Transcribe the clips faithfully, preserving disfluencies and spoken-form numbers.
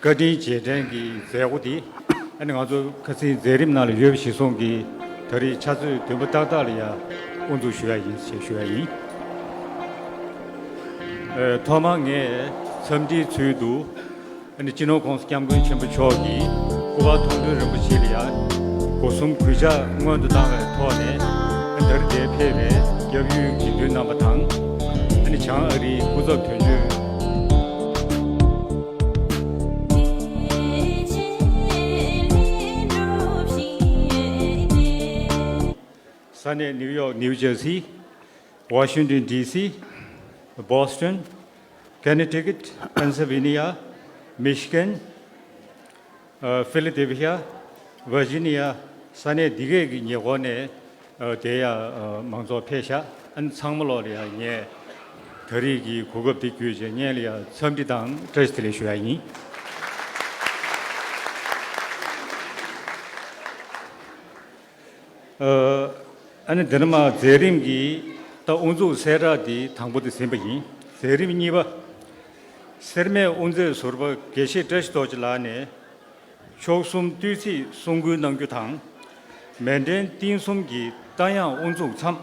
བཀའ་དྲིན་རྗེས་དྲན་གྱི་མཛད་སྒོ་འདི་ཨ་ནི་ང་ཚོ་ཁ་སང་མཛད་རིམ་ནང་ལ་ཡོད་པ་གཞིར་བཟུང་གིས་ད་རེས་ཕྱག་ཚོད་བདུན་པ་ཏག་ཏག་ལ་ཡང་དབུ་འཛུགས་ཞུ་ཡ་ཡིན་ཞེས་ཞུ་ཡ་ཡིན། ཨ་ཐོག་མར་ངས་འཚམས་འདྲིའི་ཚུལ་དུ་ཨ་ནི་སྤྱི་ནོར་༸གོང་ས་༸སྐྱབས་མགོན་ཆེན་པོ་མཆོག་གིས་སྐུ་པར་མཐོང་གྲོལ་རིན་པོ་ཆེ་ལ་ཡང་སྒོ་གསུམ་གུས་ཕྱག་སྔོན་དུ་བཏང་བའི་ཐོག་ནས་ཨ་ནི་ད་རེས་འདིར་ཕེབས་པའི་སྐྱབས་ཡུལ་དགེ་འདུན་རྣམ་པ་དང་ཨ་ནི་བྱང་ཨ་རིའི་སྐུ་ཚབ་དོན་གཅོད། ས་གནས་ནིའུ་ཡོག་ནིའུ་ཇར་སི། ཝ་ཤིང་ཏོན་ཌི་སི། བྷོ་སི་ཊོན། ཀོ་ནེ་ཊི་ཀཊ། པེན་སིལ་ཝེ་ནི་ཡ། མི་ཤི་གན། ཨ་ཕི་ལ་ཌེལ་ཕི་ཡ། ཝར་ཇི་ནི་ཡ། ས་གནས་འདི་གས་ཀྱི་ཉེ་འཁོར་ནས་ཨ་དེ་ཡ་ཨ་མང་ཚོགས་ཕེབས་ཤག་ཨ་ནི་ཚང་མ་ལོག་ལ་ཡ་ངས་ད་རེས་ཀྱི་གོ་སྐབས་འདི་བརྒྱུད་བྱས་སྔོན་ལ་ཡ་འཚམས་འདྲི་དང་བཀྲ་ཤིས་བདེ་ལེགས་ཞུ་ཡ་ཡིན། ཨ་ནི་འདི་ནས་མར་མཛད་རིམ་གྱི་ད་དབུ་འཛུགས་གསལ་བསྒྲགས་འདི་དང་པོ་དེ་ཟིན་པ་ཡིན། མཛད་རིམ་གཉིས་པ། སེར་སྨད་དབུ་མཛད་ཟུར་པ་དགེ་བཤེས་བཀྲ་ཤིས་རྡོ་རྗེ་ལགས་ནས་མཆོག་གསུམ་བསྟོད་ཚིག་གསུང་བསྐུལ་གནང་རྒྱུ་དང་། མཎྜལ་རྟེན་གསུམ་གྱི་རྟ་དབྱངས་དབུ་འཛུགས་མཚམས།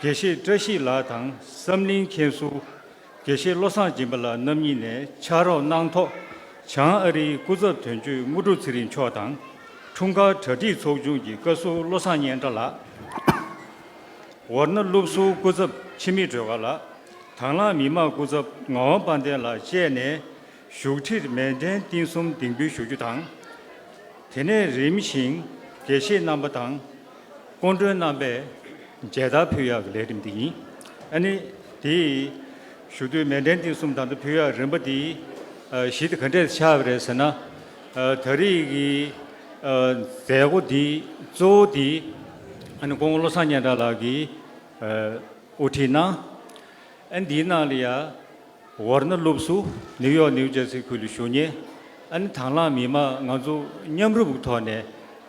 དགེ་བཤེས་བཀྲ་ཤིས་ལགས་དང་བསམ་གླིང་མཁན་ཟུར་དགེ་བཤེས་བློ་བཟང་སྦྱིན་པ་ལགས་རྣམ་གཉིས་ནས་ཕྱག་རོགས་གནང་ཐོག་བྱང་ཨ་རིའི་སྐུ་ཚབ་དོན་གཅོད་དངོས་གྲུབ་ཚེ་རིང་མཆོག་དང་། འཁྲུངས་སྐར་གྲ་སྒྲིག་ཚོགས་ཆུང་གི་བཀའ་ཟུར་བློ་བཟང་སྙན་གྲགས་ལགས། ཝར་ན་སློབ་ཟུར་སྐུ་ཚབ་འཆི་མེད་སྒྲོལ་དཀར་ལགས། དང་བླངས་མི་མང་སྐུ་ཚབ་ངག་དབང་དཔལ་ལྡན་ལགས་བཅས་ནས་བཞུགས་ཁྲིར་མཎྜལ་རྟེན་གསུམ་འདེགས་འབུལ་ཞུ་རྒྱུ་དང་། དེ་ནས་རིམ་བཞིན་དགེ་བཤེས་རྣམ་པ་དང་སྐུ་མགྲོན་རྣམ་པས་མཇལ་དར་ཕུལ་ཡག་གི་ལས་རིམ་འདི་ཡིན། ཨ་ནི་དེ་ཞུ་དུས་མཎྜལ་རྟེན་གསུམ་ད་ལྟ་ཕུལ་ཡག་རིམ་པ་འདི་ཨ་གཞི་དེ་ག་འདྲས་ཆགས་པ་རེད་ཟེར་ན། ཨ་ད་རེས་ཀྱི་ཨ་མཛད་སྒོ་འདི་གཙོ་བོ་འདི་ཨ་ནི་སྐུ་ངོ་བློ་བཟང་སྙན་གྲགས་ལགས་ཀྱིས་ཨ་དབུ་ཁྲིད་གནང་། ཨ་ནི་འདིའི་ནང་ལ་ཡ་ཝར་ན་སློབ་ཟུར་ནིའུ་ཡོག་ནིའུ་ཇར་སི་ཁུལ་ལ་བཞུགས་མཁན་ཨ་ནི་དང་བླངས་མི་མང་ང་ཚོ་མཉམ་རུབ་ཀྱི་ཐོག་ནས་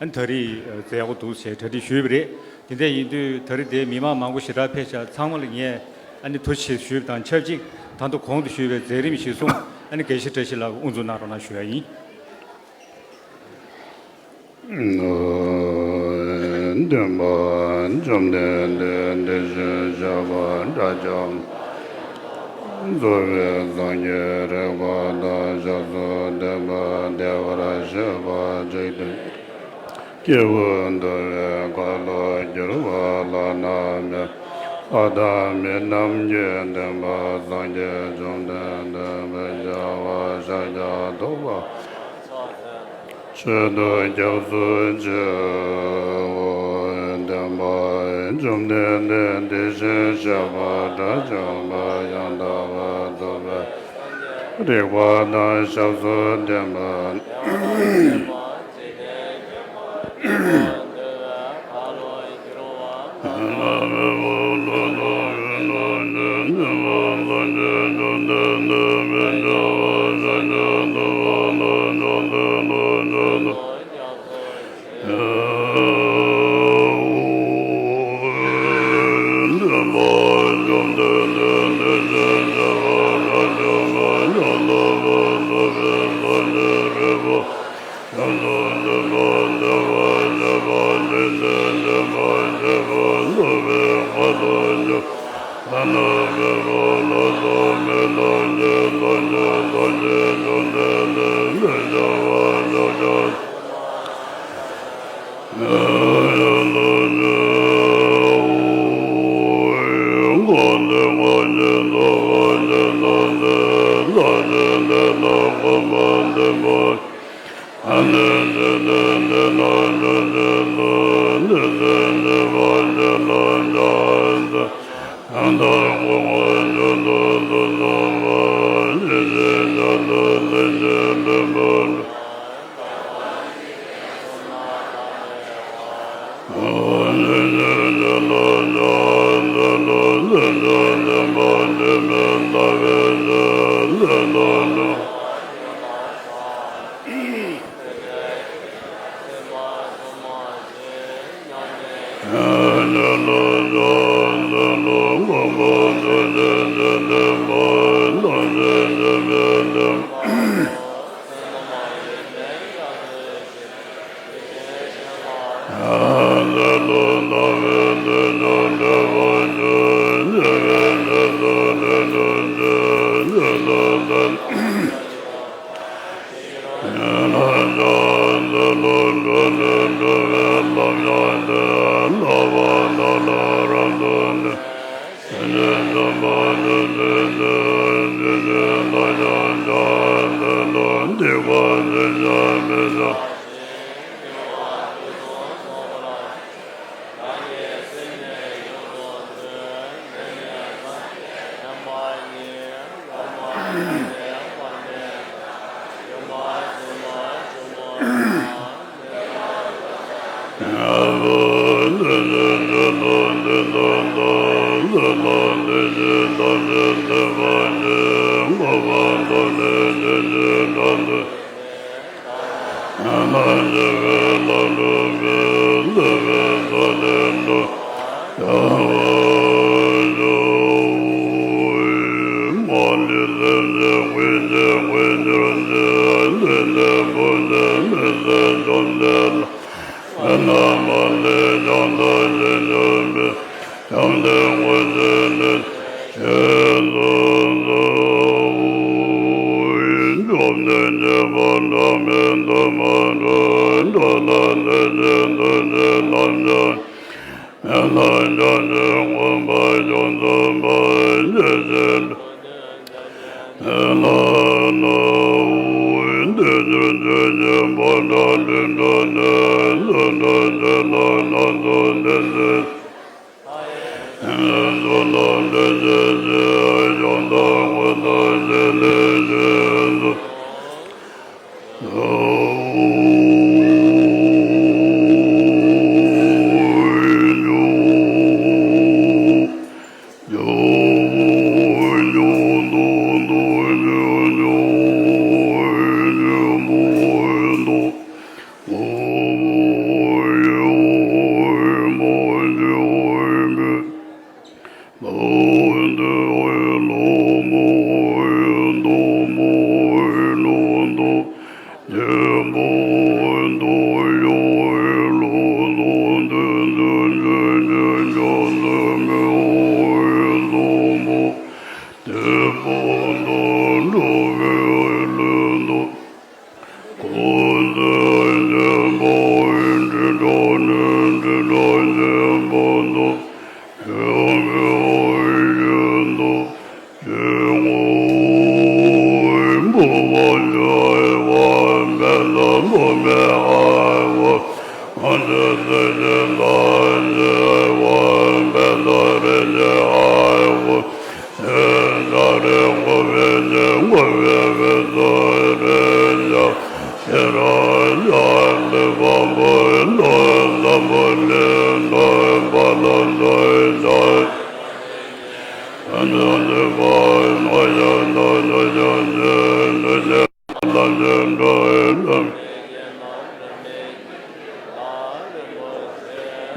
ཨ་ནི་ད་རེས་མཛད་སྒོ་འདུག་ཟེར་གྲ་སྒྲིག་ཞུས་པ་རེད། དེ་འདྲ་ཡིན་དུས་ད་རེས་དེ་མི་མང་མང་པོ་ཞེ་དྲག་ཕེབས་ཤག་ཚང་མ་ལ་ངས་ཨ་ནི་ཐུགས་རྗེ་ཆེ་ཞུས་པ་དང་ཆབས་ཅིག་ད་དུང་གོང་དུ་ཞུས་པའི་མཛད་རིམ་གཞིར་བཟུང་ཨ་ནི་དགེ་བཤེས་བཀྲ་ཤིས་ལགས་དབུ་འཛུགས་གནང་རོགས་གནང་ཞུ་ཡ་ཡིན། སྟོན་པ་བཅོམ་ལྡན་འདས་དེ་བཞིན་གཤེགས་པ་དགྲ་བཅོམ་རྫོགས་པའི་སངས་རྒྱས་རིག་པ་དང་ཞབས་སུ་ལྡན་པ་བདེ་བར་གཤེགས་པ་འཇིག་རྟེན་སྐྱེས་བུ་འདུལ་བའི་མཁའ་ལ་སྒྱུར་བ་བླ་ན་མེད། ལྷ་དང་མི་རྣམས་ཀྱི་སྟོན་པ་སངས་རྒྱས་བཅོམ་ལྡན་འདས་དཔལ་རྒྱལ་བ་ཤཱཀྱ་ཐུབ་པ། ཆེད་དུ་སྐྱབས་སུ་མཆིའོ། སྟོན་པ་བཅོམ་ལྡན་འདས་དེ་བཞིན་གཤེགས་པ་དགྲ་བཅོམ་པ་ཡང་དག་པར་རྫོགས་པའི་རིག་པ་དང་ཞབས་སུ་ལྡན་པ།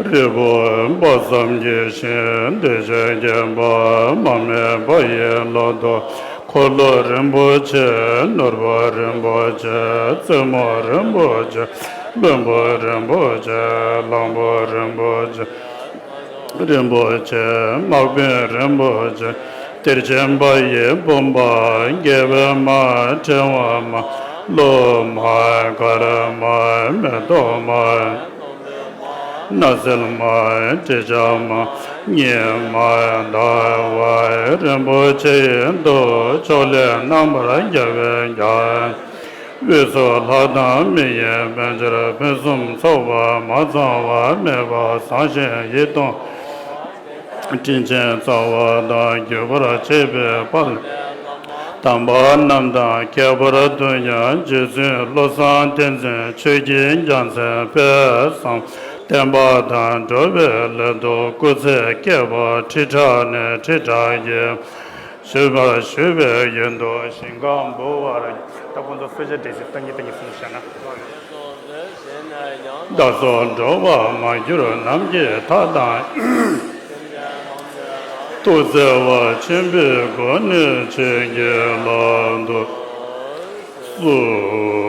རིག་པ་དཔག་བསམ་གྱི་ཞིང་། གདུལ་བྱ་མཁྱེན་པ་མ་སྨིན་པ་ཡི་ལོ་ཏོག་འཁོར་ལོ་རིན་པོ་ཆེ། ནོར་བུ་རིན་པོ་ཆེ། རྩེ་མོ་རིན་པོ་ཆེ། ལྷུན་པོ་རིན་པོ་ཆེ། གླང་པོ་རིན་པོ་ཆེ། རིན་པོ་ཆེ། དམག་དཔོན་རིན་པོ་ཆེ། གཏེར་ཆེན་པ་ཡི་བུམ་པ། སྐྱེ་བའི་མ། ཕྲེང་བ་མ། ལྷུ་མ། དཀར་མ། མེ་ཏོག་མ། སྣ་སེལ་མ། དྲི་ཆབ་མ། སྙེ་མ། ཟླ་བ་རིན་པོ་ཆེ་ཡི་མདོག་ཕྱོགས་ལས་རྣམ་པར་རྒྱལ་བའི་རྒྱན། དབུས་སུ་ལྷ་དང་མི་ཡི་དཔལ་འབྱོར་ཕུན་སུམ་ཚོགས་པ་མ་ཚང་བ་མེད་པ་བཟང་ཞིང་ཡིད་དུ། དྲིན་ཅན་རྩ་བ་དང་བརྒྱུད་པར་བྱེད་པའི་དཔལ། དམ་པ་རྣམས་དང་ཁྱད་པར་དུ་ཡང་རྗེ་བཙུན་བློ་བཟང་བསྟན་འཛིན་ཆོས་ཀྱི་རྒྱལ་མཚན་དཔལ་བཟང་བསྟན་པ་དང་འགྲོ་བའི་སླད་དུ་སྐུ་ཚེ་བསྐལ་པ་ཁྲི་ཕྲག་ནས་ཁྲི་ཕྲག་གི་ཞུ་བར་ཞུ་བའི་ཡོན་དུ་ཞིང་ཁམས་འབུལ་བར། ད་ཁོང་ཚོ་གསོལ་ཇ་འདྲེས་སེ་བཏང་གི་བཏང་གི་གསུངས་བཞག་ན། བདག་སོགས་འགྲོ་བ་མ་གྱུར་ནམ་མཁའི་མཐའ་དང་། ཐུགས་བརྩེ་བ་ཆེན་པོའི་སྒོ་ནས་ཆོས་ཀྱི་ལམ་དུ་གསོལ།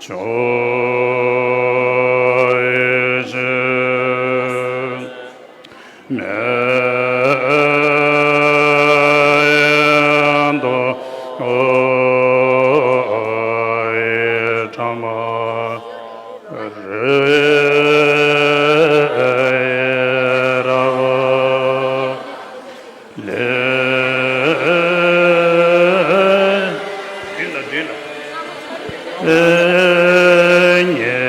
ཞོག་ཅིག་མེ་ཏོག་ཕྲ་མ་རེ་ར་བ། ལེ། འདི་ལ་འདི་ལ། ཨེ་ཉེ་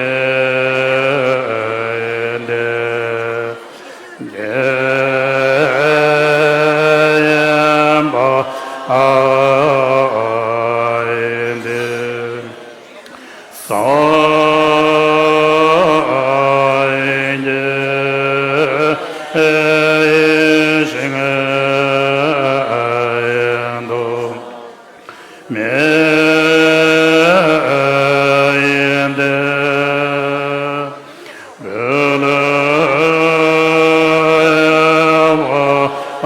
འདི་ཉེ་བ་འདི། སངས་རྒྱས་ཞིང་དུ་མེད་དེ། བོད་ལ་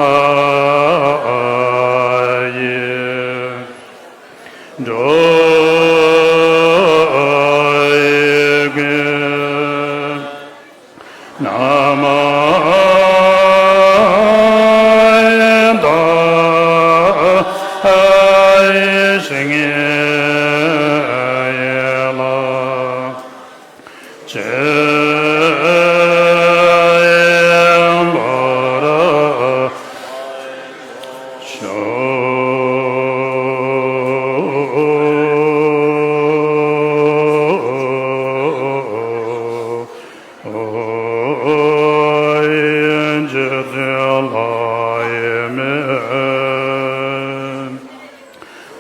ཡི་འགྲོ་ཡི་གེ་ན་མ་ད་ཤིང་ཡེ་ལ། ཆེན་པོར་ཤོག། ཨིན་ཇི་ལ་ཡེ་མེ།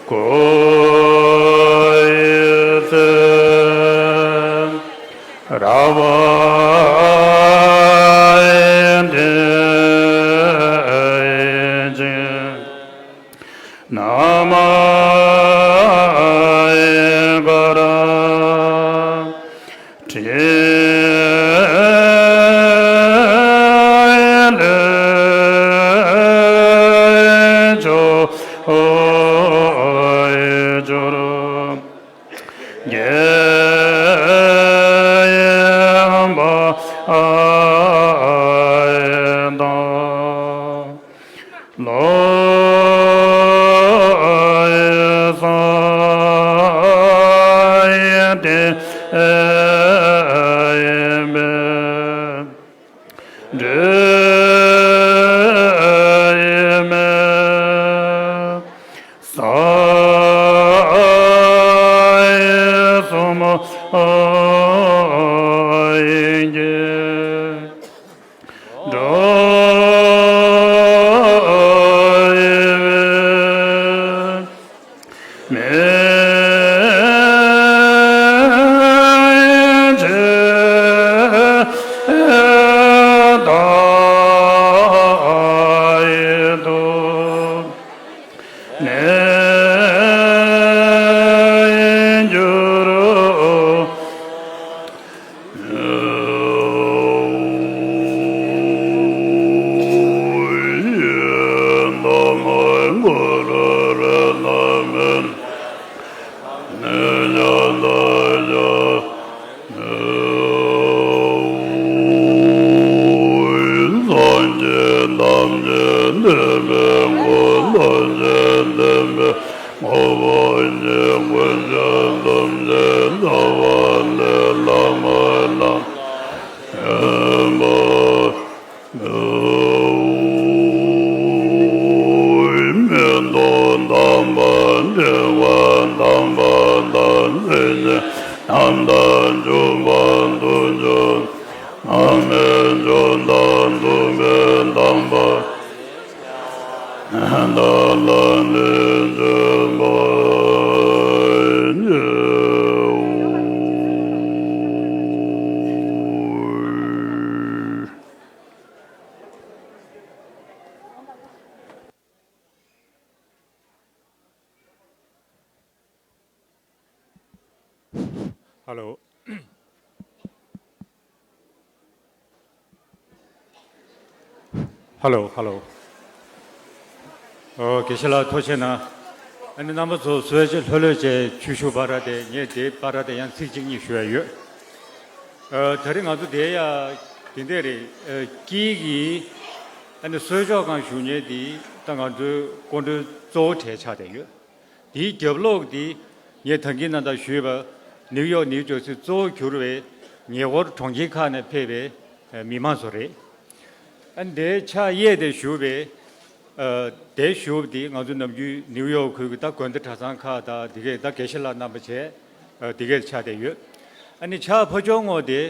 ཀོ་ཡེ་ཚེ་ར་བ་ཡེ་དེ་ཅི་ན་མ་ཡེ་ག་ར། ཁྲི་ལས་ཆོས་འབྱོར་རྒྱལ་ཡིན་པ་དང་། ལོ་ཡི་སངས་རྒྱས་ཡིན་པས་འགྲོ་ཡི་མེད། ས་ཡི་སོ་མ་ཡིན་གྱི། འགྲོ་ཡི་མེད་ཅེས་བདག་ཡི་དུ་ནས་འགྱུར་རོ། སངས་རྒྱས་ཐམས་ཅད་འདུས་པའི་སྐུ། ཐམས་ཅད་མཁྱེན་པའི་དངོས་པོ་ཉིད། ཀུན་ཀྱང་ཐམས་ཅད་རྩ་བ་ལས། བླ་མ་རྣམས་མཁྱེན་པ་ཡོད། མེ་ཏོག་དམ་པ་འབྲིང་བ་དམ་པ་དང་། མཚན་ཉིད་རྣམ་དག་འཇུག་པ་དུ་འཇུག། མར་མེ་མཆོག་དང་བདུག་སྤོས་དམ་པ། དེ་དག་ལ་ནི་བྱོན་པ་ཉིད། ཧ་ལོ། ཧ་ལོ། ཧ་ལོ། ཨོ། དགེ་བཤེས་ལགས་ཐུགས་རྗེ་གནང་། ཨ་ནི་རྣམ་པ་ཚོ་གསོལ་ཇ་ལྷོད་ལྷོད་བྱས་ཆུ་ཞུ་བར་དེ། ངས་དེ་བར་དེ་ཡང་ཚིག་གཅིག་གཉིས་ཞུ་ཡ་ཡོད། ཨ། ད་རེས་ང་ཚོ་དེ་ཡ་དེ་འདྲ་རེད། ཨ། དཀྱིལ་གྱི་ཨ་ནི་གསོལ་ཇ་སྒང་བཞུགས་མཁན་དེ་ད་ང་ཚོའི་སྐུ་མགྲོན་གཙོ་བོ་གྲས་ཆགས་བསྡད་ཡོད། དེའི་རྒྱབ་ལོགས་དེ་ངས་ད་གིན་ནང་ལྟར་ཞུས་པ། ནིའུ་ཡོག་ནིའུ་ཇར་སི་གཙོ་བོ་གྱུར་བའི་ཉེ་འཁོར་གྲོང་ཁྱེར་ཁག་ནས་ཕེབས་པའི་མི་མང་ཚོ་རེད། ཨ་ནི་དེའི་ཕྱག་གཡས་དེ་བཞུགས་པའི། ཨ། དེ་བཞུགས་པ་དེ་ང་ཚོ་ནམ་རྒྱུན་ནིའུ་ཡོག་ཁུལ་གྱི་ད་དགོན་སྡེ་གྲྭ་ཚང་ཁག་དང་དེ་གས། ད་དགེ་བཤེས་ལགས་རྣམ་པ་བྱས། ཨ། དེ་གས་ཆགས་བསྡད་ཡོད། ཨ་ནི་ཕྱག་ཕར་ཕྱོགས་ངོས་དེ་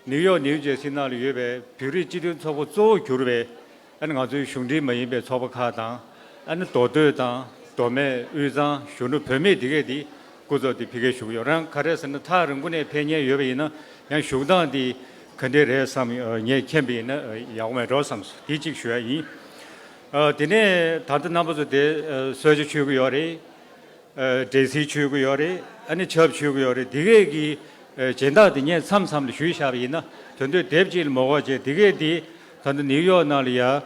ནིའུ་ཡོག་ནིའུ་ཇར་སི་ནང་ལ་ཡོད་པའི་བོད་རིགས་སྤྱི་མཐུན་ཚོགས་པ་གཙོ་བོ་གྱུར་བའི། ཨ་ནི་ང་ཚོའི་གཞུང་འབྲེལ་མ་ཡིན་པའི་ཚོགས་པ་ཁག་དང་། ཨ་ནི་མདོ་སྟོད་དང་མདོ་སྨད། དབུས་གཙང་། གཞོན་ནུ་བུད་མེད་དེ་གས་དེ་སྐུ་ཚབ་དེ་ཕ་གིར་བཞུགས་ཡོད། རང་ག་རེ་ཟེར་ན་ཐག་རིང་པོ་ནས་ཕེབས་མཁན་ཡོད་པ་ཡིན་ན་ཡང་བཞུགས་སྟངས་དེ་ག་འདྲས་རེད་བསམ། ངས་མཁྱེན་པ་ཡིན་ན་ཡག་པོ་མེད་འགྲོ་བསམ་སོང་། དེ་གཅིག་ཞུ་ཡ་ཡིན། ཨ། དེ་ནས་ད་ལྟ་རྣམ་པ་ཚོ་དེ་གསོལ་ཇ་མཆོད་ཀྱི་ཡོད་རེད། ཨ། འབྲས་སིལ་མཆོད་ཀྱི་ཡོད་རེད། ཨ་ནི་ཆབ་མཆོད་ཀྱི་ཡོད་རེད། དེ་གས་ཀྱི་ཨ་སྦྱིན་བདག་དེ་ངས་མཚམས་མཚམས་ལ་ཞུས་བཞག་པ་ཡིན་ན། དོན་དུ་དེབ་གཅིག་ལ་མ་དགོས་བྱས། དེ་གས་དེ་ད་ལྟ་ནིའུ་ཡོག་ནང་ལ་ཡ། ཨ།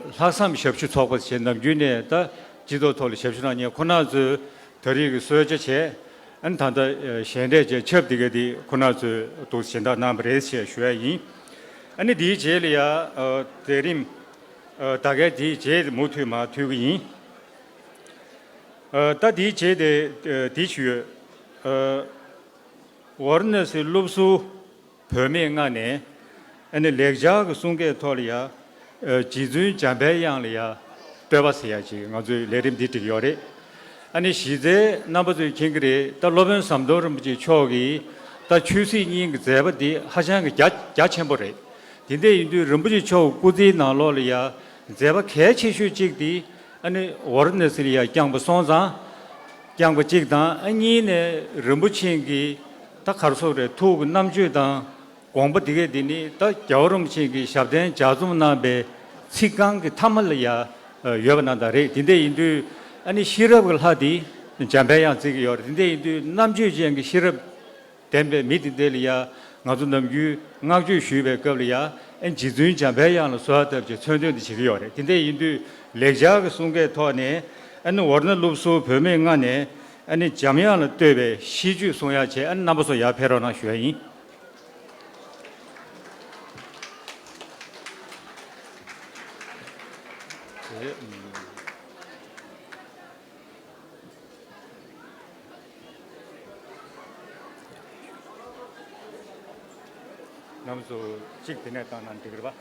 ལྷག་བསམ་ཞབས་ཞུ་ཚོགས་པ་ཞེས་ནམ་རྒྱུན་ནས་ད་སྤྱི་ཚོགས་ཐོག་ལ་ཞབས་ཞུ་གནང་མཁན་ཁོང་རྣམ་ཚོས་ད་རེས་ཀྱི་གསོལ་ཇ་བྱས། ཨ་ནི་ད་ལྟ་ཨ་ཞལ་འདེབས་བྱས་ཆབ་དེ་གས་དེ་ཁོང་རྣམ་ཚོས་འདུག་སྦྱིན་བདག་གནང་བ་རེད་ཞེས་ཞུ་ཡ་ཡིན། ཨ་ནི་དེའི་རྗེས་ལ་ཡ། ཨ། མཛད་རིམ། ཨ། ད་གས་དེའི་རྗེས་མུ་མཐུད་མར་མཐུད་ཀྱི་ཡིན། ཨ། ད་དེའི་རྗེས་དེ། ཨ། དེ་ཞུ་ཡོད། ཨ། ཝཱ་ར་ཎ་སིའི་སློབ་ཟུར་བུད་མེད་ལྔ་ནས་ཨ་ནི་ལེགས་སྦྱར་གྱི་གསུང་སྐད་ཐོག་ལ་ཡ། ཨ། རྗེ་བཙུན་འཇམ་དཔལ་དབྱངས་ལ་ཡ་བསྟོད་པ་ཟེར་ཡ་ཅིག་ང་ཚོས་ལས་རིམ་འདི་བསྒྲིགས་ཡོད་རེད། ཨ་ནི་གཞི་རྩའི་རྣམ་པ་ཚོས་མཁྱེན་གྱི་རེད། ད་སློབ་དཔོན་ཟམ་གདོང་རིན་པོ་ཆེ་མཆོག་གིས་ད་ཆོས་སྲིད་གཉིས་ཀྱི་མཛད་པ་འདི་ཧ་ཅང་གི་རྒྱ་རྒྱ་ཆེན་པོ་རེད། དེ་འདྲ་ཡིན་དུས་རིན་པོ་ཆེ་མཆོག་སྐུ་ཚེའི་ནང་ལོགས་ལ་ཡ་མཛད་པ་གལ་ཆེ་ཤོས་གཅིག་དེ་ཨ་ནི་ཝཱ་ར་ཎ་སི་ལ་ཡ་བསྐྱངས་པ་སོང་ཙང་། བསྐྱངས་པ་གཅིག་དང་། ཨ། གཉིས་ནས་རིན་པོ་ཆེ་གི་ད་ག་རེ་ཟེར་དགོས་རེད། ཐུགས་ཀྱི་རྣམ་དཔྱོད་དང་དགོངས་པ་དེ་གས་དེ་ནི་ད་རྒྱལ་བ་རིན་པོ་ཆེ་གི་ཞབས་བརྟན་ལྗགས་རྩོམ་གནང་པའི་ཚིག་རྐང་གི་མཐའ་མ་ལ་ཡ་ཡོད་པ་ནང་ལྟར་རེད། དེ་འདྲ་ཡིན་དུས་ཨ་ནི་ཤེས་རབ་ཀྱི་ལྷ་དེ་འཇམ་དཔལ་དབྱངས་བརྩི་གི་ཡོད་རེད། དེ་འདྲ་ཡིན་དུས་རྣམ་དཔྱོད་ཅན་གྱི་ཤེས་རབ་ལྡན་པའི་མི་དེ་འདྲ་ལ་ཡ་ང་ཚོ་ནམ་རྒྱུན་བསྔགས་བརྗོད་ཞུས་པའི་སྐབས་ལ་ཡ། ཨ། རྗེ་བཙུན་འཇམ་དཔལ་དབྱངས་ལ་གསོལ་བ་བཏབ་ཅེས་མཚོན་དོན་དེ་བྱེད་ཀྱི་ཡོད་རེད། དེ་འདྲ་ཡིན་དུས་ལེགས་སྦྱར་གྱི་གསུང་སྐད་ཐོག་ནས་ཨ་ནི་ཝཱ་ར་ཎ་སློབ་ཟུར་བུད་མེད་ལྔ་ནས་ཨ་ནི་འཇམ་དབྱངས་ལ་བསྟོད་པའི་ཤིས་བརྗོད་གསུང་ཡ་བྱས། ཨ་ནི་རྣམ་པ་ཚོ་ཡར་ཕེབས་རོགས་གནང་ཞུ་ཡ་ཡིན། རྣམ་པ་ཚོ་གཅིག་དེ་ནས་བཏང་ན་འགྲིག་རེད་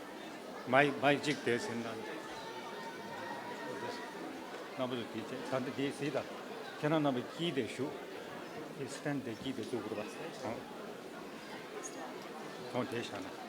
པ། མའིག་མའིག་གཅིག་དེ་ཟིན་ན། རྣམ་པ་ཚོ་དེ་བྱས། ད་ལྟ་དེ་གཟིགས་དང་། ཁྱེད་རང་རྣམ་པ་དཀྱིལ་དེ་བཞུགས། དེ་སི་ཊེན་དེ་དཀྱིལ་དེ་བཙུགས་དགོས་རེད་པ། ཨང་། ཁོང་དེ་བཞག་ན།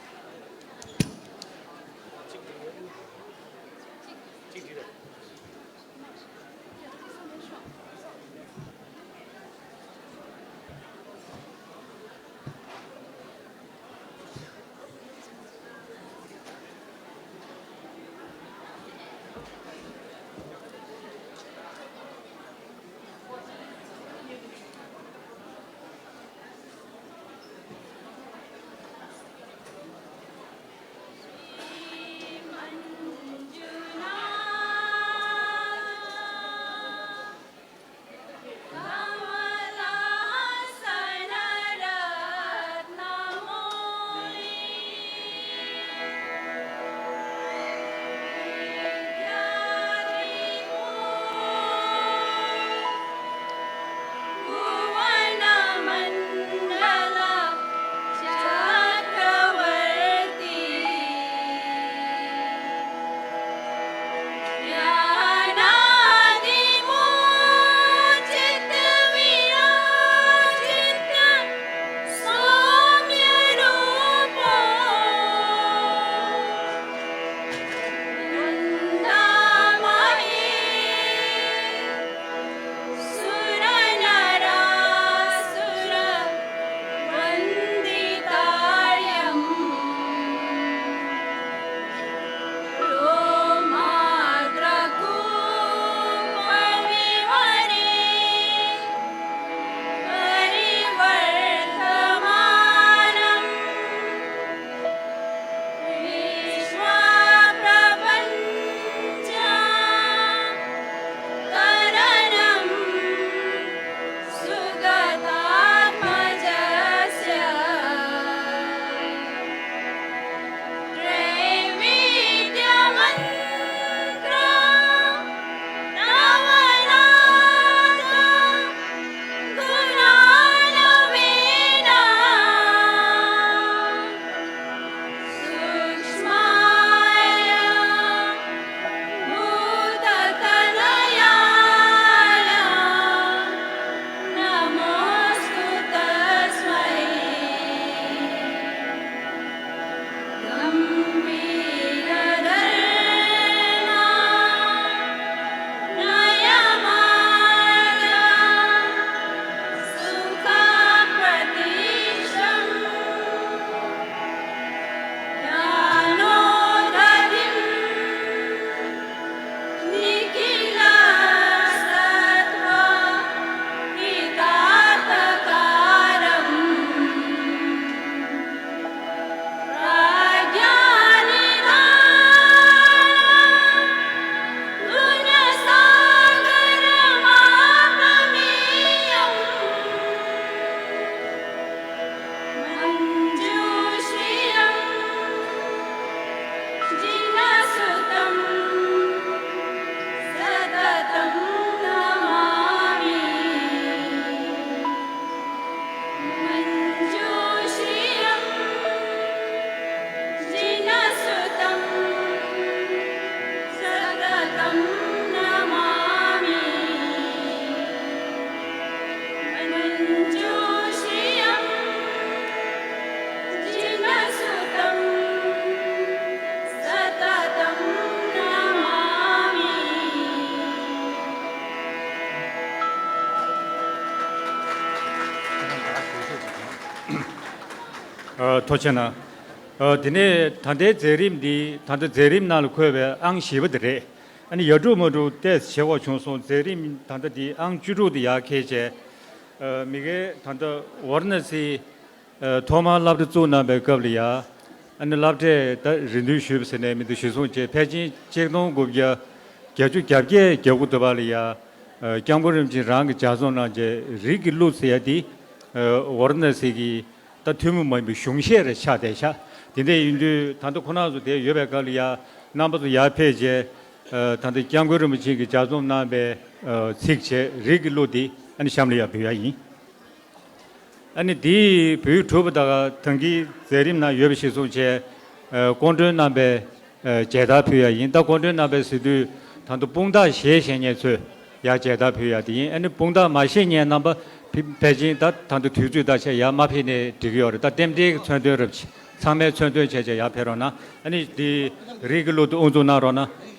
ཨ། ཐུགས་རྗེ་གནང་། ཨ། དེ་ནས་ད་ལྟའི་མཛད་རིམ་འདི་ད་ལྟ་མཛད་རིམ་ནང་ལ་འཁོད་པའི་ཨང་བཞི་པ་དེ་རེད། ཨ་ནི་ཡར་འགྲོ་མར་འགྲོ་ཏོག་ཙམ་བྱེད་དགོས་བྱུང་སོང་། མཛད་རིམ་ད་ལྟ་འདི་ཨང་བཅུ་དྲུག་དེ་ཡར་འཁྱེར་བྱས། ཨ། མི་སྒེར་ད་ལྟ་ཝཱ་ར་ཎ་སི། ཨ། ཐོག་མར་སློབ་གྲྭ་བཙུགས་གནང་བའི་སྐབས་ལ་ཡ། ཨ་ནི་སློབ་གྲྭས་ད་རེ་འདུན་ཞུས་པ་ཟེར་ནས་མི་འདུག་གཞི་བཟུང་བྱས། ཕལ་ཆེར་ཆིག་སྟོང་དགུ་བརྒྱ་བརྒྱད་ཅུ་གྱ་བརྒྱད་གྱ་དགུ་དུ་བ་ལ་ཡ། ཨ། སྐྱབས་མགོན་རིན་པོ་ཆེས་རང་གིས་ལྗགས་རྩོམ་གནང་བྱས། རིགས་ཀྱི་གླུ་ཟེར་ཡ་འདི། ཨ། ཝཱ་ར་ཎ་སི་གི་ད་ཐུན་མོང་མ་ཡིན་པའི་གཞུང་བཤད་རེ་ཆགས་བསྡད་ཤག་དེ་འདྲ་ཡིན་དུས་ད་ལྟ་ཁོང་རྣམ་ཚོ་དེ་ཡོད་པའི་སྐབས་ལ་ཡ། རྣམ་པ་ཚོ་ཡར་ཕེབས་བྱས། ཨ། ད་ལྟ་སྐྱབས་མགོན་རིན་པོ་ཆེ་གིས་ལྗགས་རྩོམ་གནང་བའི། ཨ། ཚིགས་བཅད་རིགས་ཀྱི་གླུ་འདི་ཨ་ནི་གཤམ་ལ་ཡ་འབུལ་ཡ་ཡིན། ཨ་ནི་འདི་འབུལ་གྲུབ་པ་དང་ད་གིན་མཛད་རིམ་ནང་ཡོད་པ་གཞིར་བཟུང་བྱས། ཨ། སྐུ་མགྲོན་རྣམ་པས། ཨ། མཇལ་དར་ཕུལ་ཡ་ཡིན། ད་སྐུ་མགྲོན་རྣམ་པས་ཟེར་དུས་ད་ལྟ་དཔུང་རྟགས་བཞེས་བཞེས་མཁན་ཚོས་ཡར་མཇལ་དར་ཕུལ་ཡ་དེ་ཡིན། ཨ་ནི་དཔུང་རྟགས་མ་བཞེས་མཁན་རྣམ་པ་ཕལ་ཕལ་ཆེར་ད་ད་ལྟ་དུས་ཚོད་ད་ཆ་ཡར་མ་ཕེབས་ནའི་འགྲིག་གི་ཡོད་རེད། ད་རྟེན་འབྲེལ་གྱི་མཚོན་དོན་རབ་ཆེ། ཚང་མས་མཚོན་དོན་བྱས་བྱས་ཡར་ཕེབས་རོགས་གནང་། ཨ་ནི་འདི་རིགས་ཀྱི་གླུ་དེ་དབུ་འཛུགས་གནང་རོགས་གནང་།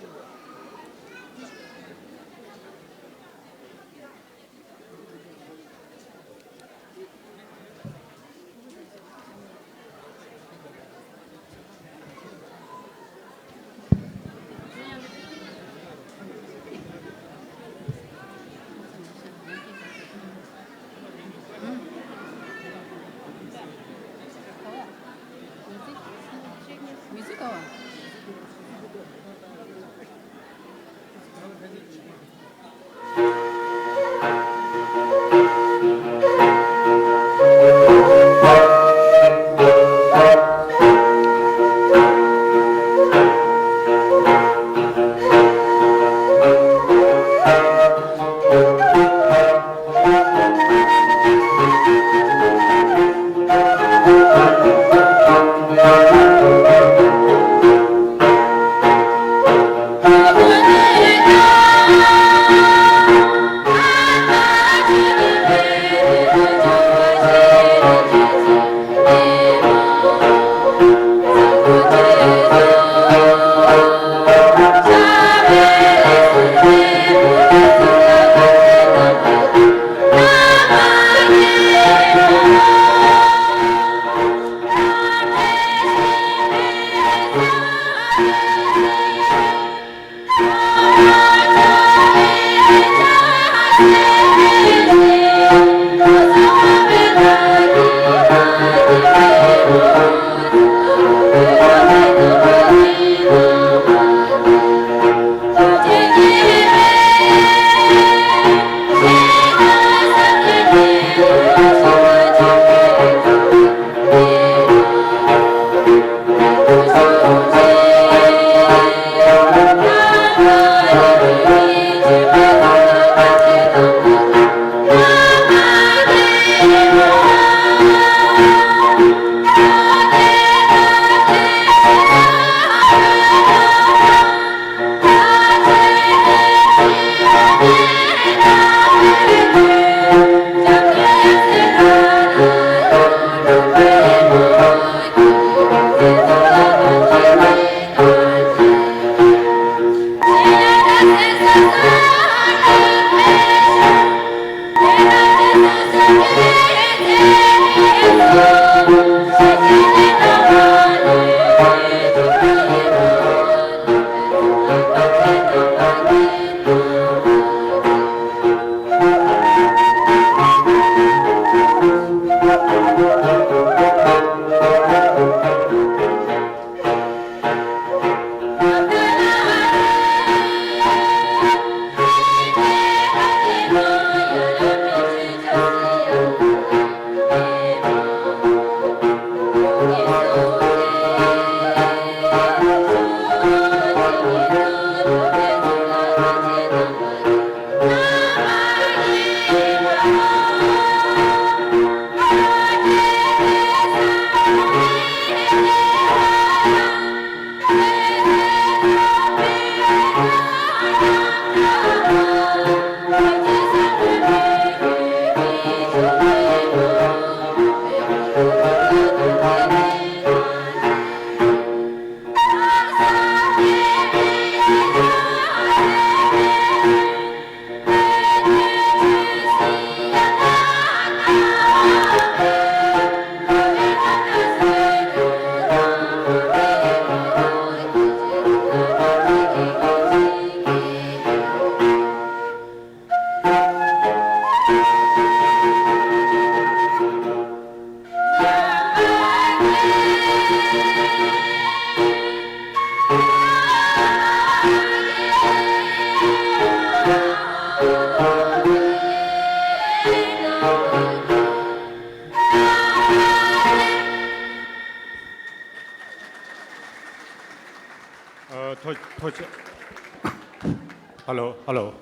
ཧ་ལོ།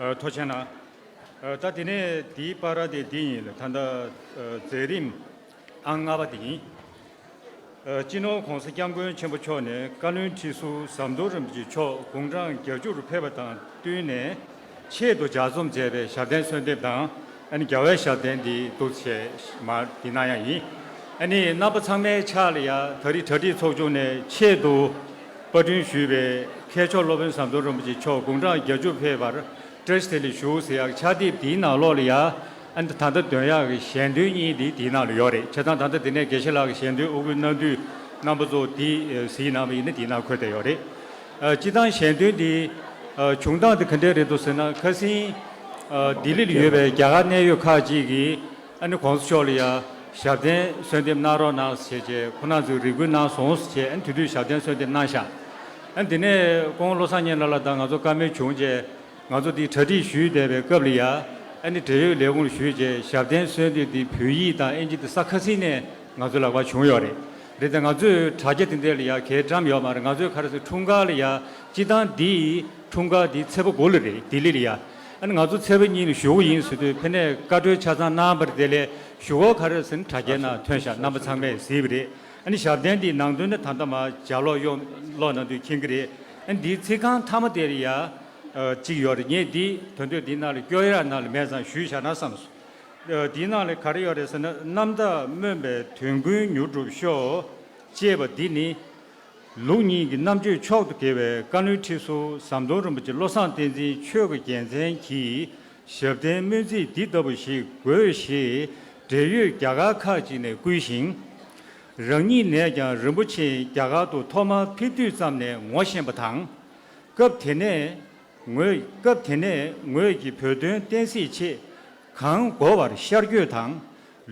ཨ། ཐུགས་རྗེ་གནང་། ཨ། ད་དེ་ནས་དེའི་བར་དེ་འདི་ཡིན་ལ། ད་ལྟ་ཨ་མཛད་རིམ་ཨང་ལྔ་པ་དེ་ཡིན། ཨ། སྤྱི་ནོར་༸གོང་ས་༸སྐྱབས་མགོན་ཆེན་པོ་མཆོག་ནས་བཀའ་བློན་ཁྲི་ཟུར་ཟམ་གདོང་རིན་པོ་ཆེ་མཆོག་དགུང་གྲངས་བརྒྱད་ཅུ་རུ་ཕེབས་པ་དང་བསྟུན་ནས། ཆེད་དུ་ལྗགས་རྩོམ་མཛད་པའི་ཞབས་བརྟན་གསོལ་འདེབས་དང་། ཨ་ནི་རྒྱལ་བའི་ཞབས་བརྟན་འདི་འདུག་ཅེས་མར་འདི་གནང་ཡ་ཡིན། ཨ་ནི་རྣམ་པ་ཚང་མའི་ཕྱག་ལ་ཡ། ད་རེས་གྲ་སྒྲིག་ཚོགས་ཆུང་ནས་ཆེད་དུ་པར་སྐྲུན་ཞུས་པའི་མཁས་མཆོག་སློབ་དཔོན་ཟམ་གདོང་རིན་པོ་ཆེ་མཆོག་དགུང་གྲངས་བརྒྱད་ཅུ་ཕེབས་པར་བཀྲ་ཤིས་བདེ་ལེགས་ཞུ་ཟེར་ཡག་ཕྱག་དེབ་འདིའི་ནང་ལོགས་ལ་ཡ། ཨ་ནི་ད་ལྟ་འདོན་ཡག་གི་ཞལ་འདོན་གཉིས་འདི་འདིའི་ནང་ལ་ཡོད་རེད། བྱས་ཙང་ད་ལྟ་འདི་ནས་དགེ་བཤེས་ལགས་ཀྱི་ཞལ་འདོན་དབུ་སྐུལ་གནང་དུས། རྣམ་པ་ཚོ་འདི་གཟིགས་གནང་བ་ཡིན་ན་འདིའི་ནང་འཁོད་བསྡད་ཡོད་རེད། ཨ། སྤྱིར་བཏང་ཞལ་འདོན་འདི་ཨ་བྱུང་སྟངས་འདི་ག་འདྲས་རེད་འདུག་ཟེར་ན། ཁ་སང་ཨ་ལྡི་ལི་ལ་ཡོད་པའི་རྒྱ་གར་གནད་ཡོད་ཁག་ཅིག་གིས་ཨ་ནི་༸གོང་ས་མཆོག་ལ་ཡ་ཞབས་བརྟན་གསོལ་འདེབས་གནང་རོགས་གནང་ཟེར་བྱས་ཁོང་རྣམ་ཚོས་རེ་སྐུལ་གནང་སོང་ཟེར་བྱས། ཨ་ནི་དེ་དུས་ཞབས་བརྟན་གསོལ་འདེབས་གནང་ཤག་ཨ་ནི་དེ་ནས་སྐུ་ངོ་བློ་བཟང་སྙན་གྲགས་ལགས་དང་ང་ཚོ་བཀའ་མོལ་བྱུང་རྗེས། ང་ཚོ་འདི་གྲ་སྒྲིག་ཞུས་བསྡད་པའི་སྐབས་ལ་ཡ། ཨ་ནི་འབྲེལ་ཡོད་ལས་ཁུངས་ལ་ཞུས་རྗེས་ཞབས་བརྟན་གསོལ་འདེབས་འདི་བོད་ཡིག་དང་ཨིན་ཇི་འདི་ས་ཁ་སང་ནས་ང་ཚོ་ལག་པར་བྱུང་ཡོད་རེད། རེད་དེ། ང་ཚོས་དྲ་རྒྱ་དེ་འདྲ་ལ་ཡ་གའི་བཀྲམ་ཡོད་མ་རེད། ང་ཚོས་ག་རེ་ཟེར། འཁྲུངས་སྐར་ལ་ཡ། སྤྱིར་བཏང་འདི་འཁྲུངས་སྐར་འདི་ཚེས་པ་དགུ་ལ་རེད། ལྡི་ལི་ལ་ཡ། ཨ་ནི་ང་ཚོ་ཚེས་པ་གཉིས་ལ་བཞུགས་ཡིན་ཟེར་དུས། ཕ་ནས་བཀའ་འཁྲོལ་ཆ་ཚང་གནང་བ་རེད། དེ་ལས་གཞུག་གུ་ག་རེ་ཟེར་ན་དྲ་རྒྱའི་ནང་ཐོན་ཤག་རྣམ་པ་ཚང་མས་གཟིགས་པ་རེད། ཨ་ནི་ཞབས་བརྟན་འདི་ནང་དོན་ནི་ད་ལྟ་མར་ལྗགས་ཀློག་གཡོག་ཀློག་གནང་དུས་མཁྱེན་གྱི་རེད། ཨ་ནི་འདིའི་ཚིག་རྐང་མཐའ་མ་དེ་ལ་ཡ། ཨ། གཅིག་ཡོད་རེད། ངས་འདི་དོན་དུ་འདིའི་ནང་ལ་སྐྱོར་ཡག་ནང་ལ་མེད་ཙང་ཞུས་བཞག་ན་བསམས་སོང་། ཨ། འདིའི་ནང་ལ་ག་རེ་ཡོད་རེད་ཟེར་ན། རྣམ་དག་སྨོན་པའི་དོན་ཀུན་མྱུར་འགྲུབ་ཤོག་ཅེས་པ་འདི་ནི། ལུགས་གཉིས་ཀྱི་རྣམ་དཔྱོད་མཆོག་ཏུ་གྱུར་བའི་བཀའ་བློན་ཁྲི་ཟུར་ཟམ་གདོང་རིན་པོ་ཆེ་བློ་བཟང་བསྟན་འཛིན་མཆོག་གི་རྒྱལ་མཚན་གྱིས་ཞབས་བརྟན་སྨོན་ཚིག་འདི་ལྟ་བུ་ཞིག་དགོས་ཞེས་འབྲེལ་ཡོད་རྒྱ་གར་ཁག་ཅིག་ནས་བསྐུལ་ཞིང་། རང་ཉིད་ནས་ཀྱང་རིན་པོ་ཆེ་རྒྱ་གར་དུ་ཐོག་མར་ཕེབས་དུས་ཙམ་ནས་ངོ་ཤེས་པ་དང་། སྐབས་དེ་ནས། ངོས། སྐབས་དེ་ནས་ངོས་ཀྱིས་བོད་དོན་བསྟན་སྲིད་ཆེད་གང་དགོས་པར་ཤར་བསྐྱོད་དང་།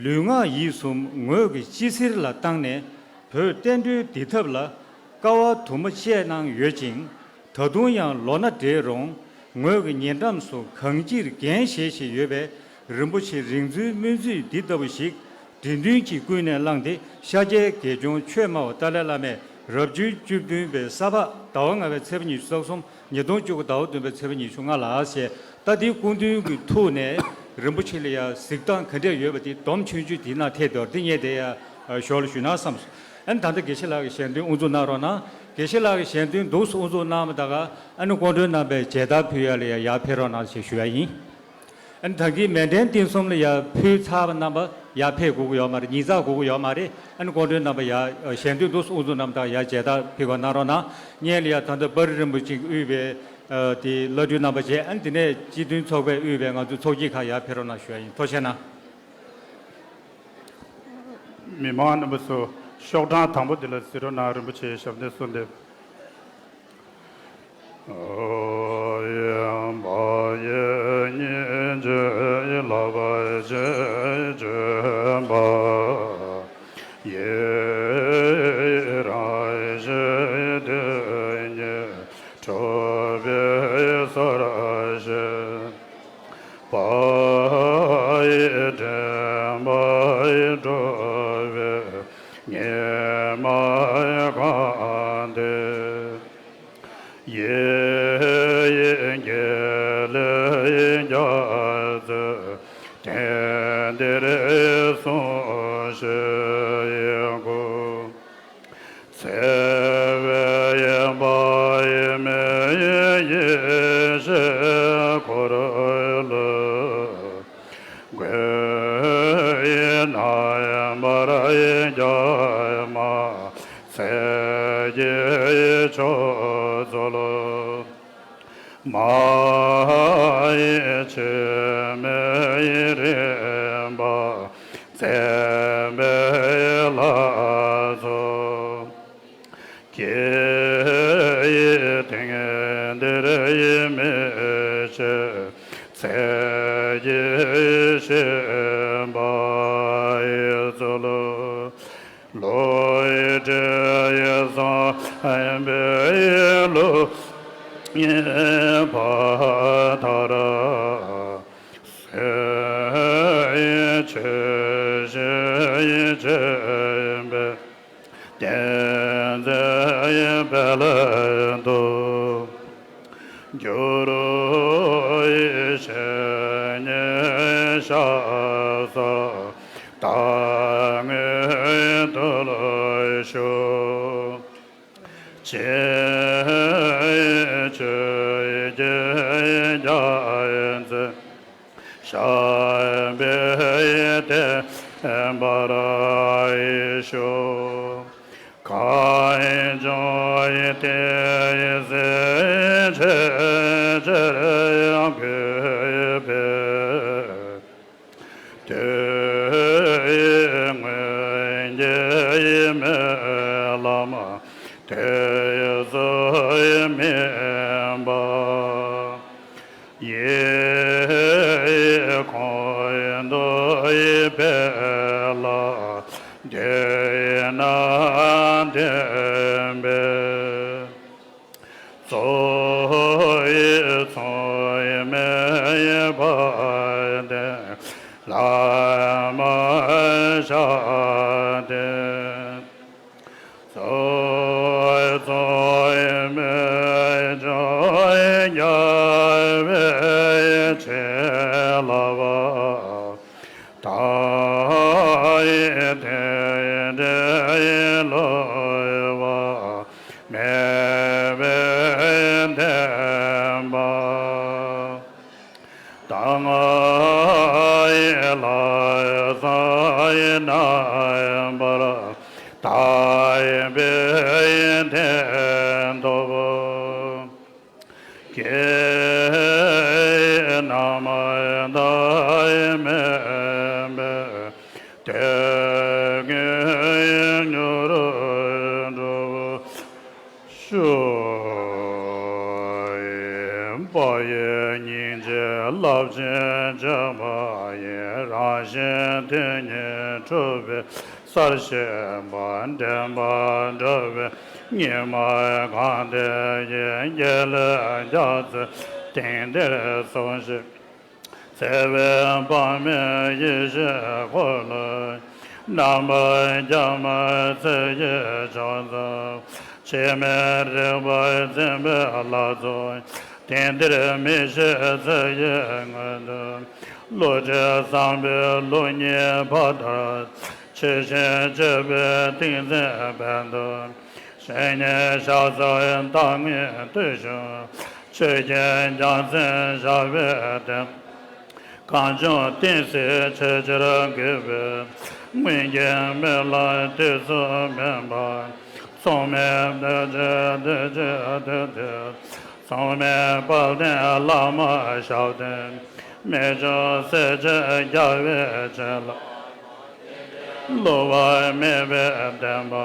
ལུས་ངག་ཡིད་གསུམ་ངོས་ཀྱི་སྤྱི་སེར་ལ་བཏང་ནས། བོད་བསྟན་འགྲོའི་འདུལ་ཐབས་ལ་དཀའ་བ་དུ་མ་སྤྱད་གནང་ཡོད་ཅིང་། ད་དུང་ཡང་ལོ་ན་བགྲེས་རུང་ངོས་ཀྱི་ཉེ་འགྲམ་སུ་གང་ཅིར་འགན་བཞེས་བཞིན་ཡོད་པས། རིན་པོ་ཆེ་རིག་འཛིན་སྨོན་ཚིག་འདི་ལྟ་བུ་ཞིག་དགེ་འདུན་གྱིས་ཀུན་ནས་བླངས་ཏེ། ཤཱཀྱའི་དགེ་སྦྱོང་ཆོས་སྨྲ་བ་ཏཱ་ལའི་བླ་མས་རབ་བྱུང་བཅུ་བདུན་པའི་ས་ཕག་ཟླ་བ་ལྔ་པའི་ཚེས་པ་ཉི་ཤུ་རྩ་གསུམ། ཉིས་སྟོང་བཅུ་དགུ་ཟླ་བ་བདུན་པའི་ཚེས་པ་ཉི་ཤུ་ལྔ་ལ་ཞེས། ད་འདི་སྐུ་མདུན་གྱི་ཐུགས་ནས་རིན་པོ་ཆེ་ལ་ཡ་གཟིགས་སྟངས་ག་འདྲས་ཡོད་པ་དེ་སྡོམ་ཆུང་ཆུང་དེའི་ནང་ཐེབས་འདུག་འདི་ངས་དེ་ཡ་ཞོར་ལ་ཞུས་ན་བསམས་སོང་། ཨ་ནི་ད་ལྟ་དགེ་བཤེས་ལགས་ཀྱི་ཞལ་འདོན་དབུ་འཛུགས་གནང་རོགས་གནང་། དགེ་བཤེས་ལགས་ཀྱི་ཞལ་འདོན་འདུག་སེ་དབུ་འཛུགས་གནང་བ་ད་ག་ཨ་ནི་སྐུ་མགྲོན་རྣམ་པས་མཇལ་དར་ཕུལ་ཡ་ལ་ཡ་ཡར་ཕེབས་རོགས་གནང་ཞེས་ཞུ་ཡ་ཡིན། ཨ་ནི་ད་གིན་མཎྜལ་རྟེན་གསུམ་ལ་ཡ་ཕུལ་ཚར་བ་རྣམ་པ་ཡར་ཕེབས་དགོས་ཀྱི་ཡོད་མ་རེད། ཉིན་ཚགས་དགོས་ཀྱི་ཡོད་མ་རེད། ཨ་ནི་སྐུ་མགྲོན་རྣམ་པ་ཡ་ཞལ་འདོན་འདུག་སེ་དབུ་འཛུགས་གནང་བ་ད་ག་ཡ་མཇལ་དར་ཕུལ་དགོས་གནང་རོགས་གནང་། སྔོན་ལ་ཡ་ད་ལྟ་པར་རིན་པོ་ཆེ་དབུས་པའི་ཨ་དེ་བླ་སྤྲུལ་རྣམ་པ་བཅས། ཨ་ནི་དེ་ནས་སྤྱི་མཐུན་ཚོགས་པས་དབུས་པའི་ང་ཚོའི་ཚོགས་སྐྱིད་ཁག་ཡར་ཕེབས་རོགས་གནང་ཞུ་ཡ་ཡིན། ཐུགས་རྗེ་གནང་། མི་མང་རྣམ་པ་ཚོ། ཤོག་གྲངས་དང་པོ་འདི་ལ་གཟིགས་རོགས་གནང་། རིན་པོ་ཆེའི་ཞབས་བརྟན་གསོལ་འདེབས། ཨོ་ཡ། པ་ཡི་སྙིང་རྗེ་ཡི་ལག་པ་ཆེ་བྱོན་པ། ཡི་རང་ཞི་བདེ་ཉིད་གྲུབ་པའི་སར་གཤེགས། པ་ཡི་དྲན་པ་ཡི་འགྲོ་བའི་ཉི་མ་གང་དེ། ཡི་ཡི་གེ་ལས་རྒྱ་མཚོའི་གཏིང་འདིར་སོང་ཞིག་གོ། ཚེ་བའི་པདྨའི་ཡེ་ཤེས་འཁོར་ལོ། མགོན་རྣམ་པར་རྒྱལ་བ་སྲས་ཀྱི་མཆོག་གཙོ་ལ། མ་ཡི་འཆི་མེད་རིམ་པ་མཛད་པའི་ལྷ་ཚོགས། སྐྱེ་བའི་གཏིང་འདིར་མི་ཤེས་ཚེ་ཀྱི་ཤེས་པ་ཡི་གཙོ་ལ། བློ་ཡི་དྲི་ཡིས་བསམ་པའི་བློ་ཡི་ཕ་མཐར། སྲོད་ཡི་ཆོས་བཞིན་སྤྱོད་པའི། བསྟན་འཛིན་དཔལ་དུ་ ཞབས་སོར་བདག་མངོན་དུ་ལུས་ཞུ། ཅེས་ཆོས་ཀྱི་རྒྱལ་མཚན་ཞབས་པད་བརྟན་པར་ཤོག། གངས་ལྗོངས་བསྟན་འཛིན་ཆེ་ཆེར་གུས་པས། དུས་སྔོན་གྱི་སྨོན་ལམ་དུས་སུ་སྨིན་པ། ཡིད་ཁོང་དུ་འཕེལ་ལ་འདུན་ན་ལྡན་པའི། གཙོ་བོའི་མཚུངས་མེད་དཔལ་ལྡན་བླ་མ་ཞབས་བརྟན། གཙོ་བོའི་མཚུངས་མེད་འབྱུང་རྒྱལ་བའི་བྱིན་རླབས། མཐའ་ཡས་རྟེན་འབྲེལ་བསླུ་བ་མེད་པའི་བདེན་པ། གདམས་ངག་ལམ་སྲོལ་རྣམ་པར་དག་པའི་གདེང་ཐོབ། གེགས་རྣམས་དག་མེད་པའི་དོན་ཀུན་མྱུར་འགྲུབ་ཤོག། དཔལ་ཡེ་སྙིང་རྗེ་རླབས་ཆེན་མཆོད་པ་ཡི། རང་གཞན་དོན་གཉིས་འགྲུབ་པའི་སར་གཤེགས་པ། འདྲེན་པར་འགྲོ་བའི་ཉི་མ་གང་དེ་ཡི། རྒྱལ་བའི་རྒྱ་མཚོའི་གཏིང་འདིར་སོང་ཞིག། བརྩེ་བའི་དཔག་མེད་ཡེ་ཤེས་འཁོར་ལོ། རྣམ་པར་རྒྱལ་མཚན་ཚེ་ཡི་མཆོག་ཏུ། འཆི་མེད་རིག་པ་འཛིན་པའི་ལྷ་ཚོགས། གཏིང་འདིར་མི་ཤིགས་ཚེ་ཡི་མངོན་དུ། བསླུ་བྲིད་བཟང་པོའི་ལུགས་གཉིས་ཕ་མཐར། ཆོས་བཞིན་སྤྱོད་པའི་ཏིང་འཛིན་དཔལ་དུ། བཤེས་གཉེན་ཞབས་སོར་བདག་མངོན་དུ་ཞུགས། ཆོས་ཀྱི་རྒྱལ་མཚན་ཞབས་པད་བརྟན། གངས་ལྗོངས་བསྟན་སྲིད་ཆེས་ཆེར་གུས་པས། སྔོན་གྱི་སྨོན་ལམ་དུས་སུ་སྨིན་པ། མཚུངས་མེད་བདུད་རྩིའི་བདུད་རྩིའི་བདུད་འདུལ། མཚུངས་མེད་དཔལ་ལྡན་བླ་མ་ཞབས་བརྟན། རྨད་བྱུང་སྲས་བཅས་རྒྱལ་བའི་བྱིན་རླབས། བསླུ་བ་མེད་པའི་བདེན་པ།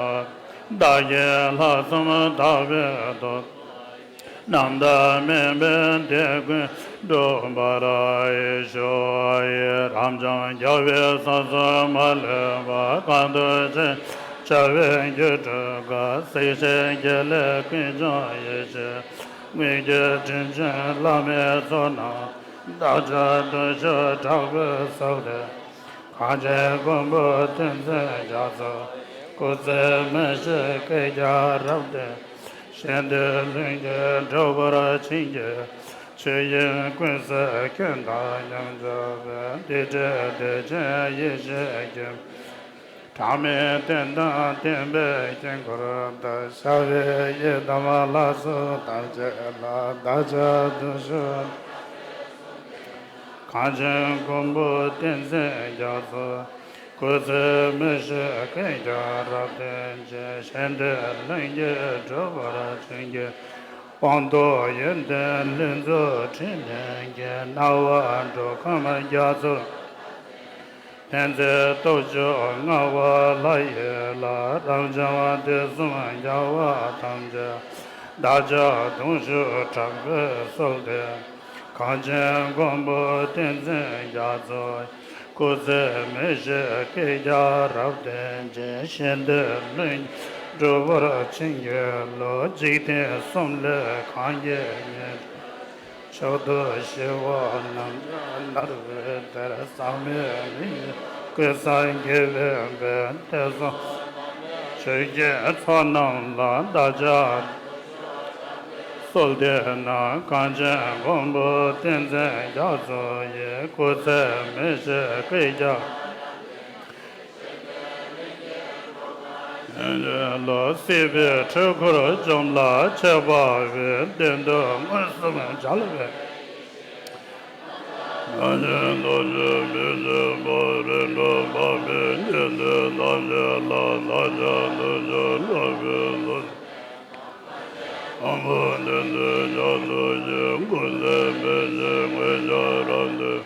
བདག་གི་ལྷག་བསམ་དག་པའི་མཐུ། རྣམ་དག་མུན་པའི་གདེང་ཀུན་འགྲུབ་པར་ཤོག། རབ་འབྱམས་རྒྱལ་བའི་གསང་གསུམ་མ་ལུས་པ། གང་དུ་ཕྱིན་བྱ་བའི་རྒྱུར་གྲུབ་པ། གཟིགས་ཤིང་དགེ་ལེགས་ཀུན་འབྱུང་ཡེ་ཤེས། དངོས་ཀྱི་དྲིན་ཅན་བླ་མའི་ཚོགས་རྣམས། བདག་ཅག་བརྟུལ་ཞུགས་དྲག་པོས་གསོལ་ཏེ། གངས་ཅན་མགོན་པོ་བསྟན་འཛིན་རྒྱ་མཚོ། སྐུ་ཚེ་མི་ཤིགས་བསྐལ་བརྒྱར་རབ་བརྟན། གཞན་དོན་ལྷུན་གྱིས་འགྲུབ་པར་བྱིན་གྱིས་རློབས། ཆོས་དབྱིངས་ཀུན་གསལ་ཁྱོད་དང་མཉམ་འཇོག་པའི། བདེ་དྲོད་བདེ་ཆེན་ཡེ་ཤེས་ཀྱི། གྲངས་མེད་བསྟན་དང་བརྟན་པའི་དཀྱིལ་འཁོར་དུ། ཞབས་པད་ཡི་དམ་ལ་སོགས་བདག་བསྐྱེད་ལ། བདག་ཅག་བརྟུལ་ཞུགས། གངས་ཅན་མགོན་པོ་བསྟན་འཛིན་རྒྱ་མཚོ། སྐུ་ཚེ་མི་ཤིགས་བསྐལ་བརྒྱར་རབ་བརྟན་ཅིང་། གཞན་དོན་ལྷུན་གྱིས་འགྲུབ་པར་བྱིན་གྱིས། སྤངས་རྟོགས་ཡོན་ཏན་ལྷུན་རྫོགས་ཕྲིན་ལས་ཀྱིས། སྣང་བ་འགྲོ་ཁམས་རྒྱ་མཚོ། བསྟན་འཛིན་སྟོབས་བཅུ་མངའ་བ་ལྷ་ཡི་ལྷ། རབ་འབྱམས་དུས་གསུམ་རྒྱལ་བ་ཐམས་ཅད། བདག་ཅག་གདུང་ཤུགས་དྲག་པོས་གསོལ་ཏེ། གངས་ཅན་མགོན་པོ་བསྟན་འཛིན་རྒྱ་མཚོ། སྐུ་ཚེ་མི་ཤིགས་བསྐལ་བརྒྱར་རབ་བརྟན་ཅིང་། གཞན་དོན་ལྷུན་གྱིས་འགྲུབ་པར་བྱིན་གྱིས་རློབས། འཇིག་རྟེན་གསུམ་ལས་གང་གིས་ཉེ། མཆོག་ཏུ་ཞི་བ་རྣམ་དག་ནགས་པའི་གཏེར། ཟག་མེད་མི་ཡི་ཀུན་བཟང་དགེ་བའི་དཔལ། དེ་གསུམ་ཆོས་ཀྱི་མཚོ་རྣམས་ལ་བདག་ཅག་སྟོབས་ལྡན་ན་གངས་ཅན་མགོན་པོ་བསྟན་འཛིན་རྒྱ་མཚོ་ཡི། སྐུ་ཚེ་མི་ཤིགས་སྐུའི་རྒྱལ། ལོ། སྲིད་པའི་འཁྲུལ་འཁོར་འཇོམས་ལ་ཆས་པ་བས། གཏན་དུ་མངོན་སུམ་མཇལ་བའི། ལྷ་ཡི་རྡོ་རྗེ་མི་བསྐྱོད་པ། རིག་འཛིན་འཕགས་མའི་གཉེན་གནས། ཐམས་ཅད་ལ་ཕྱག་འཚལ་ལོ། ཕྱག་འཚལ་ལོ། ཕྱག་འཚལ་ལོ། ཨོཾ་བསྟན་འཛིན་རྒྱ་མཚོ་ཡི། སྐུ་ཚེ་མི་ཤིགས་མངོན་རྒྱལ་རབ་འདོད།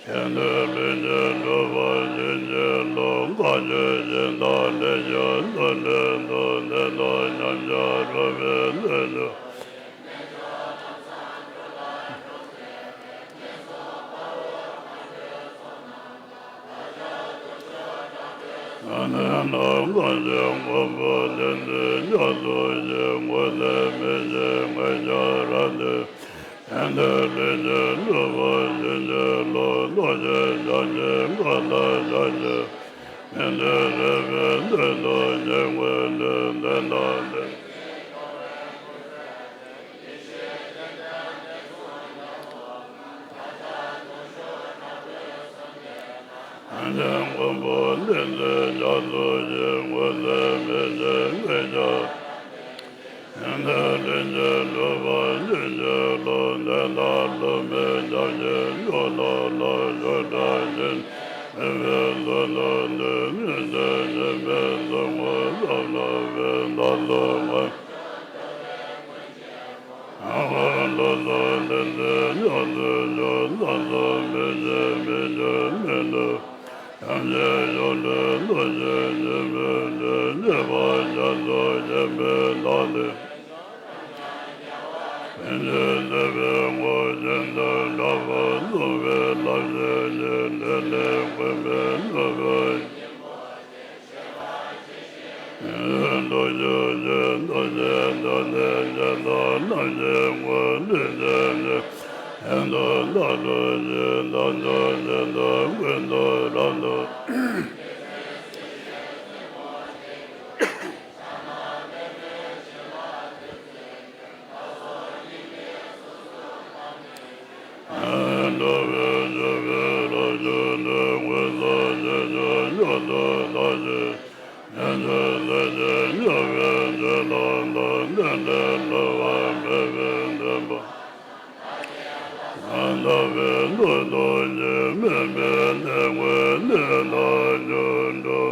གཞན་དོན་ལྷུན་གྱིས་གྲུབ་པར་བྱིན་གྱིས་རློབས། བཀའ་ཆོས་སྦྱིན་བདག་ལེགས་བཤད་མཛོད་འགྲེལ་དང་། དེ་དག་ཉམས་ཆག་རབ་སྤེལ་ལྷུན་གྱིས། ཨ་ནི་ནང་གངས་ཅན་མགོན་པོ་བསྟན་འཛིན་རྒྱ་མཚོ་ཡི། སྐུ་ཚེ་མི་ཤིགས་མངོན་རྒྱལ་རབ་འདོད། གཞན་དོན་ལྷུན་གྱིས་གྲུབ་པར་བྱིན་གྱིས་རློབས། ལོ་ཆེན་ཞབས་ཀྱི་བཀའ་དང་ཕྱག་རྒྱའི་མི་མཐུན་རིགས་པའི་མཐུ་དང་ཉེ་བའི་མཐུ། དེ་དག་ལས། གངས་ཅན་མགོན་པོ་བསྟན་འཛིན་རྒྱ་མཚོ་ཡི། སྐུ་ཚེ་མི་ཤིགས་མངོན་རྒྱལ། གཞན་དོན་ལྷུན་གྱིས་གྲུབ་པར་བྱིན་གྱིས་རློབས། དེ་དག་སློབ་མའི་སྐྱབས་ཀྱིས་མཆོག་ཐོབ་ལ། ཆོས་གྲགས་ཞིང་མི་ཕམ་ཚུལ་དང་ལྡན། མི་མཐུན་ཉེས་པའི་ཚོགས་རྣམས་སོལ་བ་བས། བདག་སོགས་ངན་སོང་ལས་སྒྲོལ་བར་བྱིན་གྱིས་རློབས། ལྷ་ཚོགས་བསྟན་འཛིན་རྒྱ་མཚོ་མཆོག། ལྷ་ཚོགས་མི་ཤིགས་མི་བསྐྱོད་མི་ལུས། ཐམས་ཅད་ཡོངས་གྲོལ་རྡོ་རྗེ་ཉིད་སྨིན་ཅིང་། ཉེས་པ་རྒྱ་མཚོ་ཆེན་པོའི་མཐའ་སྟེང་། ཕན་ཕྱིར་བརྩེ་བའི་ངོ་བོ་ཉིད་དུ་གྲགས་པ། བསླུ་བའི་ལམ་ཤེས་ཀྱི་འབྲས་ལས་འགོས་པའི་གནོད་པ། རྡོ་རྗེ་ཅན་རྡོ་རྗེ་འདི་ནི་ཉེས་དང་ལམ་གྱི་ངོ་བོ་ཉིད་ཅན་ནི། གཞན་དོན་མཐའ་སྟོངས་ཤིང་བདག་སོགས་ཉིད་དུ་ཀུན་ཏུ་རབ་ཏུ། འགྲོ་བའི་སྤྱོད་པས་རབ་བྱུང་ནས། མངོན་སུམ་ཉིད་ཀྱིས་བདག་གཞན་ཉོན། ཆོས་ཟད་ཅིང་ཉེ་བའི་ཆོས་རྣམས་དང་། རྟེན་འབྲེལ་བསླུ་བ་མེད་པའི་བདེན་པ། ལྟ་བའི་མཐུ་སྟོབས་ཀྱིས། དམིགས་མེད་གནས་ཀུན་གནས་དང་མཐུན་འགྲོ།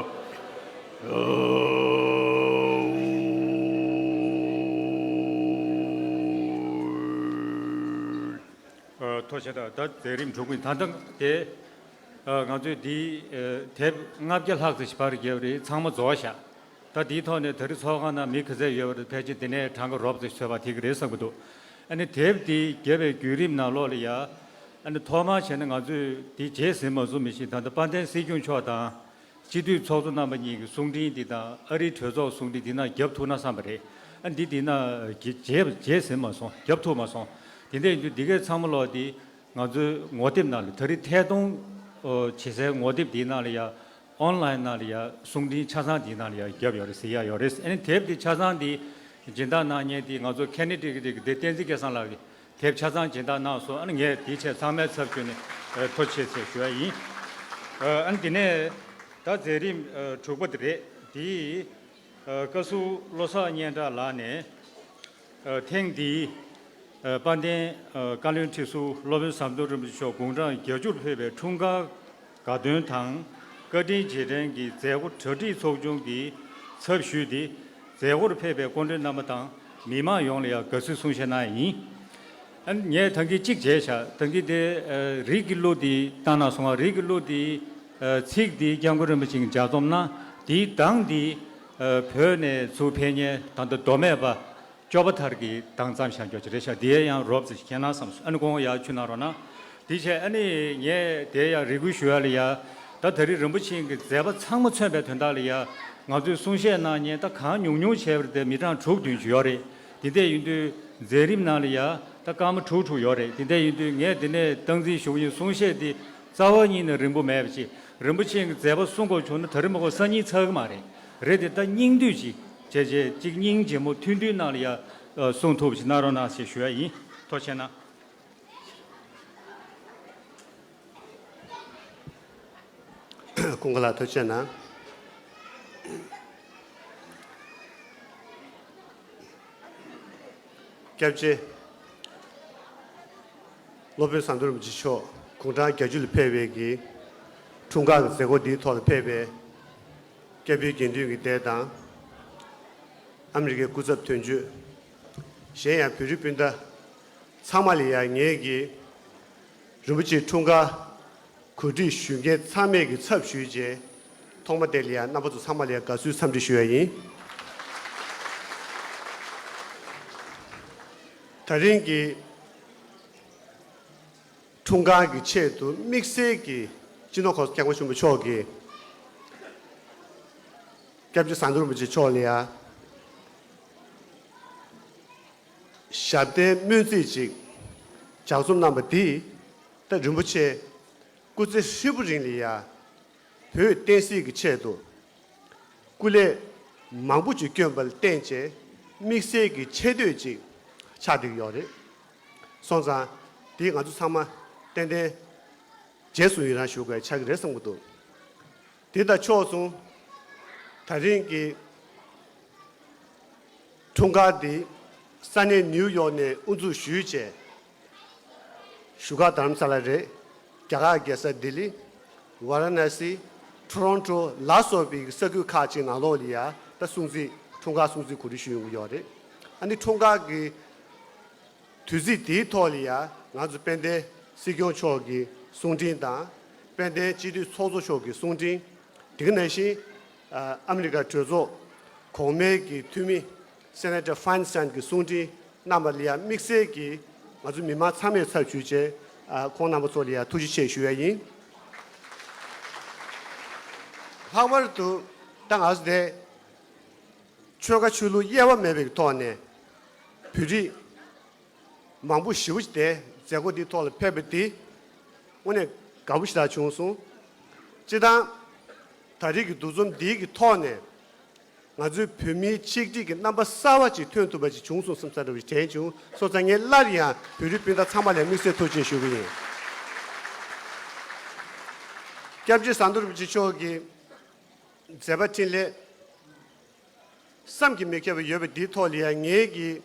ཐུགས་རྗེ་ཆེ། ད་མཛད་རིམ་གྲུབ་ཀྱི། ད་ལྟ་དེ་ང་ཚོས་འདི་དེབ་ལྔ་བརྒྱ་ལྷག་ཙམ་ཞིག་ཕར་བརྒྱབ་རེད། ཚང་མ་རྫོགས་ཤག་ད་འདིའི་ཐོག་ནས་ད་རེས་ཚོགས་ཁང་ནང་མི་ག་ཚད་ཡོད་པ་རེད། ཕལ་ཆེར་འདི་ནས་གྲངས་ཀ་རོབ་ཙམ་ཞིག་ཚོད་དཔག་ཐེབས་ཀྱི་རེད་བསམ་གྱི་འདུག་ཨ་ནི་དེབ་འདི་བརྒྱབ་པའི་བརྒྱུད་རིམ་ནང་ལོགས་ལ་ཡ། ཨ་ནི་ཐོག་མར་བྱས་ན་ང་ཚོས་འདི་རྗེས་ཟིན་མ་སོང་མི་ཤེས། ད་ལྟ་དཔལ་ལྡན་སྲིད་སྐྱོང་མཆོག་དང་། སྤྱི་འཐུས་ཚོགས་གཙོ་རྣམ་པ་གཉིས་ཀྱི་གསུང་འཕྲིན་འདི་དང་། ཨ་རིའི་གྲོས་ཚོགས་གསུང་འཕྲིན་འདི་ནང་བརྒྱབ་ཐུབ་ན་བསམ་པ་རེད། ཨ་འདི་འདི་ན་རྗེས་རྗེས་ཟིན་མ་སོང་། བརྒྱབ་ཐུབ་མ་སོང་། དེ་འདྲ་ཡིན་དུས་འདི་གའི་ཚང་མ་ལོག་འདི་ང་ཚོའི་ངོ་དེབ་ནང་ལ། ད་རེས་ཐད་གཏོང་བྱེད་སའི་ངོ་དེབ་འདིའི་ནང་ལ་ཡ། ཨོན་ལའིན་ནང་ལ་ཡ། གསུང་འཕྲིན་ཆ་ཚང་འདིའི་ནང་ལ་ཡ་བརྒྱབ་ཡོད་རེད། གཟིགས་ཡ་ཡོད་རེད། ཨ་ནི་དེབ་འདི་ཆ་ཚང་འདི་སྦྱིན་བདག་གནང་མཁན་འདི་ང་ཚོ་ཁེ་ནེ་ཌི་གི་འདི་བསྟན་འཛིན་སྐལ་བཟང་ལགས་ཀྱིས། དེབ་ཆ་ཚང་སྦྱིན་བདག་གནང་སོང་། ཨ་ནི་ངས་དེའི་ཆེད་ཚང་མའི་ཚབ་བྱས་ནས་ཨ་ཐུགས་རྗེ་ཆེ་ཞུ་ཡ་ཡིན། ཨ་ནི་དེ་ནས་ད་མཛད་རིམ་དྲུག་པ་དེ་རེད། དེ་བཀའ་ཟུར་བློ་བཟང་སྙན་གྲགས་ལགས་ནས་ཐེངས་འདིའི་དཔལ་ལྡན་བཀའ་བློན་ཁྲི་ཟུར་སློབ་དཔོན་ཟམ་གདོང་རིན་པོ་ཆེ་མཆོག་དགུང་གྲངས་བརྒྱད་ཅུར་ཕེབས་པའི་འཁྲུངས་སྐར་དགའ་སྟོན་དང་། བཀའ་དྲིན་རྗེས་དྲན་གྱི་མཛད་སྒོ་གྲ་སྒྲིག་ཚོགས་ཆུང་གི་ཚབ་ཞུས་ཏེ། མཛད་སྒོར་ཕེབས་པའི་སྐུ་མགྲོན་རྣམ་པ་དང་མི་མང་ཡོངས་ལ་ཡང་དགའ་བསུའི་གསུང་བཤད་གནང་ཡ་ཡིན། ཨ་ནི་ངས་ད་གིན་གཅིག་བརྗེད་བཞག་ད་གིན་དེ་རིགས་ཀྱི་གླུ་དེ་བཏང་ན་སོང་ང་། རིགས་ཀྱི་གླུ་དེ་ཚིག་དེ་སྐྱབས་མགོན་རིན་པོ་ཆེ་གིས་ལྗགས་རྩོམ་གནང་། དེའི་གདངས་དེ་བོད་ནས་ཚུར་ཕེབས་མཁན་ད་ལྟ་མདོ་སྨད་པ་ཅོ་པ་ཐར་གྱི་གདངས་བརྩམས་བཞག་རྒྱུ་ཅིག་རེད་ཤག་དེ་ཡང་རོབ་ཙམ་ཞིག་མཁྱེན་གནང་བསམ་སོང་། ཨ་ནི་དགོངས་ཡག་ཆུ་གནང་རོགས་གནང་། དེ་བྱས་ཨ་ནི་ངས་དེ་ཡང་རེ་སྐུལ་ཞུ་ཡ་ལ་ཡ། ད་ད་རེས་རིན་པོ་ཆེ་གི་མཛད་པ་ཚང་མ་མཚོན་པའི་དོན་དག་ལ་ཡ། ང་ཚོས་གསུང་བཤད་གནང་མཁན་ད་གང་ཉུང་ཉུང་བྱས་པ་དེ་མི་གྲངས་དྲུག་བདུན་ཅིག་ཡོད་རེད། དེ་འདྲ་ཡིན་དུས་མཛད་རིམ་ནང་ལ་ཡ་ད་སྐར་མ་དྲུག་དྲུག་ཡོད་རེད། དེ་འདྲ་ཡིན་དུས་ངས་དེ་ནས་སྟངས་འཛིན་ཞུ་གི་ཡིན། གསུང་བཤད་དེ་རྩ་བ་ཉིད་ནས་རིང་པོ་མེད་པ་ཅིག་རིན་པོ་ཆེ་གི་མཛད་པ་གསུང་དགོས་བྱུང་ན་ད་རེས་མ་དགོས་སང་ཉིན་ཚར་གི་མ་རེད། རེད་དེ་ད་སྙིང་བསྡུས་ཅིག་བྱས་བྱས་ཅིག་སྙིང་རྗེ་མོ་ཐུང་ཐུང་ནང་ལ་ཡ། གསུང་ཐུབ་པ་ཞིག་གནང་རོགས་གནང་ཞེས་ཞུ་ཡ་ཡིན། ཐུགས་རྗེ་གནང་། སྐུ་ངོ་ལགས་ཐུགས་རྗེ་གནང་། སྐྱབས་རྗེ་སློབ་དཔོན་ཟམ་གདོང་རིན་པོ་ཆེ་མཆོག་དགུང་གྲངས་བརྒྱད་ཅུ་ལ་ཕེབས་པའི་གི་འཁྲུངས་སྐར་གྱི་མཛད་སྒོ་འདིའི་ཐོག་ལ་ཕེབས་པའི་སྐྱབས་ཡུལ་དགེ་འདུན་གྱི་སྡེ་དང་། ཨ་མི་རི་ཀའི་སྐུ་ཚབ་དོན་གཅོད། གཞན་ཡང་བོད་རིགས་སྤུན་ཟླ་ཚང་མ་ལ་ཡང་ངེད་ཀྱིས་རིན་པོ་ཆེའི་འཁྲུངས་སྐར་གོ་སྒྲིག་ཞུ་མཁན་ཚང་མས་ཀྱི་ཚབ་ཞུས་རྗེས། ཐོག་མ་དེ་ལ་ཡང་རྣམ་པ་ཚོ་ཚང་མ་ལ་ཡང་དགའ་བསུའི་འཚམས་འདྲི་ཞུ་ཡ་ཡིན། ད་རིང་གི་འཁྲུངས་སྐར་གྱི་ཆེད་དུ་དམིགས་བསལ་གྱི་སྤྱི་ནོར་༸གོང་ས་༸སྐྱབས་མགོན་ཆེན་པོ་མཆོག་གིས་སྐྱབས་རྗེ་ཟམ་གདོང་རིན་པོ་ཆེ་མཆོག་ལ་ཡང་ཞབས་བརྟན་སྨོན་ཚིག་ཅིག་ལྗགས་རྩོམ་གནང་བ་འདིས། ད་རིན་པོ་ཆེ་སྐུ་ཚེ་ཧྲིལ་པོ་རིང་ལ་ཡང་བོད་བསྟན་སྲིད་ཀྱི་ཆེད་དུ་སྐུ་ལས་མང་པོ་ཅིག་བསྐྱོན་པ་ལ་བརྟེན་བྱས་དམིགས་བསལ་གྱི་ཆེ་བསྟོད་ཅིག་ཆགས་བསྡད་ཀྱི་ཡོད་རེད། སོང་ཙང་འདི་ང་ཚོ་ཚང་མ་ཏན་ཏན་རྗེས་སུ་ཡི་རང་ཞུ་དགོས་ཆགས་ཀྱི་རེད་བསམ་གྱི་འདུག་དེ་དང་ཕྱོགས་མཚུངས། ད་རིང་གི་འཁྲུངས་སྐར་འདི་ས་གནས་ནིའུ་ཡོག་ནས་དབུ་འཛུགས་ཞུས་བྱས། བཞུགས་སྒར་རྡ་རམ་ས་ལ་རེད། རྒྱ་གར་རྒྱལ་ས་ལྡི་ལི། ཝཱ་ར་ཎ་སི། ཊོ་རོན་ཊོ་ལ་སོགས་པའི་ས་ཁུལ་ཁག་ཅིག་ནང་ལོགས་ལ་ཡ་ད་སྲུང་བརྩི་འཁྲུངས་སྐར་སྲུང་བརྩི་གོ་སྒྲིག་ཞུ་ཡོང་གི་ཡོད་རེད། ཨ་ནི་འཁྲུངས་སྐར་གྱི་དུས་ཚིགས་དེའི་ཐོག་ལ་ཡ་ང་ཚོ་དཔལ་ལྡན་སྲིད་སྐྱོང་མཆོག་གི་གསུང་འཕྲིན་དང་། དཔལ་ལྡན་སྤྱི་འཐུས་ཚོགས་གཙོ་མཆོག་གི་གསུང་འཕྲིན། དེ་ག་ནང་བཞིན་ཨ་ཨ་མི་རི་ཀ་གྲོས་ཚོགས་གོང་མའི་གི་འཐུས་མི་སེ་ནེ་ཊར་ཕཱན་སི་ཊན་གྱི་གསུང་འཕྲིན་གནང་བ་ལ་ཡང་དམིགས་བསལ་གྱིས་ང་ཚོ་མི་མང་ཚང་མའི་ཚབ་ཞུས་བྱས་ཨ་ཁོང་རྣམ་པ་ཚོ་ལ་ཡང་ཐུགས་རྗེ་ཆེ་ཞུ་ཡ་ཡིན། ལྷག་པར་དུ་ད་ང་ཚོ་དེ་ཆོལ་ཁ་ཆོས་ལུགས་དབྱེ་བ་མེད་པའི་ཐོག་ནས་བོད་རིགས་མང་པོ་ཞེ་པོ་ཅིག་དེ་མཛད་སྒོ་འདིའི་ཐོག་ལ་ཕེབས་པ་འདི་དངོས་གནས་དགའ་པོ་ཞེ་དྲག་བྱུང་སོང་། སྤྱིར་བཏང་ད་རེས་ཀྱི་འདུ་འཛོམས་འདིའི་གི་ཐོག་ནས་ང་ཚོའི་བོད་མིའི་ཆིག་སྒྲིལ་གྱི་རྣམ་པ་གསར་བ་ཅིག་ཐོན་ཐུབ་པ་ཅིག་བྱུང་སོང་བསམ་ས་འདྲ་བ་ཞིག་དྲན་བྱུང་། སོང་ཙང་ངས་སླར་ཡང་བོད་རིགས་སྤུན་ཟླ་ཚང་མ་ལ་དམིགས་བསལ་ཐུགས་རྗེ་ཆེ་ཞུ་གི་ཡིན། སྐྱབས་རྗེ་ཟམ་གདོང་རིན་པོ་ཆེ་མཆོག་གི་མཛད་པ་འཕྲིན་ལས་བསམ་གྱིས་མི་ཁྱབ་པ་ཡོད་པ་འདིའི་ཐོག་ལ་ཡང་ངེད་ཀྱིས་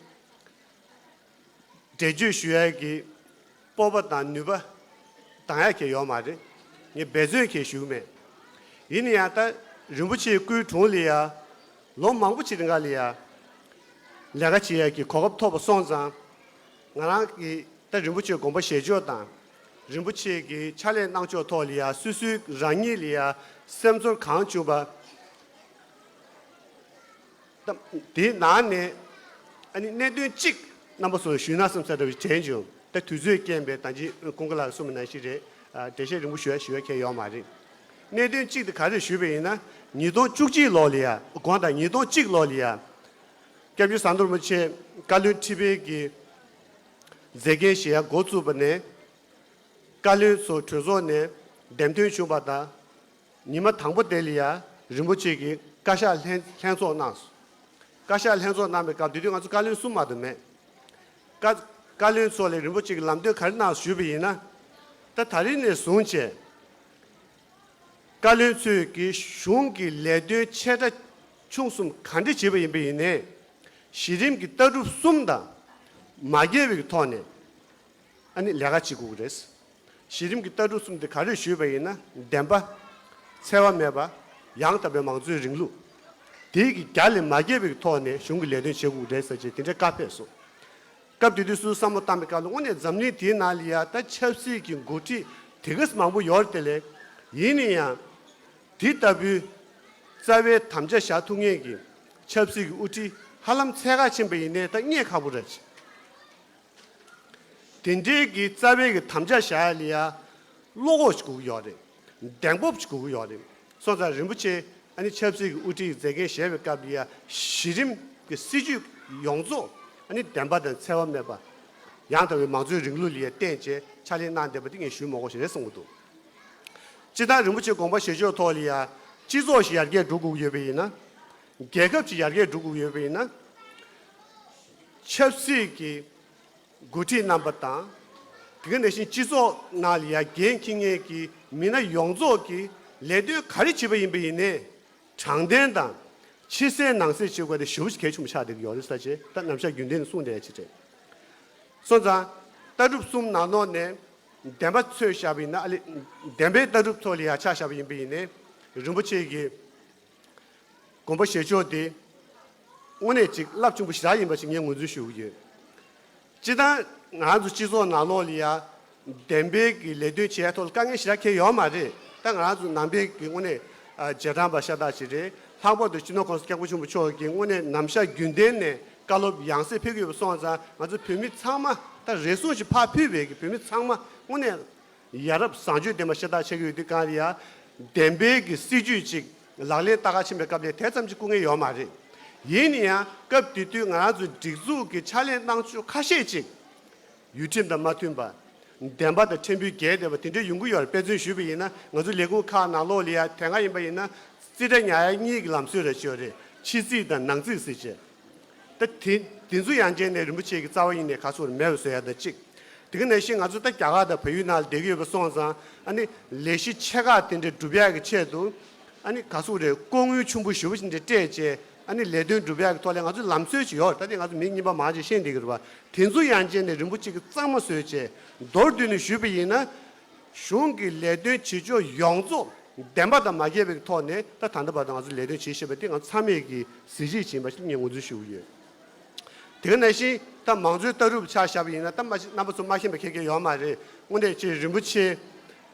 འགྲེལ་བརྗོད་ཞུ་ཡས་ཀྱི་སྤོབས་པ་དང་ནུས་པ་འདང་ཡ་གང་ཡང་ཡོད་མ་རེད། ངས་འབད་བརྩོན་གང་ཡང་ཞུ་གི་མེད། ཡིན་ན་ཡང་ད་རིན་པོ་ཆེའི་སྐུའི་དྲུང་ལ་ཡ་ལོ་མང་པོ་ཅིག་རིང་ག་ལ་ཡ་ལས་ཀ་བྱེད་ཡས་ཀྱི་གོ་སྐབས་ཐོབ་པ་སོང་ཙང་། ང་རང་གིས་ད་རིན་པོ་ཆེའི་དགོངས་པ་བཞེས་ཕྱོགས་དང་། རིན་པོ་ཆེ་གི་ཕྱག་ལས་གནང་ཕྱོགས་ཐོག་ལ་ཡ་སོ་སོའི་རང་ཉིད་ལ་ཡ་སེམས་ཚོར་གང་བྱུང་བ། ད་དེའི་ནང་ནས་ཨ་ནི་གནད་དོན་གཅིག་རྣམ་པ་ཚོར་ཞུས་ན་བསམ་ས་འདྲ་བ་ཞིག་དྲན་བྱུང་། ད་དུས་ཚོད་རྐྱེན་པས་ད་ཅི་ཀུན་དགའ་ལགས་གསུངས་པ་ནང་བཞིན་རེད། ཨ་འགྲེལ་བཤད་རིང་པོ་ཞུ་ཡ་ཞུ་ཡ་གང་ཡང་ཡོད་མ་རེད། གནད་དོན་གཅིག་དེ་ག་རེ་ཞུས་པ་ཡིན་ན། ཉིས་སྟོང་བཅུ་གཅིག་ལོ་ལ་ཡ་དགོངས་དག་ཉིས་སྟོང་གཅིག་ལོ་ལ་ཡ་སྐྱབས་རྗེ་ཟམ་གདོང་རིན་པོ་ཆེ་བཀའ་བློན་ཁྲི་པའི་གི་མཛད་འགན་བཞེས་ཡ་འགོ་བཙུགས་པ་ནས། བཀའ་བློན་ཚོ་གྲོས་ཚོགས་ནས་འདེམས་ཐོན་བྱུང་བ་དང་། ཉི་མ་དང་པོ་དེ་ལ་ཡ་རིན་པོ་ཆེ་གིས་བཀའ་ཤག་ལྷན་ལྷན་ཚོགས་གནང་སོང་། བཀའ་ཤག་ལྷན་ཚོགས་གནང་བའི་སྐབས་དེ་དུས་ང་ཚོ་བཀའ་བློན་གསུམ་མ་གཏོགས་མེད། བཀའ་བཀའ་བློན་ཚོ་ལ་རིན་པོ་ཆེ་གིས་ལམ་སྟོན་ག་རེ་གནང་ཞུས་པ་ཡིན་ན། ད་ད་རིང་ནས་བཟུང་བྱས། བཀའ་བློན་ཚོས་ཀྱི་གཞུང་གི་ལས་དོན་ཆེ་ཕྲ་ཆུང་གསུམ་ག་འདྲ་བྱེད་པ་ཡིན་པ་ཡིན་ནའི། གཞི་རིམ་གྱི་ལྟ་གྲུབ་གསུམ་དང་མ་འགལ་བའི་ཐོག་ནས་ཨ་ནི་ལས་ཀ་བྱེད་དགོས་ཀྱི་རེད། གཞི་རིམ་གྱི་ལྟ་གྲུབ་གསུམ་དེ་ག་རེ་ཞུས་པ་ཡིན་ན། བདེན་པ། འཚེ་བ་མེད་པ། ཡང་དག་པའི་མང་གཙོའི་རིང་ལུགས། དེའི་གི་རྒྱ་ལས་མ་བསྐྱེད་པའི་ཐོག་ནས་གཞུང་གི་ལས་དོན་བྱེད་དགོས་རེད་ཟེར་བྱས་དེ་འདྲའི་བཀའ་ཕེབས་སོང་། སྐབས་དེ་དུས་སུ་བསམ་བློ་བཏང་པའི་སྐབས་ལ་དངོས་གནས་འཛམ་གླིང་དེའི་ནང་ལ་ཡ་ད་ཆབ་སྲིད་ཀྱི་འགོ་ཁྲིད་དེ་ག་ཙམ་མང་པོ་ཡོད་རེད་དེ་ལས། ཡིན་ན་ཡང་། དེ་ལྟ་བུའི་རྩ་བའི་དམ་བཅའ་བཞག་ཐུབ་མཁན་གྱི་ཆབ་སྲིད་ཀྱི་དབུ་ཁྲིད་ཧ་ལམ་འཚོལ་ག་ཕྱིན་པ་ཡིན་ནའི་ད་རྙེད་ཁག་པོ་རེད། དེ་འདྲའི་གི་རྩ་བའི་གི་དམ་བཅའ་བཞག་ཡ་ལ་ཡ་བློ་ཁོག་ཅིག་དགོས་ཀྱི་ཡོད་རེད། གདེང་སྤོབས་ཅིག་དགོས་ཀྱི་ཡོད་རེད། སོང་ཙང་རིན་པོ་ཆེ་ཨ་ནི་ཆབ་སྲིད་ཀྱི་དབུ་ཁྲིད་ཀྱི་མཛད་འགན་བཞེས་པའི་སྐབས་ལ་ཡ་གཞི་རིམ་གྱི་སྲིད་ཇུས་ཡོངས་རྫོགས་ཨ་ནི་བདེན་པ་དང་འཚེ་བ་མེད་པ། ཡང་དག་པའི་མང་གཙོའི་རིང་ལུགས་ལ་ཡ་བརྟེན་བྱས་ཕྱག་ལས་གནང་བསྡད་པ་དེ་ངས་ཞུ་མ་དགོས་ཤིག་རེད་བསམ་གྱི་འདུག་སྤྱིར་བཏང་རིན་པོ་ཆེའི་དགོངས་པ་བཞེས་ཕྱོགས་ཐོག་ལ་ཡ་སྤྱི་ཚོགས་ཤིག་ཡར་རྒྱས་འགྲོ་དགོས་ཀྱི་ཡོད་པ་ཡིན་ན། རྒྱལ་ཁབ་ཅིག་ཡར་རྒྱས་འགྲོ་དགོས་ཀྱི་ཡོད་པ་ཡིན་ན། ཆབ་སྲིད་ཀྱི་འགོ་ཁྲིད་རྣམ་པ་དང་། དེ་ག་ནང་བཞིན་སྤྱི་ཚོགས་ནང་ལ་ཡ་འགན་འཁྱེར་མཁན་གྱི་མི་སྣ་ཡོངས་རྫོགས་ཀྱིས་ལས་དོན་ག་རེ་བྱེད་པ་ཡིན་པ་ཡིན་ནའི། དྲང་བདེན་དང་ཕྱི་གསལ་ནང་གསལ་བྱེད་དགོས་དེ་ཞེ་པོ་ཞིག་གལ་ཆེན་པོ་ཆགས་བསྡད་ཀྱི་ཡོད་རེད་ཟེར་བྱས། ད་ནམ་ཞག་རྒྱུན་ལྡན་ནས་གསུངས་བསྡད་ཡ་ཅིག་རེད། སོང་ཙང་ལྟ་གྲུབ་གསུམ་ནང་ལོགས་ནས་བདེན་པ་འཚོལ་བཞག་པ་ཡིན་ན། ཨ་ལེ། བདེན་པའི་ལྟ་གྲུབ་ཐོག་ལ་ཡ་ཆ་བཞག་པ་ཡིན་པ་ཡིན་ནའི། རིན་པོ་ཆེ་གི་དགོངས་པ་བཞེས་ཕྱོགས་དེ་དངོས་གནས་ཅིག་རླབས་ཆེན་པོ་ཞེ་དྲག་ཡིན་པ་ཞིག་ངས་ངོས་འཛིན་ཞུ་གི་ཡོད། སྤྱིར་བཏང་ང་རང་ཚོ་སྤྱི་ཚོགས་ནང་ལོགས་ལ་ཡ་བདེན་པའི་གི་ལས་དོན་བྱེད་ཡ་ཐོག་ལ་དཀའ་ངལ་ཞེ་དྲག་འཁྱེར་ཡོད་མ་རེད། ད་ང་རང་ཚོ་ནང་པའི་གི་དངོས་གནས་ཨ་རྗེས་འབྲང་པ་ཤ་སྟག་ཅིག་རེད། ལྷག་པར་དུ་སྤྱི་ནོར་༸གོང་ས་༸སྐྱབས་མགོན་ཆེན་པོ་མཆོག་གིས་དངོས་གནས་ནམ་ཞག་རྒྱུན་ལྡན་ནས་བཀའ་སློབ་ཡང་སེ་ཕེབས་ཀྱི་ཡོད་པ་སོང་ཙང་། ང་ཚོ་བོད་མི་ཚང་མ། ད་རེ་ཟུང་ཞིག་ཕར་ཕུད་པའི་གི་བོད་མི་ཚང་མ་དངོས་གནས་ཡ་རབས་བཟང་སྤྱོད་ལྡན་པ་ཤ་སྟག་ཆགས་ཀྱི་ཡོད་དུས་གང་ལ་ཡ། བདེན་པའི་གི་སྲིད་ཇུས་ཅིག་ལག་ལེན་བསྟར་ག་ཕྱིན་པའི་སྐབས་ལ་དེ་ཙམ་ཅིག་སྐུ་ངལ་ཡོད་མ་རེད། ཡིན་ན་ཡང་སྐབས་དེ་དུས་ང་རང་ཚོའི་སྒྲིག་འཛུགས་ཀྱི་ཕྱག་ལས་གནང་ཕྱོགས་ཁ་ཤས་ཅིག་ཡུལ་ཁྲིམས་དང་མ་མཐུན་པ། བདེན་པ་དང་ཕྲན་བུ་འགལ་བསྡད་པ་དེ་འདྲ་ཡོང་གི་ཡོད་རེད། དཔེ་མཚོན་ཞུས་པ་ཡིན་ན། ང་ཚོ་ལས་ཁུངས་ཁག་ནང་ལོགས་ལ་ཡ་དེ་སྔ་ཡིན་པ་ཡིན་ན་རྩིས་ཁྲ་ཉར་ཡ་གཉིས་ཀྱི་ལམ་སྲོལ་རེ་ཅིག་ཡོད་རེད། ཕྱི་རྩིས་དང་ནང་རྩིས་ཟེར་བྱས། ད་དེ་དེ་ཚོ་ཡང་ཅིན་ནས་རིན་པོ་ཆེ་གི་རྩ་བ་ཉིད་ནས་ག་ཚོད་མེད་པ་བཟོ་ཡ་ད་གཅིག་དེ་ག་ནང་བཞིན་ང་ཚོ་ད་རྒྱ་གར་དང་བལ་ཡུལ་ནང་ལ་བསྡད་ཀྱི་ཡོད་པ་སོང་ཙང་། ཨ་ནི་ལས་གཞི་ཆེ་ཁག་དེ་འདྲ་སྒྲུབ་ཡ་གི་ཆེད་དུ། ཨ་ནི་ག་ཚོད་རེད། ལྐོག་དངུལ་ཆེན་པོ་ཞེ་པོ་ཅིག་འདྲ་སྤྲད་བྱས། ཨ་ནི་ལས་དོན་སྒྲུབ་ཡ་གི་ཐོག་ལ་ང་ཚོ་ལམ་སྲོལ་ཅིག་ཡོད་རེད། ད་དེ་ང་ཚོ་མི་རྙིང་པ་མང་ཆེ་ཤེས་བསྡད་ཀྱི་རེད་པ། དེ་ཚོ་ཡང་ཅིན་ནས་རིན་པོ་ཆེ་གི་གཙང་མ་བཟོས་བྱས། མདོར་བསྡུས་ནས་ཞུས་པ་ཡིན་ན། གཞུང་གི་ལས་དོན་བྱེད་ཕྱོགས་ཡོངས་རྫོགས་བདེན་པ་དང་མ་འགལ་བའི་ཐོག་ནས། ད་ད་ལྟ་བར་དུ་ང་ཚོ་ལས་དོན་བྱེད་བཞིན་པ་དེ་ང་ཚོ་ཚང་མས་ཀྱི་གཟི་བརྗིད་ཡིན་པ་ཞིག་ངས་ངོས་འཛིན་ཞུ་གི་ཡོད། དེ་ག་ནང་བཞིན་ད་མང་གཙོའི་ལྟ་གྲུབ་ཆ་བཞག་པ་ཡིན་ན། ད་མ་གཞི་རྣམ་པ་ཚོ་མ་མཁྱེན་པ་གང་ཡང་ཡོད་མ་རེད། དངོས་གནས་ཅིག་རིན་པོ་ཆེ་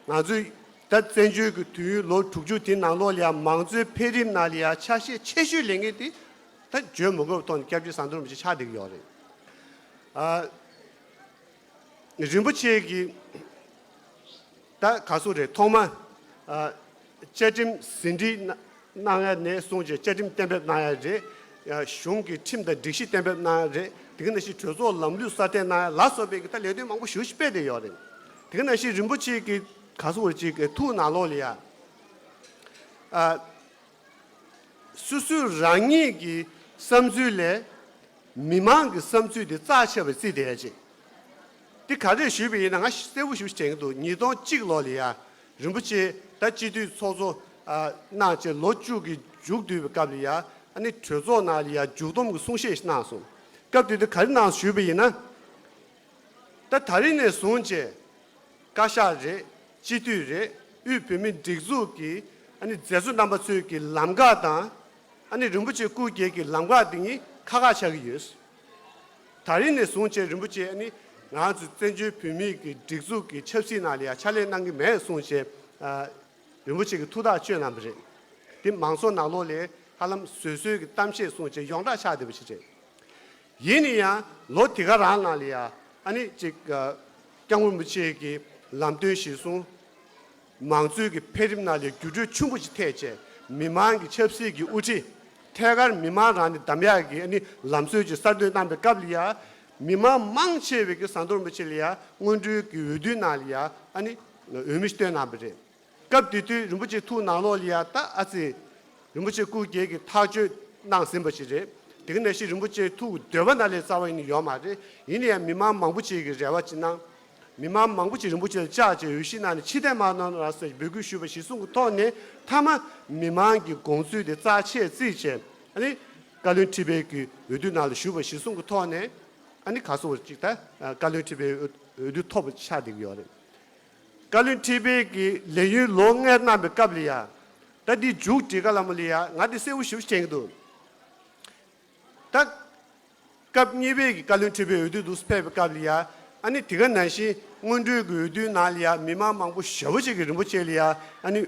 ང་ཚོའི་ད་བཙན་བྱོལ་གྱི་དུས་ཡུན་ལོ་དྲུག་ཅུ་དེའི་ནང་ལོགས་ལ་ཡ་མང་གཙོའི་འཕེལ་རིམ་ནང་ལ་ཡ་ཆ་ཤས་ཆེ་ཤོས་ལེན་མཁན་དེ། ད་བརྗོད་མི་དགོས་པའི་ཐོག་ནས་སྐྱབས་རྗེ་ཟམ་གདོང་རིན་པོ་ཆེ་ཆགས་བསྡད་ཀྱི་ཡོད་རེད། ཨ། རིན་པོ་ཆེ་གིས་ད་ག་ཚོད་རེད། ཐོག་མ་ཨ་བཅའ་ཁྲིམས་ཟིན་བྲིས་གནང་གནང་ཡ་ནས་བཟུང་བྱས་བཅའ་ཁྲིམས་གཏན་འབེབས་གནང་ཡ་རེད། ཨ་གཞུང་གི་ཁྲིམས་དང་སྒྲིག་གཞི་གཏན་འབེབས་གནང་ཡ་རེད། དེ་ག་ནང་བཞིན་གྲོས་ཚོགས་ལམ་ལུགས་གསར་གཏོད་གནང་ཡ་ལ་སོགས་པའི་གི་ད་ལས་དོན་མང་པོ་ཞེ་པོ་ཅིག་སྤེལ་བསྡད་ཡོད་རེད། དེ་ག་ནང་བཞིན་རིན་པོ་ཆེ་གི་ག་ཚོད་རེད་ཅིག་གི་ཐུགས་ནང་ལོགས་ལ་ཡ། ཨ། སོ་སོའི་རང་ཉིད་ཀྱི་བསམ་ཚུལ་ལས་མི་མང་གི་བསམ་ཚུལ་དེ་རྩ་ཆེ་བར་བརྩིས་བསྡད་ཡ་ཅིག་དེ་ག་རེ་ཞུས་པ་ཡིན་ན། ང་གསལ་པོ་ཞེ་པོ་ཅིག་དྲན་གྱི་འདུག་ཉིས་སྟོང་གཅིག་ལོ་ལ་ཡ་རིན་པོ་ཆེ་ད་སྤྱི་འཐུས་ཚོགས་གཙོ་ཨ་གནང་བྱས་ལོ་བཅུ་གི་མཇུག་བསྡུས་པའི་སྐབས་ལ་ཡ། ཨ་ནི་གྲོས་ཚོགས་ནང་ལ་ཡ་མཇུག་སྡོམ་གྱི་གསུང་བཤད་ཞིག་གནང་སོང་། སྐབས་དེ་དུས་ག་རེ་གནང་ཞུས་པ་ཡིན་ན། ད་ད་རིང་ནས་བཟུང་བྱས་བཀའ་ཤག་རེད། སྤྱི་འཐུས་རེད། དབུས་བོད་མིའི་སྒྲིག་འཛུགས་ཀྱི་ཨ་ནི་མཛད་གཙོ་རྣམ་པ་ཚོའི་གི་ལམ་ཁ་དང་། ཨ་ནི་རིན་པོ་ཆེ་སྐུ་སྒེར་གྱི་ལམ་ཁ་དེ་གཉིས་ཁ་ཁ་ཆགས་ཀྱི་ཡོད། ད་རིང་ནས་བཟུང་བྱས་རིན་པོ་ཆེ་ཨ་ནི་ང་ཚོ་བཙན་བྱོལ་བོད་མིའི་གི་སྒྲིག་འཛུགས་ཀྱི་ཆབ་སྲིད་ནང་ལ་ཡང་ཕྱག་ལས་གནང་གི་མེད་གསུངས་བྱས། ཨ། རིན་པོ་ཆེ་གིས་ཐུགས་ཐག་གཅོད་གནང་བ་རེད། དེ་མང་ཚོགས་ནང་ལོགས་ལ་ཧ་ལམ་བཟོད་གསོལ་གྱི་གཏམ་བཤད་གསུངས་བྱས་ཡོངས་གྲགས་ཆགས་བསྡད་པ་ཞིག་རེད། ཡིན་ན་ཡང་ལོ་དེ་ག་རང་ནང་ལ་ཡ་ཨ་ནི་ཅིག་ཨ་སྐྱབས་མགོན་རིན་པོ་ཆེ་གི་ལམ་སྟོན་གཞིར་བཟུང་། མང་གཙོའི་གི་འཕེལ་རིམ་ནང་ལ་འགྱུར་འགྲོས་ཆེན་པོ་ཞིག་ཐེབས་བྱས། མི་མང་གི་ཆབ་སྲིད་ཀྱི་དབུ་ཁྲིད་ཐད་ཀར་མི་མང་རང་ནས་བདམས་ཡག་གི་ཨ་ནི་ལམ་སྲོལ་ཅིག་གསར་གཏོད་གནང་པའི་སྐབས་ལ་ཡ། མི་མང་མང་ཆེ་བས་ཀྱི་ཟམ་གདོང་རིན་པོ་ཆེ་ལ་ཡ་སྔོན་འགྲོའི་གི་འོས་བསྡུའི་ནང་ལ་ཡ་ཨ་ནི་འོས་མི་ཞིག་བཏོན་གནང་བ་རེད། སྐབས་དེ་དུས་རིན་པོ་ཆེ་ཐུགས་ནང་ལོགས་ལ་ཡ་ད་ཨ་ཙི། རིན་པོ་ཆེ་སྐུ་སྒེར་གྱི་ཐག་གཅོད་གནང་ཟིན་པ་ཞིག་རེད། དེ་ག་ནང་བཞིན་རིན་པོ་ཆེའི་ཐུགས་འདོད་པ་ནང་ལས་རྩ་བ་ཡིན་ནི་ཡོད་མ་རེད། ཡིན་ན་ཡང་མི་མང་མང་པོ་ཅིག་གིས་རེ་བ་ཅིག་གནང་། མི་མང་མང་པོ་ཅིག་རིན་པོ་ཆེ་ལ་བཅར་བྱས་འོས་གཞི་གནང་ནས་ཕྱིར་འཐེན་མ་གནང་རོགས་ཟེར་འབོད་སྐུལ་ཞུས་པ་གཞིར་བཟུང་གི་ཐོག་ནས། མཐའ་མ་མི་མང་གི་དགོངས་ཚུལ་དེ་རྩ་ཆེར་བརྩིས་བྱས། ཨ་ནི་བཀའ་བློན་ཁྲི་པའི་གི་འོས་བསྡུ་ནང་ལ་ཞུགས་པ་གཞིར་བཟུང་གི་ཐོག་ནས། ཨ་ནི་ག་སོང་བར་ཅིག་ད་བཀའ་བློན་ཁྲི་པའི་འོས་འོས་བསྡུ་ཐོབ་པ་ཆགས་བསྡད་ཀྱི་ཡོད་རེད། བཀའ་བློན་ཁྲི་པའི་གི་ལས་ཡུན་ལོ་ལྔའི་གནང་བའི་སྐབས་ལ་ཡ། ད་འདི་མཇུག་སྒྲིལ་ག་ལ་མོ་ལ་ཡ་ང་འདི་གསལ་པོ་ཞེ་པོ་ཅིག་མཁྱེན་གྱི་འདུག་ད་སྐབས་གཉིས་པའི་གི་བཀའ་བློན་ཁྲི་པའི་འོས་བསྡུ་འདུག་སེ་ཕེབས་པའི་སྐབས་ལ་ཡ། ཨ་ནི་དེ་ག་ནང་བཞིན་སྔོན་འགྲོའི་གི་འོས་བསྡུའི་ནང་ལ་ཡ་མི་མང་མང་པོ་ཞེ་པོ་ཅིག་གིས་རིན་པོ་ཆེ་ལ་ཡ་ཨ་ནི་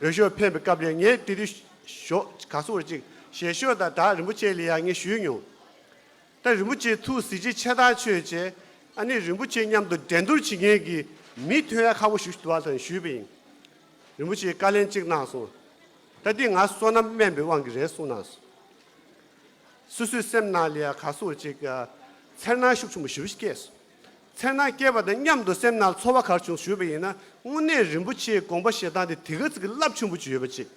འོས་ཤོག་འཕེན་པའི་སྐབས་ལ་ཡ། ངས་དེ་དུས་ཞོ་ག་སོང་བར་ཅིག་ཞལ་ཤོག་དང་སྦྲགས་རིན་པོ་ཆེ་ལ་ཡ་ངས་ཞུས་མྱོང་། ད་རིན་པོ་ཆེ་ཐུགས་གཟི་བརྗིད་ཆེ་ཐག་ཆོད་བྱས། ཨ་ནི་རིན་པོ་ཆེ་མཉམ་དུ་འགྲན་བསྡུར་བྱེད་མཁན་གྱི་མི་ཐོན་ཡ་ཁག་པོ་ཞིག་འདུག་པ་དང་ཞུས་པ་ཡིན། རིན་པོ་ཆེས་བཀའ་ལན་གཅིག་གནང་སོང་། ད་འདི་ང་བསོད་ནམས་དམན་པའི་དབང་གིས་རེད་གསུངས་གནང་སོང་། སོ་སོའི་སེམས་ནང་ལ་ཡ་ག་སོང་ཅིག་ཨ་འཚེར་སྣང་ཤུགས་ཆེན་པོ་ཞེ་པོ་ཞིག་སྐྱེས་སོང་། འཚེར་སྣང་སྐྱེས་པ་དང་མཉམ་དུ་སེམས་ནང་ཚོར་བ་ག་རེ་བྱུང་ཞུས་པ་ཡིན་ན། དངོས་གནས་རིན་པོ་ཆེའི་དགོངས་པ་བཞེས་སྟངས་དེ་དེ་ག་ཙམ་གྱི་རླབས་ཆེན་པོ་ཅིག་ཡོད་པ་ཅིག་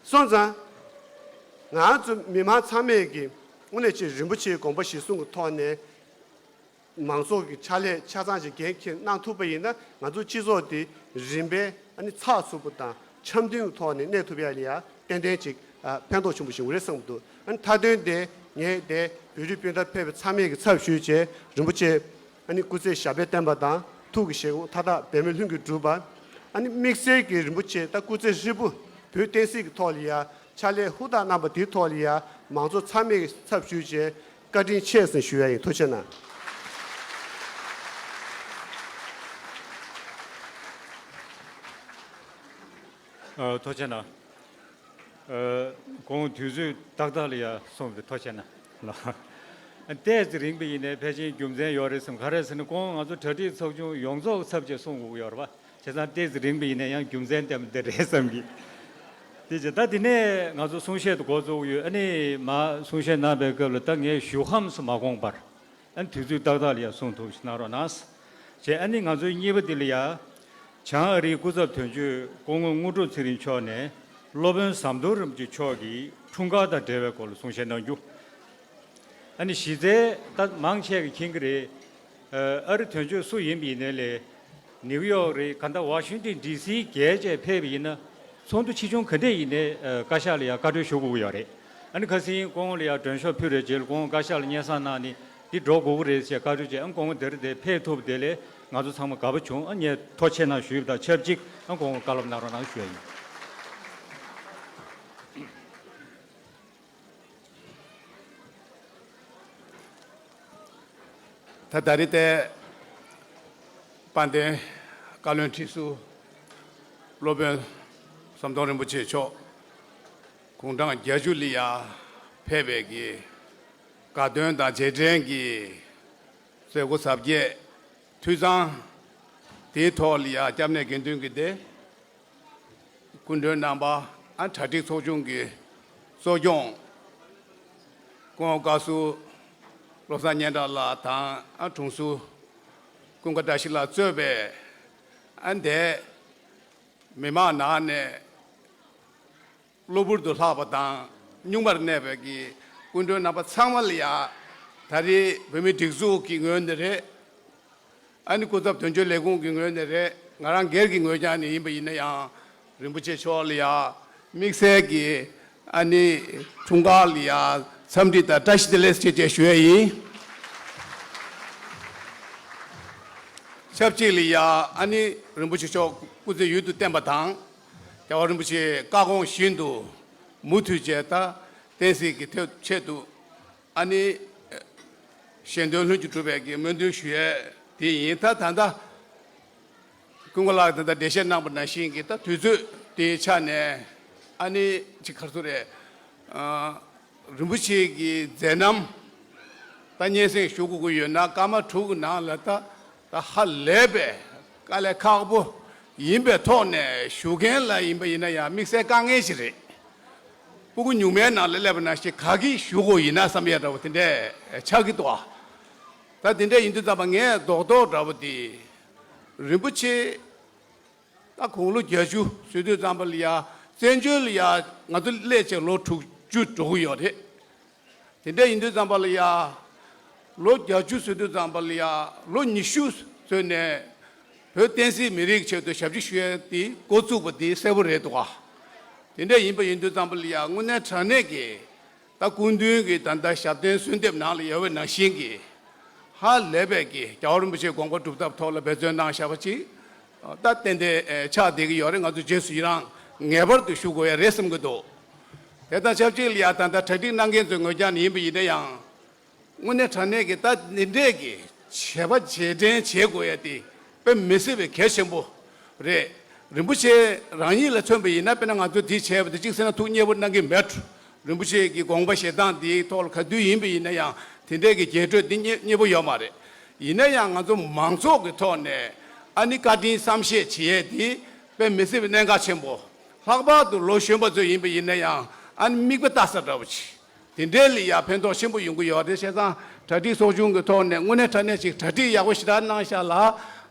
སོང་ཙང་། ང་ཚོ་མི་མང་ཚང་མས་ཀྱི་ དངོས་གནས་ཅིག་རིན་པོ་ཆེའི་དགོངས་པ་གཞིར་བཟུང་གི་ཐོག་ནས། མང་ཚོགས་ཀྱི་ཕྱག་ལས་ཆ་ཚང་ཞིག་འགན་འཁྱེར་གནང་ཐུབ་པ་ཡིན་ན། ང་ཚོ་སྤྱི་ཚོགས་འདི་རིམ་པས་ཨ་ནི་ཚགས་ཚུད་པོ་དང་འཆམ་མཐུན་གྱི་ཐོག་ནས་གནས་ཐུབ་ཡ་ལ་ཡ་ཏན་ཏན་ཅིག་ཨ་ཕན་ཐོགས་ཆེན་པོ་ཞིག་ཡོང་གི་རེད་བསམ་གྱི་འདུག་ཨ་ནི་མཐའ་དོན་དེ་ངས་དེ་བོད་རིགས་སྤུན་ཟླ་ཕེབས་པའི་ཚང་མས་ཀྱི་ཚབ་ཞུས་བྱས་རིན་པོ་ཆེ་ཨ་ནི་སྐུ་ཚེ་ཞབས་པད་བརྟན་པ་དང་ཐུགས་ཀྱི་བཞེད་དགོངས་མཐའ་དག་འབད་མེད་ལྷུན་གྱིས་གྲུབ་པ། ཨ་ནི་དམིགས་བསལ་གྱི་རིན་པོ་ཆེ་ད་སྐུ་ཚེ་ཧྲིལ་པོ་བོད་བསྟན་སྲིད་ཀྱི་ཐོག་ལ་ཡ་ཕྱག་ལས་ཧུར་ཐག་གནང་པ་དེའི་ཐོག་ལ་ཡ་མང་ཚོགས་ཚང་མས་ཀྱི་ཚབ་ཞུས་བྱས། བཀའ་དྲིན་ཆེ་ཟེར་ཞུ་ཡ་ཡིན། ཐུགས་རྗེ་གནང་། ཨ། ཐུགས་རྗེ་གནང་། ཨ། ཁོང་དུས་ཚོད་ཏག་ཏག་ལ་ཡ་སོང་བའི་ཐུགས་རྗེ་གནང་། ལགས། ཏོག་ཙམ་རིང་པ་ཡིན་ནའི་ཕལ་ཆེར་རྒྱུ་མཚན་ཡོད་རེད་བསམ། ག་རེ་ཟེར་ན་ཁོང་ང་ཚོ་གྲ་སྒྲིག་ཚོགས་ཆུང་ཡོངས་རྫོགས་ཚབ་བྱས་གསུང་དགོས་ཀྱི་ཡོད་རེད་པ། བྱས་ཙང་ཏོག་ཙམ་རིང་པ་ཡིན་ན་ཡང་རྒྱུ་མཚན་ལྡན་པ་འདི་རེད་བསམ་གི། དེ་བྱས་ད་འདི་ནས་ང་ཚོ་གསུང་བཤད་དུ་འགོ་བཙུགས་ཡོད། ཨ་ནི་མ་གསུང་བཤད་གནང་པའི་སྐབས་ལ་ད་ངས་ཞུ་ཁམས་སུ་མ་དགོངས་པར། ཨ་ནི་དུས་ཚོད་ཏག་ཏག་ལ་ཡང་གསུང་ཐུབ་ཞིག་གནང་རོགས་གནང་། བྱས་ཨ་ནི་ང་ཚོའི་གཉིས་པ་འདི་ལ་ཡ། བྱང་ཨ་རིའི་སྐུ་ཚབ་དོན་གཅོད་སྐུ་ངོ་དངོས་གྲུབ་ཚེ་རིང་མཆོག་ནས་སློབ་དཔོན་ཟམ་གདོང་རིན་པོ་ཆེ་མཆོག་གི་འཁྲུངས་སྐར་དང་འབྲེལ་བའི་སྐོར་ལ་གསུང་བཤད་གནང་རྒྱུ། ཨ་ནི་གཞི་རྩའི་ད་མང་ཆེ་གིས་མཁྱེན་གྱི་རེད། ཨ་རི་དོན་གཅོད་སུ་ཡིན་པ་ཡིན་ནའི་ལས། ནིའུ་ཡོག་རེད། ག་ད་ཝ་ཤིང་ཏོན་ཌི་སི་བརྒལ་བྱས་ཕེབས་པ་ཡིན་ན། ཚོགས་འདུ་ཆེ་ཆུང་ག་འདྲས་ཡིན་ནའི་ཨ་བཀའ་ཤག་ལ་ཡང་བཀའ་འཁྲོལ་ཞུ་དགོས་ཀྱི་ཡོད་རེད། ཨ་ནི་ཁ་སང་སྐུ་ངོ་ལ་ཡང་མགྲོན་ཤོག་ཕུལ་རེད་བྱས། སྐུ་ངོ་བཀའ་ཤག་ལ་སྙན་སེང་གནང་ནས་འདི་འགྲོ་དགོས་ཀྱི་རེད་ཅེས་བཀའ་འཁྲོལ་བྱས། ཨ་སྐུ་ངོ་དེ་རིང་དེ་ཕེབས་ཐུབ་པ་དེ་ལས་ང་ཚོ་ཚང་མ་དགའ་པོ་བྱུང་། ཨ་ངས་ཐུགས་རྗེ་ཆེ་གནང་ཞུས་པ་དང་ཆབས་ཅིག་ཨ་སྐུ་ངོ་བཀའ་སློབ་གནང་རོགས་གནང་ཞུ་ཡ་ཡིན། ད་ད་རེས་དེ་དཔལ་ལྡན་བཀའ་བློན་ཁྲི་ཟུར་སློབ་དཔོན་ཟམ་གདོང་རིན་པོ་ཆེ་མཆོག་དགུང་གྲངས་བརྒྱད་ཅུ་ལ་ཡ་ཕེབས་པའི་གི་དགའ་སྟོན་དང་རྗེས་དྲན་གྱི་མཛད་སྒོ་གཟབ་རྒྱས་འཐུས་ཚང་དེའི་ཐོག་ལ་ཡ་སྐྱབས་གནས་དགེ་འདུན་གྱི་སྡེ། སྐུ་མགྲོན་རྣམ་པ། ཨ་གྲ་སྒྲིག་ཚོགས་ཆུང་གི་གཙོ་སྐྱོང་སྐུ་ངོ་བཀའ་ཟུར་བློ་བཟང་སྙན་གྲགས་ལགས་དང་། ཨ་དྲུང་ཟུར་ཀུན་དགའ་བཀྲ་ཤིས་ལགས་གཙོས་པའི་ཨ་འདས་མི་མང་ནང་ནས་གློ་བུར་དུ་ལྷག་པ་དང་གཉུག་མར་གནས་པའི་གི་སྐུ་མགྲོན་རྣམ་པ་ཚང་མ་ལ་ཡ་ད་རེས་བོད་མིའི་སྒྲིག་འཛུགས་ཀྱི་ངོས་ནས་རེད། ཨ་ནི་སྐུ་ཚབ་དོན་གཅོད་ལས་ཁུངས་ཀྱི་ངོས་ནས་རེད། ང་རང་སྒེར་གྱི་ངོས་ཀྱང་ནས་ཡིན་པ་ཡིན་ན་ཡང་རིན་པོ་ཆེ་མཆོག་ལ་ཡ་དམིགས་བསལ་གྱི་ཨ་ནི་འཁྲུངས་སྐར་ལ་ཡ་འཚམས་འདྲི་དང་བཀྲ་ཤིས་བདེ་ལེགས་ཞེས་བཅས་ཞུ་ཡ་ཡིན། ཆབས་ཅིག་ལ་ཡ་ཨ་ནི་རིན་པོ་ཆེ་མཆོག་སྐུ་ཚེ་ཡུན་དུ་བརྟན་པ་དང་། རྒྱལ་བ་རིན་པོ་ཆེའི་བཀའ་དགོངས་བཞིན་དུ་མུ་མཐུད་བྱས། ད་བསྟན་སྲིད་ཀྱི་ཐོག་ཆེད་དུ། ཨ་ནི་ཞལ་འདོན་ལྷུན་གྱིས་གྲུབ་པའི་གི་སྨོན་འདུན་ཞུ་ཡས་དེ་ཡིན། ད་ད་ལྟ་ཀུན་དགའ་ལགས་ད་ལྟ་འགྲེལ་བཤད་གནང་པ་ནང་བཞིན་གྱི་ད་དུས་ཚོད་དེའི་ཆ་ནས་ཨ་ནི་ཅིག་ག་རེ་ཟེར་རེད། ཨ་རིན་པོ་ཆེ་གི་མཛད་རྣམ་ད་སྙན་སེང་ཞུ་དགོས་ཀྱི་ཡོད་ན་སྐར་མ་དྲུག་གི་ནང་ལ་ད་ད་ཧ་ལས་པའི་དཀའ་ལས་ཁག་པོ་ཡིན་པའི་ཐོག་ནས་ཞུ་མཁན་ལ་ཡིན་པ་ཡིན་ན་ཡང་དམིགས་བསལ་དཀའ་ངལ་ཞིག་རེད། སྤུ་གུ་ཉུང་མའི་ནང་ལ་སླེབས་པ་ནང་བཞིན་ག་གིས་ཞུ་དགོས་ཡིན་ན་བསམ་ཡས་འདྲ་བོ་དེ་འདྲས་ཆགས་ཀྱི་འདུག་ཨ། ད་དེ་འདྲས་ཡིན་དུས་ཙམ་པ་ངས་རྡོག་རྡོག་འདྲ་བོ་དེ་རིན་པོ་ཆེ་ད་དགུང་ལོ་བརྒྱད་ཅུ་ཟེར་དུས་ཙམ་པ་ལ་ཡ་བཙན་བྱོལ་ལ་ཡ་ང་ཚོ་སླེབས་བྱས་ལོ་དྲུག་ཅུ་འགྲོ་གི་ཡོད་རེད། དེ་འདྲ་ཡིན་དུས་ཙམ་པ་ལ་ཡ། ལོ་བརྒྱད་ཅུ་ཟེར་དུས་ཙམ་པ་ལ་ཡ། ལོ་ཉི་ཤུ་ཟེར་ནས་བོད་བསྟན་སྲིད་མི་རིགས་ཆེད་དུ་ཞབས་ཕྱི་ཞུ་ཡས་དེ་འགོ་བཙུགས་པ་དེ་གསལ་པོ་རེད་འདུག་ག་དེ་འདྲ་ཡིན་པ་ཡིན་དུས་ཙམ་པ་ལ་ཡ་དངོས་གནས་དྲང་གནས་ཀྱི་ད་སྐུ་མདུན་གྱི་ད་ལྟ་ཞབས་བརྟན་གསོལ་འདེབས་ནང་ལ་ཡོད་པའི་ནང་བཞིན་གྱི་ཧ་ལས་པའི་གི་རྒྱལ་བ་རིན་པོ་ཆེའི་དགོངས་པ་སྒྲུབ་ཐབས་ཐོག་ལ་འབད་བརྩོན་གནང་བཞག་པ་ཅིག་ད་ཏན་ཏན་ཆགས་བསྡད་ཀྱི་ཡོད་རེད། ང་ཚོ་རྗེས་སུ་ཡི་རང་ངེས་པར་དུ་ཞུ་དགོས་ཡ་རེད་བསམ་གྱི་འདུག་དེ་དང་ཆབས་ཅིག་ལ་ཡ་ད་ལྟ་གྲ་སྒྲིག་གནང་མཁན་ཚོའི་ངོས་ཀྱང་ནས་ཡིན་པ་ཡིན་ན་ཡང་། དངོས་གནས་དྲང་གནས་ཀྱི་ད་འདི་འདྲས་ཀྱི་བྱས་པ་རྗེས་དྲན་བྱེད་དགོས་ཡ་དེ་དཔེ་མི་སྲིད་པའི་གལ་ཆེན་པོ་རེད། རིན་པོ་ཆེ་རང་ཉིད་ལ་མཚོན་པ་ཡིན་ན་དཔེར་ན་ང་ཚོ་འདི་བྱས་པ་དེ་གཅིག་ཟེར་ན་ཐུགས་མཉེས་པོ་གནང་གི་མེད། རིན་པོ་ཆེ་གི་དགོངས་པ་བཞེས་སྟངས་འདིའི་ཐོག་ལ་ག་དུས་ཡིན་པ་ཡིན་ན་ཡང་དེ་འདྲས་ཀྱི་རྒྱས་སྤྲོས་འདི་མཉེས་མཉེས་པོ་ཡོད་མ་རེད། ཡིན་ན་ཡང་ང་ཚོ་མང་ཚོགས་ཀྱི་ཐོག་ནས་ཨ་ནི་བཀའ་དྲིན་བསམ་ཤེས་བྱེད་ཡས་དེ་དཔེ་མི་སྲིད་པའི་གནད་འགག་ཆེན་པོ། ལྷག་པར་དུ་ལོ་གཞོན་པ་ཚོ་ཡིན་པ་ཡིན་ན་ཡང་ཨ་ནི་མིག་དཔེ་ལྟ་ས་འདྲ་བོ་ཅིག་དེ་འདྲའི་ལ་ཡ་ཕན་ཐོགས་ཆེན་པོ་ཡོང་གི་ཡོད་རེད། བྱས་ཙང་གྲ་སྒྲིག་ཚོགས་ཆུང་གི་ཐོག་ནས་དངོས་གནས་དྲང་གནས་ཅིག་གྲ་སྒྲིག་ཡག་པོ་ཞེ་དྲག་གནང་ཤག་ལ།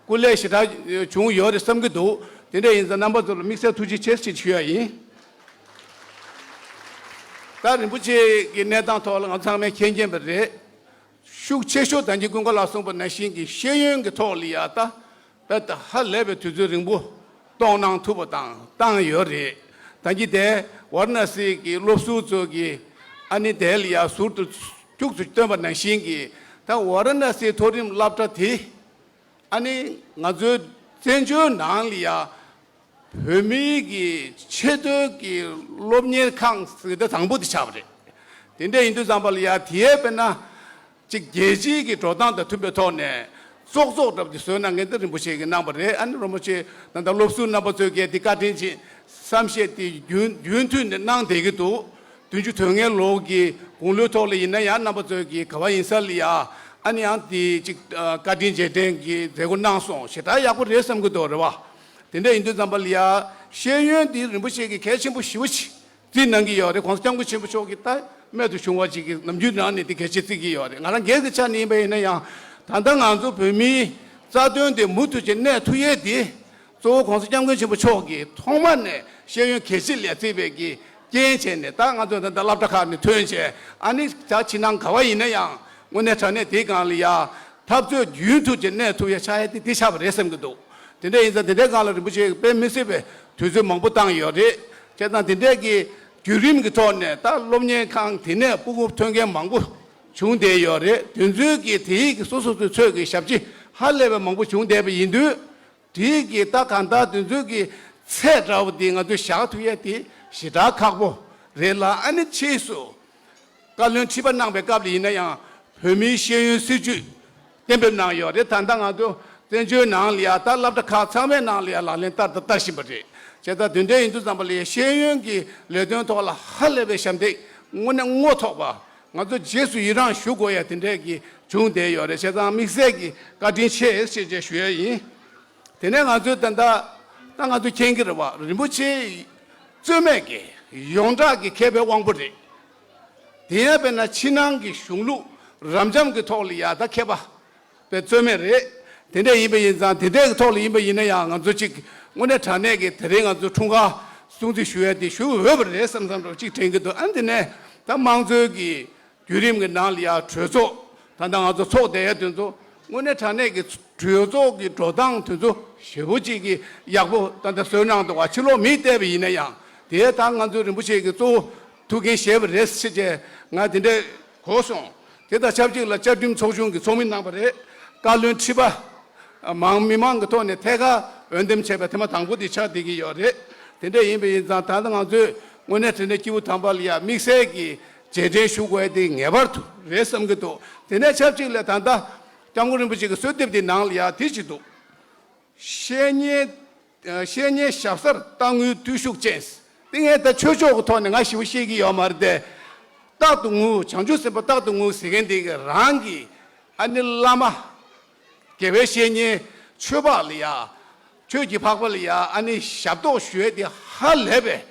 སྐུ་ལས་ཞེ་དྲག་བྱུང་ཡོད་རེད་བསམ་གྱི་འདུག་དེ་འདྲ་ཡིན་ཙང་རྣམ་པ་ཚོ་ལ་དམིགས་བསལ་ཐུགས་རྗེ་ཆེ་ཞེས་ཞུ་ཡ་ཡིན། ད་རིན་པོ་ཆེ་གི་གནས་སྟངས་ཐོག་ལ་ང་ཚང་མས་མཁྱེན་མཁྱེན་པ་རེད། ཤུགས་ཆེ་ཤོས་ད་གིན་ཀུན་དགའ་ལགས་གསུངས་པ་ནང་བཞིན་གྱི་ཤེས་ཡོན་གྱི་ཐོག་ལ་ཡ་ད་དཔེ་ད་ཧ་ལས་པའི་དུས་ཚོད་རིང་པོ་གཏོང་གནང་ཐུབ་པ་དང་བཏང་ཡོད་རེད། ད་གིན་དེ་ཝཱ་ར་ཎ་སི་གི་སློབ་ཟུར་ཚོ་གི་ཨ་ནི་དེ་ལ་ཡ་ཟུར་དུ་སྐྱུག་ཚུ་བཏོན་པ་ནང་བཞིན་གྱི་ད་ཝཱ་ར་ཎ་སིའི་མཐོ་རིམ་སློབ་གྲྭ་དེ་ཨ་ནི་ང་ཚོའི་བཙན་བྱོལ་ནང་ལ་ཡ་བོད་མིའི་གི་ཆེས་མཐོའི་གི་སློབ་གཉེར་ཁང་ཟེར་ཏེ་དང་པོ་དེ་ཆགས་པ་རེད། དེ་འདྲ་ཡིན་དུས་ཙམ་པ་ལ་ཡ་དེའི་དཔེར་ན་ཅིག་རྒྱལ་སྤྱིའི་གི་འགྲོ་སྟངས་དང་མཐུན་པའི་ཐོག་ནས་བཙོག་བཙོག་འདྲ་པོ་དེ་བཟོས་གནང་མཁན་དེ་རིན་པོ་ཆེ་གིས་གནང་པ་རེད། ཨ་ནི་རིན་པོ་ཆེ་ད་ལྟ་སློབ་ཟུར་རྣམ་པ་ཚོས་གལ་ཏེ་བཀའ་དྲིན་ཆེ་བསམ་ཤེས་དེ་རྒྱུན་རྒྱུན་མཐུད་ནས་གནང་བསྡད་ཀྱི་འདུག་བདུན་ཅུ་དོན་ལྔའི་ལོ་གི་དགུང་ལོའི་ཐོག་ལ་ཡིན་ན་ཡང་རྣམ་པ་ཚོས་ཀྱི་ག་བ་ཡིན་ས་ལ་ཡ་ཨ་ནི་ཡང་དེ་ཅིག་བཀའ་དྲིན་རྗེས་དྲན་གྱི་མཛད་སྒོ་གནང་སོང་། ཞེ་དྲག་ཡག་པོ་རེད་བསམ་གྱི་འདུག་རེད་བ། དེ་འདྲ་ཡིན་དུས་ཙམ་པ་ལ་ཡ་ཤེས་ཡོན་འདི་རིན་པོ་ཆེ་གིས་གལ་ཆེན་པོ་ཞེ་པོ་ཅིག་བརྩིས་གནང་གི་ཡོད་རེད། ༸གོང་ས་༸སྐྱབས་མགོན་ཆེན་པོ་མཆོག་གིས་ད་རྨད་དུ་བྱུང་བ་ཅིག་གི་ནམ་རྒྱུན་ནང་ནས་འདི་གལ་ཆེ་བརྩི་གི་ཡོད་རེད། ང་རང་སྒེར་གྱི་ཆ་ནས་ཡིན་པ་ཡིན་ན་ཡང་ད་ལྟ་ང་ཚོ་བོད་མིའི་རྩ་དོན་དེ་མུ་མཐུད་ཅིག་གནས་ཐུབ་ཡས་དེ་གཙོ་བོ་༸གོང་ས་༸སྐྱབས་མགོན་ཆེན་པོ་མཆོག་གིས་ཐོག་མ་ནས་ཤེས་ཡོན་གལ་ཆེ་ལ་བརྩིས་པའི་གི་རྐྱེན་བྱས་ནས་ད་ང་ཚོ་ད་ལྟ་སློབ་གྲྭ་ཁག་ནས་ཐོན་བྱས་ཨ་ནི་ད་ཕྱི་ནང་ག་བ་ཡིན་ན་ཡང་དངོས་གནས་དྲང་གནས་དེའི་སྒང་ལ་ཡ་འཐབ་རྩོད་རྒྱུན་མཐུད་ཅིག་གནས་ཐུབ་ཡ་ཆགས་ཡ་དེ་དེ་ཆགས་པ་རེད་བསམ་གྱི་འདུག་དེ་འདྲ་ཡིན་ཙང་དེ་འདྲའི་སྒང་ལ་རིན་པོ་ཆེ་གིས་དཔེ་མི་སྲིད་པའི་དུས་ཚོད་མང་པོ་བཏང་ཡོད་རེད། བྱས་ཙང་དེ་འདྲའི་གི་བརྒྱུད་རིམ་གྱི་ཐོག་ནས་ད་སློབ་གཉེར་ཁང་དེ་ནས་སྤུ་གུ་ཐོན་མཁན་མང་པོ་བྱུང་བསྡད་ཡོད་རེད། དེ་ཚོའི་གི་དེའི་གི་སོ་སོ་སོའི་ཚོས་གི་ཞབས་ཕྱི་ཧ་ལས་པའི་མང་པོ་བྱུང་བསྡད་པ་ཡིན་དུས། དེའི་གི་ད་གང་ལྟར་དེ་ཚོའི་གི་ཚད་འདྲ་བོ་དེ་ང་ཚོས་བཞག་ཐུབ་ཡ་དེ་ཞེ་དྲག་ཁག་པོ་རེད་ལ། ཨ་ནི་ཕྱིས་སུ་བཀའ་བློན་ཁྲི་པ་གནང་པའི་སྐབས་ལ་ཡིན་ན་ཡང་བོད་མིའི་ཤེས་ཡོན་སྲིད་བྱུས་གཏན་འབེབས་གནང་ཡོད་རེད། ད་ལྟ་ང་ཚོ་བཙན་བྱོལ་ནང་ལ་ཡ་ད་སློབ་གྲྭ་ཁག་ཚང་མའི་ནང་ལ་ཡ་ལག་ལེན་བསྟར་དང་བསྟར་བཞིན་པ་རེད། བྱས་ཙང་དེ་འདྲ་ཡིན་དུས་ཙམ་པ་ལ་ཡ་ཤེས་ཡོན་གྱི་ལས་དོན་ཐོག་ལ་ཧ་ལས་པའི་ཞབས་འདེགས་དངོས་གནས་དངོས་ཐོག་པ་ང་ཚོ་རྗེས་སུ་ཡི་རང་ཞུ་དགོས་ཡ་དེ་འདྲས་ཀྱི་བྱུང་བསྡད་ཡོད་རེད། བྱས་ཙང་དམིགས་བསལ་གྱི་བཀའ་དྲིན་ཆེ་ཞེས་བཅས་ཞུ་ཡ་ཡིན། དེ་ནས་ང་ཚོས་ད་ལྟ་ད་ང་ཚོ་མཁྱེན་གྱི་རེད་བ། རིན་པོ་ཆེ་རྩོད་མེད་ཀྱི་ཡོངས་གྲགས་ཀྱི་མཁས་པའི་དབང་པོ་རེད། དེ་ཡང་དཔེར་ན་ཕྱི་ནང་གི་གཞུང་ལུགས་རབ་འབྱམས་ཀྱི་ཐོག་ལ་ཡ་ད་མཁས་པ་དཔེ་རྩོད་མེད་རེད། དེ་འདྲ་ཡིན་པ་ཡིན་ཙང་དེ་འདྲའི་གི་ཐོག་ལ་ཡིན་པ་ཡིན་ན་ཡང་ང་ཚོ་གཅིག་དངོས་གནས་དྲང་གནས་ཀྱི་དེ་རིང་ང་ཚོ་འཁྲུངས་སྐར་སྲུང་བརྩི་ཞུ་ཡ་དེ་ཞུ་འོས་པ་རེད་བསམ་བསམ་འདྲ་གཅིག་དྲན་གྱི་འདུག་ཨ་དེ་ནས་ད་དམངས་གཙོའི་གི་བརྒྱུད་རིམ་གྱི་ནང་ལ་ཡང་གྲོས་ཚོགས་ད་ལྟ་ང་ཚོ་ཚོགས་བསྡད་ཡ་དེ་ཚོ་དངོས་གནས་དྲང་གནས་ཀྱི་གྲོས་ཚོགས་ཀྱི་འགྲོ་སྟངས་དེ་ཚོ་ཞེ་པོ་ཅིག་གི་ཡག་པོ་ད་ལྟ་བཟོས་གནང་འདུག་བ། ཕྱི་ལོགས་མིས་བལྟས་པ་ཡིན་ན་ཡང་དེ་ད་ང་ཚོའི་རིན་པོ་ཆེ་གི་གཙོ་བོ་ཐུགས་འགན་བཞེས་པ་རེད་ཟེར་བྱས་ང་དེ་འདྲས་གོ་སོང་། དེ་དང་ཆབས་ཅིག་ལ་བཅའ་ཁྲིམས་ཚོགས་ཆུང་གི་ཚོགས་མི་གནང་པ་རེད། བཀའ་བློན་ཁྲི་པ། མང་མི་མང་གི་ཐོག་ནས་ཐད་ཀར་འོས་འདེམས་བྱས་པའི་ཐེངས་མ་དང་པོ་དེ་ཆགས་བསྡད་ཀྱི་ཡོད་རེད། དེ་འདྲ་ཡིན་པ་ཡིན་ཙང་ད་ལྟ་ང་ཚོས་དངོས་གནས་དྲང་གནས་སྐྱེས་བུ་དམ་པ་ལ་ཡ་དམིགས་བསལ་གྱི་རྗེས་དྲན་ཞུ་དགོས་ཡ་དེ་ངེས་པར་དུ་རེད་བསམ་གྱི་འདུག་དེ་ནས་ཆབས་ཅིག་ལ་ད་ལྟ་སྐྱབས་མགོན་རིན་པོ་ཆེ་གི་གསོལ་འདེབས་དེ་ནང་ལ་ཡ་དེ་ཅིག་འདུག་བཤེས་གཉེན། བཤེས་གཉེན་ཞབས་སར་བལྟ་ངུའི་བརྟུལ་ཞུགས་ཅན། དེ་ངས་ད་ཆོས་ཕྱོགས་ཀྱི་ཐོག་ནས་ང་ཞེ་པོ་ཤེས་ཀྱི་ཡོད་མ་རེད་དེ། རྟག་ཏུ་ངུ་བྱང་ཆུབ་སེམས་དཔའ་རྟག་ཏུ་ངུ་ཟེར་མཁན་དེ་གི་རང་གི་ཨ་ནི་བླ་མ། དགེ་བའི་བཤེས་གཉེན་ཆོས་འཕགས་ལ་ཡ། ཆོས་ཀྱི་འཕགས་པ་ལ་ཡ་ཨ་ནི་ཞབས་ཏོག་ཞུ་ཡས་དེ་ཧ་ལས་པས།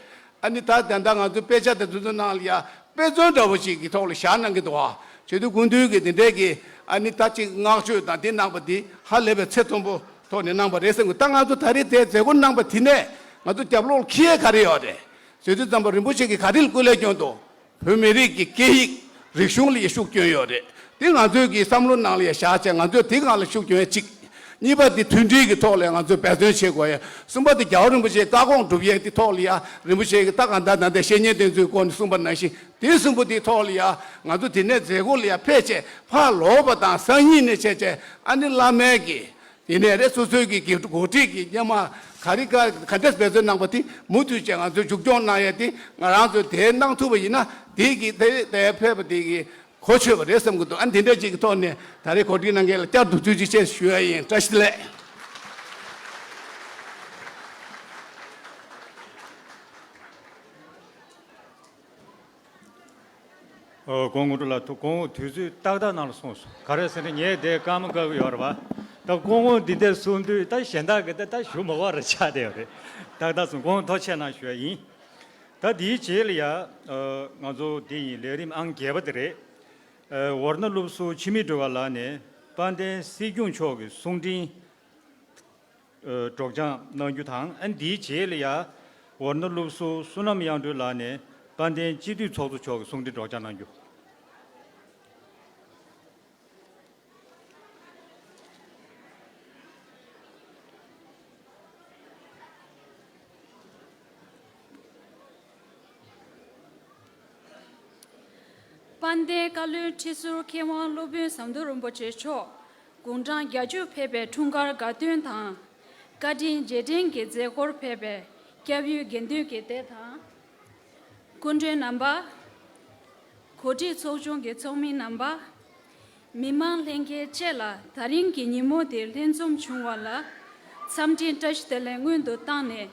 ཨ་ནི་ད་ད་ལྟ་ང་ཚོ་དཔེ་ཆ་དང་དེ་ཚོ་ནང་ལ་ཡ་དཔེ་མཚོན་འདྲ་བོ་ཞིག་གི་ཐོག་ལ་བཞག་གནང་གི་འདུག་བ། བྱེད་དུས་སྐུ་མདུན་གྱི་དེ་འདྲའི་གི་ཨ་ནི་ད་ཅིག་བསྔགས་བརྗོད་དང་དེ་གནང་པ་དེ་ཧ་ལས་པའི་ཚད་མཐོན་པོ་ཐོག་ནས་གནང་པ་རེད་བསམ་གི། ད་ང་ཚོ་ད་རེས་དེ་མཛད་སྒོ་གནང་པ་དེ་ནས་ང་ཚོ་རྒྱབ་ལོགས་ལ་འཁྱེར་ཡས་ག་རེ་ཡོད་རེད། བྱེད་དུས་ཙམ་པ་རིན་པོ་ཆེ་གིས་ག་རེ་ལ་སྐུ་ལས་བསྐྱོན་འདུག་བོད་མི་རིགས་ཀྱི་སྐད་ཡིག་རིག་གཞུང་ལ་ཡ་ཤུགས་བསྐྱོན་ཡོད་རེད། དེ་ང་ཚོའི་གི་བསམ་བློ་ནང་ལ་ཡ་བཞག་བྱས་ང་ཚོས་དེ་སྒང་ལ་ཤུགས་བསྐྱོན་ཡ་གཅིག་གཉིས་པ་དེ་མཐུན་སྒྲིལ་གྱི་ཐོག་ལ་ང་ཚོས་འབད་བརྩོན་བྱེད་དགོས་ཡ། གསུམ་པ་དེ་རྒྱལ་བ་རིན་པོ་ཆེའི་བཀའ་དགོངས་སྒྲུབ་ཡས་དེ་ཐོག་ལ་ཡ་རིན་པོ་ཆེ་གིས་ད་གང་ལྟར་ད་ལྟ་བཤེས་གཉེན་བསྟེན་ཚུལ་སྐོར་ནས་གསུངས་པ་ནང་བཞིན་དེ་གསུམ་པོ་དེའི་ཐོག་ལ་ཡ་ང་ཚོ་དེ་ནས་མཛད་སྒོ་ལ་ཡ་ཕེབས་བྱས་ཕར་ལོག་པ་དང་སང་ཉིན་ནས་བྱས་བྱས་ཨ་ནི་བླ་མའི་གི་དེ་ནས་རེ་སོ་སོའི་གི་གི་འགོ་ཁྲིད་ཀྱི་སྙན་མ་ག་རེ་ག་ག་འདྲས་འབད་བརྩོན་གནང་པ་དེ་མུ་མཐུད་བྱས་ང་ཚོས་མཇུག་སྐྱོང་གནང་ཡ་དེ་ང་རང་ཚོས་དེ་གནང་ཐུབ་པ་ཡིན་ན་དེ་གི་དེ་དེ་ཕེབས་པ་དེ་གི་གོ་ཆོད་པ་རེད་བསམ་གི་འདུག་ཨ་ནི་དེ་འདྲ་ཅིག་གི་ཐོག་ནས་ད་རེས་གོ་སྒྲིག་གནང་མཁན་ལ་བསྐྱར་དུ་ཐུགས་རྗེ་ཆེ་ཞུ་ཡ་ཡིན། བཀྲ་ཤིས་བདེ་ལེགས། ཨོ། སྐུ་ངོ་ལགས། ཐུགས་སྐུ་ངོ་དུས་ཚོད་ཏག་ཏག་ནང་ལ་སོང་སོང་། ག་རེ་ཟེར་ན་ངས་དེ་སྐར་མ་བཀག་གི་ཡོད་རེད་པ། ད་སྐུ་ངོ་འདི་འདྲ་གསུང་དུས་ད་གཞན་དག་གི་ད་ད་ཞུ་མ་དགོས་རེད་ཆགས་བསྡད་ཡོད་རེད། ཏག་ཏག་སོང་། སྐུ་ངོ་ཐུགས་རྗེ་ཆེ་གནང་ཞུ་ཡ་ཡིན། ད་དེའི་རྗེས་ལ་ཡ། ཨ། ང་ཚོ་དེ་ཡིན་ལས་རིམ་ཨང་བརྒྱད་པ་དེ་རེད། ཨ། ཝར་ན་སློབ་ཟུར་འཆི་མེད་སྒྲོལ་དཀར་ལགས་ནས་དཔལ་ལྡན་སྲིད་སྐྱོང་མཆོག་གི་གསུང་འཕྲིན། ཨ། སྒྲོག་སྦྱང་གནང་རྒྱུ་དང་། ཨ། འདིའི་རྗེས་ལ་ཡ་ཝར་ན་སློབ་ཟུར་བསོད་ནམས་དབྱངས་སྒྲོལ་ལགས་ནས་ དཔལ་ལྡན་སྤྱི་འཐུས་ཚོགས་གཙོ་མཆོག་གིས་གསུང་འཕྲིན་སྒྲོག་སྦྱང་གནང་རྒྱུ། དཔལ་ལྡན་བཀའ་བློན་ཁྲི་ཟུར་མཁས་དབང་སློབ་དཔོན་ཟམ་གདོང་རིན་པོ་ཆེ་མཆོག་དགུང་གྲངས་བརྒྱད་ཅུ་ཕེབས་པའི་འཁྲུངས་སྐར་དགའ་སྟོན་དང་། བཀའ་དྲིན་རྗེས་དྲན་གྱི་མཛད་སྒོར་ཕེབས་པའི་སྐྱབས་ཡུལ་དགེ་འདུན་གྱི་སྡེ་དང་། སྐུ་མགྲོན་རྣམ་པ། གོ་སྒྲིག་ཚོགས་ཆུང་གི་ཚོགས་མི་རྣམ་པ། མི་མང་ལྷན་རྒྱས་བཅས་ལ་ད་རིང་གི་ཉིན་མོ་འདིར་ལྷན་འཛོམས་བྱུང་བ་ལ་འཚམས་འདྲི་བཀྲ་ཤིས་བདེ་ལེགས་སྔོན་དུ་བཏང་ནས།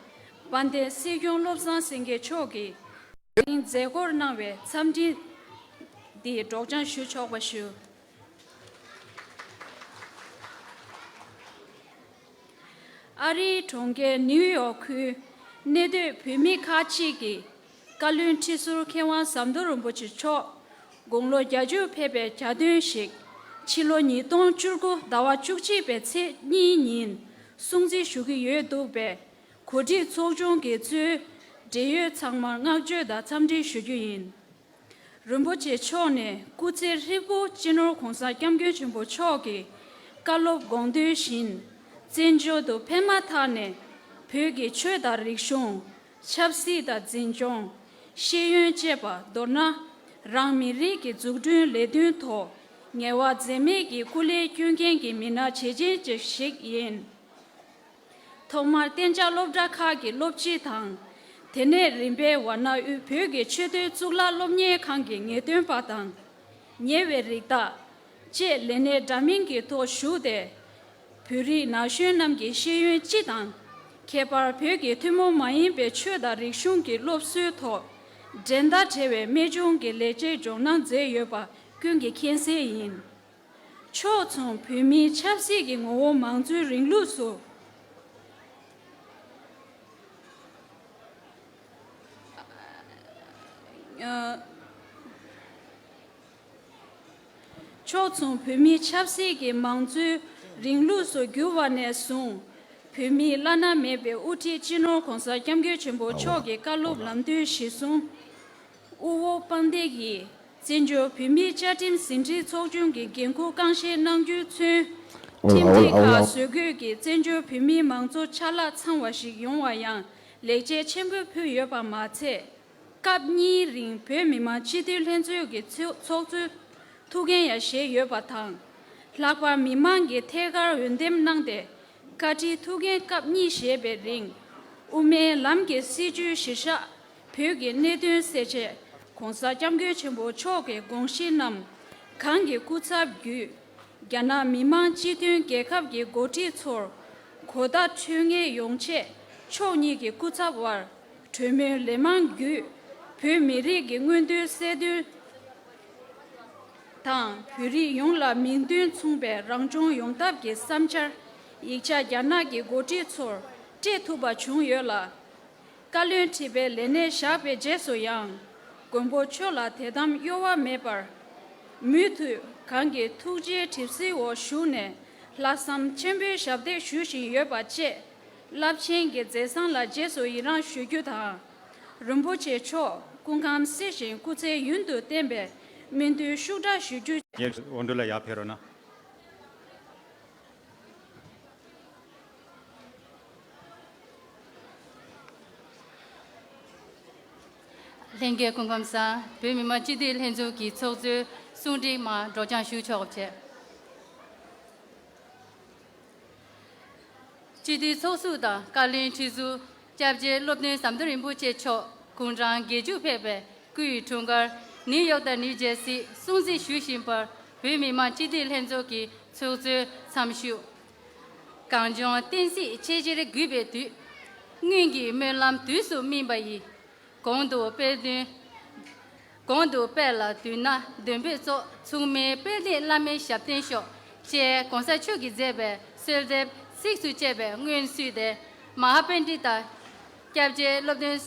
དཔལ་ལྡན་སྲིད་སྐྱོང་བློ་བཟང་སེང་གེ་མཆོག་གིས་ད་རིང་མཛད་སྒོར་གནང་བའི་འཚམས་འདྲི་འདི་སྒྲོག་སྦྱང་ཞུ་ཆོག་པ་ཞུ། ཨ་རིའི་གྲོང་ཁྱེར་ནིའུ་ཡོག་ཁུལ་གནས་སྡོད་བོད་མི་ཁག་ཅིག་གིས་བཀའ་བློན་ཁྲི་ཟུར་མཁས་དབང་ཟམ་གདོང་རིན་པོ་ཆེ་མཆོག་དགུང་ལོ་བརྒྱད་ཅུ་ཕེབས་པའི་གྱ་སྟོན་ཞིག་ཕྱི་ལོ་ཉིས་སྟོང་བཅུ་དགུ་ཟླ་བ་བཅུ་གཅིག་པའི་ཚེས་གཉིས་ཉིན་སྲུང་བརྩི་ཞུ་གི་ཡོད་འདུག་པས། གོ་སྒྲིག་ཚོགས་ཆུང་གིས་གཙོས་འབྲེལ་ཡོད་ཚང་མར་བསྔགས་བརྗོད་དང་འཚམས་འདྲི་ཞུ་རྒྱུ་ཡིན། རིན་པོ་ཆེ་མཆོག་ནས་སྐུ་ཚེ་ཧྲིལ་པོ་སྤྱི་ནོར་༸གོང་ས་༸སྐྱབས་མགོན་ཆེན་པོ་མཆོག་གི་བཀའ་སློབ་དགོངས་དོན་བཞིན། བཙན་བྱོལ་དུ་ཕེབས་མ་ཐག་ནས་བོད་ཀྱི་ཆོས་དང་རིག་གཞུང་། ཆབ་སྲིད་དང་འཛིན་སྐྱོང་། ཤེས་ཡོན་བཅས་པ། མདོར་ན། རང་མི་རིགས་ཀྱི་འཛུགས་སྐྲུན་ལས་དོན་ཐོག་ངལ་བ་འཛེམས་མེད་ཀྱི་སྐུ་ལས་བསྐྱོན་མཁན་གྱི་མི་སྣ་བྱས་རྗེས་ཅན་ཞིག་ཡིན། ཐོག་མར་གཏན་འཇགས་སློབ་གྲྭ་ཁག་གི་སློབ་སྤྱི་དང་། དེ་ནས་རིམ་པས་ཝཱ་ཎ་དབུས་བོད་ཀྱི་ཆེས་མཐོའི་གཙུག་ལག་སློབ་གཉེར་ཁང་གི་ངེས་སྟོན་པ་དང་། ཉེ་བའི་རིགས་བདག་བཅས་ལས་སྣེ་འདྲ་མིན་གྱི་ཐོག་ཞུགས་ཏེ། བོད་རིགས་ན་གཞོན་རྣམས་ཀྱི་ཤེས་ཡོན་སྤྱི་དང་། ཁྱད་པར་བོད་ཀྱི་ཐུན་མོང་མ་ཡིན་པའི་ཆོས་དང་རིག་གཞུང་གི་སློབ་གསོའི་ཐོག་འགྲན་ཟླ་བྲལ་བའི་རྨད་བྱུང་གི་ལེགས་སྐྱེས་འཇོག་གནང་མཛད་ཡོད་པ་ཀུན་གྱིས་མཁྱེན་གསལ་ཡིན། ཕྱོགས་མཚུངས་བོད་མིའི་ཆབ་སྲིད་ཀྱི་ངོ་བོ་མང་གཙོའི་རིང་ལུགས་སུ། ཨ། ཕྱོགས་མཚུངས་བོད་མིའི་ཆབ་སྲིད་ཀྱི་མང་གཙོའི་རིང་ལུགས་སུ་གྱུར་བ་ནས་བཟུང་། བོད་མིའི་བླ་ན་མེད་པའི་དབུ་ཁྲིད་སྤྱི་ནོར་༸གོང་ས་༸སྐྱབས་མགོན་ཆེན་པོ་མཆོག་གི་བཀའ་སློབ་ལམ་སྟོན་གཞིར་བཟུང་། དབུ་འོག་དཔལ་ལྡན་གྱིས་བཙན་བྱོལ་བོད་མིའི་བཅའ་ཁྲིམས་ཟིན་བྲིས་ཚོགས་ཆུང་གི་འགན་འཁུར་རྐང་བཞེས་གནང་རྒྱུས་མཚོན། ཁྲིམས་སྒྲིག་ཁག་བཟོ་དགོས་ཀྱི་བཙན་བྱོལ་བོད་མིའི་མང་གཙོ་ཆ་ལག་ཚང་བ་ཞིག་ཡོང་བར་ཡང་ལེགས་སྐྱེས་ཆེན་པོ་ཕུལ་ཡོད་པ་མ་ཚད། སྐབས་གཉིས་རིང་བོད་མི་མང་སྤྱི་འཐུས་ལྷན་ཚོགས་ཀྱི་ཚོགས་གཙོའི་ཐུགས་འགན་ཡང་བཞེས་ཡོད་པ་དང་། ལྷག་པར་མི་མང་གིས་ཐད་ཀར་འོས་འདེམས་གནང་སྟེ། བཀའ་ཁྲིའི་ཐུགས་འགན་སྐབས་གཉིས་བཞེས་པའི་རིང་། དབུ་མའི་ལམ་གྱི་སྲིད་བྱུས་གཞིར་བཞག་བོད་ཀྱི་གནད་དོན་སེལ་ཆེད་༸གོང་ས་༸སྐྱབས་མགོན་ཆེན་པོ་མཆོག་གི་དགོངས་གཞི་རྣམས་གང་གི་སྐུ་ཚབ་བརྒྱུད། རྒྱ་ནག་མི་དམངས་སྤྱི་མཐུན་རྒྱལ་ཁབ་ཀྱི་འགོ་ཁྲིད་ཚོར་གོ་བརྡ་འཕྲོད་ངེས་ཡོང་ཆེད་ཕྱོགས་གཉིས་ཀྱི་སྐུ་ཚབ་དབར་གྲོས་མོལ་ལན་མང་བརྒྱུད། བོད་མི་རིགས་ཀྱི་མངོན་འདོད་གསལ་སྟོན་དང་། བོད་རིགས་ཡོངས་ལ་མིང་དོན་མཚུངས་པའི་རང་སྐྱོང་ཡོང་ཐབས་ཀྱི་བསམ་འཆར་ཡིག་ཆ་རྒྱ་ནག་གི་འགོ་ཁྲིད་ཚོར་སྤྲད་ཐུབ་པ་བྱུང་ཡོད་ལ། བཀའ་བློན་ཁྲི་པའི་ལས་གནས་བཞག་པའི་རྗེས་སུ་ཡང་། མགོན་པོ་མཆོག་ལ་དད་དམ་གཡོ་བ་མེད་པར། མུ་མཐུད་གང་གི་ཐུགས་རྗེའི་གྲིབ་བསིལ་འོག་བཞུགས་ནས་ལྷག་བསམ་ཆེན་པོས་ཞབས་འདེགས་ཞུ་བཞིན་ཡོད་པ་བཅས་རླབས་ཆེན་གྱི་མཛད་བཟང་ལ་རྗེས་སུ་ཡི་རང་ཞུ་རྒྱུ་དང་། རིན་པོ་ཆེ་མཆོག་སྐུ་ཁམས་བསིལ་ཞིང་སྐུ་ཚེ་ཡུན་དུ་བརྟན་པའི་སྨོན་འདུན་ཤུགས་དྲག་ཞུ་རྒྱུ། ངས་འོ་འདུ་ལ་ཡར་ཕེབས་རོགས་གནང་། ལྷན་རྒྱས་སྐུ་ཁམས་བཟང་། བོད་མི་མང་སྤྱི་འཐུས་ལྷན་ཚོགས་ཀྱི་ཚོགས་གཙོའི་གསུང་འཕྲིན་མར་སྒྲོག་སྦྱང་ཞུ་ཆོག་པ་བྱས། སྤྱི་འཐུས་ཚོགས་ཟུར་དང་བཀའ་བློན་ཁྲི་ཟུར་སྐྱབས་རྗེ་སློབ་དཔོན་ཟམ་གདོང་རིན་པོ་ཆེ་མཆོག་དགུང་གྲངས་བརྒྱད་ཅུ་ཕེབས་པའི་སྐུའི་འཁྲུངས་སྐར་ནིའུ་ཡོག་དང་ནིའུ་ཇར་སིར་སྲུང་བརྩི་ཞུ་བཞིན་པར་བོད་མི་མང་སྤྱི་འཐུས་ལྷན་ཚོགས་ཀྱི་ཚོགས་གཙོའི་འཚམས་ཞུ། གངས་ལྗོངས་བསྟན་སྲིད་ཆེས་ཆེར་རྒུད་པའི་དུས། སྔོན་གྱི་སྨོན་ལམ་དུས་སུ་སྨིན་པ་ཡིས། གོང་དུ་དཔལ་ལྡན། གོང་དུ་དཔལ་ལ་འདུས་ན་འདོན་པོས་སྩོགས། མཚུངས་མེད་དཔལ་ལྡན་བླ་མའི་ཞབས་བརྟན་ཤོག་ཅེས་གོང་ས་མཆོག་གིས་མཛད་པའི་གསོལ་འདེབས་ཚིགས་སུ་བཅད་པའི་སྔོན་བསུས་ཏེ། མ་ཧཱ་པཎྜི་ཏ་སྐྱབས་རྗེ་སློབ་དཔོན་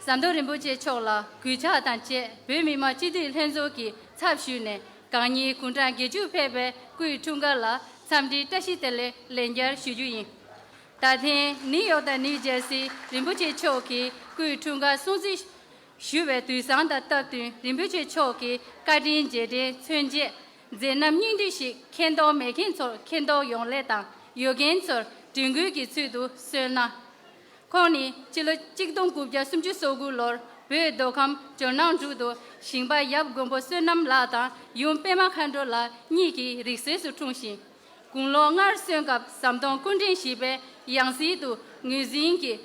ཟམ་གདོང་རིན་པོ་ཆེ་མཆོག་ལ་གུས་ཕྱག་དང་བཅས་བོད་མི་མང་སྤྱི་འཐུས་ལྷན་ཚོགས་ཀྱི་ཚབ་ཞུས་ནས་གང་ཉིད་དགུང་གྲངས་བརྒྱད་ཅུ་ཕེབས་པའི་སྐུའི་འཁྲུངས་སྐར་ལ་འཚམས་འདྲི་བཀྲ་ཤིས་བདེ་ལེགས་ལན་བརྒྱར་ཞུ་རྒྱུ་ཡིན། ད་ཐེངས་ནིའུ་ཡོག་དང་ནིའུ་ཇར་སི་རིན་པོ་ཆེ་མཆོག་གི་སྐུའི་འཁྲུངས་སྐར་སྲུང་བརྩི་ ཞུ་བའི་དུས་བཟང་དང་སྟབས་བསྟུན་རིན་པོ་ཆེ་མཆོག་གི་བཀའ་དྲིན་རྗེས་དྲན་མཚོན་ཆེད། མཛད་རྣམ་སྙིང་བསྡུས་ཤིག་མཁྱེན་རྟོགས་མེད་མཁན་ཚོར་མཁྱེན་རྟོགས་ཡོང་སླད་དང་། ཡོད་མཁན་ཚོར་དྲན་སྐུལ་གྱི་ཚུལ་དུ་གསོལ་ན། ཁོང་ནི་སྤྱི་ལོ་གཅིག་སྟོང་དགུ་བརྒྱ་སུམ་ཅུ་སོ་དགུ་ལོར་བོད་མདོ་ཁམས་ཇོ་ནང་འབྲུག་ཏུ་ཞིང་པ་ཡབ་མགོན་པོ་བསོད་ནམས་ལགས་དང་ཡུམ་པད་མ་མཁའ་འགྲོ་ལགས་གཉིས་ཀྱི་རིགས་སྲས་སུ་འཁྲུངས་ཤིང་། དགུང་ལོ་ལྔར་སོན་སྐབས་ཟམ་གདོང་སྐུ་ཕྲེང་བཞི་པའི་ཡང་སྲིད་དུ་ངོས་འཛིན་གྱིས།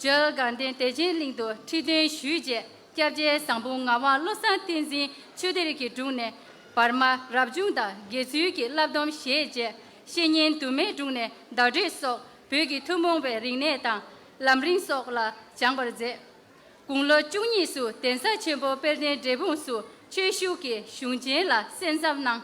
ཇོ་དགའ་ལྡན་བདེ་ཆེན་གླིང་དུ་ཁྲི་འདོན་ཞུས་རྗེས། སྐྱབས་རྗེ་ཟམ་གདོང་ངག་དབང་བློ་བཟང་བསྟན་འཛིན་ཆོས་གཏེར་གྱི་དྲུང་ནས་བར་མ་རབ་བྱུང་དང་དགེ་ཚུལ་གྱི་བསླབ་སྡོམ་བཞེས་རྗེས། བཤེས་གཉེན་དུ་མའི་དྲུང་ནས་བརྡ་སྤྲོད་སོགས་བོད་ཀྱི་ཐུན་མོང་བའི་རིག་གནས་དང་ལམ་རིམ་སོགས་ལ་སྦྱངས་པར་མཛད། དགུང་ལོ་བཅུ་གཉིས་སུ་གདན་ས་ཆེན་པོ་དཔལ་ལྡན་འབྲས་སྤུངས་སུ་ཆོས་ཞུགས་ཀྱིས་གཞུང་ཆེན་ལ་གསན་བསམ་གནང་།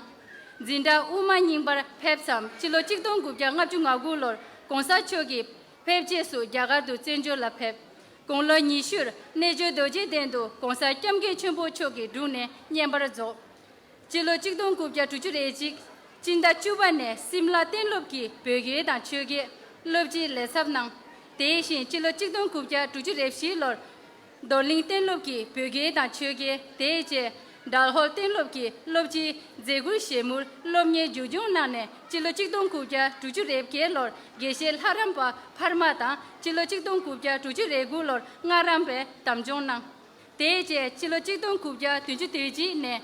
འཛིན་གྲྭ་དབུ་མ་རྙིང་པར་ཕེབས་མཚམས་སྤྱི་ལོ་གཅིག་སྟོང་དགུ་བརྒྱ་ལྔ་བཅུ་ང་དགུ་ལོར་གོང་ས་མཆོག་གིས་ཕེབས་རྗེས་སུ་རྒྱ་གར་དུ་བཙན་བྱོལ་ལ་ཕེབས། དགུང་ལོ་ཉི་ཤུར་རྣལ་འབྱོར་རྡོ་རྗེ་གདན་དུ་གོང་ས་སྐྱབས་མགོན་ཆེན་པོ་མཆོག་གི་དྲུང་ནས་བསྙེན་པར་རྫོགས། སྤྱི་ལོ་གཅིག་སྟོང་དགུ་བརྒྱ་དྲུག་ཅུ་རེ་གཅིག་སྤྱི་ཟླ་བཅུ་པ་ནས་སིམ་ལ་གཏན་སློབ་ཀྱི་བོད་སྐད་དང་ཆོས་སྐད་སློབ་སྤྱིའི་ལས་ཚབ་གནང་། དེ་བཞིན་སྤྱི་ལོ་གཅིག་སྟོང་དགུ་བརྒྱ་དྲུག་ཅུ་རེ་བཞི་ལོར་རྡོར་གླིང་གཏན་སློབ་ཀྱི་བོད་སྐད་དང་ཆོས་སྐད། དེ་རྗེས་སྦྲ་ལྷོ་གཏན་སློབ་ཀྱི་སློབ་སྤྱིའི་མཛད་ཁུར་བཞེས་མུར་སློབ་གཉེར་མཇུག་སྐྱོང་གནང་ནས་སྤྱི་ལོ་གཅིག་སྟོང་དགུ་བརྒྱ་དྲུག་ཅུ་རེ་བརྒྱད་ལོར་དགེ་བཤེས་ལྷ་རམས་པ་འཕར་མ་དང་སྤྱི་ལོ་གཅིག་སྟོང་དགུ་བརྒྱ་དྲུག་ཅུ་རེ་དགུ་ལོར་སྔགས་རམས་པའི་དམ་སྦྱོང་གནང་། དེའི་རྗེས་སྤྱི་ལོ་གཅིག་སྟོང་དགུ་བརྒྱ་བདུན་ཅུ་དོན་གཅིག་ནས་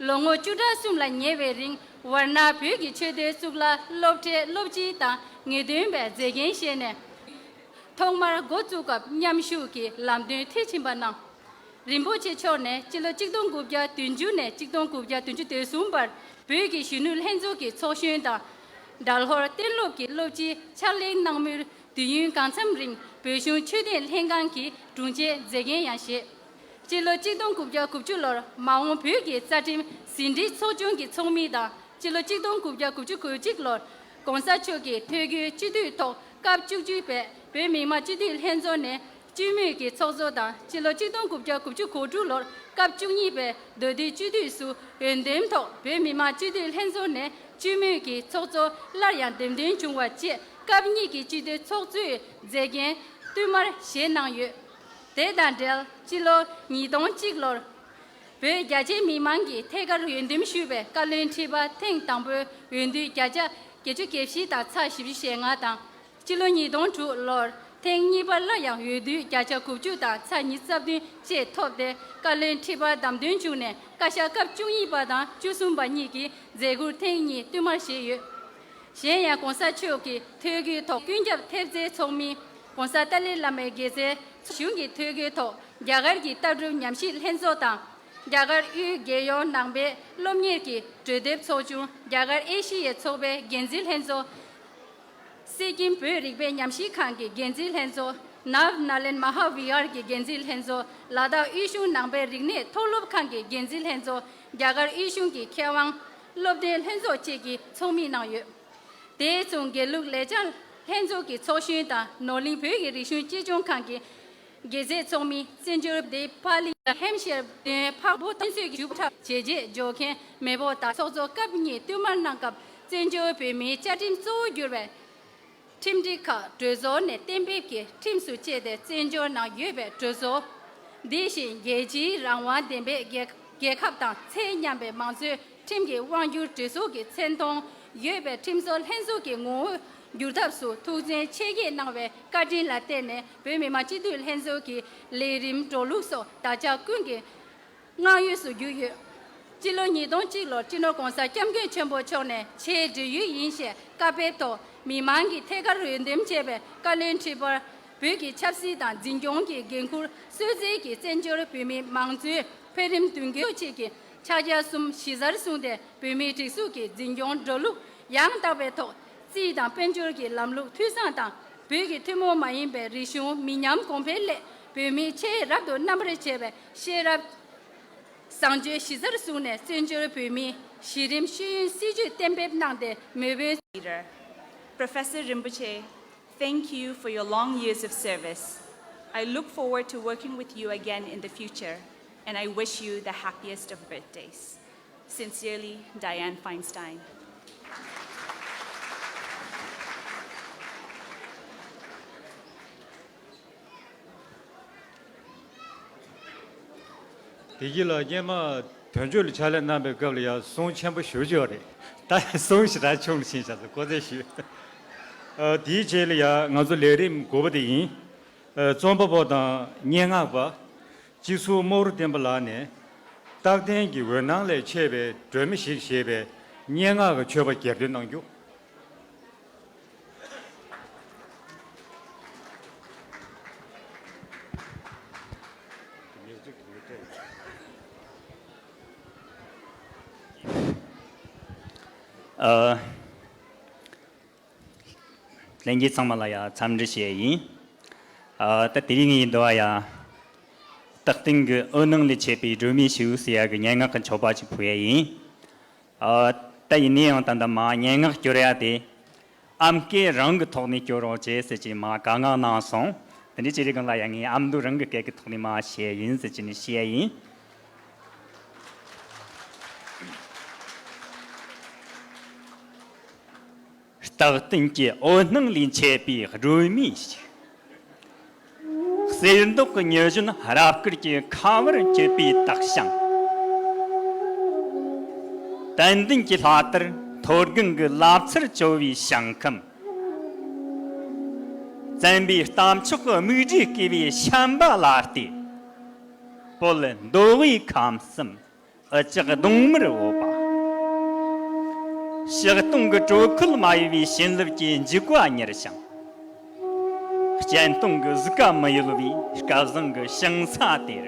ལོ་ངོ་བཅུ་ཕྲག་གསུམ་ལ་ཉེ་བའི་རིང་ཝར་ཎ་བོད་ཀྱི་ཆོས་དོན་གཙུག་ལག་སློབ་གྲྭའི་སློབ་སྤྱི་དང་ངེས་སྟོན་པའི་མཛད་འགན་བཞེས་ནས། ཐོག་མར་འགོ་བཙུགས་སྐབས་མཉམ་ཞུགས་ཀྱིས་ལམ་སྟོན་མཐིལ་ཕྱིན་པ་གནང་། རིན་པོ་ཆེ་མཆོག་ནས་སྤྱི་ལོ་གཅིག་སྟོང་དགུ་བརྒྱ་བདུན་ཅུ་ནས་གཅིག་སྟོང་དགུ་བརྒྱ་བདུན་ཅུ་དོན་གསུམ་བར་བོད་ཀྱི་གཞོན་ནུ་ལྷན་ཚོགས་ཀྱི་ཚོགས་གཞོན་དང་། སྦྲ་ལྷོར་གཏན་སློབ་ཀྱི་སློབ་སྤྱིའི་ཕྱག་ལས་གནང་མུས། དུས་ཡུན་གང་འཚམ་རིང་བོད་གཞུང་ཆོས་ལྡན་ལྷན་ཁང་གི་དྲུང་ཆེ་མཛད་འགན་ཡང་བཞེས། སྤྱི་ལོ་གཅིག་སྟོང་དགུ་བརྒྱ་དགུ་བཅུ་ལོར་མ་འོངས་བོད་ཀྱི་རྩ་ཁྲིམས་ཟིན་བྲིས་ཚོགས་ཆུང་གི་ཚོགས་མི་དང་། སྤྱི་ལོ་གཅིག་སྟོང་དགུ་བརྒྱ་དགུ་བཅུ་གོ་གཅིག་ལོར་གོང་ས་མཆོག་གི་ཐོད་བརྒལ་སྤྱི་འཐུས་ཐོག་སྐབས་བཅུ་གཅིག་པའི་བོད་མི་མང་སྤྱི་འཐུས་ལྷན་ཚོགས་ནས་སྤྱི་མོས་ཀྱི་ཚོགས་གཙོ་དང་། སྤྱི་ལོ་གཅིག་སྟོང་དགུ་བརྒྱ་དགུ་བཅུ་གོ་དྲུག་ལོར་སྐབས་བཅུ་གཉིས་པའི་མདོ་སྟོད་སྤྱི་འཐུས་སུ་འོས་འདེམས་ཐོག་བོད་མི་མང་སྤྱི་འཐུས་ལྷན་ཚོགས་ནས་སྤྱི་མོས་ཀྱི་ཚོགས་གཙོ་སླར་ཡང་འདེམས་ཐོན་བྱུང་བ་བཅས་སྐབས་གཉིས་ཀྱི་སྤྱི་འཐུས་ཚོགས་གཙོའི་མཛད་འགན་བསྟུད་མར་བཞེས་གནང་ཡོད། དེ་དང་འབྲེལ་སྤྱི་ལོ་ཉིས་སྟོང་གཅིག་ལོར་བོད་རྒྱ་ཆེའི་མི་མང་གིས་ཐད་ཀར་འོས་འདེམས་ཞུས་པའི་བཀའ་བློན་ཁྲི་པ་ཐེངས་དང་པོའི་འོས་བསྡུ་བརྒྱ་ཆ་བརྒྱད་ཅུ་གྱ་བཞི་དང་ཚེག་བཞི་བཅུ་ཞེ་ལྔ་དང་། སྤྱི་ལོ་ཉིས་སྟོང་དྲུག་ལོར་ཐེངས་གཉིས་པར་སླར་ཡང་འོས་བསྡུ་བརྒྱ་ཆ་དགུ་བཅུ་དང་ཚེག་ཉི་ཤུ་རྩ་བདུན་བཅས་ཐོབ་སྟེ། བཀའ་བློན་ཁྲི་པར་བདམས་ཐོན་བྱུང་ནས་བཀའ་ཤག་སྐབས་བཅུ་གཉིས་པ་དང་བཅུ་གསུམ་པ་གཉིས་ཀྱི་མཛད་ཁུར་ཐེངས་གཉིས་བསྟུད་མར་བཞེས་ཡོད། གཞན་ཡང་གོང་ས་མཆོག་གི་ཐོད་བརྒལ་ཐོག་ཀུན་ཁྱབ་ཐེབས་རྩའི་ཚོགས་མི། གོང་ས་ཏཱ་ལའི་བླ་མའི་དགེ་རྩའི་གཞུང་གི་ཐོད་བརྒལ་ཐོག་རྒྱ་གར་གྱི་ལྟ་གྲུབ་ཉམས་ཞིབ་ལྷན་ཚོགས་དང་། རྒྱ་གར་དབུས་རྒྱལ་ཡོངས་ནང་པའི་སློབ་གཉེར་གྱི་གྲོས་འདེབས་ཚོགས་ཆུང་། རྒྱ་གར་ཨེ་ཤི་ཡའི་ཚོགས་པའི་འགན་འཛིན་ལྷན་ཚོགས། སི་ཀིམ་བོད་རིག་པའི་ཉམས་ཞིབ་ཁང་གི་འགན་འཛིན་ལྷན་ཚོགས། ནཱ་ལེནྡྲ་མ་ཧཱ་བི་ཧར་གྱི་འགན་འཛིན་ལྷན་ཚོགས། ལ་དྭགས་དབུས་གཞུང་ནང་པའི་རིག་གནས་མཐོ་སློབ་ཁང་གི་འགན་འཛིན་ལྷན་ཚོགས། རྒྱ་གར་དབུས་གཞུང་གི་མཁས་དབང་སློབ་སྟོན་ལྷན་ཚོགས་བཅས་ཀྱི་ཚོགས་མི་གནང་ཡོད། དེ་མཚུངས་དགེ་ལུགས་ལེགས་བྱང་ལྷན་ཚོགས་ཀྱི་ཚོགས་གཞོན་དང་ནོར་གླིང་བོད་ཀྱི་རིག་གཞུང་གཅེས་སྐྱོང་ཁང་གི་དགེ་རྩའི་ཚོགས་མི། བཙན་བྱོལ་བོད་ཕ་ལི་ཧེམ་ཤེར་དོན་འཕགས་པོ་ཐོན་ཚོད་ཀྱི་ཞུ་ཐབས་བྱས་རྗེས་འཇོག་མཁན་མེས་པོ་དང་ཚོགས་གཙོ་སྐབས་གཉིས་བསྟུད་མར་གནང་སྐབས། བཙན་བྱོལ་བོད་མིའི་བཅའ་ཁྲིམས་གཙོ་བོ་གྱུར་བའི་ཁྲིམས་སྒྲིག་ཁག་གྲོས་ཚོགས་ནས་གཏན་འབེབས་ཀྱི་ཁྲིམས་སུ་བཅས་ཏེ་བཙན་བྱོལ་ནང་ཡོད་པའི་གྲོས་ཚོགས། དེ་བཞིན་རྒྱལ་སྤྱིའི་རང་དབང་ལྡན་པའི་རྒྱལ་རྒྱལ་ཁབ་དང་ཚད་མཉམ་པའི་མང་གཙོའི་ཁྲིམས་ཀྱི་དབང་སྒྱུར་གྲོས་ཚོགས་ཀྱི་མཚན་མཐོང་ཡོད་པའི་ཁྲིམས་བཟོ་ལྷན་ཚོགས་ཀྱི་ངོ་བོ་བསྒྱུར་ཐབས་སུ་ཐུགས་བརྩོན་ཆེ་བསྐྱེད་གནང་བའི་བཀའ་དྲིན་ལ་བརྟེན་ནས། བོད་མི་མང་སྤྱི་འཐུས་ལྷན་ཚོགས་ཀྱི་ལས་རིམ་འགྲོ་ལུགས་སོགས་དར་ཆ་ཀུན་གྱི་མངའ་འོས་སུ་གྱུར་ཡོད། སྤྱི་ལོ་ཉིས་སྟོང་གཅིག་ལོར་སྤྱི་ནོར་༸གོང་ས་༸སྐྱབས་མགོན་ཆེན་པོ་མཆོག་ནས་ཆེས་བགྲེས་ཡོད་ཡིན་ཞེས་བཀའ་ཕེབས་ཐོག་མི་མང་གིས་ཐད་ཀར་འོས་འདེམས་བྱས་པའི་བཀའ་བློན་ཁྲི་པར་བོད་ཀྱི་ཆབ་སྲིད་དང་འཛིན་སྐྱོང་གི་འགན་འཁུར་གསོལ་སྩལ་གྱིས། བཙན་བྱོལ་བོད་མིའི་མང་གཙོའི་འཕེལ་རིམ་མདུན་སྐྱོད་ཆེད་ཀྱི་ཕྱག་རྒྱ་གསུམ་གཞི་རྩར་བཟུང་སྟེ། བོད་མིའི་སྒྲིག་འཛུགས་ཀྱི་འཛིན་སྐྱོང་འགྲོ་ལུགས་ཡང་དག་པའི་ཐོག་རྩིས་དང་དཔལ་འབྱོར་གྱི་ལམ་ལུགས་འཐུས་ཚང་དང་། བོད་ཀྱི་ཐུན་མོང་མ་ཡིན་པའི་རིག་གཞུང་མི་ཉམས་གོང་འཕེལ་སླད། བོད་མིའི་ཆེས་རབ་ཏུ་རྣམ་པར་བྱས་པའི་ཤེས་རབ་བཟང་སྤྱོད་གཞི་རྩར་བཟུང་ནས། བཙན་བྱོལ་བོད་མིའི་གཞི་རིམ་ཤེས་ཡོན་སྲིད་བྱུས་གཏན་འབེབས་གནང་སྟེ། མོས་པའི། Leader, Professor Rinpoche, thank you for your long years of service. I look forward to working with you again in the future, and I wish you the happiest of birthdays. Sincerely, Dianne Feinstein. དེ་གི་ལ་སྔོན་མ་དོན་གཅོད་ལ་ཕྱག་ལས་གནང་པའི་སྐབས་ལ་ཡང་གསུང་ཆེན་པོ་ཞེ་པོ་ཅིག་ཡོད་རེད། ད་གསུང་ཞེ་དྲག་ཆུང་ལ་ཕྱིན་བཞག་སོང་། དགོངས་སེལ་ཞུ། ཨ། དེའི་རྗེས་ལ་ཡང་ང་ཚོ་ལས་རིམ་དགུ་པ་དེ་ཡིན། ཨ། རྩོམ་པ་པོ་དང་སྙན་ངག་པ་སྤྱི་ཟུར་རྨོག་རུ་བསྟན་པ་ལགས་ནས། རྟག་བརྟན་གྱི་འོད་སྣང་ལས་མཆེད་པའི་སྒྲོན་མེ་ཞིག་ཞེས་པའི་སྙན་ངག་གི་མཆོད་པ་གྱེར་འདོན་གནང་རྒྱུ། ཨ། ལྷན་རྒྱས་ཚང་མ་ལ་ཡང་འཚམས་འདྲི་ཞུ་ཡས་ཡིན། ཨ། ད་དེ་རིང་ངའི་འདི་བ་ཡང་རྟག་བརྟན་གྱི་འོད་སྣང་ལས་མཆེད་པའི་སྒྲོན་མེ་ཞིག་ཟེར་ཡག་གི་སྙན་ངག་གི་མཆོད་པ་ཅིག་ཕུལ་ཡས་ཡིན། ཨ། ད་ཡིན་ན་ཡང་ད་ལྟ་མ་སྙན་ངག་སྐྱོར་ཡ་དེ་ཨ་མ་སྐད་རང་གི་ཐོག་ནས་སྐྱོར་རོགས་བྱེད་ཟེར་གྱིན་མ་བཀའ་མངགས་གནང་སོང་། དེ་འདྲའི་ཅི་རིགས་གང་ལ་ཡང་ངས་ཨ་མདོ་རང་གི་སྐད་ཀྱི་ཐོག་ནས་མ་བཤད་ཡིན་ཟེར་གྱིན་བཤད་ཡིན། རྟག་བརྟན་གྱི་འོད་སྣང་ལས་མཆེད་པའི་སྒྲོན་མེ་ཞིག་གསེར་མདོག་གི་མྱི་གཞོན་རབ་དཀར་གྱི་ཁ་བར་གྱུར་པའི་དག་ཞིང་། དད་འདུན་གྱི་ལྷ་དར་མཐོ་སྒང་གི་ལབ་ཚར་བཅོལ་བའི་ཞིང་ཁམས། བཙན་པོའི་རྟ་མཆོག་གི་རྨིག་སྒྲས་བསྐོར་བའི་བྱམས་པ་ལ་བལྟས། བོད་མདོ་དབུས་ཁམས་གསུམ་འུ་ཅག་གདོང་དམར་འོད་པ། ཕྱག་སྟོང་གི་དྲོད་ཁོལ་མ་ཡལ་བའི་བྱིན་རླབས་ཀྱི་འཇིགས་པ་མྱུར་ཞིང་། སྤྱན་སྟོང་གི་གཟུགས་ཀ་མི་གཡོ་བའི་སྐལ་བཟང་གི་ཞིང་ས་དེར།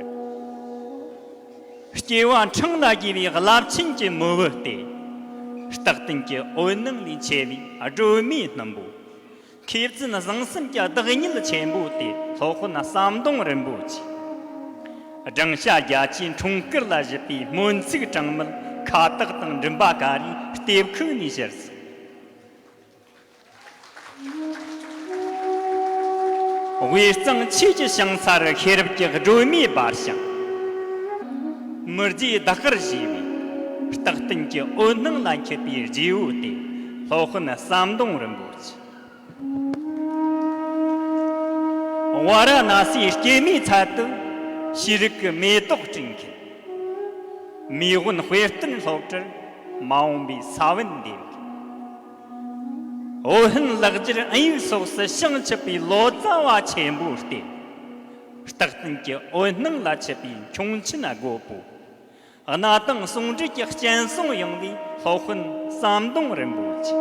སྐྱེ་བ་འཕྲང་ལ་རྒྱས་པའི་རླབས་ཆེན་གྱི་མོས་བུ་སྟེ། རྟག་བརྟན་གྱི་འོད་སྣང་ལས་མཆེད་པའི་སྒྲོན་མེའི་སྣུམ་པོ། མཁས་བཙུན་བཟང་གསུམ་གྱི་བདག་ཉིད་ཆེན་པོ་སྟེ་སློབ་དཔོན་ཟམ་གདོང་རིན་པོ་ཆེ། སྦྲང་ཤ་རྒྱ་ཆེའི་འཁྲུངས་སྐར་ལ་བཞད་པའི་སྨོན་ཚིག་གྲངས་མེད་ཁ་བཏགས་དང་མགྲིན་པ་ཀ་རའི་ལྟེབ་ཁུག་ནས་ཤར་སོང་། དབུས་གཙང་ཆོས་ཀྱི་ཞིང་ས་རུ་ཤེས་རབ་ཀྱི་སྒྲོན་མེ་འབར་ཞིང་། མི་རྗེའི་ཟླ་སྐར་བཞད་པའི་རྟག་བརྟན་གྱི་འོད་སྣང་ལ་འཁྱུད་པའི་རྗེ་བོ་སྟེ་སློབ་དཔོན་ཟམ་གདོང་རིན་པོ་ཆེ། ཝཱ་ར་ཎཱ་སིའི་སྐྱེད་མོས་ཚལ་དུ་ཤེས་རིག་གི་མེ་ཏོག་སྤྲིན་ཁྱེར། མེས་དབོན་དཔེ་སྟོན་སློབ་གྲྭར་མ་འོངས་པའི་ས་བོན་འདེབས་མཁན། འོད་ལྷན་ལེགས་སྦྱར་ཨིན་ཡིག་སོགས་སུ་བྱང་ཆུབ་པའི་ལོ་ཙཱ་བ་ཆེན་པོ་སྟེ། རྟག་བརྟན་གྱི་འོད་སྣང་ལ་མཆེད་པའི་ཁྱུང་ཆེན་རྒོད་པོ། གནའ་དེང་ཟུང་འབྲེལ་གྱི་སྤྱན་ཟུང་ཡངས་པའི་སློབ་དཔོན་ཟམ་གདོང་རིན་པོ་ཆེ།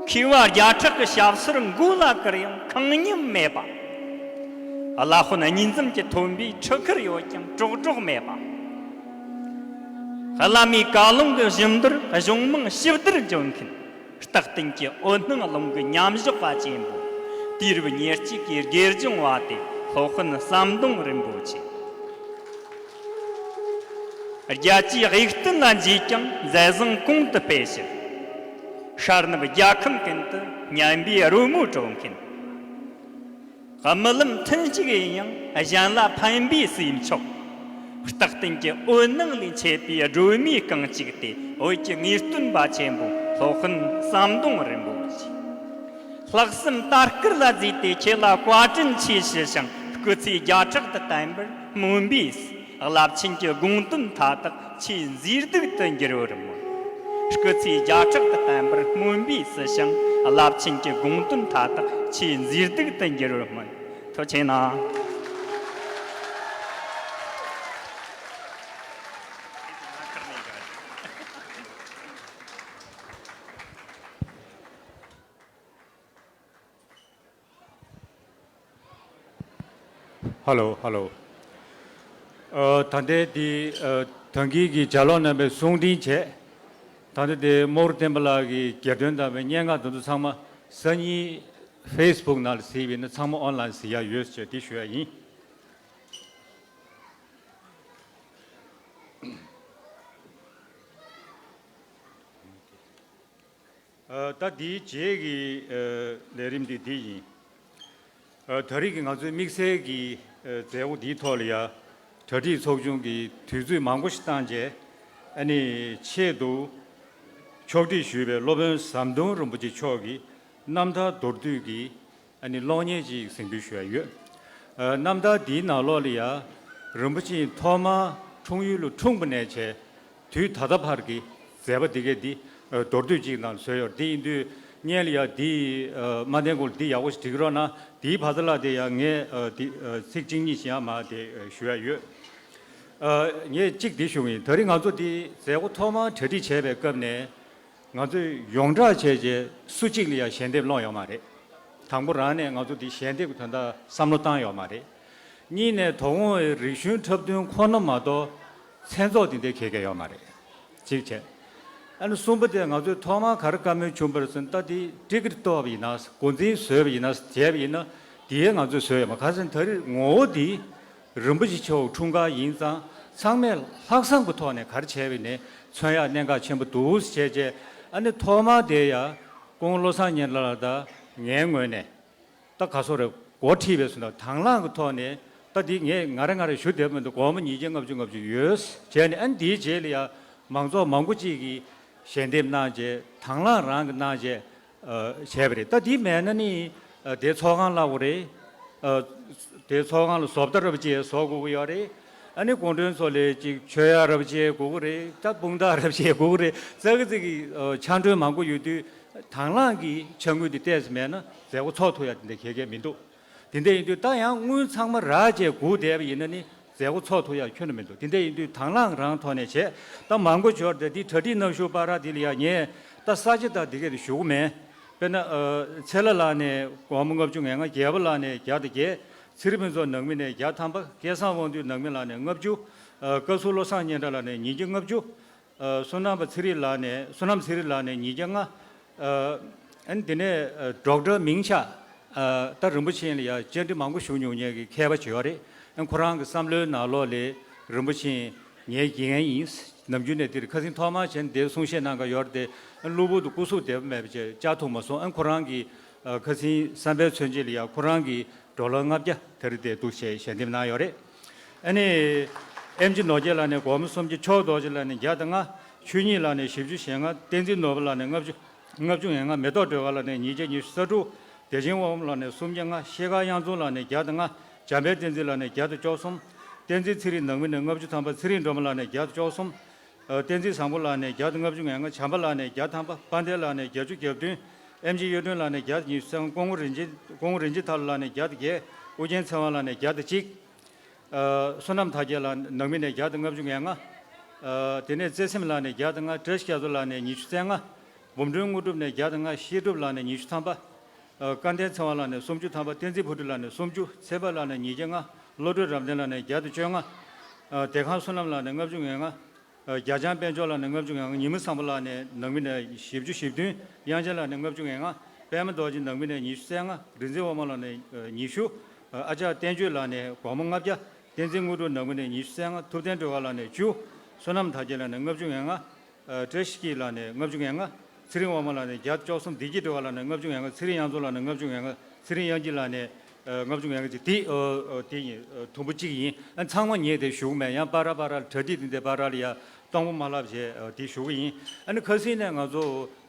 མཁས་པ་བརྒྱ་ཕྲག་གི་ཞབས་སོར་མགོ་ལ་བཀུར་ཡང་ཁེངས་སྙོམས་མེད་པ། བླ་དཔོན་གཉིས་འཛོམས་ཀྱི་ཐོན་པའི་འཕྲུལ་ཁུར་ཡོད་ཀྱང་གྲོགས་གྲོགས་མེད་པ། བླ་མའི་བཀའ་ལུང་གི་བཞི་མདོར་གཞུང་མང་ཞིབ་བསྡུར་འཇོན་མཁན། རྟག་བརྟན་གྱི་འོད་སྣང་རླུང་གི་མཉམ་བཞག་པ་ཆེན་པོ། དུས་རབས་ཉེར་གཅིག་གི་དགེ་སྦྱོང་བ་སྟེ་སློབ་དཔོན་ཟམ་གདོང་རིན་པོ་ཆེ། རྒྱལ་སྤྱིའི་དབུས་སྟོན་ལ་མཇལ་ཀྱང་མཛད་བཟང་གོང་དུ་སྤེལ་ཕྱིར། ཤར་ནུབ་རྒྱལ་ཁམས་ཀུན་ཏུ་སྙན་པའི་རོལ་མོ་དཀྲོལ་མཁན། རྨི་ལམ་ཐུན་གཅིག་ཡིན་ཡང་གཞན་ལ་ཕན་པའི་ཟས་མཆོག། རྟག་བརྟན་གྱི་འོད་སྣང་ལས་མཆེད་པའི་སྒྲོན་མེ་རྐང་གཅིག་སྟེ་འོད་ཀྱི་ངེས་སྟོན་པ་ཆེན་པོ་སློབ་དཔོན་ཟམ་གདོང་རིན་པོ་ཆེ། ལྷག་བསམ་དར་དཀར་ལ་བརྫིས་ཏེ་ཁྱེད་ལ་བཀའ་དྲིན་ཆེ་ཞུ་ཞིང་སྐུ་ཚེ་བརྒྱ་ཕྲག་ཏུ་བརྟན་པར་སྨོན་པས། རླབས་ཆེན་གྱི་དགོངས་དོན་མཐའ་དག་ཆེས་མཛེས་སྡུག་ཏུ་འགྱུར་བར་སྨོན། སྐུ་ཚེ་བརྒྱ་ཕྲག་ཏུ་བརྟན་པར་སྨོན་པས་ཟེར་ཞིང་རླབས་ཆེན་གྱི་དགོངས་དོན་མཐའ་དག་ཆེས་མཛེས་སྡུག་ཏུ་འགྱུར་བར་སྨོན། ཐུགས་རྗེ་གནང་། ཧ་ལོ། ཧ་ལོ། ཨ། ད་ལྟའི་འདི། ཨ། ད་གིན་གྱི་ལྗགས་ཀློག་རྣམ་པའི་གསུང་འཕྲིན་བྱས། ད་ལྟ་དེ་རྨོག་རུ་བསྟན་པ་ལགས་ཀྱིས་གྱེར་འདོན་དང་པའི་སྙན་ངག་དེ་ཚོ་ཚང་མ་སང་ཉིན་ཕེ་སི་བུག་ནང་ལ་གཟིགས་པ་ཡིན་ན་ཚང་མ་ཨོན་ལན་གཟིགས་ཡག་ཡོད་ཟེར་དེ་ཞུ་ཡག་ཡིན། ཨ། ད་འདིའི་རྗེས་ཀྱི། ཨ། ལས་རིམ་འདི་འདི་ཡིན། ཨ། ད་རེས་ཀྱི་ང་ཚོའི་དམིགས་བསལ་གྱི། ཨ། མཛད་སྒོ་འདིའི་ཐོག་ལ་ཡ་གྲ་སྒྲིག་ཚོགས་ཆུང་གིས་དུས་ཚོད་མང་པོ་ཞིག་བཏང་རྗེས། ཨ་ནི་ཆེད་དུ་ཕྱོགས་སྒྲིག་ཞུས་པའི་སློབ་དཔོན་ཟམ་གདོང་རིན་པོ་ཆེ་མཆོག་གི་རྣམ་ཐར་མདོར་བསྡུས་ཀྱི། ཨ་ནི་གློག་བརྙན་ཅིག་གཟིགས་འབུལ་ཞུ་ཡ་ཡོད། ཨ། རྣམ་ཐར་འདིའི་ནང་ལོགས་ལ་ཡ། ཨ། རིན་པོ་ཆེ་ཐོག་མར་འཁྲུངས་ཡུལ་ལ་འཁྲུངས་པ་ནས་བྱས། དུས་ད་ལྟ་བར་གྱི་མཛད་པ་འདི་གས་འདི་མདོར་བསྡུས་ཅིག་ནང་བཟོས་ཡོད། འདི་ཡིན་དུས་སྔོན་ལ་ཡ་འདི་མ་བསྟན་གོང་ལ་འདི་ཡག་པོ་ཞིག་འབྲི་གི་རོགས་གནང་། འདིའི་བར་ད་ལ་དེ་ཡ་ངས་འདི་ཚིག་གཅིག་གཉིས་ཤིག་ཡང་མ་དེ་ཞུ་ཡ་ཡོད། ངས་གཅིག་འདི་ཞུ་གི་ཡིན། ད་རིང་ང་ཚོ་འདི་མཛད་སྒོ་ཐོག་མར་གྲ་སྒྲིག་བྱས་པའི་སྐབས་ནས། ང་ཚོས་ཡོངས་གྲགས་བྱས་རྗེས་སུ་གཅིག་ལ་ཡང་ཞལ་འདེབས་སློང་ཡོད་མ་རེད། དང་པོ་རང་ནས་ང་ཚོ་འདི་ཞལ་འདེབས་ཀྱི་དོན་དག་བསམ་བློ་བཏང་ཡོད་མ་རེད། གཉིས་ནས་དོ་དགོང་བའི་རིག་གཞུང་འཁྲབ་སྟོན་ཁོ་ན་མ་གཏོགས་མཚན་ཚོགས་འདི་འདྲའི་གལ་གལ་ཡོད་མ་རེད། གཅིག་བྱས། ཨ་ནི་གསུམ་པ་དེ་ང་ཚོས་ཐོག་མར་ག་རེ་བཀའ་མོལ་བྱུང་བ་རེད་ཟེར་ན། ད་འདི་ཊི་ཀེ་ཊི་གཏོར་བ་ཡིན་ན། འགོ་འཛིན་བཟོས་པ་ཡིན་ན། བྱས་པ་ཡིན་ན། དེའི་ང་ཚོས་བཟོས་ཡོད་མ་རེད། ག་རེ་ཟེར་ན་ད་རེས་ངོ་བོ་འདི་རིན་པོ་ཆེ་མཆོག་འཁྲུངས་སྐར་ཡིན་ཙང་། ཚང་མས་ལྷག་བསམ་གྱི་ཐོག་ནས་ག་རེ་བྱས་པ་ཡིན་ནའི་མཚོན་ཡག་གནད་འགག་ཆེན་པོ་འདུག་ཟེར་བྱས་རྗེས། ཨ་ནི་ཐོག་མར་དེ་ཡ་སྐུ་ངོ་བློ་བཟང་སྙན་གྲགས་ལགས་དང་ངའི་ངོས་ནས། ད་ག་སོ་རེ་འགོ་ཁྲིད་པའི་སུ་ན་དང་བླངས་ཀྱི་ཐོག་ནས། ད་འདི་ངས་ང་རེ་ང་རེ་ཞུ་བདེ་པོ་མི་འདུག་སྒོར་མོ་ཉིས་བརྒྱ་ལྔ་བཅུ་ལྔ་བཅུ་ཡོད་བྱས་ནས། ཨ་ནི་འདིའི་རྗེས་ལ་ཡ་མང་ཚོགས་མང་པོ་གཅིག་གིས་ཞལ་འདེབས་གནང་རྗེས། དང་བླངས་རང་གིས་གནང་རྗེས་བྱས་པ་རེད། ད་འདི་མེད་ན་ནི་དེ་ཚོགས་ཁང་ལ་འོ་རེད། དེ་ཚོགས་ཁང་ལ་བཟོ་ལྟ་རབ་ཅེས་བཟོ་དགོས་ཀྱི་ཡོད་རེད། ཨ་ནི་སྐུ་མགྲོན་ཚོ་ལ་ཅིག་མཆོད་ཡག་རབ་ཅེས་དགོས་ཀྱི་རེད། ད་དཔུང་རྟགས་རབ་ཅེས་དགོས་ཀྱི་རེད། ཙག་གི་ཙིག་གི་ཕྱག་མགྲོན་མང་པོ་ཡོད་དུས། དང་བླངས་ཀྱི་ཕྱག་དངུལ་འདི་ཏོག་ཙམ་མེད་ན་མཛད་སྒོ་ཚོགས་ཐུབ་ཡ་དེ་འདྲ་གལ་གལ་མི་འདུག་དེ་འདྲ་ཡིན་དུས་ད་ཡང་དངུལ་ཚང་མ་རག་བྱས་སྒུག་བསྡད་པ་ཡིན་ན་ནི་མཛད་སྒོ་ཚོགས་ཐུབ་ཡ་ཁྱོན་ནས་མི་འདུག་དེ་འདྲ་ཡིན་དུས་དང་བླངས་རང་ཐོག་ནས་བྱས། ད་མང་པོ་འབྱོར་ཏེ་འདི་གྲ་སྒྲིག་གནང་ཞུ་བར་དེ་ལ་ཡ་ངས་ད་ས་ཆ་དང་དེ་གས་དེ་ཞུ་གི་མེད། དཔེར་ན་ཚེ་ལྷ་ལགས་ནས་སྒོར་མོ་ལྔ་བཅུ་ང་ལྔ། རྒྱལ་པོ་ལགས་ནས་བརྒྱ་དང་བརྒྱད། ཚེ་རིང་ཕུན་ཚོགས་ནང་མི་ནས་བརྒྱ་ཐམ་པ། སྐལ་བཟང་དབང་འདུས་ནང་མི་ལགས་ནས་ལྔ་བཅུ། བཀའ་ཟུར་བློ་བཟང་སྙན་གྲགས་ལགས་ནས་ཉིས་བརྒྱ་ལྔ་བཅུ། བསོད་ནམས་པ་ཚེ་རིང་ལགས་ནས། བསོད་ནམས་ཚེ་རིང་ལགས་ནས་ཉིས་བརྒྱ་ལྔ། ཨ་ནི་དེ་ནས་ཌོག་ཊར་མིང་ཆགས། ད་རིན་པོ་ཆེ་ལ་ཡ་བཅར་འདྲི་མང་པོ་ཞུ་མྱོང་མཁན་གྱི་མཁས་པ་ཅིག་ཡོད་རེད། ཨ་ནི་ཁོ་རང་གི་བསམ་བློའི་ནང་ལོགས་ལ་རིན་པོ་ཆེ་ངའི་དགེ་རྒན་ཡིན། ནམ་རྒྱུན་ནས་འདིར་ཁ་སང་ཐོག་མར་བྱས་ནས་འདིར་གསུང་བཤད་གནང་ག་ཡོད་རེད་དེ། ཨ་ནི་གློ་བུར་དུ་སྐུ་གཟུགས་བདེ་པོ་མེད་པ་བྱས་བཅར་ཐུབ་མ་སོང་། ཨ་ནི་ཁོ་རང་གིས་ཁ་སང་བསམ་པའི་མཚོན་བྱེད་ལ་ཡ་ཁོ་རང་གིས་ཌོ་ལར་ལྔ་བརྒྱ་དེ་རིང་དེ་འདུག་ཞེས་ཞལ་འདེབས་གནང་ཡོད་རེད། ཨ་ནི། ཨེམ་ཆི་ནོར་རྒྱས་ལགས་ནས་སྒོར་མོ་སུམ་བརྒྱ། མཆོག་རྡོ་རྗེ་ལགས་ནས་བརྒྱ་དང་ལྔ། ཆོས་ཉིད་ལགས་ནས་བཞི་བཅུ་ཞེ་ལྔ། བསྟན་འཛིན་ནོར་བུ་ལགས་ནས་ལྔ་བཅུ། ལྔ་བཅུ་ང་ལྔ། མེ་ཏོག་སྒྲོལ་དཀར་ལགས་ནས་ཉིས་བརྒྱ་ཉི་ཤུ་རྩ་དྲུག་བདེ་ཆེན་དབང་མོ་ལགས་ནས་སུམ་བརྒྱ་ལྔ། ཤེལ་དཀར་གཡང་འཛོམས་ལགས་ནས་བརྒྱ་དང་ལྔ། འཇམ་དཔལ་བསྟན་འཛིན་ལགས་ནས་བརྒྱ་དང་བཅུ་གསུམ། བསྟན་འཛིན་ཚེ་རིང་ནང་མི་ནས་ལྔ་བཅུ་ཐམ་པ། ཚེ་རིང་སྒྲོལ་མ་ལགས་ནས་བརྒྱ་དང་བཅུ་གསུམ། ཨ་བསྟན་འཛིན་བཟང་པོ་ལགས་ནས་བརྒྱ་དང་ལྔ་བཅུ་ང་ལྔ། བྱམས་པ་ལགས་ནས་བརྒྱ་ཐམ་པ། དཔལ་ལྡན་ལགས་ནས་བརྒྱད་ཅུ་གྱ་བདུན། ཨེམ་ཆི་གཡུ་སྒྲོན་ལགས་ནས་བརྒྱ་དང་ཉི་ཤུ་རྩ་ལྔ། སྐུ་ངོ་རིན་ཆེན། སྐུ་ངོ་རིན་ཆེན་ཐར་ལགས་ནས་བརྒྱ་དང་བརྒྱད། ཨུ་རྒྱན་ཚེ་དབང་ལགས་ནས་བརྒྱ་དང་གཅིག། ཨ་བསོད་ནམས་དར་རྒྱས་ལགས་ནང་མི་ནས་བརྒྱ་དང་ལྔ་བཅུ་ང་ལྔ། ཨ་དེ་ནས་བརྩེ་སེམས་ལགས་ནས་བརྒྱ་དང་ལྔ། བཀྲ་ཤིས་རྒྱ་མཚོ་ལགས་ནས་ཉི་ཤུ་རྩ་ལྔ། འབུམ་སྒྲོན་དངོས་གྲུབ་ནས་བརྒྱ་དང་ལྔ། བཤད་སྒྲུབ་ལགས་ནས་ཉི་ཤུ་ཐམ་པ། ཨ་སྐལ་ལྡན་ཚེ་དབང་ལགས་ནས་སུམ་ཅུ་ཐམ་པ། བསྟན་འཛིན་བུ་ཁྲིད་ལགས་ནས་སུམ་ཅུ། ཚེ་དཔལ་ལགས་ནས་ཉིས་བརྒྱ་ལྔ། བློ་གྲོས་རབ་བརྟན་ལགས་ནས་བརྒྱ་དང་བཅོ་ལྔ། ཨ་བདེ་ཁང་བསོད་ནམས་ལགས་ནས་ལྔ་བཅུ་ང་ལྔ། ཨ་རྒྱ་ལྕང་དཔལ་འབྱོར་ལགས་ནས་ལྔ་བཅུ་ང་ལྔ། ཉི་མ་བཟང་པོ་ལགས་ནས་ནང་མི་ནས་བཞི་བཅུ་ཞེ་བདུན། དབྱངས་ཅན་ལགས་ནས་ལྔ་བཅུ་ང་ལྔ། པད་མ་རྡོ་རྗེ་ནང་མི་ནས་ཉི་ཤུ་རྩ་ལྔ། རིག་འཛིན་དབང་མོ་ལགས་ནས་ཨ་ཉི་ཤུ། ཨ་ཨ་ཅག་བསྟན་ཆོས་ལགས་ནས་སྒོར་མོ་ལྔ་བརྒྱ། བསྟན་འཛིན་དངོས་གྲུབ་ནང་མི་ནས་ཉི་ཤུ་རྩ་ལྔ། ཐུབ་བསྟན་སྒྲོལ་དཀར་ལགས་ནས་བཅུ། བསོད་ནམས་དར་རྒྱས་ལགས་ནས་ལྔ་བཅུ་ང་ལྔ། ཨ་བཀྲ་ཤིས་སྐྱིད་ལགས་ནས་ལྔ་བཅུ་ང་ལྔ། ཚེ་རིང་དབང་མོ་ལགས་ནས་བརྒྱ་དང་བཅུ་གསུམ། བདེ་སྐྱིད་སྒྲོལ་དཀར་ལགས་ནས་ལྔ་བཅུ་ང་ལྔ། ཚེ་རིང་གཡང་འཛོམས་ལགས་ནས་ལྔ་བཅུ་ང་ལྔ། ཚེ་རིང་དབྱངས་སྐྱིད་ལགས་ནས་ཨ་ལྔ་བཅུ་ང་ལྔ་ཅིག། དེ་ཨ་དེ་ཡིན། ཨ་དུམ་བུ་གཅིག་ཡིན། ཨ་ཚང་མ་ངས་དེ་ཞུ་གི་མེད། ཡང་བར་བར་ལ་གྲ་སྒྲིག་དེ་འདྲའི་བར་ལ་ཡ་སྟོང་པ་མ་ལྷག་བྱས་ཨ་དེ་ཞུ་གི་ཡིན། ཨ་ནི་ཁ་སང་ནས་ང་ཚོ་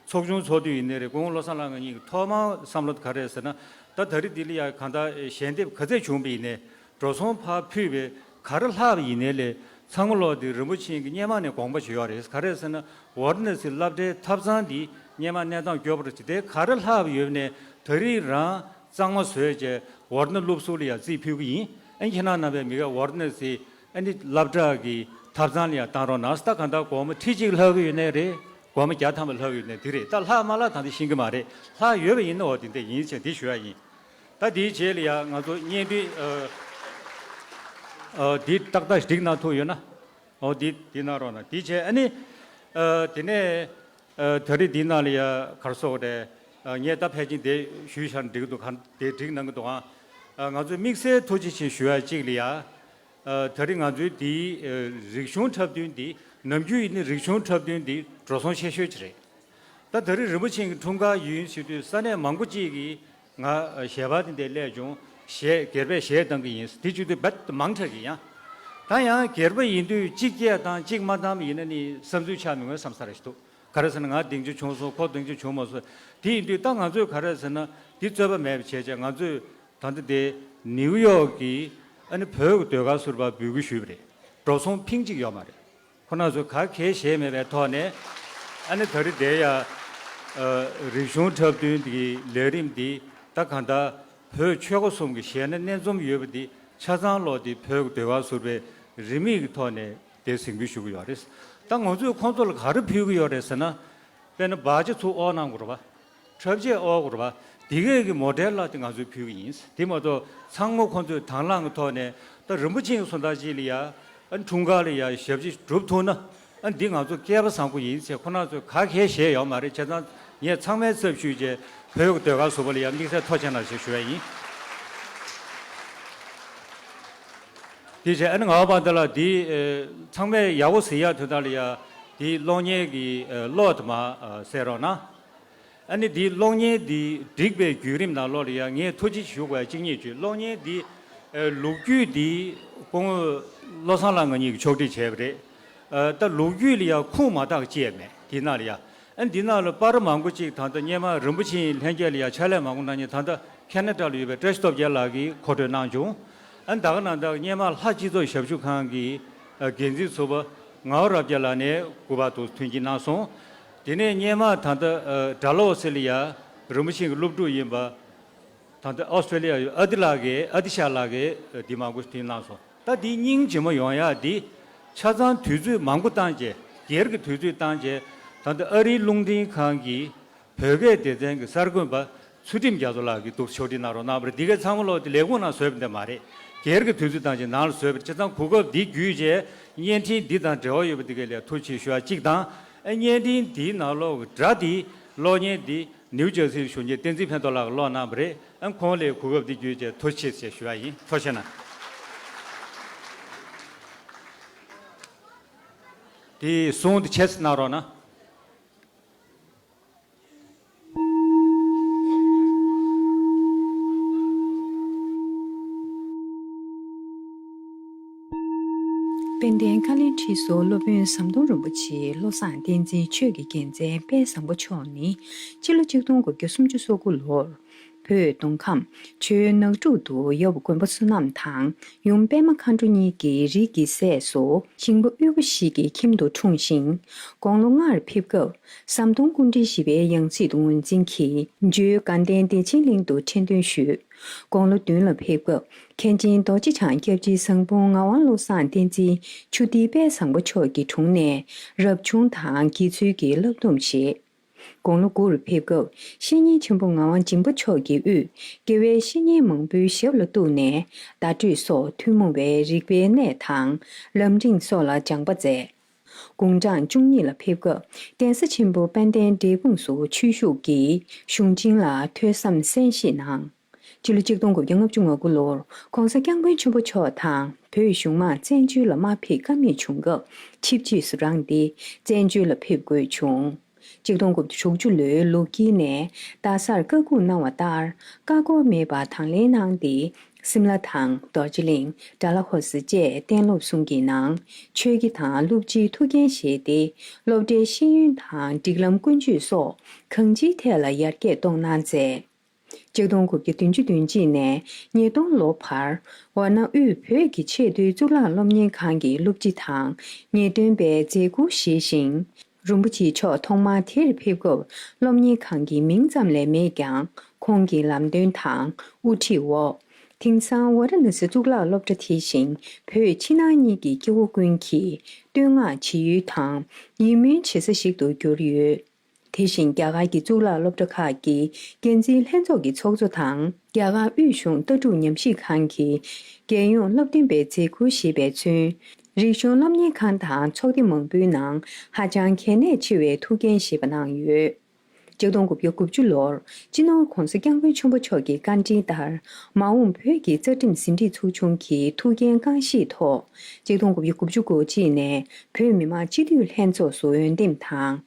ཚོགས་ཆུང་ཚོགས་དུས་ཡིན་ནའི་རེད། སྐུ་ངོ་བློ་བཟང་ལགས་ང་གཉིས་ཀྱི་ཐོག་མར་བསམ་བློ་ག་རེ་ཟེར་ན། ད་ད་རེས་འདི་ལ་ཡ་གང་ལྟར་ཞལ་འདེབས་ག་ཚད་བྱུང་བ་ཡིན་ནའི། འགྲོ་སོང་ཕར་ཕུལ་བའི་ག་རེ་ལྷག་པ་ཡིན་ནའི་ལས། ཚང་མ་ལོག་དེ་རིན་པོ་ཆེ་གི་སྔོན་མ་ནས་དགོངས་པ་བཞེས་ཡོད་རེད། ག་རེ་ཟེར་ན། ཝཱ་ར་ཎ་སིའི་སློབ་གྲྭའི་ཐབ་ཚང་འདི་སྔོན་མ་གནས་སྟངས་སྐྱོ་པོ་རེད། དེ་ག་རེ་ལྷག་པ་ཡོད་ནའི་ད་རེས་རང་གཙང་མ་བཟོས་བྱས་ཝཱ་ར་ཎ་སློབ་ཟུར་ལ་ཡ་རྩིས་ཕུལ་གི་ཡིན། ཨ་ཁྱེད་རང་རྣམ་པས་མི་ག་ཝཱ་ར་ཎ་སི་ཨ་ནི་སློབ་གྲྭ་གི་ཐབ་ཚང་ལ་ཡ་བཏང་རོགས་གནང་། ད་གང་ལྟར་སྒོར་མོ་ཁྲི་གཅིག་ལྷག་གི་ཡོད་ནའི་རེད། སྒོར་མོ་བརྒྱ་ཐམ་པ་ལྷག་གི་ཡོད་ནའི་དེ་རེད། ད་ལྷག་མ་ལྷག་ད་ལྟ་ཤེས་ཀྱི་མ་རེད། ལྷག་ཡོད་པ་ཡིན་ན་འོ་དེ་འདྲ་ཡིན་ཟེར་དེ་ཞུ་ཡ་ཡིན། ད་དེའི་རྗེས་ལ་ཡ་ང་ཚོ་བརྙན་འཕྲིན་ཨ་ཨ་འདི་ཏག་ཏག་སྒྲིག་གནང་ཐུབ་ཡོད་ན། འོ་འདི་འདི་གནང་རོགས་གནང་། དེའི་རྗེས་ཨ་ནི་ཨ་དེ་ནས་ཨ་ད་རེས་འདི་ནང་ལ་ཡ་ག་རེ་ཟེར་དགོས་རེད། ཨ་ངས་ད་ཕལ་ཆེར་དེ་ཞུས་བཞག་ན་འགྲིག་གི་འདུག། གང་དེ་འགྲིག་གནང་གི་འདུག་ཨང་། ཨ་ང་ཚོས་དམིགས་བསལ་ཐུགས་རྗེ་ཆེ་ཞུ་ཡ་གཅིག་ལ་ཡ། ཨ་ད་རེས་ང་ཚོའི་འདིའི་ཨ་རིག་གཞུང་འཁྲབ་སྟོན་འདི། ནམ་རྒྱུན་ཡིན་ན་རིག་གཞུང་འཁྲབ་སྟོན་འདི་འགྲོ་སོང་ཆེ་ཤོས་ཅིག་རེད། ད་ད་རེས་རིན་པོ་ཆེ་གི་འཁྲུངས་སྐར་ཡིན་ཟེར་དུས་ས་གནས་མང་པོ་ཅིག་གིས་ང་ཞལ་པར་དེ་འདྲ་སླེབས་བྱུང་། གཞས་སྒེར་པས་གཞས་བཏང་གི་ཡིན་ཟེར། དེ་བྱེད་དུས་རྦད་དེ་མང་དྲགས་ཀྱི་ཡང་། ད་ཡང་སྒེར་པ་ཡིན་དུས་གཅིག་སྐད་བཏང་གཅིག་མ་བཏང་བ་ཡིན་ན་ནི་བསམ་ཚུལ་ཆགས་མི་འོས་བསམ་ས་རེ་ཞིག་འདུག། ག་རེ་ཟེར་ན་ང་སྡིངས་ཆ་བྱུང་སོང་། ཁོ་སྡིངས་ཆ་བྱུང་མ་སོང་། དེ་ཡིན་དུས་ད་ང་ཚོས་ག་རེ་ཟེར་ན་འདི་རྩོད་པ་མེད་པ་བྱས་བྱས་ང་ཚོས། ད་ལྟ་དེ་ནིའུ་ཡོག་གི་ ཨ་ནི་བོད་ཀྱི་ཟློས་གར་ཟུར་པ་འབོད་སྐུལ་ཞུས་པ་རེད། འགྲོ་སོང་ཕིང་གཅིག་ཡོད་མ་རེད། ཁོ་རང་ཚོས་ག་གེ་བཞེས་མེད་པའི་ཐོག་ནས། ཨ་ནི་ད་རེས་དེ་ཡ། ཨ། རིག་གཞུང་འཁྲབ་སྟོན་གྱི་ལས་རིམ་འདི་ད་གང་ལྟར་བོད་ཆོལ་ཁ་གསུམ་གྱི་གཞས་སྣ་སྣ་འཛོམས་ཡོད་པ་འདི་ཆ་ཚང་ལོག་དེ་བོད་ཀྱི་ཟློས་གར་ཟུར་པའི་རིས་མེད་ཀྱི་ཐོག་ནས་དེ་གཟིགས་འབུལ་ཞུ་གི་ཡོད་རེད། ད་ང་ཚོས་ཁོང་ཚོ་ལ་ག་རེ་ཕུལ་གི་ཡོད་རེད་ཟེར་ན། དཔེར་ན་སྦག་ཆ་ཚུར་དབོར་གནང་དགོས་རེད་པ། འཁྲབ་ཆས་དབོར་དགོས་རེད་པ། འདི་གས་ཀྱི་མོ་ཊལ་ལ་དེ་ང་ཚོས་ཕུལ་གི་ཡིན། དེ་མ་གཏོགས་ཚང་མ་ཁོང་ཚོས་དང་བླངས་ཀྱི་ཐོག་ནས་ད་རིན་པོ་ཆེའི་གསུང་སྟངས་ཅིག་ལ་ཡ། ཨ། འཁྲུངས་སྐར་ལ་ཡ་ཞབས་ཕྱི་སྒྲུབ་ཐུབ་ན། ཨ། འདི་ང་ཚོ་སྐལ་པ་བཟང་པོ་ཡིན་ཟེར། ཁོ་རང་ཚོས་ག་གེ་བཞེས་ཡོད་མ་རེད། བྱས་ཙང་ངས་ཚང་མའི་ཚབ་ཞུས་བྱས་བོད་ཀྱི་ཟློས་གར་ཟུར་པ་ལ་ཡ་དམིགས་བསལ་ཐུགས་རྗེ་གནང་ཞེས་ཞུ་ཡ་ཡིན། དེ་བྱས་ཨ་ནི་ང་པ་འདི་ལ་འདི། ཨེ། ཚང་མས་ཡག་པོ་གཟིགས་ཡ་དོན་དག་ལ་ཡ་འདི་གློག་བརྙན་གྱི། ཨེ། གློག་དེ་མར། ཨེ། སེལ་རོགས་གནང་། ཨ་ནི་འདི་གློག་བརྙན་འདི་བསྒྲིགས་པའི་བརྒྱུད་རིམ་ནང་ལོགས་ལ་ཡང་ངས་ཐུགས་རྗེ་ཆེ་ཞུ་དགོས་ཡ་གཅིག་རྙེད་བྱུང་། གློག་བརྙན་འདི། ཨ། ལོ་རྒྱུས་འདི་སྐུ་ངོ་བློ་བཟང་ལགས་ང་གཉིས་ཀྱིས་ཕྱོགས་སྒྲིག་བྱས་པ་རེད། ཨ། ད་ལོ་རྒྱུས་ལ་ཡང་ཁུངས་མ་དག་ཅིག་ཡང་མེད་འདི་ནང་ལ་ཡ། ཨ། འདི་ནང་ལ་པར་མང་པོ་ཅིག་ད་ལྟ་སྔོན་མ་རིན་པོ་ཆེའི་ལྷན་རྒྱས་ལ་ཡ་ཕྱག་ལས་མང་པོ་གནང་མཁན་ད་ལྟ་ཁེ་ན་ཌ་ལ་ཡོད་པའི་བཀྲ་ཤིས་སྟོབས་རྒྱལ་ལགས་ཀྱིས་མཁོ་སྤྲོད་གནང་བྱུང་། ཨ། ད་ག་ནང་ལྟར་སྔོན་མ་ལྷ་སྤྱི་ཚོགས་ཞབས་ཞུ་ཁང་གི། ཨ། འགན་འཛིན་ཟུར་པ་ངག་དབང་རབ་རྒྱས་ལགས་ནས་སྐུ་པར་དུ་མཐུན་རྐྱེན་གནང་སོང་། དེ་ནས་སྔོན་མ་ད་ལྟ། ཨ། སྒྲ་ལོག་ཟེར་ལ་ཡ་རིན་པོ་ཆེ་གི་སློབ་ཕྲུག་ཡིན་པ། ད་ལྟ་ཨོ་སི་ཀྲོ་ལི་ཡ་ཡོད་ཨ་ཏི་ལགས་ཀྱིས། ཨ་ཏི་ཤ་ལགས་ཀྱིས། ཨ། འདི་མང་པོ་བྲིས་གནང་སོང་། ད་འདི་སྙིང་རྗེ་མོ་ཡོང་ཡ་འདི་ཆ་ཚང་དུས་ཚོད་མང་པོ་བཏང་བྱས། སྒེར་གྱི་དུས་ཚོད་བཏང་བྱས། ད་ལྟ་ཨ་རིའི་རླུང་འཕྲིན་ཁང་གི་བོད་སྐད་སྡེ་ཚན་གྱི་གསར་འགོད་པ་ཚུལ་ཁྲིམས་རྒྱ་མཚོ་ལགས་ཀྱིས་འདུག་ཕྱོགས་སྒྲིག་གནང་རོགས་གནང་བ་རེད། འདི་གའི་ཚང་མ་ལོག་དེ་ལས་ཁུངས་ནང་བཟོས་པ་འདི་མ་རེད། སྒེར་གྱི་དུས་ཚོད་བཏང་བྱས་ནང་ལ་བཟོས་པ་རེད། བྱས་ཙང་གོ་སྐབས་འདི་བརྒྱུད་བྱས་བརྙན་འཕྲིན་འདི་དང་འབྲེལ་བ་ཡོད་པ་འདི་གའི་ལ་ཐུགས་རྗེ་ཆེ་ཞུ་བ་གཅིག་དང་། ཨ། བརྙན་འཕྲིན་འདིའི་ནང་ལོགས་ཀྱི་སྒྲ་འདི་གློག་བརྙན་འདི་ནིའུ་ཇར་སིའི་གཞོན་སྐྱེས་བསྟན་འཛིན་ཕན་ཐོགས་ལགས་ཀློག་གནང་བ་རེད། ཨ། ཁོང་ལ་གོ་སྐབས་འདི་བརྒྱུད་བྱས་ཐུགས་རྗེ་ཆེ་ཞེས་ཞུ་བ་ཡིན། ཐུགས་རྗེ་གནང་། དེ་གསུང་དེ་ཆེ་ཙམ་གནང་རོགས་གནང་། དཔལ་ལྡན་བཀའ་བློན་ཁྲི་ཟུར་སློབ་དཔོན་ཟམ་གདོང་རིན་པོ་ཆེ་བློ་བཟང་བསྟན་འཛིན་ཆོས་ཀྱི་རྒྱལ་མཚན་དཔལ་བཟང་པོ་མཆོག་ནི་སྤྱི་ལོ་ཆིག་སྟོང་དགུ་བརྒྱ་སུམ་ཅུ་སོ་དགུ་ལོར་བོད་མདོ་ཁམས་ཆུ་བོའི་ནགས་ཕྲུག་ཏུ་ཡབ་མགོན་པོ་བསོད་ནམས་དང་ཡུམ་པདྨ་མཁའ་འགྲོ་གཉིས་ཀྱི་རིགས་ཀྱི་སྲས་སུ་ཞིང་པ་དབུལ་པོ་ཞིག་གི་ཁྱིམ་དུ་འཁྲུངས་ཤིང་། དགུང་ལོ་ལྔར་ཕེབས་སྐབས་ཟམ་གདོང་སྐུ་ཕྲེང་བཞི་པའི་ཡང་སྲིད་དུ་ངོས་འཛིན་གྱིས་འཇོལ་དགའ་ལྡན་བདེ་ཆེན་གླིང་དུ་ཁྲི་འདོན་ཞུས། དགུང་ལོ་བདུན་ལ་ཕེབས་སྐབས་མཁན་ཆེན་རྡོ་རྗེ་འཆང་སྐྱབས་རྗེ་ཟངས་སྤུངས་ངག་དབང་བློ་བཟང་བསྟན་འཛིན་ཆུ་ཐིགས་དཔལ་བཟང་པོ་མཆོག་གི་དྲུང་ནས་རབ་བྱུང་དང་དགེ་ཚུལ་གྱི་བསླབ་སྡོམ་བཞེས། དགུང་ལོ་དགུ་རུ་ཕེབས་སྐབས་བཤེས་གཉེན་ཆེན་པོ་ངག་དབང་སྦྱིན་པ་མཆོག་གིས་དབུས་དགེ་བའི་བཤེས་གཉེན་མང་པོའི་ཞབས་ལ་གཏུགས་ནས་བརྡ་སྤྲོད་སོགས་ཐུན་མོང་བའི་རིག་པའི་གནས་དང་ལམ་རིམ་སོགས་ལ་སྦྱངས་པ་མཛད། དགུང་གྲངས་བཅུ་གཉིས་ལ་ཕེབས་སྐབས་གདན་ས་ཆེན་པོ་དཔལ་ལྡན་འབྲས་སྤུངས་སུ་ཆོས་ཞུགས་ཀྱིས་གཞུང་ཆེན་ལ་ཐོས་བསམ་གསན་བཞེས་གནང་། སྤྱི་ལོ་ཆིག་སྟོང་དགུ་བརྒྱ་ལྔ་བཅུ་ང་དགུ་ལོར་༸གོང་ས་༸སྐྱབས་མགོན་ཆེན་པོ་མཆོག་དང་བོད་གཞུང་མང་བཙན་བྱོལ་ལ་མ་ཕེབས་ཀ་མེད་བྱུང་སྐབས་ཆིབས་རྗེས་སུ་རང་སྟེ་བཙན་བྱོལ་ལ་ཕེབས་དགོས་བྱུང་། ཆིག་སྟོང་དགུ་བརྒྱ་དྲུག་ཅུ་ལོའི་ལོ་དཀྱིལ་ནས་རྡ་སར་བཀའ་འགུགས་གནང་བ་ལྟར་བཀའ་བསྒོ་མེད་པར་དང་ལེན་གནང་སྟེ། སིམ་ལ་དང་རྡོ་རྗེ་གླིང་། དགྲ་ལྷ་ཧོར་སེལ་བཅས་གཏན་སློབ་གསུམ་གྱི་ནང་ཆོས་དགེ་དང་སློབ་སྤྱིའི་ཐུགས་འགན་བཞེས་ཏེ། སློབ་གྲྭའི་ཤེས་ཡོན་དང་སྒྲིག་ལམ་ཀུན་སྤྱོད་སོགས་གང་ཅིའི་ཐད་ལ་ཡར་རྒྱས་གཏོང་གནང་མཛད། ཆིག་སྟོང་དགུ་བརྒྱ་བདུན་ཅུ་དོན་གཅིག་ནས་ཉིས་སྟོང་ལོ་བར་ཝཱ་ཎ་དབུས་བོད་ཀྱི་ཆེས་མཐོའི་གཙུག་ལག་སློབ་གཉེར་ཁང་གི་སློབ་སྤྱི་དང་ངེས་སྟོན་པའི་མཛད་ཁུར་བཞེས་ཤིང་། རིན་པོ་ཆེ་མཆོག་ཐོག་མར་དེར་ཕེབས་སྐབས་སློབ་གཉེར་ཁང་གི་མིང་ཙམ་ལས་མེད་ཀྱང་ཁོང་གི་ལམ་སྟོན་དང་དབུ་ཁྲིད་འོག་དེང་སང་ཝཱ་ར་ཎ་སི་གཙུག་ལག་སློབ་གྲྭ་དེ་བཞིན་བོད་ཕྱི་ནང་གཉིས་ཀྱི་སྐྱེ་བོ་ཀུན་གྱིས་བསྟོད་བསྔགས་བྱེད་ཡུལ་དང་ཡིད་སྨོན་བྱེད་ས་ཞིག་ཏུ་གྱུར་ཡོད། དེ་བཞིན་རྒྱ་གར་གྱི་གཙུག་ལག་སློབ་གྲྭ་ཁག་གི་འགན་འཛིན་ལྷན་ཚོགས་ཀྱི་ཚོགས་གཙོ་དང་རྒྱ་གར་དབུས་གཞུང་ལྟ་གྲུབ་ཉམས་ཞིབ་ཁང་གི་རྒྱལ་ཡོངས་སློབ་སྟོན་པའི་མཛད་ཁུར་བཞེས་པས་མཚོན། རིག་གཞུང་སློབ་གཉེར་ཁང་དང་ཚོགས་སྡེ་མང་པོའི་ནང་ཧ་ཅང་གལ་གནད་ཆེ་བའི་ཐུགས་འགན་བཞེས་པ་གནང་ཡོད། ཆིག་སྟོང་དགུ་བརྒྱ་དགུ་བཅུ་ལོར་སྤྱི་ནོར་༸གོང་ས་༸སྐྱབས་མགོན་ཆེན་པོ་མཆོག་གི་བཀའ་དྲིན་ལྟར་མ་འོངས་བོད་ཀྱི་རྩ་ཁྲིམས་ཟིན་བྲིས་ཚོགས་ཆུང་གི་ཐུགས་འགན་རྐང་བཞེས་ཐོག་ཆིག་སྟོང་དགུ་བརྒྱ་དགུ་བཅུ་གོ་གཅིག་ནས་བོད་མི་མང་སྤྱི་འཐུས་ལྷན་ཚོགས་སུ་འོས་འདེམས་དང་།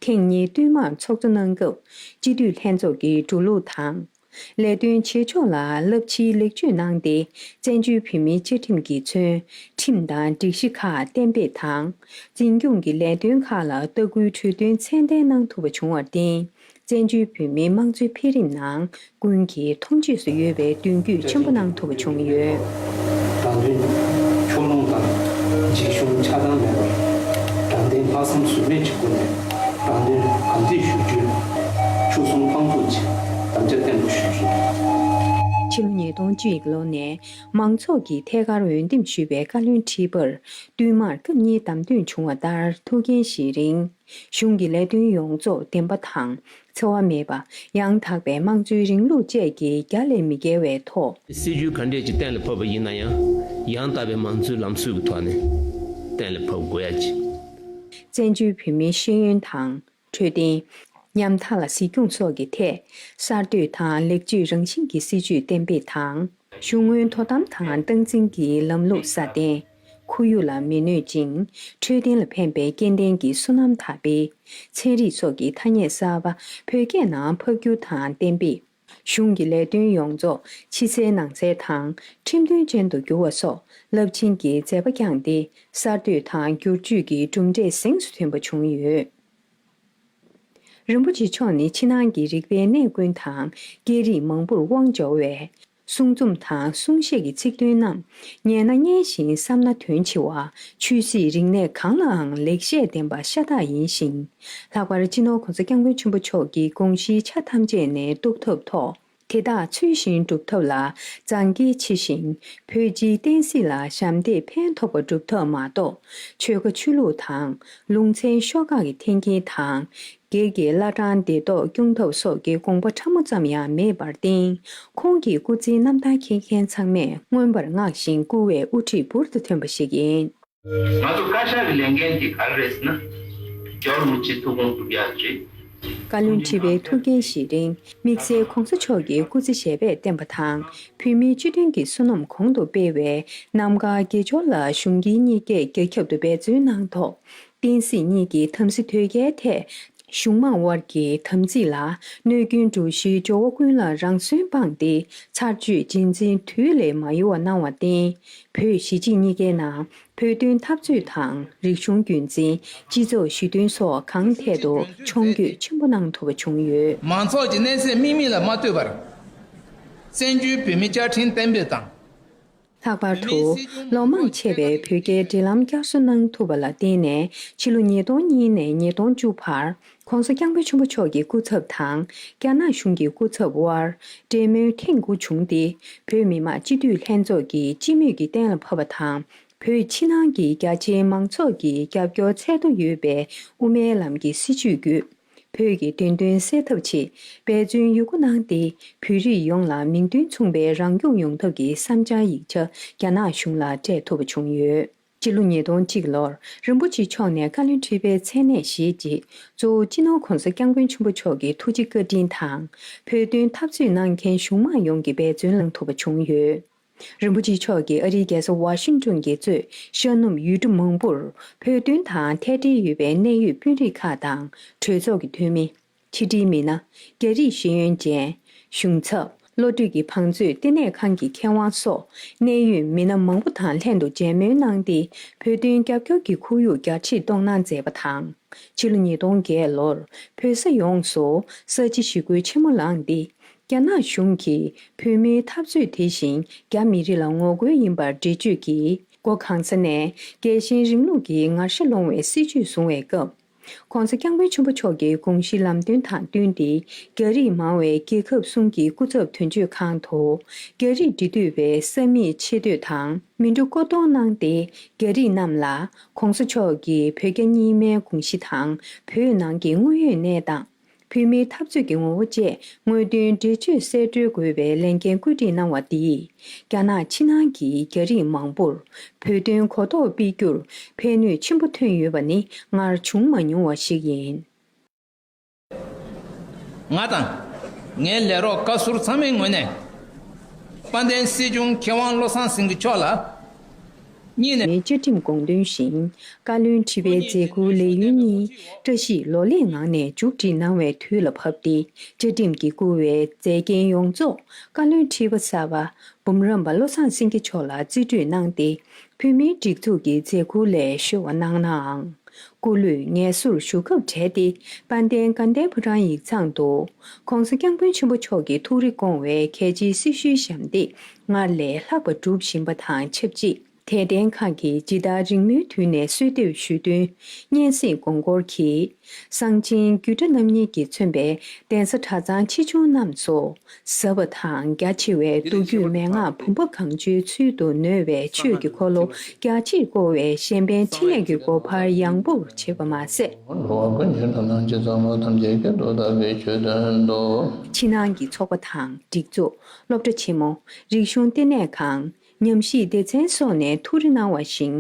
ཐེངས་གཉིས་བསྟུད་མར་ཚོགས་གཙོ་གནང་སྐབས་སྤྱི་འཐུས་ལྷན་ཚོགས་ཀྱི་འགྲོ་ལུགས་དང་། ལས་དོན་བྱེད་ཕྱོགས་ལ་རླབས་ཆེའི་ལེགས་བཅོས་གནང་སྟེ། བཙན་བྱོལ་བོད་མིའི་བཅའ་ཁྲིམས་ཀྱིས་མཚོན། ཁྲིམས་དང་སྒྲིག་གཞི་ཁག་གཏན་འབེབས་དང་། འཛིན་སྐྱོང་གི་ལས་དོན་ཁག་ལ་ལྟ་སྐུལ་གྲོས་འདོན་ཚད་ལྡན་གནང་ཐུབ་པ་བྱུང་བར་བརྟེན། བཙན་བྱོལ་བོད་མིའི་དམངས་གཙོའི་འཕེལ་རིམ་ནང་ཀུན་གྱིས་མཐོང་ཆོས་སུ་ཡོད་པའི་མདུན་སྐྱོད་ཆེན་པོ་གནང་ཐུབ་པ་བྱུང་ཡོད། དྲང་དོན་ཕྱོགས་ལྷུང་དང་འཇིགས་ཞུམ་ཆགས་སྡང་མེད་པར། དྲང་བདེན་ལྷག་བསམ་ཟོལ་མེད་ཀྱི་སྒོ་ནས་དྲང་དོན་གང་ཐད་ཞུ་རྒྱུའི་ཆོད་སེམས་དཔང་བཙུགས་ཀྱིས་དམ་བཅའ་བརྟན་པོ་ཞུས་ཤིང་། ཕྱི་ལོ་ཉིས་སྟོང་གཅིག་ལོ་ནས་མང་ཚོགས་ཀྱིས་ཐད་ཀར་འོས་འདེམས་ཞུས་པའི་བཀའ་བློན་ཁྲི་པར་བསྟུད་མར་སྐབས་གཉིས་བདམས་ཐོན་བྱུང་བ་ལྟར་ཐུགས་འགན་བཞེས་རིང་། གཞུང་གི་ལས་དོན་ཡོངས་རྫོགས་བདེན་པ་དང་འཚེ་བ་མེད་པ། ཡང་དག་པའི་དམངས་གཙོའི་རིང་ལུགས་བཅས་ཀྱི་རྒྱ་ལས་མི་བརྒལ་བའི་ཐོག་སྲིད་ཇུས་ག་འདྲས་ཅིག་གཏན་ལ་ཕབ་པ་ཡིན་ན་ཡང་། ཡང་དག་པའི་མང་གཙོའི་ལམ་སྲོལ་གྱི་ཐོག་ནས་གཏན་ལ་ཕབ་དགོས་ཡ་ཅིག་བཙན་བྱོལ་བོད་མིའི་ཤེས་ཡོན་དང་། འཕྲོད་བསྟེན། ཉམ་ཐག་ལ་གཟིགས་སྐྱོང་སོགས་ཀྱི་ཐད་གསར་གཏོད་དང་ལེགས་བཅོས་རང་བཞིན་གྱི་སྲིད་ཇུས་གཏན་འབེབས་དང་། གཞུང་དངུལ་དོ་དམ་དང་སྟངས་འཛིན་གྱི་ལམ་ལུགས་སྲ་བརྟན། ཁོར་ཡུག་ལ་མི་གནོད་ཅིང་འཕྲོད་བསྟེན་ལ་ཕན་པའི་སྐྱེ་ལྡན་གྱི་སོ་ནམ་དར་སྤེལ། ཚན་རིག་སོགས་ཀྱི་ཐ་སྙད་གསར་པ་བོད་སྐད་ནང་ཕབ་སྒྱུར་དང་གཏན་འབེབས། གཞུང་གི་ལས་དོན་ཡོངས་རྫོགས་ཕྱི་གསལ་ནང་གསལ་དང་ཁྲིམས་མཐུན་ཅན་དུ་འགྱུར་བ་སོགས་རླབས་ཆེན་གྱི་མཛད་པ་བསྐྱངས་ཏེ་གསར་གཏོད་དང་བསྒྱུར་བཅོས་ཀྱི་གྲུབ་འབྲས་གཟེངས་སུ་ཐོན་པ་བྱུང་ཡོད། རིན་པོ་ཆེ་མཆོག་ནི་ཕྱི་ནང་གི་རིག་པའི་གནས་ཀུན་དང་སྐད་རིགས་མང་པོར་དབང་འབྱོར་བས། གསུང་རྩོམ་དང་གསུང་བཤད་ཀྱི་ཚིག་དོན་རྣམས་ཉན་ན་སྙན་ཞིང་བསམ་ན་དོན་ཆེ་བ། ཆོས་སྲིད་རིག་གནས་གང་ལའང་ལེགས་བཤད་ལྡན་པ་ཤ་སྟག་ཡིན་ཞིང་། ལྷག་པར་སྤྱི་ནོར་༸གོང་ས་༸སྐྱབས་མགོན་ཆེན་པོ་མཆོག་གི་དགོངས་གཞིའི་ཆ་ཐམས་ཅད་ནས་རྟོགས་ཐབས་ཐོག་དེ་དག་ཚུལ་བཞིན་སྒྲུབ་ཐབས་ལ་མཛངས་དཀྱེལ་ཆེ་ཞིང་། བོད་སྤྱིའི་བསྟན་སྲིད་ལ་ཞབས་འདེགས་ཕན་ཐོགས་པ་སྒྲུབ་ཐབས་མ་གཏོགས། ཆོལ་ཁ་ཆོས་ལུགས་དང་ལུང་ཚན་ཤོག་ཁག་གི་འཐེན་འཁྱེར་དང་། སྒེར་གྱི་བླ་བྲང་སྡེ་ཐོག་སྐྱོང་ཐབས་སོགས་ཀྱི་དགོངས་པ་ཕྲ་མོ་ཙམ་ཡང་མེད་པར་བརྟེན། ཁོང་གི་སྐུ་ཚེའི་རྣམ་ཐར་མཁྱེན་མཁན་ཚང་མས་མངོན་པར་བསྔགས་ཤིང་བཀུར་བའི་དབུ་ཁྲིད་འབུར་དུ་ཐོན་པ་ཞིག་ཡིན། ང་ཚོ་བཀའ་ཤག་གི་ལས་འགན་དེ་ག་རེ་རེད་ཟེར་ན། རྒྱལ་བ་རིན་པོ་ཆེའི་ཐུགས་དགོངས་སྒྲུབ་ཡག་རེད། བཀའ་བློན་ཁྲི་པའི་ཐུགས་འགན་བཞེས་རིང་དམིགས་བསལ་༸གོང་ས་མཆོག་གི་སྐུ་ཚེ་ཞབས་པད་བརྟན་པ་དང་། བོད་མིའི་སྤྱི་མཐུན་གྱི་བསོད་ནམས་གོང་དུ་སྤེལ་བའི་རྣམ་དཀར་དགེ་སྦྱོར་ལ་གཞུང་སྒེར་གཉིས་ཀས་རྒྱ་ཁྱབ་ཏུ་འབད་བརྩོན་གནང་ཐོག་བསྟན་སྲིད་གཉིས་ཀྱི་དམ་སྲི་དོལ་རྒྱལ་ཐད། གཞུང་དམངས་དབར་གྱི་དམ་ཚིག་ལ་གནོད་སྐྱོན་འགྲོ་གཞིའི་སྦྱོར་བ་ཀུན་ལ་རང་གསོན་སྤངས་ཏེ་ཚར་གཅོད་རྗེས་འཛིན་དུས་ལས་མ་ཡོལ་བ་གནང་བར་བརྟེན། བོད་གཞིས་བྱེས་གཉིས་ཀའི་ནང་བོད་དོན་འཐབ་རྩོད་དང་རིག་གཞུང་རྒྱུན་འཛིན། སྤྱི་ཚོགས་ཞི་མཐུན་སོགས་གང་ཐད་དུ་མཆོང་སྐྱོད་ཆེན་པོ་གནང་ཐུབ་པ་བྱུང་ཡོད། མང་ཚོགས་ཀྱི་གནས་ཚད་དམིགས་མེད་ལ་མ་ལྟོས་པར། བཙན་བྱོལ་བོད་མིའི་བཅའ་ཁྲིམས་གཏན་འབེབས་དང་། ལྷག་པར་དུ་ལོ་མང་ཆེ་བའི་བོད་རྒྱའི་འབྲེལ་ལམ་བསྐྱར་གསོ་གནང་ཐུབ་པ་ལ་བརྟེན་ནས་ཕྱི་ལོ་ཉིས་སྟོང་གཉིས་ནས་ཉིས་སྟོང་བཅུ་བར་༸གོང་ས་༸སྐྱབས་མགོན་ཆེན་པོ་མཆོག་གི་སྐུ་ཚབ་དང་རྒྱ་ནག་གཞུང་གི་སྐུ་ཚབ་དབར་འབྲེལ་མོལ་ཐེངས་དགུ་བྱུང་སྟེ། བོད་མི་མང་སྤྱི་འཐུས་ལྷན་ཚོགས་ཀྱིས་སྤྱི་མོས་ཀྱིས་གཏན་ལ་ཕབ་པ་དང་། བོད་ཕྱི་ནང་གི་རྒྱ་ཆེའི་མང་ཚོགས་ཀྱི་རྒྱབ་སྐྱོར་ཚད་མཐོ་ཡོད་པའི་དབུ་མའི་ལམ་གྱི་སྲིད་བྱུས་བརྒྱུད། བོད་ཀྱི་བདེན་དོན་གསལ་ཐབས་ཆེད་འབད་བརྩོན་ཡོད་རྒུ་གནང་སྟེ། བོད་རིགས་ཡོངས་ལ་མིང་དོན་མཚུངས་པའི་རང་སྐྱོང་ཡོང་ཐབས་ཀྱི་བསམ་འཆར་ཡིག་ཆ་རྒྱ་ནག་གཞུང་ལ་སྤྲད་ཐུབ་པ་བྱུང་ཡོད། སྤྱི་ལོ་ཉིས་སྟོང་གཅིག་ལོར་རིན་པོ་ཆེ་མཆོག་ནས་བཀའ་བློན་ཁྲི་པའི་མཚན་གནས་བཞེས་རྗེས། གཙོ་བོ་སྤྱི་ནོར་༸གོང་ས་༸སྐྱབས་མགོན་ཆེན་པོ་མཆོག་གི་ཐུགས་རྗེ་བཀའ་དྲིན་དང་། བོད་དོན་འཐབ་རྩོད་གནང་མཁན་གཞུང་མང་ཡོངས་ཀྱི་འབད་བརྩོན་གནང་ཐུབ་པ་བྱུང་ཡོད། རིན་པོ་ཆེ་མཆོག་གིས་ཨ་རིའི་རྒྱལ་ས་ཝ་ཤིང་ཏོན་གྱིས་གཙོས་ཤར་ནུབ་ཡུལ་གྲུ་མང་པོར་བོད་དོན་དང་ཐད་འབྲེལ་ཡོད་པའི་གནད་ཡོད་དཔོན་རིགས་ཁག་དང་གྲོས་ཚོགས་ཀྱི་འཐུས་མི། ཕྱི་དྲིལ་མི་སྣ། རྒྱ་རིགས་ཤེས་ཡོན་ཅན། གཞུང་ཚབ། བློ་གྲོས་ཀྱི་བང་མཛོད་ལྟེ་གནས་ཁང་གི་མཁས་དབང་སོགས་གནད་ཡོད་མི་སྣ་མང་པོ་དང་ལྷན་དུ་མཇལ་མོལ་གནང་སྟེ། བོད་དོན་རྒྱབ་སྐྱོར་གྱི་ཁོར་ཡུག་རྒྱ་ཆེར་གཏོང་གནང་མཛད་པ་དང་། ཕྱི་ལོ་ཉིས་སྟོང་བརྒྱད་ལོར་བོད་ས་ཡོངས་སུ་ས་བྱི་ཞི་རྒོལ་ཆེན་མོ་ལངས་ཏེ། རྒྱ་ནག་གཞུང་གིས་བོད་མིའི་འཐབ་རྩོད་དེ་བཞིན་རྒྱ་མི་རིགས་ལ་ངོ་རྒོལ་ཡིན་པར་འགྲེལ་བརྗོད་ཀྱིས། སྒོ་གང་ས་ནས་རྒྱལ་ཞེན་རིང་ལུགས་ཀྱི་ངར་ཤ་སློང་བའི་སྲིད་བྱུས་བཟུང་བའི་སྐབས། ༸གོང་ས་༸སྐྱབས་མགོན་ཆེན་པོ་མཆོག་གི་དགོངས་གཞི་ལམ་སྟོན་དང་བསྟུན་ཏེ། རྒྱ་རིགས་མང་བའི་རྒྱལ་ཁབ་གསུམ་གྱི་སྐུ་ཚབ་དོན་གཅོད་ཁང་དུ། རྒྱ་རིགས་འབྲེལ་མཐུད་པའི་ས་མིག་ཆེ་བསྟོད་དང་མི་འགྲོ་སྐུ་གཏོང་གནང་སྟེ། རྒྱ་རིགས་རྣམས་ལ་༸གོང་ས་མཆོག་གི་བོད་རྒྱ་གཉིས་སྨན་དགོངས་གཞི་དང་། བོད་ནང་གི་དངོས་ཡོད་གནས་སྟངས། བོད་མིའི་འཐབ་རྩོད་ཀྱི་ངོ་བོ་བཅས་དངོས་དོན་འགྲེལ་བརྗོད་གསལ་བཀྲོལ་དགོས་པའི་ལས་འགན་བཀོད་སྒྲིག་གནང་བ་འདིས། རྒྱ་ནག་ཕྱི་ནང་གི་རྒྱ་རིགས་མང་པོར་བོད་དོན་གོ་རྟོགས་སྤེལ་རྒྱུར་ཕན་ནུས་ཆེན་པོ་ཐོན་ཡོད་པ་ནི་སྔར་བྱུང་མ་མྱོང་བ་ཞིག་ཡིན། ང་དང་། ངའི་ལས་རོགས་བཀའ་ཟུར་ཚང་མའི་ངོས་ནས། དཔལ་ལྡན་སྲིད་སྐྱོང་མཁས་དབང་བློ་བཟང་སེང་གེ་མཆོག་ལ། གཉིས་ནས། མིའི་བཅའ་ཁྲིམས་དགོངས་དོན་བཞིན། བཀའ་བློན་ཁྲི་པའི་མཛད་ཁུར་ལས་ཡུན་གཉིས་བཀྲ་ཤིས་ལོ་ལེགས་ངང་ནས་མཇུག་སྒྲིལ་གནང་བའི་དུས་ལ་བབ་སྟེ། བཅའ་ཁྲིམས་ཀྱིས་བསྐུལ་བའི་མཛད་འགན་ཡོངས་རྫོགས་བཀའ་བློན་ཁྲི་པ་གསར་པ་འབུམ་རམས་པ་བློ་བཟང་སེང་གེ་མཆོག་ལ་རྩིས་སྤྲོད་གནང་སྟེ། བོད་མིའི་སྒྲིག་འཛུགས་ཀྱི་མཛད་ཁུར་ལས་གཞོལ་བ་གནང་ནའང་། སྐུ་ལུས་ངལ་གསོར་ཞུགས་སྐབས་བྲལ་ཏེ། དཔལ་ལྡན་དགའ་ལྡན་ཕོ་བྲང་ཡིག་ཚང་དུ་༸གོང་ས་༸སྐྱབས་མགོན་ཆེན་པོ་མཆོག་གི་ཐུགས་རེ་སྐོང་བའི་གལ་ཆེའི་སྲི་ཞུའི་ཞབས་འདེགས་སྔར་ལས་ལྷག་པ་སྒྲུབ་བཞིན་པ་དང་ཆབས་ཅིག་དད་ལྡན་ཁག་གིས་ཇི་ལྟར་རིང་མོའི་དུས་ནས་གསོལ་འདེབས་ཞུས་དོན། སྙན་སེང་དགོངས་སྐོར་གྱིས། གསང་ཆེན་རྒྱུད་གྲྭ་རྣམ་གཉིས་ཀྱིས་མཚོན་པའི་གདན་ས་གྲྭ་ཚང་ཆེ་ཆུང་རྣམས་སུ། ཟབ་པ་དང་རྒྱ་ཆེ་བའི་མདོ་རྒྱུད་མན་ངག་བུམ་པ་གང་བྱོའི་ཚུལ་དུ་ནོད་པའི་ཆོས་ཀྱི་འཁོར་ལོ་རྒྱ་ཆེར་བསྐོར་བའི་གཞན་ཕན་འཕྲིན་ལས་ཀྱི་སྒོ་འཕར་ཡངས་པོར་བྱེད་པ་མ་ཟད། འགྲོ་བ་ཀུན་གྱི་དོན་དང་ཇི་ཙམ་པ་ཐམས་ཅད་ཀྱི་སྡུག་དག་པའི་ཆོས་དོན་དུ། ཕྱི་ནང་གི་ཚོགས་པ་དང་སྒྲིག་འཛུགས། སློབ་གྲྭ་ཆེན་མོ། རིག་གཞུང་ལྟེ་གནས་ཁང་། ཉམས་ཞིབ་སྡེ་ཚན་སོགས་ནས་ཐུགས་རེ་གནང་བ་བཞིན།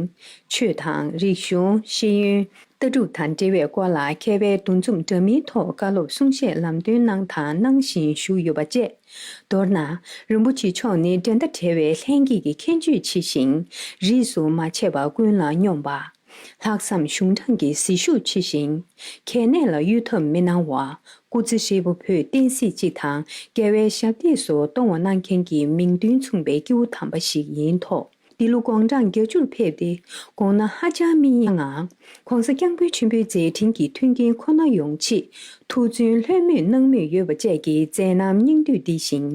ཆོས་དང་རིག་གཞུང་། ཤེས་ཡོན། ལྟ་གྲུབ་དང་འབྲེལ་བའི་སྐོར་ལ་མཁས་པའི་འདུ་འཛོམས་འདྲ་མིན་ཐོག་བཀའ་སློབ་གསུང་བཤད་ལམ་སྟོན་གནང་དང་གནང་བཞིན་བཞུགས་ཡོད་པ་བཅས། མདོར་ན། རིན་པོ་ཆེ་མཆོག་ནི་འགྲན་ཟླ་བྲལ་བའི་ལྷན་སྐྱེས་ཀྱི་མཁྱེན་དཔྱོད་ཆེ་ཞིང་། རིས་སུ་མ་ཆད་པ་ཀུན་ལ་སྙོམས་པ། ལྷག་བསམ་གཞུང་དྲང་གི་ཟིལ་ཤུགས་ཆེ་ཞིང་། གལ་གནད་ལ་གཡོལ་ཐབས་མི་གནང་བ། སྐུ་ཚེ་ཧྲིལ་པོ་བོད་བསྟན་སྲིད་སྤྱི་དང་རྒྱལ་བའི་ཞབས་སྟེགས་སུ་གཏོང་བ་གནང་མཁན་གྱི་མིང་དོན་མཚུངས་པའི་སྐྱེས་བུ་དམ་པ་ཞིག་ཡིན་ཐོག་འདི་ལོ་དགུང་གྲངས་བརྒྱད་ཅུར་ཕེབས་ཏེ། དགོངས་གནང་ཧ་ཅང་སྨིན་ཡང་ངང་། ༸གོང་ས་༸སྐྱབས་མགོན་ཆེན་པོའི་མཛད་འཕྲིན་གྱི་མཐུན་རྐྱེན་ཁོ་ན་ཡོང་ཆེད། ཐུགས་བརྩོན་ལྷོད་མེད་གནང་མུས་ཡོད་པ་བཅས་ཀྱི་མཛད་རྣམ་སྙིང་བསྡུས་འདི་བཞིན།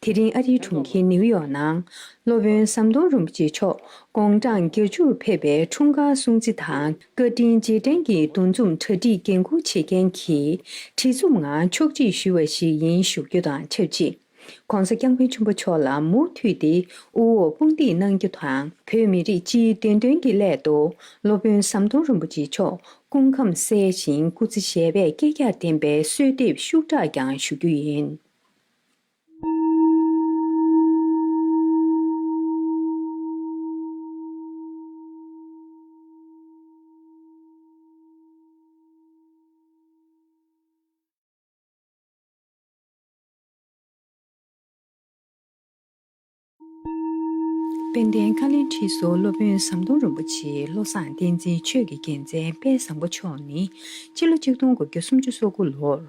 དེ་རིང་ཨ་རིའི་གྲོང་ཁྱེར་ནིའུ་ཡོག་ནང་། སློབ་དཔོན་ཟམ་གདོང་རིན་པོ་ཆེ་མཆོག་དགུང་གྲངས་བརྒྱད་ཅུར་ཕེབས་པའི་འཁྲུངས་སྐར་སྲུང་བརྩི་དང་བཀའ་དྲིན་རྗེས་དྲན་གྱི་འདུ་འཛོམས་གྲ་སྒྲིག་འགན་འཁུར་བྱེད་མཁན་གྱི་གྲི་འཛོམས་ངང་ཕྱོགས་སྒྲིག་ཞུས་པ་ཞིག་ཡིན་ཞུ་རྒྱུ་དང་ཆབས་ཅིག ༸གོང་ས་༸སྐྱབས་མགོན་ཆེན་པོ་མཆོག་ལ་མུ་མཐུད་དེ་དབུ་འོག་དཔུང་འདེགས་གནང་རྒྱུ་དང་། བོད་མི་རིགས་སྤྱིའི་བདེན་དོན་གྱི་སླད་དུ་སློབ་དཔོན་ཟམ་གདོང་རིན་པོ་ཆེ་མཆོག་སྐུ་ཁམས་གསལ་ཞིང་སྐུ་ཚེ་ཞབས་པད་བསྐལ་བརྒྱར་བརྟན་པའི་གསོལ་འདེབས་ཤུགས་དྲག་ཀྱང་ཞུ་རྒྱུ་ཡིན། དཔལ་ལྡན་བཀའ་བློན་ཁྲི་ཟུར་སློབ་དཔོན་ཟམ་གདོང་རིན་པོ་ཆེ་བློ་བཟང་བསྟན་འཛིན་ཆོས་ཀྱི་རྒྱལ་མཚན་དཔལ་བཟང་པོ་མཆོག་ནི་ཕྱི་ལོ་ཆིག་སྟོང་དགུ་བརྒྱ་སུམ་ཅུ་སོ་དགུ་ལོར་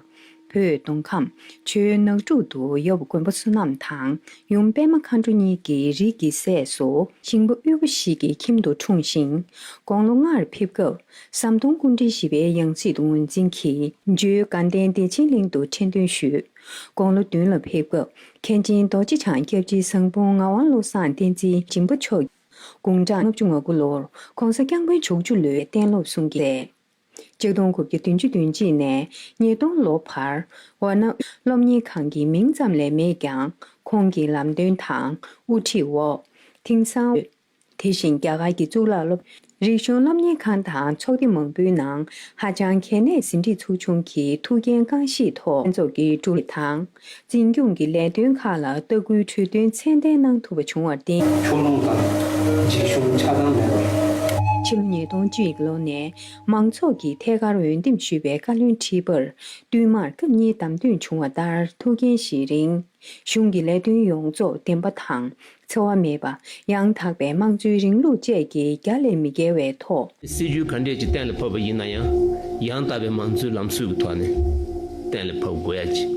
བོད་མདོ་ཁམས་ཆུ་བོའི་ནགས་ཁྲོད་དུ་ཡབ་མགོན་པོ་བསོད་ནམས་དང་ཡུམ་པད་མ་མཁའ་འགྲོ་གཉིས་ཀྱི་རིགས་ཀྱི་སྲས་སུ་ཞིང་པ་དབུལ་པོ་ཞིག་གི་ཁྱིམ་དུ་འཁྲུངས་ཤིང་། དགུང་ལོ་ལྔར་ཕེབས་སྐབས་ཟམ་གདོང་སྐུ་ཕྲེང་བཞི་པའི་ཡང་སྲིད་དུ་ངོས་འཛིན་གྱིས་མཇུག་དགའ་ལྡན་བདེ་ཆེན་གླིང་དུ་ཁྲི་འདོན་ཞུས། དགུང་ལོ་བདུན་ལ་ཕེབས་སྐབས་མཁན་ཆེན་རྡོ་རྗེ་འཆང་སྐྱབས་རྗེ་ཟངས་སྤུངས་ངག་དབང་བློ་བཟང་བསྟན་འཛིན་སྦྱིན་པ་མཆོག་དགུང་གྲངས་ལྔ་བཅུ་ང་དགུ་ལོར་༸གོང་ས་༸སྐྱབས་མགོན་མཆོག་བཅུ་ལོའི་གཏན་སློབ་གསུང་གིས་མཛད། ཆིག་སྟོང་དགུ་བརྒྱ་བདུན་ཅུ་དོན་གཅིག་ནས་ཉིས་སྟོང་ལོ་བར་ཝཱ་ཎ་སློབ་གཉེར་ཁང་གི་མིང་ཙམ་ལས་མེད་ཀྱང་ཁོང་གི་ལམ་སྟོན་དང་དབུ་ཁྲིད་འོག་དེང་སང་། དེ་བཞིན་རྒྱ་གར་གྱི་གཙུག་ལག་སློབ། རིག་གཞུང་སློབ་གཉེར་ཁང་དང་ཚོགས་སྡེ་མང་པོའི་ནང་ཧ་ཅང་གལ་གནད་ཟིན་བྲིས་ཚོགས་ཆུང་གི་ཐུགས་འགན་རྐང་བཞེས་ཐོག་ལྷན་ཚོགས་ཀྱི་སྒྲུབ་ལས་དང་འཛིན་སྐྱོང་གི་ལས་དོན་ཁག་ལ་ལྟ་སྐུལ་གྲོས་སྟོན་ཚད་ལྡན་གནང་ཐུབ་པ་བྱུང་བར་བརྟེན། ཕྱོགས་ལྷུང་དང་འཇིགས་ཞུམ་ཆགས་སྡང་མེད་པར། ཕྱི་ལོ་ཉིས་སྟོང་གཅིག་ལོ་ནས་མང་ཚོགས་ཀྱིས་ཐད་ཀར་འོས་འདེམས་ཞུས་པའི་བཀའ་བློན་ཁྲི་པར་བསྟུད་མར་སྐབས་གཉིས་བདམས་ཐོན་བྱུང་བ་ལྟར་ཐུགས་འགན་བཞེས་རིང་། གཞུང་གི་ལས་དོན་ཡོངས་རྫོགས་བདེན་པ་དང་འཚེ་བ་མེད་པ། ཡང་དག་པའི་དམངས་གཙོའི་རིང་ལུགས་བཅས་ཀྱི་རྒྱ་ལས་མི་བརྒལ་བའི་ཐོག་སྲིད་ཇུས་ག་འདྲས་ཅིག་གཏན་ལ་ཕབ་པ་ཡིན་ན་ཡང་། ཡང་དག་པའི་དམངས་གཙོའི་ལམ་སྲོལ་གྱི་ཐོག་ནས་གཏན་ལ་ཕབ་དགོས་ཡ་ཅིག་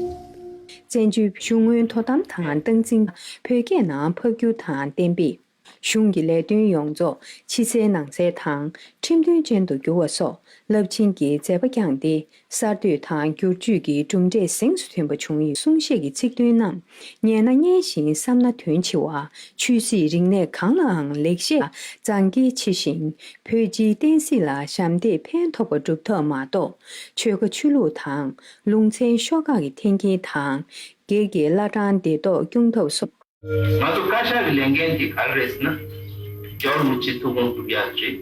བཙན་བྱོལ་གཞུང་དངུལ་དོ་དམ་དང་སྟངས་འཛིན་བོད་སྐད་ནང་ཕབ་སྒྱུར་དང་གཏན་འབེབས། གཞུང་གི་ལས་དོན་ཡོངས་རྫོགས་ཕྱི་གསལ་ནང་གསལ་དང་ཁྲིམས་མཐུན་ཅན་དུ་འགྱུར་བ་སོགས་རླབས་ཆེན་གྱི་མཛད་པ་བསྐྱངས་ཏེ། གསར་གཏོད་དང་བསྒྱུར་བཅོས་ཀྱི་གྲུབ་འབྲས་གཟེངས་སུ་ཐོན་པ་བྱུང་ཡོད། གསུང་བཤད་ཀྱི་ཚིག་དོན་རྣམས་ཉན་ན་སྙན་ཞིང་བསམ་ན་དོན་ཆེ་བ། ཆོས་སྲིད་རིག་གནས་གང་ལའང་ལེགས་བཤད་ལ་མཛངས་དགེ་ཆེ་ཞིང་། བོད་སྤྱིའི་བསྟན་སྲིད་ལ་ཞབས་འདེགས་ཕན་ཐོགས་པ་སྒྲུབ་ཐབས་མ་གཏོགས། ཆོལ་ཁ་ཆོས་ལུགས་དང་ལུང་ཚན་ཤོག་ཁག་གི་འཐེན་འཁྱེར་དང་། སྒེར་གྱི་བླ་བྲང་སྡེ་ཐོག་སྐྱོང་ཐབས་སོགས། ང་ཚོ་བཀའ་ཤག་གི་ལས་འགན་དེ་ག་རེ་རེད་ཟེར་ན། རྒྱལ་བ་རིན་པོ་ཆེ་ཐུགས་དགོངས་སྒྲུབ་ཡག་རེད།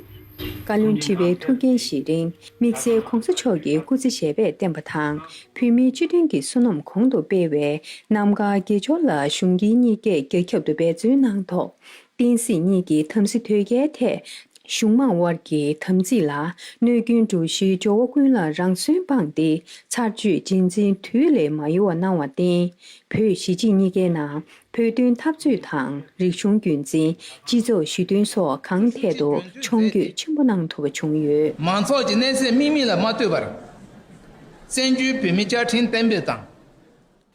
བཀའ་བློན་ཁྲི་པའི་ཐུགས་འགན་བཞེས་རིང་དམིགས་བསལ་༸གོང་ས་མཆོག་གིས་སྐུ་ཚེ་ཞབས་པད་བརྟན་པ་དང་བོད་མིའི་སྤྱི་མཐུན་གྱི་བསོད་ནམས་གོང་དུ་སྤེལ་བའི་རྣམ་དཀར་དགེ་སྦྱོར་ལ་གཞུང་སྒེར་གཉིས་ཀས་རྒྱ་ཁྱབ་ཏུ་འབད་བརྩོན་གནང་ཐོག་བསྟན་སྲིད་གཉིས་ཀྱི་དམ་སྲི་དོལ་རྒྱལ་ཐད། གཞུང་དམངས་དབར་གྱི་དམ་ཚིག་ལ་གནོད་སྐྱོན་འགྲོ་གཞིའི་སྦྱོར་བ་ཀུན་ལ་རང་གསོན་སྤངས་ཏེ་ཚར་གཅོད་རྗེས་འཛིན་དུས་ལས་མ་ཡོལ་བ་གནང་བར་བརྟེན། བོད་གཞིས་བྱེས་གཉིས་ཀའི་ནང་བོད་དོན་འཐབ་རྩོད་དང་རིག་གཞུང་རྒྱུན་འཛིན། སྤྱི་ཚོགས་ཞི་མཐུན་སོགས་གང་ཐད་དུ་མཆོང་སྐྱོད་ཆེན་པོ་གནང་ཐུབ་པ་བྱུང་ཡོད། མང་ཚོགས་ཀྱི་གནས་ཚད་དམིགས་མེད་ལ་མ་ལྟོས་པར། བཙན་བྱོལ་བོད་མིའི་བཅའ་ཁྲིམས་གཏན་འབེབས་དང་།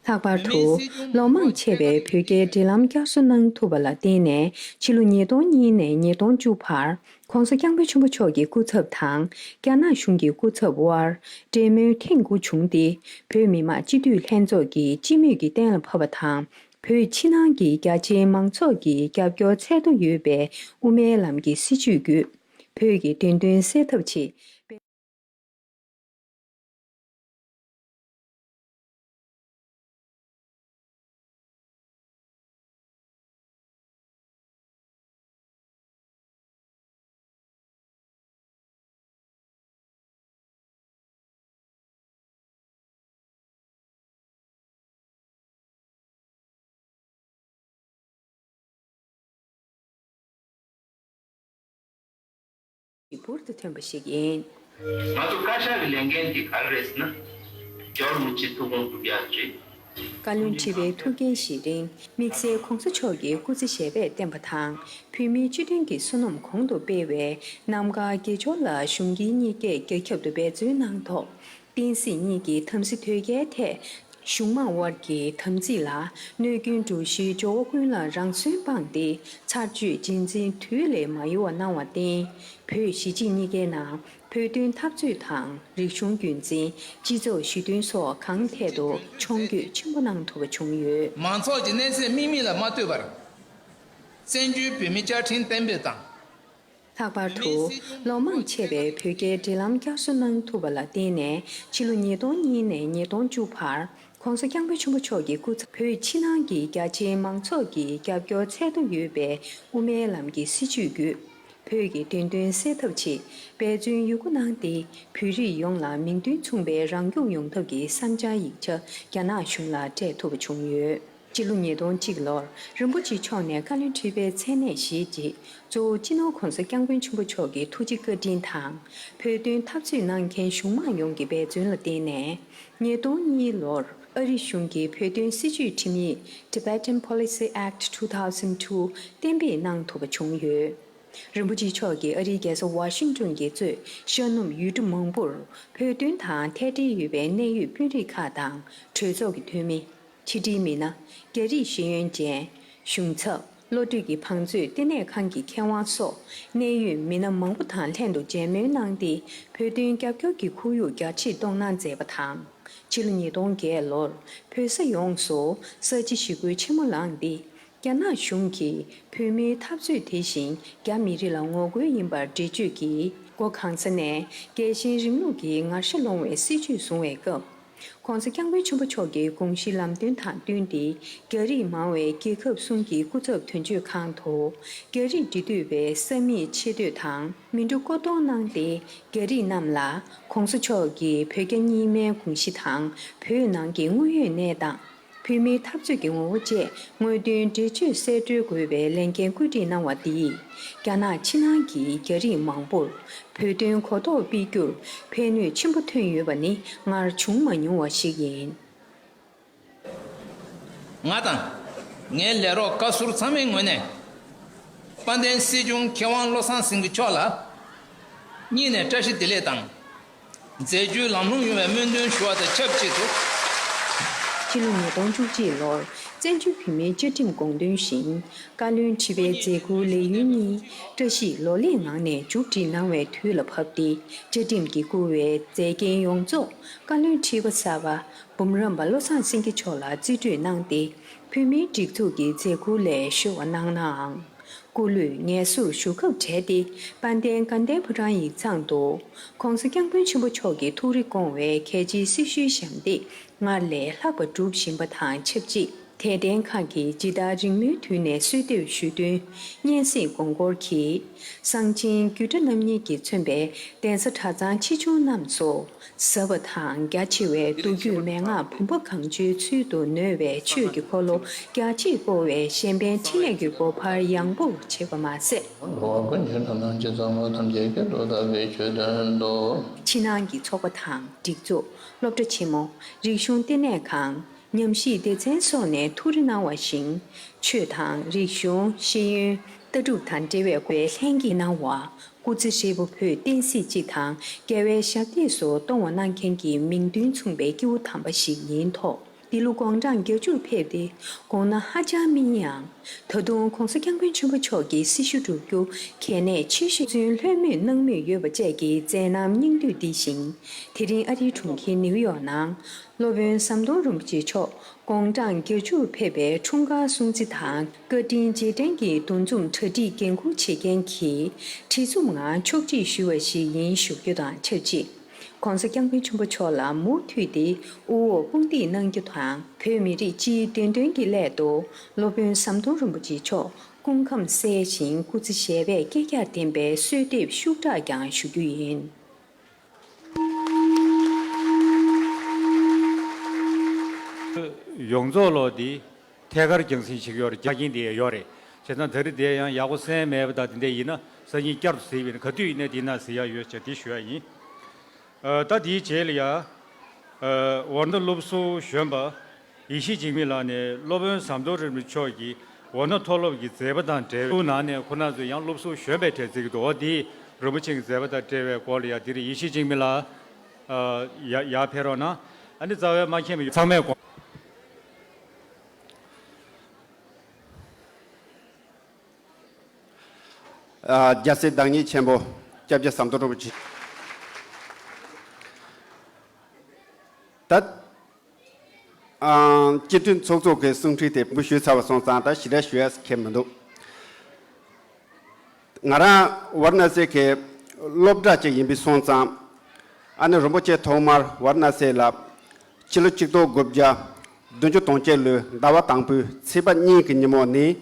ལྷག་པར་དུ། ལོ་མང་ཆེ་བའི་བོད་རྒྱའི་འབྲེལ་ལམ་བསྐྱར་གསོ་གནང་ཐུབ་པ་ལ་བརྟེན་ནས། ཕྱི་ལོ་ཉིས་སྟོང་གཉིས་ནས་ཉིས་སྟོང་བཅུ་བར། ྋགོང་ས་ྋསྐྱབས་མགོན་ཆེན་པོ་མཆོག་གི་སྐུ་ཚབ་དང་། རྒྱ་ནག་གཞུང་གི་སྐུ་ཚབ་དབར། འབྲེལ་མོལ་ཐེངས་དགུ་བྱུང་སྟེ། བོད་མི་མང་སྤྱི་འཐུས་ལྷན་ཚོགས་ཀྱིས་སྤྱི་མོས་ཀྱི་གཏན་ལ་ཕབ་པ་དང་། བོད་ཕྱི་ནང་གི་རྒྱ་ཆེའི་མང་ཚོགས་ཀྱི་རྒྱབ་སྐྱོར་ཚད་མཐོ་ཡོད་པའི་དབུ་མའི་ལམ་གྱི་སྲིད་བྱུས་བརྒྱུད། བོད་ཀྱི་བདེན་དོན་སེལ་ཐབས་ཆེད། འབུར་དུ་ཐོན་པ་ཞིག་ཡིན། ང་ཚོ་བཀའ་ཤག་གི་ལས་འགན་དེ་ག་རེ་རེད་ཟེར་ན། རྒྱལ་བ་རིན་པོ་ཆེའི་ཐུགས་དགོངས་སྒྲུབ་ཡག་རེད། བཀའ་བློན་ཁྲི་པའི་ཐུགས་འགན་བཞེས་རིང་། དམིགས་བསལ་ྋགོང་ས་མཆོག་གིས་སྐུ་ཚེ་ཞབས་པད་བརྟན་པ་དང་། བོད་མིའི་སྤྱི་མཐུན་གྱི་བསོད་ནམས་གོང་དུ་སྤེལ་བའི་རྣམ་དཀར་དགེ་སྦྱོར་ལ་གཞུང་སྒེར་གཉིས་ཀས་རྒྱ་ཁྱབ་ཏུ་འབད་བརྩོན་གནང་ཐོག་བསྟན་སྲིད་གཉིས་ཀྱི་དམ་སྲི་དོལ་རྒྱལ་ཐད། གཞུང་མང་དབར་གྱི་དམ་ཚིག་ལ་གནོད་སྐྱོན་འགྲོ་གཞིའི་སྦྱོར་བ་ཀུན་ལ་རང་སོན་སྤངས་ཏེ། ཚར་གཅོད་རྗེས་འཛིན་དུས་ལས་མ་ཡོལ་བ་གནང་བར་བརྟེན། བོད་གཞིས་བྱེས་གཉིས་ཀའི་ནང་བོད་དོན་འཐབ་རྩོད་དང་། རིག་གཞུང་རྒྱུན་འཛིན། སྤྱི་ཚོགས་ཞི་མཐུན་སོགས་གང་ཐད་དུ་མཆོང་སྐྱོད་ཆེན་པོ་གནང་ཐུབ་པ་བྱུང་ཡོད། མང་ཚོགས་ཀྱི་གནས་ཚད་དམིགས་མེད་ལ་མ་ལྟོས་པར། བཙན་བྱོལ་བོད་མིའི་བཅའ་ཁྲིམས་གཏན་འབེབས་དང་། ལྷག་པར་དུ། ལོ་མང་ཆེ་བའི་བོད་རྒྱའི་འབྲེལ་ལམ་བསྐྱར་གསོ་གནང་ཐུབ་པ་ལ་བརྟེན་ནས། ཕྱི་ལོ་ཉིས་སྟོང་གཉིས་ནས་ཉིས་སྟོང་བཅུ་བར། ྋགོང་ས་ྋསྐྱབས་མགོན་ཆེན་པོ་མཆོག་གི་སྐུ་ཚབ་བོད་ཕྱི་ནང་གི་རྒྱ་ཆེའི་མང་ཚོགས་ཀྱི་རྒྱབ་སྐྱོར་ཚད་མཐོ་ཡོད་པའི་དབུ་མའི་ལམ་གྱི་སྲིད་བྱུས་བརྒྱུད། བོད་ཀྱི་བདེན་དོན་སེལ་ཐབས་ཆེད་འབད་བརྩོན་ཡོད་རྒུ་གནང་སྟེ། བོད་རིགས་ཡོངས་ལ་མིང་དོན་མཚུངས་པའི་རང་སྐྱོང་ཡོང་ཐབས་ཀྱི་བསམ་འཆར་ཡིག་ཆ་རྒྱ་ནག་གཞུང་ལ་སྤྲད་ཐུབ་པ་བྱུང་ཡོད། སྤྱི་ལོ་ཉིས་སྟོང་གཅིག་ལོར་རིན་པོ་ཆེ་མཆོག་ནས་བཀའ་བློན་ཁྲི་པའི་མཚན་གནས་བཞེས་རྗེས། གཙོ་བོ་སྤྱི་ནོར་ྋགོང་ས་ྋསྐྱབས་མགོན་ཆེན་པོ་མཆོག་གི་ཐུགས་རྗེ་བཀའ་དྲིན་དང་། བོད་དོན་འཐབ་རྩོད་གནང་མཁན་གཞུང་མང་ཡོངས་ཀྱི་འབད་བརྩོན་ལ་བརྟེན་ནས། ཉིས་སྟོང་གཉིས་ལོར་ཨ་རི་གཞུང་གིས་བོད་དོན་སྲིད་བྱུས་ཁྲིམས་ཡིག Tibetan Policy Act two thousand two གཏན་འབེབས་གནང་ཐུབ་པ་བྱུང་ཡོད། རིན་པོ་ཆེ་མཆོག་གིས་ཨ་རིའི་རྒྱལ་ས་ཝ་ཤིང་ཏོན་གྱིས་གཙོས་ཤར་ནུབ་ཡུལ་གྲུ་མང་པོར་བོད་དོན་དང་ཐད་འབྲེལ་ཡོད་པའི་གནད་ཡོད་དཔོན་རིགས་ཁག་དང་གྲོས་ཚོགས་ཀྱི་འཐུས་མི། ཕྱི་དྲིལ་མི་སྣ། རྒྱ་རིགས་ཤེས་ཡོན་ཅན། གཞུང་ཚབ། བློ་གྲོས་ཀྱི་བང་མཛོད་ལྟེ་གནས་ཁང་གི་མཁས་དབང་སོགས་གནད་ཡོད་མི་སྣ་མང་པོ་དང་ལྷན་དུ་མཇལ་མོལ་གནང་སྟེ། བོད་དོན་རྒྱབ་སྐྱོར་གྱི་ཁོར་ཡུག་རྒྱ་ཆེར་གཏོང་གནང་མཛད་པ་དང་། ཕྱི་ལོ་ཉིས་སྟོང་བརྒྱད་ལོར་བོད་ས་ཡོངས་སུ་ས་བྱི་ཞི་རྒོལ་ཆེན་མོ་ལངས་ཏེ། རྒྱ་ནག་གཞུང་གིས་བོད་མིའི་འཐབ་རྩོད་དེ་བཞིན་རྒྱ་མི་རིགས་ལ་ངོ་རྒོལ་ཡིན་པར་འགྲེལ་བརྗོད་ཀྱིས། སྒོ་གང་ས་ནས་རྒྱལ་ཞེན་རིང་ལུགས་ཀྱི་ངར་ཤ་སློང་བའི་སྲིད་བྱུས་བཟུང་བའི་སྐབས། ྋགོང་ས་ྋསྐྱབས་མགོན་ཆེན་པོ་མཆོག་གི་དགོངས་གཞི་ལམ་སྟོན་དང་བསྟུན་ཏེ། རྒྱ་རིགས་མང་བའི་རྒྱལ་ཁབ་གསུམ་གྱི་སྐུ་ཚབ་དོན་གཅོད་ཁང་དུ། རྒྱ་རིགས་འབྲེལ་མཐུད་པའི་ས་མིག་ཆེ་བསྟོད་དང་མི་འགྲོ་སྐོར་གཏོང་གནང་སྟེ། རྒྱ་རིགས་རྣམས་ལ་ྋགོང་ས་མཆོག་གི་བོད་རྒྱ་གཉིས་སྨན་དགོངས་གཞི་དང་། བོད་ནང་གི་དངོས་ཡོད་གནས་སྟངས། བོད་མིའི་འཐབ་རྩོད་ཀྱི་ངོ་བོ་བཅས་དངོས་བདེན་འགྲེལ་བརྗོད་གསལ་བཀྲོལ་དགོས་པའི་ལས་འགན་བཀོད་སྒྲིག་གནང་བ་འདིས། རྒྱ་ནག་ཕྱི་ནང་གི་རྒྱ་རིགས་མང་པོར་བོད་དོན་གོ་རྟོགས་སྤེལ་རྒྱུར་ཕན་ནུས་ཆེན་པོ་ཐོན་ཡོད་པ་ནི་སྔར་བྱུང་མ་མྱོང་བ་ཞིག་ཡིན། ང་དང་། ངའི་ལས་རོགས་བཀའ་ཟུར་ཚང་མའི་ངོས་ནས། དཔལ་ལྡན་སྲིད་སྐྱོང་མཁས་དབང་བློ་བཟང་སེང་གེ་མཆོག་ལ། སྙིང་ནས་བཀྲ་ཤིས་བདེ་ལེགས་དང་། མཛད་རྒྱུའི་ལམ་ལྷོང་ཡོང་བའི་སྨོན་འདུན་ཞུ་བ་དང་ཆབས་ཅིག་ཏུ། ཕྱི་ལོ་ཉིས་སྟོང་བཅུ་གཅིག་ལོར་བཙན་བྱོལ་བོད་མིའི་བཅའ་ཁྲིམས་དགོངས་དོན་བཞིན། བཀའ་བློན་ཁྲི་པའི་མཛད་ཁུར་ལས་ཡུན་གཉིས་བཀྲ་ཤིས་ལོ་ལེགས་ངང་ནས་མཇུག་སྒྲིལ་གནང་བའི་དུས་ལ་བབ་སྟེ། བཅའ་ཁྲིམས་ཀྱིས་བསྐུར་བའི་མཛད་འགན་ཡོངས་རྫོགས་བཀའ་བློན་ཁྲི་པ་གསར་པ་འབུམ་རམས་པ་བློ་བཟང་སེང་གེ་མཆོག་ལ་རྩིས་སྤྲོད་གནང་སྟེ། བོད་མིའི་སྒྲིག་འཛུགས་ཀྱི་མཛད་ཁུར་ལས་གཞོལ་བ་གནང་ནའང་། སྐུ་ལུས་ངལ་གསོར་ཞུ་ཁབ་བྲལ་ཏེ། དཔལ་ལྡན་དགའ་ལྡན་ཕོ་བྲང་ཡིག་ཚང་དུ་ྋགོང་ས་ྋསྐྱབས་མགོན་ཆེན་པོ་མཆོག་གི་ཐུགས་རེ་སྐོང་བའི་གལ་ཆེའི་སྲི་ཞུའི་ཞབས་འདེགས་སྔར་ལས་ལྷག་པ་སྒྲུབ་བཞིན་པ་དང་ཆབས་ཅིག་དད་ལྡན་ཁག་གིས་ཇི་ལྟར་རིང་མོའི་དུས་ནས་གསོལ་འདེབས་ཞུས་བསྟུན། སྙན་སེང་དགོངས་སྐོར་གྱིས། གསང་ཆེན་རྒྱུད་གྲྭ་རྣམ་གཉིས་ཀྱིས་མཚོན་པའི་གདན་ས་གྲྭ་ཚང་ཆེ་ཆུང་རྣམས་སུ། ཟབ་པ་དང་རྒྱ་ཆེ་བའི་མདོ་རྒྱུད་མན་ངག་བུམ་པ་གང་བྱོའི་ཚུལ་དུ་ནོད་པའི་ཆོས་ཀྱི་འཁོར་ལོ་རྒྱ་ཆེར་བསྐོར་བའི་གཞན་ཕན་འཕྲིན་ལས་ཀྱི་སྒོ་འཕར་ཡངས་པོར་ཕྱེས་པ་མ་ཟད། འགྲོ་བ་ཀུན་གྱི་དོན་དམ་ཇི་ཙམ་པ་ཐམས་ཅད་སྐལ་དུ་བབ་པའི་ཆོས་དོན་དུ། ཕྱི་ནང་གི་ཚོགས་པ་དང་སྒྲིག་འཛུགས། སློབ་གྲྭ་ཆེན་མོ། རིག་གཞུང་ལྟེ་གནས་ཁང་། ཉམས་ཞིབ་སྡེ་ཚན་སོགས་ནས་ཐུགས་རེ་གནང་བ་བཞིན། ཆོས་དང་རིག་གཞུང་། ཤེས་ཡོན། ལྟ་གྲུབ་དང་འབྲེལ་བའི་དགོས་ལྷན་གྱིས་གནང་བ། སྐུ་ཚེ་ཧྲིལ་པོ་བོད་བསྟན་སྲིད་སྤྱི་དང་རྒྱལ་བའི་ཞབས་སྟེགས་སུ་གཏོང་བ་གནང་མཁན་གྱི་མིང་དོན་མཚུངས་པའི་སྐྱེས་བུ་དམ་པ་ཞིག་ཡིན་ཐོག་འདི་ལོ་དགུང་གྲངས་བརྒྱད་ཅུར་ཕེབས་ཏེ་དགོངས་གནང་ཧ་ཅང་སྨིན་ཡང་། ད་དུང་གོང་ས་སྐྱབས་མགོན་ཆེན་པོ་མཆོག་གི་སྲི་ཞུ་སྒྲུབ་རྒྱུ་གལ་གནད་ཆེ་ཤོས་ཚུན་ལྷོད་མེད་གནང་མུས་ཡོད་པ་བཅས་ཀྱི་མཛད་རྣམ་སྙིང་བསྡུས་འདི་བཞིན། དེ་རིང་ཨ་རིའི་གྲོང་ཁྱེར་ནིའུ་ཡོག་ནང་སློབ་དཔོན་ཟམ་གདོང་རིན་པོ་ཆེ་མཆོག་དགུང་གྲངས་བརྒྱད་ཅུར་ཕེབས་པའི་འཁྲུངས་སྐར་སྲུང་བརྩི་དང་བཀའ་དྲིན་རྗེས་དྲན་གྱི་འདུ་འཛོམས་གྲ་སྒྲིག་འགན་འཁུར་བྱེད་མཁན་གྱིས་བྲེལ་འཚུབ་ངང་ཕྱོགས་སྒྲིག་ཞུས་པ་ཞིག་ཡིན་ཞུ་རྒྱུ་དང་ཆབས་ཅིག། ྋགོང་ས་ྋསྐྱབས་མགོན་ཆེན་པོ་མཆོག་ལ་མུ་མཐུད་དེ་དབུ་འོག་དཔུང་འདེགས་གནང་རྒྱུ་དང་། བོད་མི་རིགས་སྤྱིའི་བདེན་དོན་གྱི་སླད་དུ་སློབ་དཔོན་ཟམ་གདོང་རིན་པོ་ཆེ་མཆོག་སྐུ་ཁམས་གསལ་ཞིང་སྐུ་ཚེ་ཞབས་པད་བསྐལ་བརྒྱར་བརྟན་པའི་གསོལ་འདེབས་ཤུགས་དྲག་ཀྱང་ཞུ་རྒྱུ་ཡིན། ཡོངས་རྫོགས་ལོ་འདི་ཐད་ཀར་རྒྱང་སྲིང་བྱེད་ཀྱི་ཡོད་རེད། རྒྱ་རྐྱེན་དེ་ཡོད་རེད། བྱས་ཙང་ད་རེས་དེ་ཡང་ཡག་པོ་གསན་མེད་པ་དང་། དེ་འདྲ་ཡིན་ན་སང་ཉིན་བསྐྱར་དུ་གཟིགས་པ་ཡིན་ན། ག་དུས་ཡིན་ན་དེ་ན་གཟིགས་ཡག་ཡོད་ཅེས་དེ་ཞུ་ཡ་ཡིན། ཨ། ད་དེའི་རྗེས་ལ་ཡ། ཨ། ཝཱ་ར་ཎ་སློབ་ཟུར་གཞོན་པ་ཡེ་ཤེས་འཇིགས་མེད་ལགས་ནས་སློབ་དཔོན་ཟམ་གདོང་རིན་པོ་ཆེ་མཆོག་གི་ཝཱ་ར་ཎ་མཐོ་སློབ་ཀྱི་མཛད་པ་དང་འབྲེལ་བའི་ནང་ནས། ཁོ་རང་ཚོས་ཡང་སློབ་ཟུར་གཞོན་པའི་གྲས་བརྩི་གི་འདུག་འོ་དེ་རིན་པོ་ཆེ་གི་མཛད་པ་དང་འབྲེལ་བའི་སྐོར་ལ་ཡ། དེ་རིང་ཡེ་ཤེས་འཇིགས་མེད་ལགས། ཨ། ཡ། ཡར་ཕེབས་རོགས་གནང་། ཨ་ནི་རྩ་བའི་མ་མཁྱེན་པ་ཚང་མས་དགོངས། ཨ། རྒྱལ་སྲས་བདག་ཉིད་ཆེན་པོ་སྐྱབས་རྗེ་ཟམ་གདོང་རིན་པོ་ཆེ། ད། ཨ། སྤྱི་མཐུན་ཚོགས་གཙོ་གི་གསུང་འཕྲིན་དེ་མུ་ཞུས་ཚར་བ་སོང་ཙང་ད་ཞེ་དྲག་ཞུ་ཡ་ཁེལ་མི་འདུག་ང་རང་ཝཱ་ར་ཎ་སི་གི་སློབ་གྲྭ་ཅིག་ཡིན་པའི་སོང་ཙང་། ཨ་ནི་རིན་པོ་ཆེ་ཐོག་མར་ཝཱ་ར་ཎ་སི་ལ་ཕྱི་ལོ་ཆིག་སྟོང་དགུ་བརྒྱ་བདུན་ཅུ་དོན་གཅིག་ལོའི་ཟླ་བ་དང་པོའི་ཚེས་པ་གཉིས་ཀྱི་ཉིན་མོ་ནས་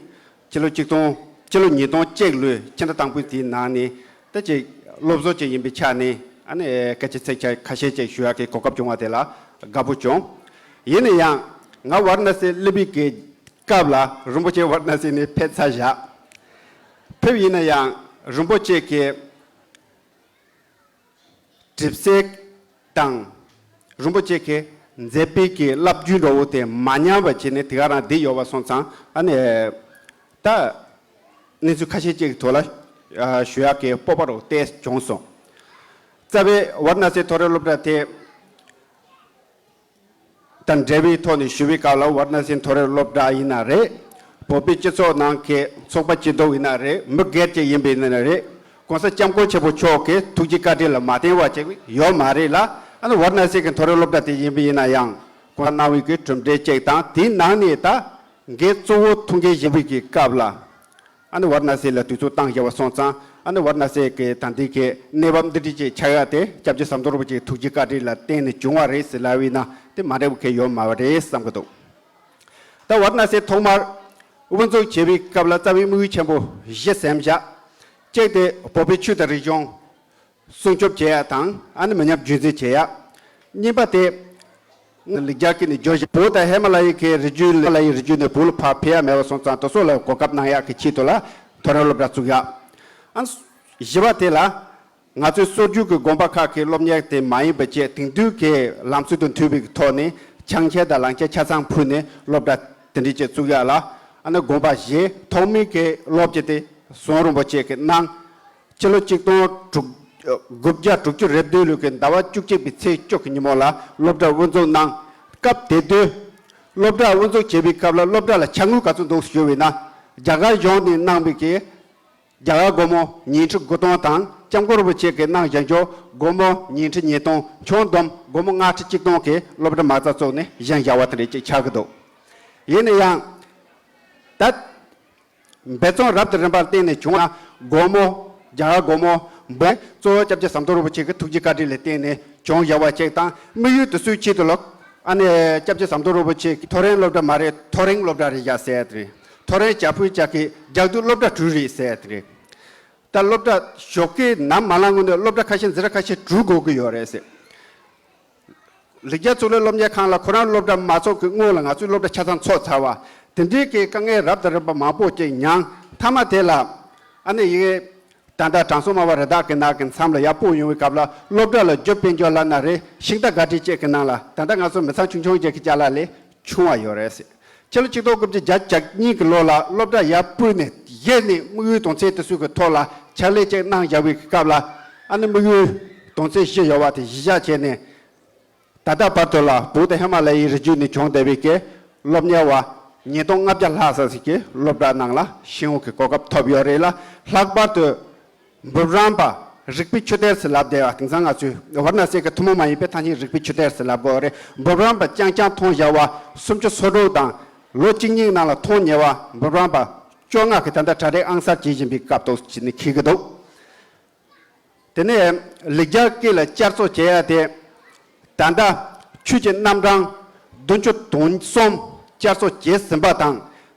ཕྱི་ལོ་ཆིག་སྟོང་། ཕྱི་ལོ་ཉིས་སྟོང་གཅིག་ལོའི་ཕྱི་ཟླ་དང་པོའི་དེའི་ནང་ནས། ད་ཅིག་སློབ་གསོ་ཅིག་ཡིན་པའི་ཆ་ནས། ཨ་ནི་སྐད་ཆ་ཚིག་ཆ་ཁ་ཤས་ཅིག་ཞུ་ཡག་གི་གོ་སྐབས་བྱུང་བ་དེ་ལ་དགའ་པོ་བྱུང་། ཡིན་ན་ཡང་ང་ཝཱ་ར་ཎ་སི་སླེབས་པའི་གི་སྐབས་ལ་རིན་པོ་ཆེ་ཝཱ་ར་ཎ་སི་ནས་ཕེབས་ཚར་བཞག་ཕེབས་ཡིན་ན་ཡང་རིན་པོ་ཆེ་གི་གྲིབ་གསལ་དང་། རིན་པོ་ཆེ་གི་མཛད་པའི་གི་བླ་བརྒྱུད་འདྲ་བོ་དེ་མ་ཉམས་པ་བྱས་ནས་དེ་ག་རང་བསྡད་ཡོད་པ་སོང་ཙང་། ཨ་ནི་ད་གནས་ཚུལ་ཁ་ཤས་ཅིག་གི་ཐོག་ལ། ཨ། ཞུ་ཡག་གི་སྤོབས་པ་རུ་ཏོག་ཙམ་བྱུང་སོང་། རྩ་བའི་ཝཱ་ར་ཎ་སི་མཐོ་རིམ་སློབ་གྲྭ་དེ་དང་འབྲེལ་བའི་ཐོག་ནས་ཞུ་བའི་སྐབས་ལ། ཝཱ་ར་ཎ་སི་མཐོ་རིམ་སློབ་གྲྭ་ཡིན་ན་རེད། བོད་པའི་སྤྱི་ཚོགས་ནང་གི་ཚོགས་པ་སྐྱིད་སྡུག་ཡིན་ན་རེད། མི་སྒེར་གྱི་ཡིན་པ་ཡིན་ན་རེད། ྋགོང་ས་ྋསྐྱབས་མགོན་ཆེན་པོ་མཆོག་གི་ཐུགས་རྗེ་བཀའ་དྲིན་ལ་མ་བརྟེན་པ་ཅིག་ཡོད་མ་རེད་ལ། ཨ་ནི་ཝཱ་ར་ཎ་སི་གི་མཐོ་རིམ་སློབ་གྲྭ་དེ་ཡིན་པ་ཡིན་ན་ཡང་། ཁོང་གནང་བའི་གི་གྲུབ་འབྲས་ཅིག་དང་། དེའི་ནང་ནས་ད་འགན་གཙོ་བོ་ཐུགས་འགན་བཞེས་པའི་གི་སྐབས་ལ། ཨ་ནི་ཝཱ་ར་ཎ་སི་ལ་དུས་ཚོད་བཏང་བཞག་པ་སོང་ཙང་། ཨ་ནི་ཝཱ་ར་ཎ་སི་གི་ད་ལྟའི་གི་གནས་བབ་འདི་འདྲ་ཅིག་ཆགས་ཡ་དེ་སྐྱབས་རྗེ་ཟམ་གདོང་རིན་པོ་ཆེའི་ཐུགས་རྗེ་བཀའ་དྲིན་ལ་བརྟེན་ནས་བྱུང་བ་རེད་ཟེར་ལབ་པ་ཡིན་ན་དེ་མ་འགྲིག་པ་གང་ཡང་ཡོད་མ་རེད་བསམ་གི་འདུག་ད་ཝཱ་ར་ཎ་སི་ཐོག་མར་དབུ་འཛུགས་བྱེད་པའི་སྐབས་ལ་རྩ་བའི་དམིགས་ཡུལ་ཆེན་པོ་བཞི་ཟིན་བཞག་གཅིག་དེ་བོད་པའི་ཆོས་དང་རིག་གཞུང་སྲུང་སྐྱོབ་བྱེད་ཡ་དང་། ཨ་ནི་མི་ཉམས་རྒྱུན་འཛིན་བྱེད་ཡ། གཉིས་པ་དེ་ལེགས་སྦྱར་སྐད་ནས་བརྗོད་བྱ། བོད་དང་ཧི་མ་ལ་ཡའི་གི་རི་རྒྱུད་ལ། ཧི་མ་ལ་ཡའི་རི་རྒྱུད་ནས་བོད་ལ་ཕར་ཕེབས་ཡ་མེད་པ་སོང་ཙང་། དེ་ཚོ་ལ་གོ་སྐབས་གནང་ཡག་གི་ཆེད་དུ་ལ་མཐོ་རིམ་སློབ་གྲྭ་བཙུགས་ཡ། ཨ་ནི་བཞི་པ་དེ་ལ་ང་ཚོའི་སྲོལ་རྒྱུན་གྱི་དགོན་པ་ཁག་གི་སློབ་གཉེར་དེ་མ་ཡིན་པ་བཅས་དེང་དུས་ཀྱི་ལམ་སྲོལ་དང་མཐུན་པའི་ཐོག་ནས་ཕྱག་འཁྱེར་དང་ལག་འཁྱེར་ཆ་ཚང་ཕུལ་ནས་སློབ་གྲྭ་དེ་འདྲ་ཅིག་བཙུགས་ཡ་ལ། ཨ་ནི་དགོངས་པ་བཞེས། ཐོག་མའི་གི་སློབ་སྤྱི་དེ་ཟམ་གདོང་རིན་པོ་ཆེ་གིས་གནང་། ཕྱི་ལོ་ཆིག་སྟོང་དྲུག་དགུ་བརྒྱ་དྲུག་ཅུ་རེ་བདུན་ལོའི་གི་ཟླ་བ་བཅུ་གཅིག་པའི་ཚེས་བཅུ་གི་ཉིན་མོ་ལ་སློབ་གྲྭ་དབུ་འཛུགས་གནང་། སྐབས་དེ་དུས་སློབ་གྲྭ་དབུ་འཛུགས་བྱེད་པའི་སྐབས་ལ་སློབ་གྲྭ་ལ་དཔྱ་དངུལ་ག་ཚོད་འདུག་ཞུས་པ་ཡིན་ན། རྒྱ་གར་གཞུང་ནས་གནང་བའི་གི་རྒྱ་གར་སྒོར་མོ་ཉིས་ཁྲི་དགུ་སྟོང་དང་། སྐྱབས་མགོན་རིན་པོ་ཆེ་གིས་གནང་བཞག་རྒྱུ་སྒོར་མོ་ཉིས་ཁྲི་ཉིས་སྟོང་། ཁྱོན་བསྡོམས་སྒོར་མོ་ལྔ་ཁྲི་གཅིག་སྟོང་གིས་སློབ་གྲྭ་མ་རྩ་བཙུགས་ནས་བཞེངས་བཞག་པ་དེ་འདྲ་ཅིག་ཆགས་ཀྱི་འདུག་ཡིན་ན་ཡང་ད། འབད་བརྩོན་རབ་དང་རིམ་པར་བརྟེན་ནས་བྱུང་ན། སྒོར་མོ། རྒྱ་གར་སྒོར་མོ་འབུམ། གཙོ་བོ་སྐྱབས་རྗེ་ཟམ་གདོང་རིན་པོ་ཆེ་གི་ཐུགས་རྗེ་བཀའ་དྲིན་ལ་བརྟེན་ནས་བྱུང་བཞག་པ་ཅིག་དང་། དམིགས་ཡུལ་དེ་ཚོའི་ཆེད་དུ་ལ། ཨ་ནི་སྐྱབས་རྗེ་ཟམ་གདོང་རིན་པོ་ཆེ་གིས་མཐོ་རིམ་སློབ་གྲྭ་མ་རེད། མཐོ་རིམ་སློབ་གྲྭ་རེད་བཞག་ཟེར་ཡ་དེ་རེད། མཐོ་རིམ་བྱ་འཕུར་བྱ་གི་རྒྱག་སྡོད་སློབ་གྲྭ་དྲུག་རེད་ཟེར་ཡ་དེ་རེད། ད་སློབ་གྲྭ་ཞོགས་ཀས་ནམ་མ་ལངས་སྔོན་ནས་སློབ་གྲྭ་ཁ་ཤས་འཛིན་གྲྭ་ཁ་ཤས་དྲུག་དགོས་ཀྱི་ཡོད་རེད་ཟེར། ལེགས་སྦྱར་གཙུག་ལག་སློབ་གཉེར་ཁང་ལ་ཁོ་རང་སློབ་གྲྭ་མ་ཚོགས་ཀྱི་སྔོན་ལ་ང་ཚོའི་སློབ་གྲྭ་ཆ་ཚང་ཚོགས་ཚར་བ། དེ་འདྲའི་གི་དཀའ་ངལ་རབ་དང་རིམ་པ་མང་པོ་ཅིག་མྱངས། མཐའ་མ་དེ་ལ་ཨ་ནི་ཡི་གེ་ད་ལྟ་དྲང་སྲོང་སྨྲ་བ་རི་དྭགས་ཀྱི་ནགས་ཀྱི་མཚམས་ལ་ཡར་སྤོས་ཡོང་བའི་སྐབས་ལ། སློབ་གྲྭ་ལ་རྒྱུ་དཔལ་འབྱོར་ལབ་ན་རེད། ཤིང་རྟ་སྒ་སྒྲིག་བཅས་ཀྱི་ནང་ལ། ད་ལྟ་ང་ཚོ་མི་ཚང་ཆུང་ཆུང་ཅིག་གི་ཅ་ལག་ལས་ཆུང་བ་ཡོད་རེད་ཟེར། ཕྱི་ལོ་ཆིག་སྟོང་དགུ་བརྒྱ་བརྒྱད་ཅུ་གྱ་གཉིས་ཀྱི་ལོ་ལ་སློབ་གྲྭ་ཡར་སྤོས་ནས་གཞི་ནས་དམིགས་ཡུལ་དོན་ཚན་དེ་ཚོའི་གི་ཐོག་ལ་ཕྱག་ལས་ཅིག་གནང་བཞག་པའི་སྐབས་ལ། ཨ་ནི་དམིགས་ཡུལ་དོན་ཚན་བཞི་ཡོད་པ་དེ་གཞི་བཞག་བྱས་ནས། ད་ལྟ་བར་དུ་ལ་བོད་དང་ཧི་མ་ལ་ཡའི་རི་རྒྱུད་ནས་བྱུང་བསྡད་པའི་གི་སློབ་གཉེར་བ་ཉིས་སྟོང་ལྔ་བརྒྱ་ལྷག་ཙམ་ཞིག་གིས་སློབ་གྲྭ་ནང་ལ་ཤེས་ཡོན་གྱི་གོ་སྐབས་ཐོབ་ཡོད་རེད་ལ། ལྷག་པར་དུ་འབུམ་རམས་པ་རིག་པའི་ཆུ་གཏེར་ཟེར་ལབ་བསྡད་པ། དེང་སང་ང་ཚོས་ཝཱ་ར་ཎ་སི་གི་ཐུན་མོང་མ་ཡིན་པའི་ཐང་ཆེན་རིག་པའི་ཆུ་གཏེར་ཟེར་ལབ་དགོས་རེད། འབུམ་རམས་པ་རྐྱང་རྐྱང་མཐོང་བཞག་པ་སུམ་ཅུ་སོ་དྲུག་དང་། ལོ་གཅིག་གཉིས་ནང་ལ་མཐོང་ཉེ་བ་འབུམ་རམས་པ་བཅོ་ལྔ་གིས་ད་ལྟ་གྲ་སྒྲིག་ཨང་གསར་བྱེད་བཞིན་པའི་སྐབས་ཐོག་ཅིག་ནས་འཁེལ་གྱི་འདུག་དེ་ནས་ལེགས་སྦྱར་སྐད་ལ་བསྐྱར་གསོ་བྱེད་ཡ་དེ་ད་ལྟ་ཆོས་ཀྱི་རྣམ་གྲངས་བདུན་ཅུ་དོན་གསུམ་བསྐྱར་གསོ་བྱས་ཟིན་པ་དང་།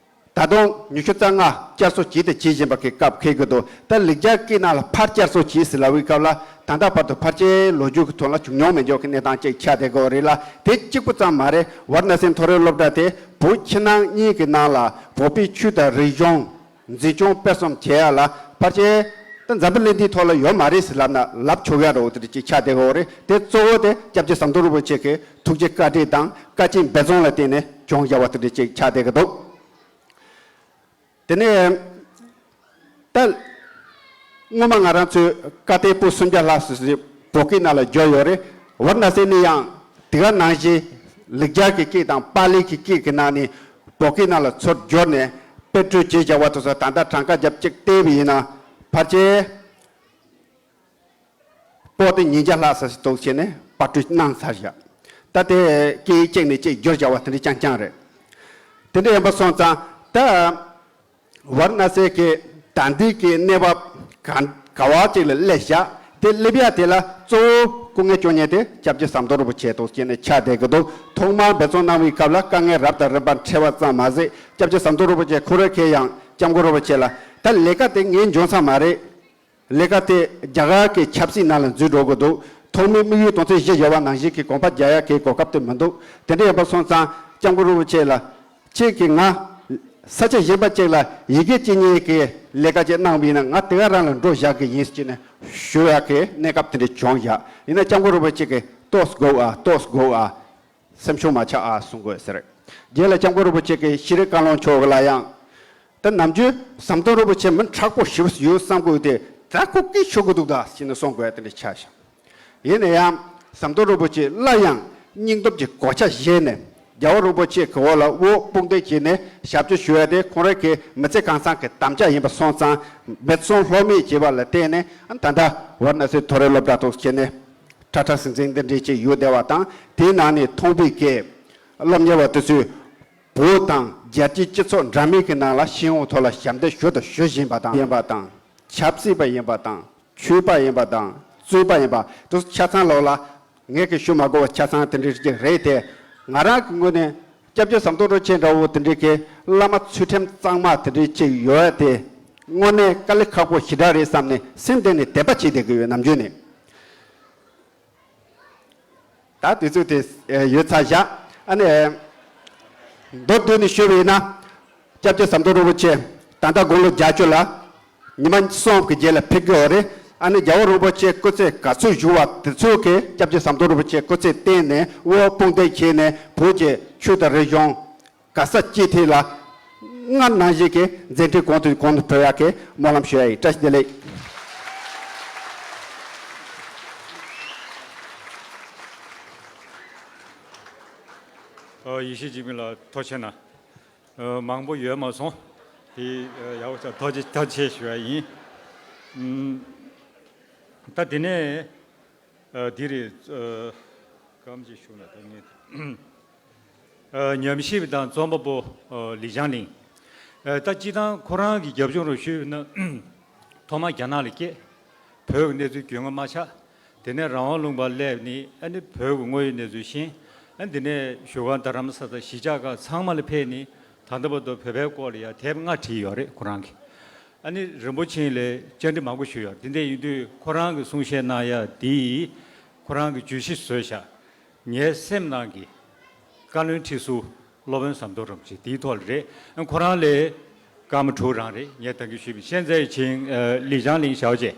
ད་དུང་ཉི་ཤུ་རྩ་ལྔ་བསྐྱར་གསོ་བྱས་ཏེ་བྱེད་བཞིན་པ་གི་སྐབས་འཁེལ་གྱི་འདུག་ད་ལེགས་སྦྱར་སྐད་ནང་ལ་ཕར་བསྐྱར་གསོ་བྱས་ཟིན་ལབ་པའི་སྐབས་ལ་ད་ལྟ་བར་དུ་ཕལ་ཆེར་ལོ་རྒྱུས་ཀྱི་ཐོག་ལ་བྱུང་མྱོང་མེད་འཇོག་གི་གནས་སྟངས་ཅིག་ཆགས་བསྡད་ཀྱི་ཡོད་རེད་ལ། དེ་གཅིག་པུ་ཙམ་མ་རེད། ཝཱ་ར་ཎ་སི་མཐོ་རིམ་སློབ་གྲྭ་དེ་བོད་ཕྱི་ནང་གཉིས་ཀྱི་ནང་ལ་བོད་པའི་ཆོས་དང་རིག་གཞུང་འཛིན་སྐྱོང་སྤེལ་གསུམ་བྱེད་ཡ་ལ་ཕལ་ཆེར་ད་འཛམ་བུ་གླིང་འདིའི་ཐོག་ལ་ཡོད་མ་རེད་ཟེར་ལབ་ན་ལབ་ཆོག་ཡ་འདྲ་བོ་དེ་འདྲ་ཅིག་ཆགས་བསྡད་ཀྱི་ཡོད་རེད། དེ་གཙོ་བོ་དེ་སྐྱབས་རྗེ་ཟམ་གདོང་རིན་པོ་ཆེ་གི་ཐུགས་རྗེ་བཀའ་དྲིན་དང་བཀའ་དྲིན་འབད་བརྩོན་ལ་བརྟེན་ནས་བྱུང་བཞག་པ་དེ་འདྲ་ཅིག་ཆགས་བསྡད་ཀྱི་འདུག་དེ་ནས་ད་སྔོན་མ་ང་རང་ཚོའི་བཀའ་བསྟན་པོད་སུམ་བརྒྱ་ལྷག་ཙམ་ཞིག་བོད་སྐད་ནང་ལ་བསྒྱུར་ཡོད་རེད། ཝཱ་ར་ཎ་སི་ནས་ཡང་དེ་ག་ནང་བཞིན་ལེགས་སྦྱར་གྱི་སྐད་དང་པཱ་ལི་གི་སྐད་ཀྱི་ནང་ནས་བོད་སྐད་ནང་ལ་ཚུར་བསྒྱུར་ནས་དཔེ་སྐྲུན་བྱས་བཞག་པ་དེ་ཚོ་ད་ལྟ་གྲངས་ཀ་རྒྱབ་གཅིག་བལྟས་པ་ཡིན་ན་ཕལ་ཆེར་པོ་ཏི་ཉིས་བརྒྱ་ལྷག་ཙམ་ཞིག་འདུག་བྱས་ནས་པར་སྐྲུན་གནང་ཚར་བཞག་ད་དེ་སྐད་ཡིག་གཅིག་ནས་གཅིག་བསྒྱུར་བཞག་པ་དེ་འདྲ་རྐྱང་རྐྱང་རེད། དེ་འདྲ་ཡིན་པ་སོང་ཙང་ད་ཝཱ་ར་ཎ་སི་གི་ད་ལྟའི་གི་གནས་བབ་ག་ག་བ་ཅིག་ལ་སླེབས་བཞག་དེ་སླེབས་ཡ་དེ་ལ་གཙོ་བོ་སྐུ་ངལ་བསྐྱོན་མཁན་དེ་སྐྱབས་རྗེ་ཟམ་གདོང་རིན་པོ་ཆེ་འདུག་བྱས་ནས་ཆགས་བསྡད་ཀྱི་འདུག་ཐོག་མར་འབད་བརྩོན་གནང་བའི་སྐབས་ལ་དཀའ་ངལ་རབ་དང་རིམ་པ་འཕྲད་པ་ཙམ་མ་ཟད། སྐྱབས་རྗེ་ཟམ་གདོང་རིན་པོ་ཆེ་ཁོ་རང་གིས་ཡང་སྐྱབས་མགོན་རིན་པོ་ཆེ་ལ་ད་ལས་ཀ་དེ་ངའི་འཇོན་ས་མ་རེད། ལས་ཀ་དེ་རྒྱ་གར་གྱི་ཆབ་སྲིད་ནང་ལ་འཛུལ་འགྲོ་གི་འདུག་ཐོག་མའི་དམིགས་ཡུལ་དོན་ཚན་བཞི་བཞག་པ་ནང་བཞིན་གྱི་གོམ་པ་རྒྱག་ཡག་གི་གོ་སྐབས་དེ་མི་འདུག་དེ་འདྲ་ཡིན་པ་སོང་ཙང་སྐྱབས་མགོན་རིན་པོ་ཆེ་ལ་ཁྱེད་ཀྱིས་ང་ས་ཆ་གཞན་པ་ཅིག་ལ་ཡི་གེ་སྤྱི་གཉེར་གྱི་ལས་ཀ་ཅིག་གནང་བ་ཡིན་ན་ང་དེ་ག་རང་ལ་འགྲོ་བཞག་གི་ཡིན་ཟེར་ནས་ཞུ་ཡག་གི་གནས་སྐབས་དེ་འདྲ་བྱུང་བཞག་ཡིན་ན་སྐྱབས་མགོན་རིན་པོ་ཆེ་གིས་ཏོག་ཙམ་སྒུག་ཨ། ཏོག་ཙམ་སྒུག་ཨ། སེམས་ཤུགས་མ་ཆག་ཨ་གསུང་དགོས་ཟེར། རྗེས་ལ་སྐྱབས་མགོན་རིན་པོ་ཆེ་གིས་ཤེས་རིག་བཀའ་བློན་མཆོག་ལ་ཡང་། ད་ནམ་རྒྱུན་ཟམ་གདོང་རིན་པོ་ཆེ་མི་མཁྲེགས་པོ་ཞེ་པོ་ཡོད་བསམ་དགོས་ཏེ་ད་ཁོ་སྐད་ཤོར་གི་འདུག་ད་ཟེར་ནས་གསུང་དགོས་ཡ་དེ་འདྲ་ཆགས་ཤག་ཡིན་ན་ཡང་ཟམ་གདོང་རིན་པོ་ཆེ་སླར་ཡང་སྙིང་སྟོབས་ཀྱི་གོ་ཆ་བཞེས་ནས་རྒྱལ་བ་རིན་པོ་ཆེ་གི་འོག་ལ་དབུ་དཔུང་འདེགས་བྱས་ནས་ཞབས་ཕྱི་ཞུ་ཡ་དེ་ཁོང་རང་གི་མི་ཚེ་གང་ཚང་གི་དམ་བཅའ་ཡིན་པ་སོང་ཙང་འབད་བརྩོན་ལྷོད་མེད་བྱས་པ་ལ་བརྟེན་ནས་ད་ལྟ་ཝཱ་ར་ཎ་སི་མཐོ་རིམ་སློབ་གྲྭ་དུ་བྱས་ནས། ཁྲ་ཁྲ་ཟིང་ཟིང་འདི་འདྲའི་ཅིག་ཡོད་བསྡད་པ་དང་དེའི་ནང་ནས་མཐོང་བའི་སྐད། སློབ་གཉེར་བ་དེ་ཚོས་བོད་དང་རྒྱལ་སྤྱིའི་སྤྱི་ཚོགས་འདྲ་མིན་གྱི་ནང་ལ་ཤེས་ཡོན་ཐོག་ལ་ཞབས་འདེགས་ཞུ་དང་ཞུ་བཞིན་པ་དང་ཡིན་པ་དང་ཆབ་སྲིད་པ་ཡིན་པ་དང་ཆོས་པ་ཡིན་པ་དང་རྩོད་པ་ཡིན་པ་དེ་ཚོ་ཆ་ཚང་ལོག་ལ་ངས་ཀྱི་ཞུ་མ་དགོས་པ་ཆ་ཚང་དེ་འདྲའི་ཅིག་རེད་དེ། ང་རང་གི་ངོས་ནས་སྐྱབས་རྗེ་ཟམ་གདོང་རིན་པོ་ཆེ་འདྲ་བོ་དེ་འདྲའི་གི་བླ་མ་ཚུལ་ཁྲིམས་གཙང་མ་དེ་འདྲའི་ཅིག་ཡོད་དེ་དངོས་གནས་དཀའ་ལས་ཁག་པོ་ཞེ་དྲག་རེད་བསམ་ནས་སེམས་གཏིང་ནས་དད་པ་བྱེད་བསྡད་ཀྱི་ཡོད་ནམ་རྒྱུན་ནས། ད་དུས་ཚོད་དེ་ཡོད་ཚར་བཞག་ཨ་ནི། མདོར་བསྡུས་ནས་ཞུས་པ་ཡིན་ན། སྐྱབས་རྗེ་ཟམ་གདོང་རིན་པོ་ཆེ་ད་ལྟ་དགུང་ལོ་བརྒྱད་ཅུ་ལ་ཉི་མ་གསུམ་གྱི་རྗེས་ལ་ཕེབས་ཀྱི་ཡོད་རེད། ཨ་ནི་རྒྱལ་བ་རིན་པོ་ཆེ་སྐུ་ཚེ་ག་ཚོད་བཞུགས་པ་དེ་ཚོད་ཀྱི་སྐྱབས་རྗེ་ཟམ་གདོང་རིན་པོ་ཆེ་སྐུ་ཚེ་བརྟན་ནས་དབུ་དཔུང་འདེགས་བྱས་ནས་བོད་ཀྱི་ཆོས་དང་རིག་གཞུང་ག་ས་ཅི་ཐད་ལ་སྔར་ནང་བཞིན་གྱི་མཛད་འཕྲིན་གོང་དུ་གོང་དུ་འཕེལ་ཡག་གི་སྨོན་ལམ་ཞུ་ཡ་ཡིན། བཀྲ་ཤིས་བདེ་ལེགས། ཨ། ཡེ་ཤེས་འཇིགས་མེད་ལགས་ཐུགས་རྗེ་གནང་། ཨ། མང་པོ་ཡོད་མ་སོང་། དེ་ཡག་པོ་ཐག་ཆོད་ཐག་ཆོད་ཞུ་ཡ་ཡིན། ཨུམ། ད་དེ་ནས་ཨ། དེ་རེད། ཨ། སྐར་མ་གཅིག་ཞུ་ན་ད་ངས། ཨ། ཉམས་ཞིབ་དང་རྩོམ་པ་པོ་ཨ། ལི་ཅང་ལིང་། ཨ། ད་སྤྱིར་བཏང་ཁོ་རང་གི་རྒྱབ་ལྗོངས་རུ་ཞུས་ན་ཐོག་མར་རྒྱ་ནག་ལ་སྐྱེས། བོད་ཀྱི་གནས་ཚུལ་རྒྱུས་མངའ་མ་ཆགས། དེ་ནས་རང་དབང་ལུང་པར་སླེབས་ནས་ཨ་ནི་བོད་ཀྱི་དངོས་ཡོད་གནས་ཚུལ་ཤེས། ཨ། དེ་ནས་བཞུགས་སྒར་རྡ་རམ་ས་དང་གཞིས་ཆགས་ཁག་ཚང་མ་ལ་ཕེབས་ནས་ད་ལྟ་བར་དུ་བོད་པའི་སྐོར་ལ་ཡང་དེབ་ལྔ་བྲིས་ཡོད་རེད་ཁོ་རང་གིས། ཨ་ནི་རིན་པོ་ཆེ་ལ་བཅར་འདྲི་མང་པོ་ཞུས་ཡོད་རེད། དེ་འདྲ་ཡིན་དུས་ཁོ་རང་གིས་གསུང་བཤད་གནང་ཡ་དེ་ཁོ་རང་གིས་བརྗོད་གཞི་བཟོས་བཞག་ངའི་སེམས་ནང་གི་བཀའ་བློན་ཁྲི་ཟུར་སློབ་དཔོན་ཟམ་གདོང་རིན་པོ་ཆེ་དེའི་ཐོག་ལ་རེད། ཁོ་རང་ལ་སྐར་མ་དྲུག་རང་རེད། ངས་ད་གིན་ཞུས་པའི་现在请呃李江林小姐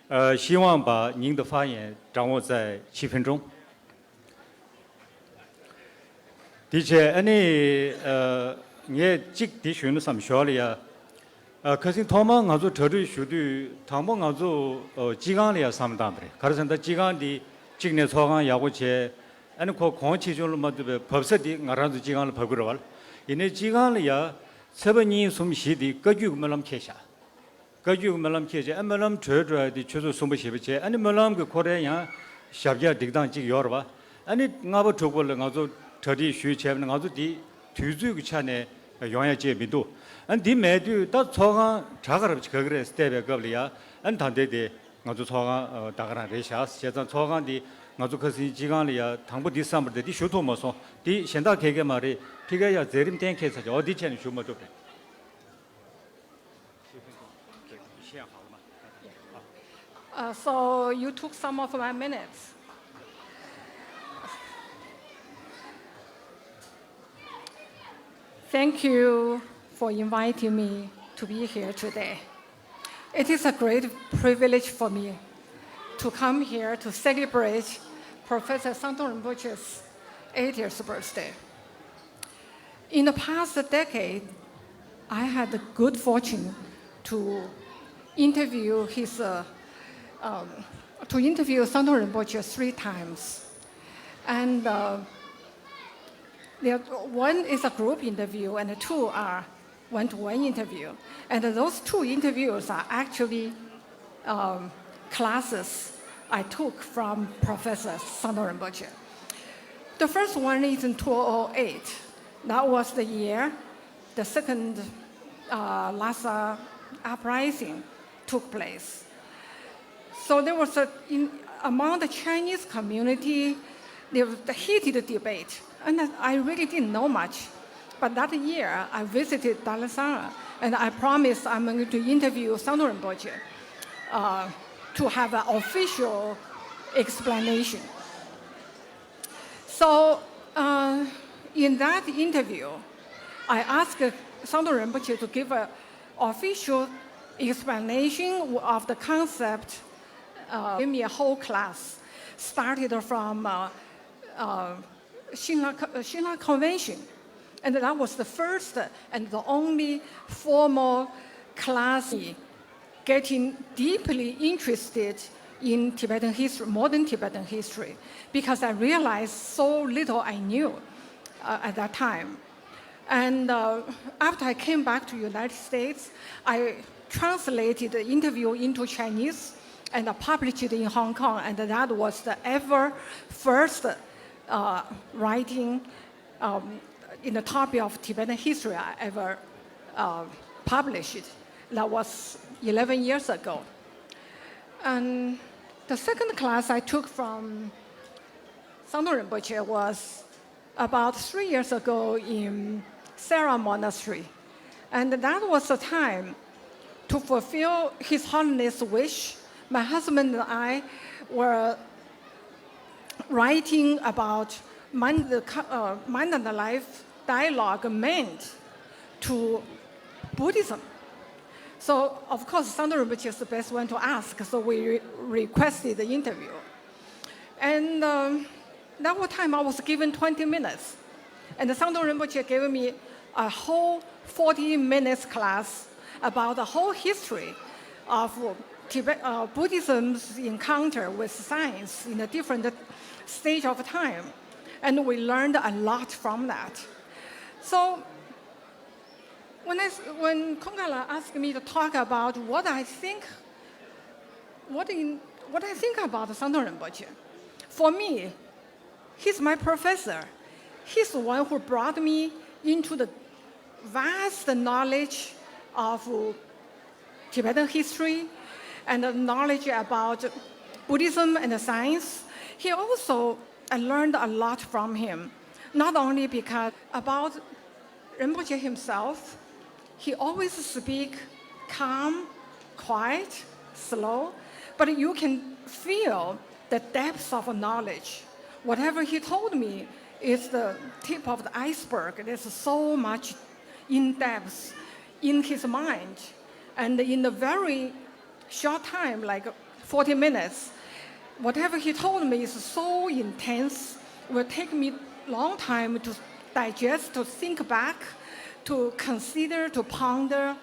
呃希望把您的发言掌握在七分钟。 དེ་བྱས་ཨ་ནི་ཨ་ངས་གཅིག་དེ་ཞུས་ན་བསམ་ཞོར་ལ་ཡ། ཨ་ཁ་སང་ཐོག་མར་ང་ཚོ་གྲ་སྒྲིག་ཞུ་དུས་དང་པོ་ང་ཚོ་ཨ་སྤྱི་ཁང་ལ་ཡ་བསམ་བཏང་བ་རེད། ག་རེ་ཟེར་ན་ད་སྤྱི་ཁང་འདི་གཅིག་ནས་ཚོགས་ཁང་ཡག་པོ་བྱས། ཨ་ནི་ཁོ་གོང་ཆེ་ཆུང་ལ་མ་ལྟོས་པའི་བབས་ས་དེ་ང་རང་ཚོ་སྤྱི་ཁང་ལ་བབས་ཀྱི་རེད་བ། ཡིན་ནའི་སྤྱི་ཁང་ལ་ཡ་ཚེས་པ་གཉིས་གསུམ་བཞི་དེ་བཀའ་བརྒྱུད་ཀྱི་སྨོན་ལམ་འཁྱེར་བཞག་བཀའ་བརྒྱུད་ཀྱི་སྨོན་ལམ་འཁྱེར་བྱས། ཨ་སྨོན་ལམ་གྲོལ་འགྲོ་ཡ་དེ་ཆུ་ཚོད་གསུམ་པ་བཞི་པ་བྱས། ཨ་ནི་སྨོན་ལམ་གྱི་ཁོ་རའི་ཡང་ཞབས་བཀྱག་སྒྲིག་སྟངས་གཅིག་ཡོད་རེད་བ། ཨ་ནི་ལྔ་པ་དྲུག་པ་ལ་ང་ཚོ་གྲ་སྒྲིག་ཞུས་བྱས་པ་ན་ང་ཚོ་དེ་དུས་ཚོད་ཀྱི་ཆ་ནས་ཡོང་ཡ་བཅས་མི་འདུག་ཨ་ནི་འདི་མེད་དུས་ད་ཚོགས་ཁང་གྲ་ག་རེ་ག་གི་རེད་བལྟས་པའི་སྐབས་ལ་ཡ། ཨ་ནི་ད་ལྟའི་དེ་ང་ཚོ་ཚོགས་ཁང་ད་ག་རང་རེད་བཞག་བྱས་ཙང་ཚོགས་ཁང་འདི་ང་ཚོ་ཁ་སང་སྤྱི་ཁང་ལ་ཡ་དང་པོ་འདི་བསམ་པ་རེད། འདི་ཞུ་ཐུབ་མ་སོང་། འདི་གཞན་དག་ག་གེ་མ་རེད། ཕ་གིར་ཡ་མཛད་རིམ་གཏན་འཁེལ་ཚར་བྱས། འོ་འདི་བྱས་ནས་ཞུ་མ་ཐུབ་རེད། Uh, so you took some of my minutes. Thank you for inviting me to be here today. It is a great privilege for me to come here to celebrate Professor Sangdong Rinpoche's eightieth birthday. In the past decade, I had the good fortune to interview his, uh, um, to interview Sangdong Rinpoche three times. And uh, there, one is a group interview, and two are one-to-one interview. And those two interviews are actually um, classes I took from Professor Sangdong Rinpoche. The first one is in two oh eight. That was the year the second uh, Lhasa uprising took place. So there was a, in, among the Chinese community, there was a heated debate, and I really didn't know much. But that year, I visited Dharamsala, and I promised I'm going to interview Sangdong Rinpoche uh, to have an official explanation. So, uh, in that interview, I asked Sangdong Rinpoche to give an official explanation of the concept. Uh, gave me a whole class, started from uh, uh, Shinla, Shinla Convention. And that was the first and the only formal class getting deeply interested in Tibetan history, modern Tibetan history, because I realized so little I knew uh, at that time. And uh, after I came back to United States, I translated the interview into Chinese and I published it in Hong Kong. And that was the ever first uh, writing um, in the topic of Tibetan history I ever uh, published. That was eleven years ago. And the second class I took from Sangdong Rinpoche was about three years ago in Sera Monastery. And that was a time to fulfill His Holiness' wish. My husband and I were writing about mind, the, uh, mind and life dialogue meant to Buddhism. So, of course, Sangdong Rinpoche is the best one to ask, so we re- requested the interview. And um, that was time I was given twenty minutes. And Sangdong Rinpoche gave me a whole forty minutes class about the whole history of Tibet, uh, Buddhism's encounter with science in a different stage of time. And we learned a lot from that. So when, I, when Kongala asked me to talk about what I think, what, in, what I think about Sangdong Rinpoche, for me, he's my professor. He's the one who brought me into the vast knowledge of Tibetan history and the knowledge about Buddhism and the science. He also, I learned a lot from him, not only because about Rinpoche himself, he always speak calm, quiet, slow, but you can feel the depth of knowledge. Whatever he told me is the tip of the iceberg. There's so much in depth in his mind. And in a very short time, like forty minutes, whatever he told me is so intense, it will take me a long time to digest, to think back, to consider, to ponder.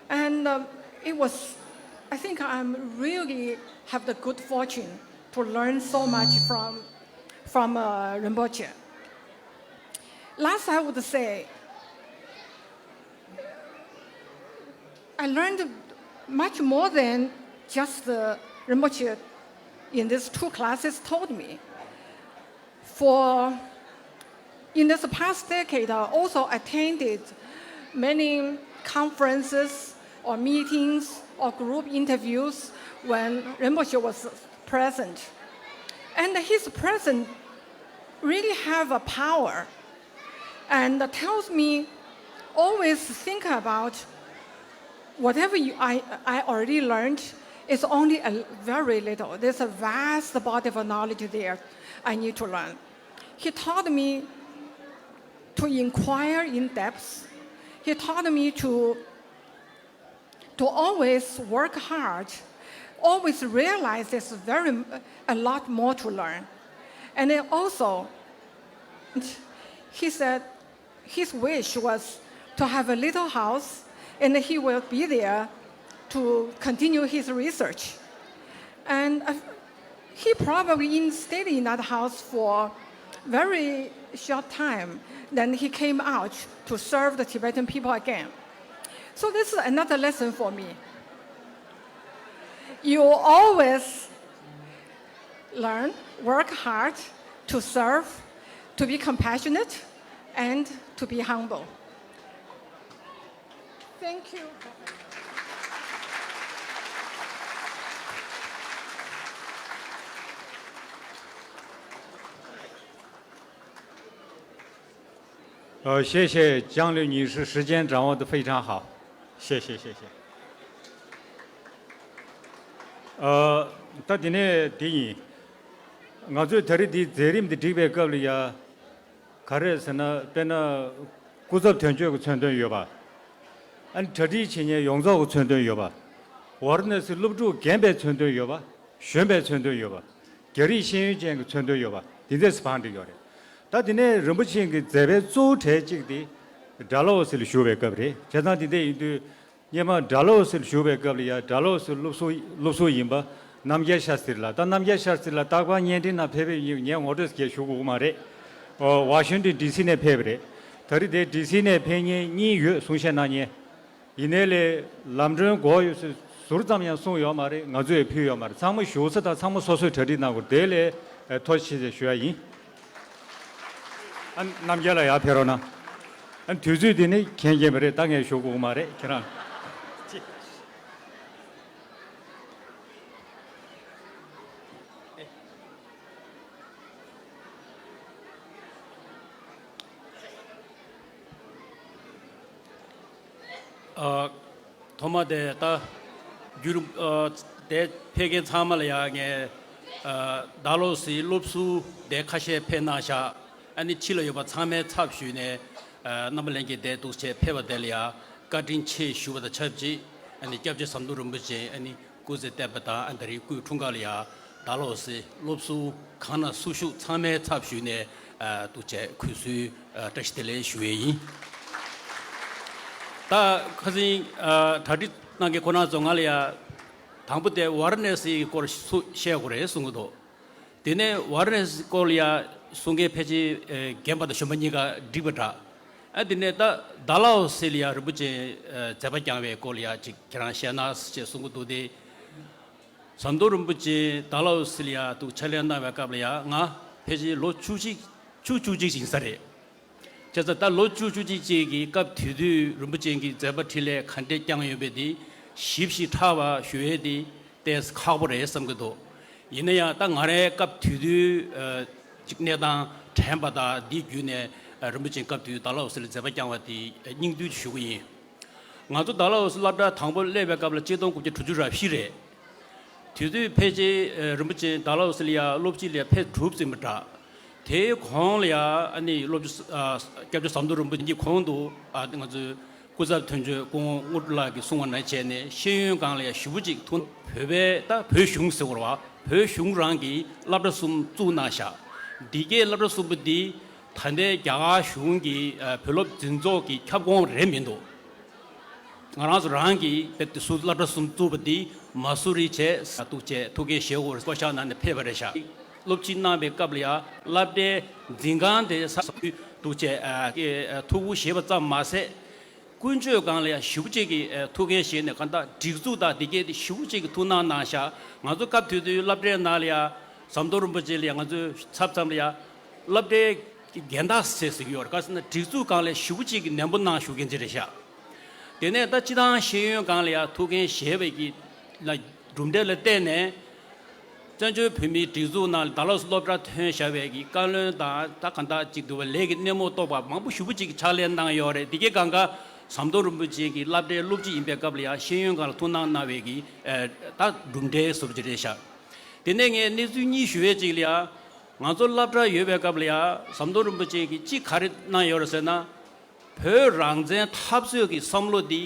And um, it was, I think I'm really have the good fortune to learn so much from from uh, Rinpoche. Last, I would say, I learned much more than just uh, Rinpoche in these two classes told me. For in this past decade, I also attended many conferences or meetings or group interviews when Rinpoche was present. And his presence really have a power and tells me always think about whatever you, I, I already learned is only a very little. There's a vast body of knowledge there I need to learn. He taught me to inquire in depth. He taught me to to always work hard, always realize there's very a lot more to learn. And then also, he said his wish was to have a little house, and he will be there to continue his research. And uh, he probably in, stayed in that house for very short time. Then he came out to serve the Tibetan people again. So this is another lesson for me. You always learn, work hard to serve, to be compassionate, and to be humble. Thank you. ཨ། 谢谢张律女士，时间掌握得非常好。谢谢，谢谢。ཨ། ད་དེ་ནས་དེ་ཡིན། ང་ཚོས་ད་རེས་འདིའི་མཛད་རིམ་འདི་བསྒྲིགས་པའི་སྐབས་ལ་ཡ། ག་རེ་ཟེར་ན། དཔེར་ན། སྐུ་ཚབ་དོན་གཅོད་ཀྱི་མཚོན་དོན་ཡོད་པ། ཨ་ནི་གྲ་སྒྲིག་བྱེད་མཁན་ཡོངས་རྫོགས་ཀྱི་མཚོན་དོན་ཡོད་པ། ཝཱ་ར་ཎ་སིའི་སློབ་ཕྲུག་རྒན་པའི་མཚོན་དོན་ཡོད་པ། གཞོན་པའི་མཚོན་དོན་ཡོད་པ། རྒྱ་རིགས་ཤེས་ཡོན་ཅན་གྱི་མཚོན་དོན་ཡོད་པ། འདི་འདྲས་སུ་བང་བསྒྲིགས་ཡོད་རེད། ད་དེ་ནས་རིན་པོ་ཆེ་གི་མཛད་པའི་གཙོ་བོ་གྲས་གཅིག་དེ་ཌལ་ཧོ་སི་ལ་བཞུགས་པའི་སྐབས་རེད། བྱས་ཙང་དེ་འདྲ་ཡིན་དུས། སྔོན་མ་ཌལ་ཧོ་སི་ལ་བཞུགས་པའི་སྐབས་ལ་ཡ། ཌལ་ཧོ་སི་སློབ་ཟུར་སློབ་ཟུར་ཡིན་པ་རྣམ་རྒྱལ་ཤཱསྟྲི་ལགས། ད་རྣམ་རྒྱལ་ཤཱསྟྲི་ལགས་རྟག་པར་བརྙན་འཕྲིན་ནང་ཕེབས་ཕེབས་ཡིན། ངས་ངོ་སྤྲོད་ཞུ་དགོས་མ་རེད། ཨོ། ཝ་ཤིང་ཏོན་ཌི་སི་ནས་ཕེབས་པ་རེད། ད་རེས་དེ་ཌི་སི་ནས་ཕེབས་མཁན་གཉིས་ཡོད་གསུང་བཤད་གནང་མཁན། ཡིན་ནའི་ལས་ལམ་གྲོན་དགོས་ཡོད་ཟེར་ཟུར་ཙམ་ཡང་གསུངས་ཡོད་མ་རེད། ང་ཚོས་ཕུལ་ཡོད་མ་རེད། ཚང་མ་བཞུགས་ས་དང་ཚང་མ་སོ་སོས་གྲ་སྒྲིག་གནང་དགོས། དེ་ལས་ཐུགས་རྗེ་ཆེ་ཞུ་ཡ་ཡིན། ཨ། རྣམ་རྒྱལ་ལགས་ཡར་ཕེབས་རོགས་གནང་། ཨ། དུས་ཚོད་འདི་ནི་མཁྱེན་མཁྱེན་པ་རེད། ད་ངས་ཞུ་དགོས་མ་རེད། ཁྱེད་རང་། ཨ། ཐོག་མ་དེ་ད་བརྒྱུད་རིམ། ཨ། དེ་ཕེབས་མཁན་ཚང་མ་ལ་ཡང་ངས། ཨ། ཌལ་ཧོ་སིའི་སློབ་ཟུར་དེ་ཁ་ཤས་ཕེབས་གནང་ཤག་ཨ་ནི་ཕྱི་ལ་ཡོད་པ་ཚང་མའི་ཚབ་ཞུས་ནས། ཨ། རྣམ་པ་ལྷན་རྒྱས་དེ་འདུག་སེ་ཕེབས་པ་དེ་ལ་ཡང་བཀའ་དྲིན་ཆེ་ཞུ་བ་དང་ཆབས་ཅིག་ཨ་ནི་སྐྱབས་རྗེ་ཟམ་གདོང་རིན་པོ་ཆེ། ཨ་ནི་སྐུ་ཚེ་བརྟན་པ་དང་། ཨ། ད་རེས་སྐུའི་འཁྲུངས་སྐར་ལ་ཡང་ཌལ་ཧོ་སི་སློབ་ཟུར་གང་ན་སུ་བཞུགས་ཚང་མའི་ཚབ་ཞུས་ནས། ཨ། ཐུགས་རྗེ་ཆེ། གུས་བསུའི། ཨ། བཀྲ་ཤིས་བདེ་ལེགས་ཞུ་ཡས་ཡིན། ད་ཁ་སང་། ཨ། གྲ་སྒྲིག་གནང་མཁན་ཁོང་རྣམ་ཚོ་ང་ལ་ཡ། དང་པོ་དེ་ཝཱ་ར་ཎ་སིའི་སྐོར་ཚུར་བཤད་དགོས་རེད་གསུང་གི་འདུག་དེ་ནས་ཝཱ་ར་ཎ་སིའི་སྐོར་ལ་ཡ་གསུང་མཁན་ཕལ་ཆེར། ཨ། རྒན་པ་དང་གཞོན་པ་གཉིས་ཀ་འགྲིག་པ་འདྲ། ཨ། དེ་ནས་ད་ཌལ་ཧོ་སི་ལ་ཡ་རིན་པོ་ཆེ། ཨ། མཛད་པ་བསྐྱངས་པའི་སྐོར་ལ་ཡ་ཅིག་ཁྱེད་རང་བཤད་ན་ཞེས་གསུང་གི་འདུག་སྟེ། ཟམ་གདོང་རིན་པོ་ཆེ་ཌལ་ཧོ་སི་ལ་ཡ་འདུག་ཕྱག་ལས་གནང་བའི་སྐབས་ལ་ཡ་ང་ཕལ་ཆེར་ལོ་བཅུ་གཅིག་བཅུ་བཅུ་གཅིག་ཡིན་ས་རེད། བྱས་ཙང་ད་ལོ་བཅུ་བཅུ་གཅིག་ཅིག་གི་སྐབས་དེ་དུས་རིན་པོ་ཆེ་གིས་མཛད་པ་འཕྲིན་ལས་ག་འདྲས་བསྐྱངས་ཡོད་པའི་དེ་ཞིབ་ཞིབ་ཕྲ་བ་ཞུ་ཡས་དེ་ཏོག་ཙམ་ཁག་པོ་རེད་བསམ་གྱི་འདུག་ཡིན་ན་ཡང་ད་ང་རའི་སྐབས་དེ་དུས། ཨ། ཅིག་གནས་སྟངས་དྲན་པ་དང་འདི་བརྒྱུད་ནས། ཨ། རིན་པོ་ཆེ་སྐབས་དེ་དུས་ཌལ་ཧོ་སི་ལ་མཛད་པ་བསྐྱངས་པ་དེ་སྙིང་བསྡུས་ཞུ་གི་ཡིན། ང་ཚོ་ཌལ་ཧོ་སི་སློབ་གྲྭ་དང་པོ་སླེབས་པའི་སྐབས་ལ་ཆིག་སྟོང་དགུ་བརྒྱ་དྲུག་ཅུ་རེ་བཞི་རེད། དེ་དུས་ཕལ་ཆེར། ཨ། རིན་པོ་ཆེ་ཌལ་ཧོ་སི་ལ་ཡ་སློབ་སྤྱི་ལ་ཕེབས་གྲུབ་ཟིན་པ་འདྲ། དེའི་གོང་ལ་ཡ་ཨ་ནི་སློབ་སྤྱི། ཨ། སྐྱབས་རྗེ་ཟམ་གདོང་རིན་པོ་ཆེ་གི་གོང་དུ། ཨ། ང་ཚོའི་སྐུ་ཚབ་དོན་གཅོད་སྐུ་ངོ་དངོས་གྲུབ་ལགས་ཀྱིས་གསུངས་པ་ནང་བྱས་ནས་ཤེས་ཡོན་སྒང་ལ་ཡ་ཞེ་པོ་ཅིག་ཐུགས། བོད་པའི་ད་བོད་གཞུང་ཟེར་དགོས་རེད་བ། བོད་གཞུང་རང་གིས་སློབ་གྲྭ་གསུམ་བཙུགས་གནང་ཤག་འདི་གའི་སློབ་གྲྭ་གསུམ་པོ་འདི་ད་ལྟའི་རྒྱ་གར་གཞུང་གི། ཨ། བོད་སློབ་འཛིན་ཚོགས་ཀྱི་ཁྱབ་ཁོངས་རེད་མི་འདུག་ང་རང་ཚོ་རང་གིས་རྦད་དེ་སུ་སློབ་གྲྭ་གསུམ་བཙུགས་པ་འདི་མ་སུ་རི་བྱས། ཐུགས་རྗེ་ཆེ། ཐུགས་རྗེ་ཆེ་ཞུ་དགོས་རེད། བསྐོ་བཞག་གནང་ནས་ཕེབས་པ་རེད་ཤག་སློབ་ཁྲིད་གནང་བའི་སྐབས་ལ་ཡང་སློབ་གྲྭའི་འཛིན་ཁང་དེ་ས་འདུག་བྱས་ཨ་ཨ་ཐུགས་ཁུར་བཞེས་པ་ཙམ་མ་ཟད། ཀུན་སྤྱོད་སྒང་ལ་ཡང་ཞེ་པོ་ཅིག་གི་ཨ་ཐུགས་འགན་བཞེས་ནས་གང་ལྟར་སྒྲིག་འཛུགས་དང་དེ་གས་དེ་ཞེ་པོ་ཅིག་གི་ཐུགས་སྣང་གནང་ཤག་ང་ཚོ་སྐབས་དེ་དུས་སློབ་གྲྭའི་ནང་ལ་ཡང་ཟམ་གདོང་རིན་པོ་ཆེ་ལ་ཡང་ང་ཚོའི་ཚབ་མཚམས་ལ་ཡང་སློབ་གྲྭའི་འགན་བདག་ཟེར་ཟེར་གྱི་ཡོད་རེད། ག་ཟེར་ན་སྒྲིག་འཛུགས་སྒང་ལ་ཞེ་པོ་ཅིག་གི་ནན་པོ་གནང་བཞུགས་མཁན་ཅིག་རེད་ཤག་དེ་ནས་ད་སྤྱི་བཏང་ཤེས་ཡོན་སྒང་ལ་ཡང་ཐུགས་འགན་བཞེས་པའི་གི་ལ་གྲུབ་འབྲས་ལ་བརྟེན་ནས། བཙན་བྱོལ་བོད་མིའི་སྒྲིག་འཛུགས་ནང་ལ་ད་ལོ་སློབ་གྲྭ་ཐོན་བཞག་པའི་གི་བཀའ་བློན་དང་ད་གང་ལྟར་ཅིག་འདུག་པ་ལས་ཀྱི་སྣེ་མོ་གཏོགས་པ་མང་པོ་ཞེ་པོ་ཅིག་གི་ཕྱག་ལས་གནང་ཡོད་རེད། འདི་གའི་སྒང་ག་ཟམ་གདོང་རིན་པོ་ཆེ་གི་སློབ་གྲྭའི་སློབ་སྤྱི་ཡིན་པའི་སྐབས་ལ་ཡང་ཤེས་ཡོན་སྒང་ལ་ཐུགས་སྣང་གནང་བའི་གི་ཨ་ད་གྲུབ་འབྲས་སོབ་ཅིག་རེད་ཤག་དེ་ནས་ངས་གནས་ཚུལ་གཉིས་ཞུ་བའི་ཅིག་ལ་ཡང་ང་ཚོ་སློབ་གྲྭ་ཡོད་པའི་སྐབས་ལ་ཡང་ཟམ་གདོང་རིན་པོ་ཆེ་གིས་ཅིག་ག་རེ་གནང་ཡོད་རེད་ཟེར་ན། བོད་རང་བཙན་འཐབ་རྩོད་ཀྱི་བསམ་བློ་འདི་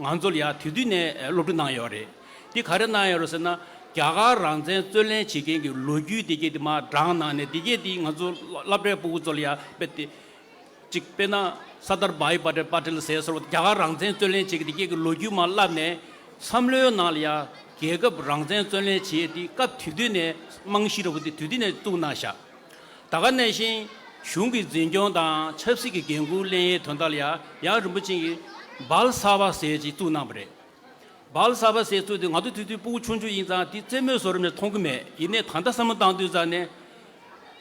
ང་ཚོ་ལ་ཡང་དེ་དུས་ནས་སློབ་ཁྲིད་གནང་ཡོད་རེད། འདི་ག་རེ་གནང་ཡོད་རེད་ཟེར་ན། རྒྱ་གར་རང་བཙན་རྩོད་ལེན་བྱེད་མཁན་གྱི་ལོ་རྒྱུས་འདི་གས་འདི་མར་བགྲངས་གནང་ནས་འདི་གས་འདི་ང་ཚོ་སློབ་གྲྭའི་ཕྲུ་གུ་ཚོ་ལ་ཡང་དཔེ་དེ་གཅིག་དཔེར་ན་ས་དར་བྷའི་བྷ་ཏེལ་པ་ཏེལ་ཟེར་སོགས་རྒྱ་གར་རང་བཙན་རྩོད་ལེན་བྱེད་མཁན་འདི་གས་ཀྱི་ལོ་རྒྱུས་མར་བསླབས་ནས་བསམ་བློའི་ནང་ལ་ཡང་རྒྱལ་ཁབ་རང་བཙན་རྩོད་ལེན་བྱེད་ཡས་འདི་སྐབས་དེ་དུས་ནས་རྨང་གཞི་འདྲ་བོ་འདི་དེ་དུས་ནས་བཙུགས་གནང་ཤག་ད་ག་ནང་བཞིན་གཞུང་གི་འཛིན་སྐྱོང་དང་ཆབ་སྲིད་ཀྱི་འགན་འཁུར་ལེན་ཡས་དོན་དག་ལ་ཡང་ཡང་རིན་པོ་ཆེ་གིས་བལ་ས་བ་ཟེར་ཅིག་བཙུགས་གནང་བ་རེད། བལ་ས་བ་ཟེར་བཙུགས་དུས་ང་ཚོ་དེ་དུས་ཕྲུ་གུ་ཆུང་ཆུང་ཡིན་ཙང་དེ་རྩེད་མོའི་བཟོ་འདྲ་མཐོང་གི་མེད། ཡིན་ནའི་ད་ལྟ་བསམ་བློ་བཏང་དུས་ཙང་ནས་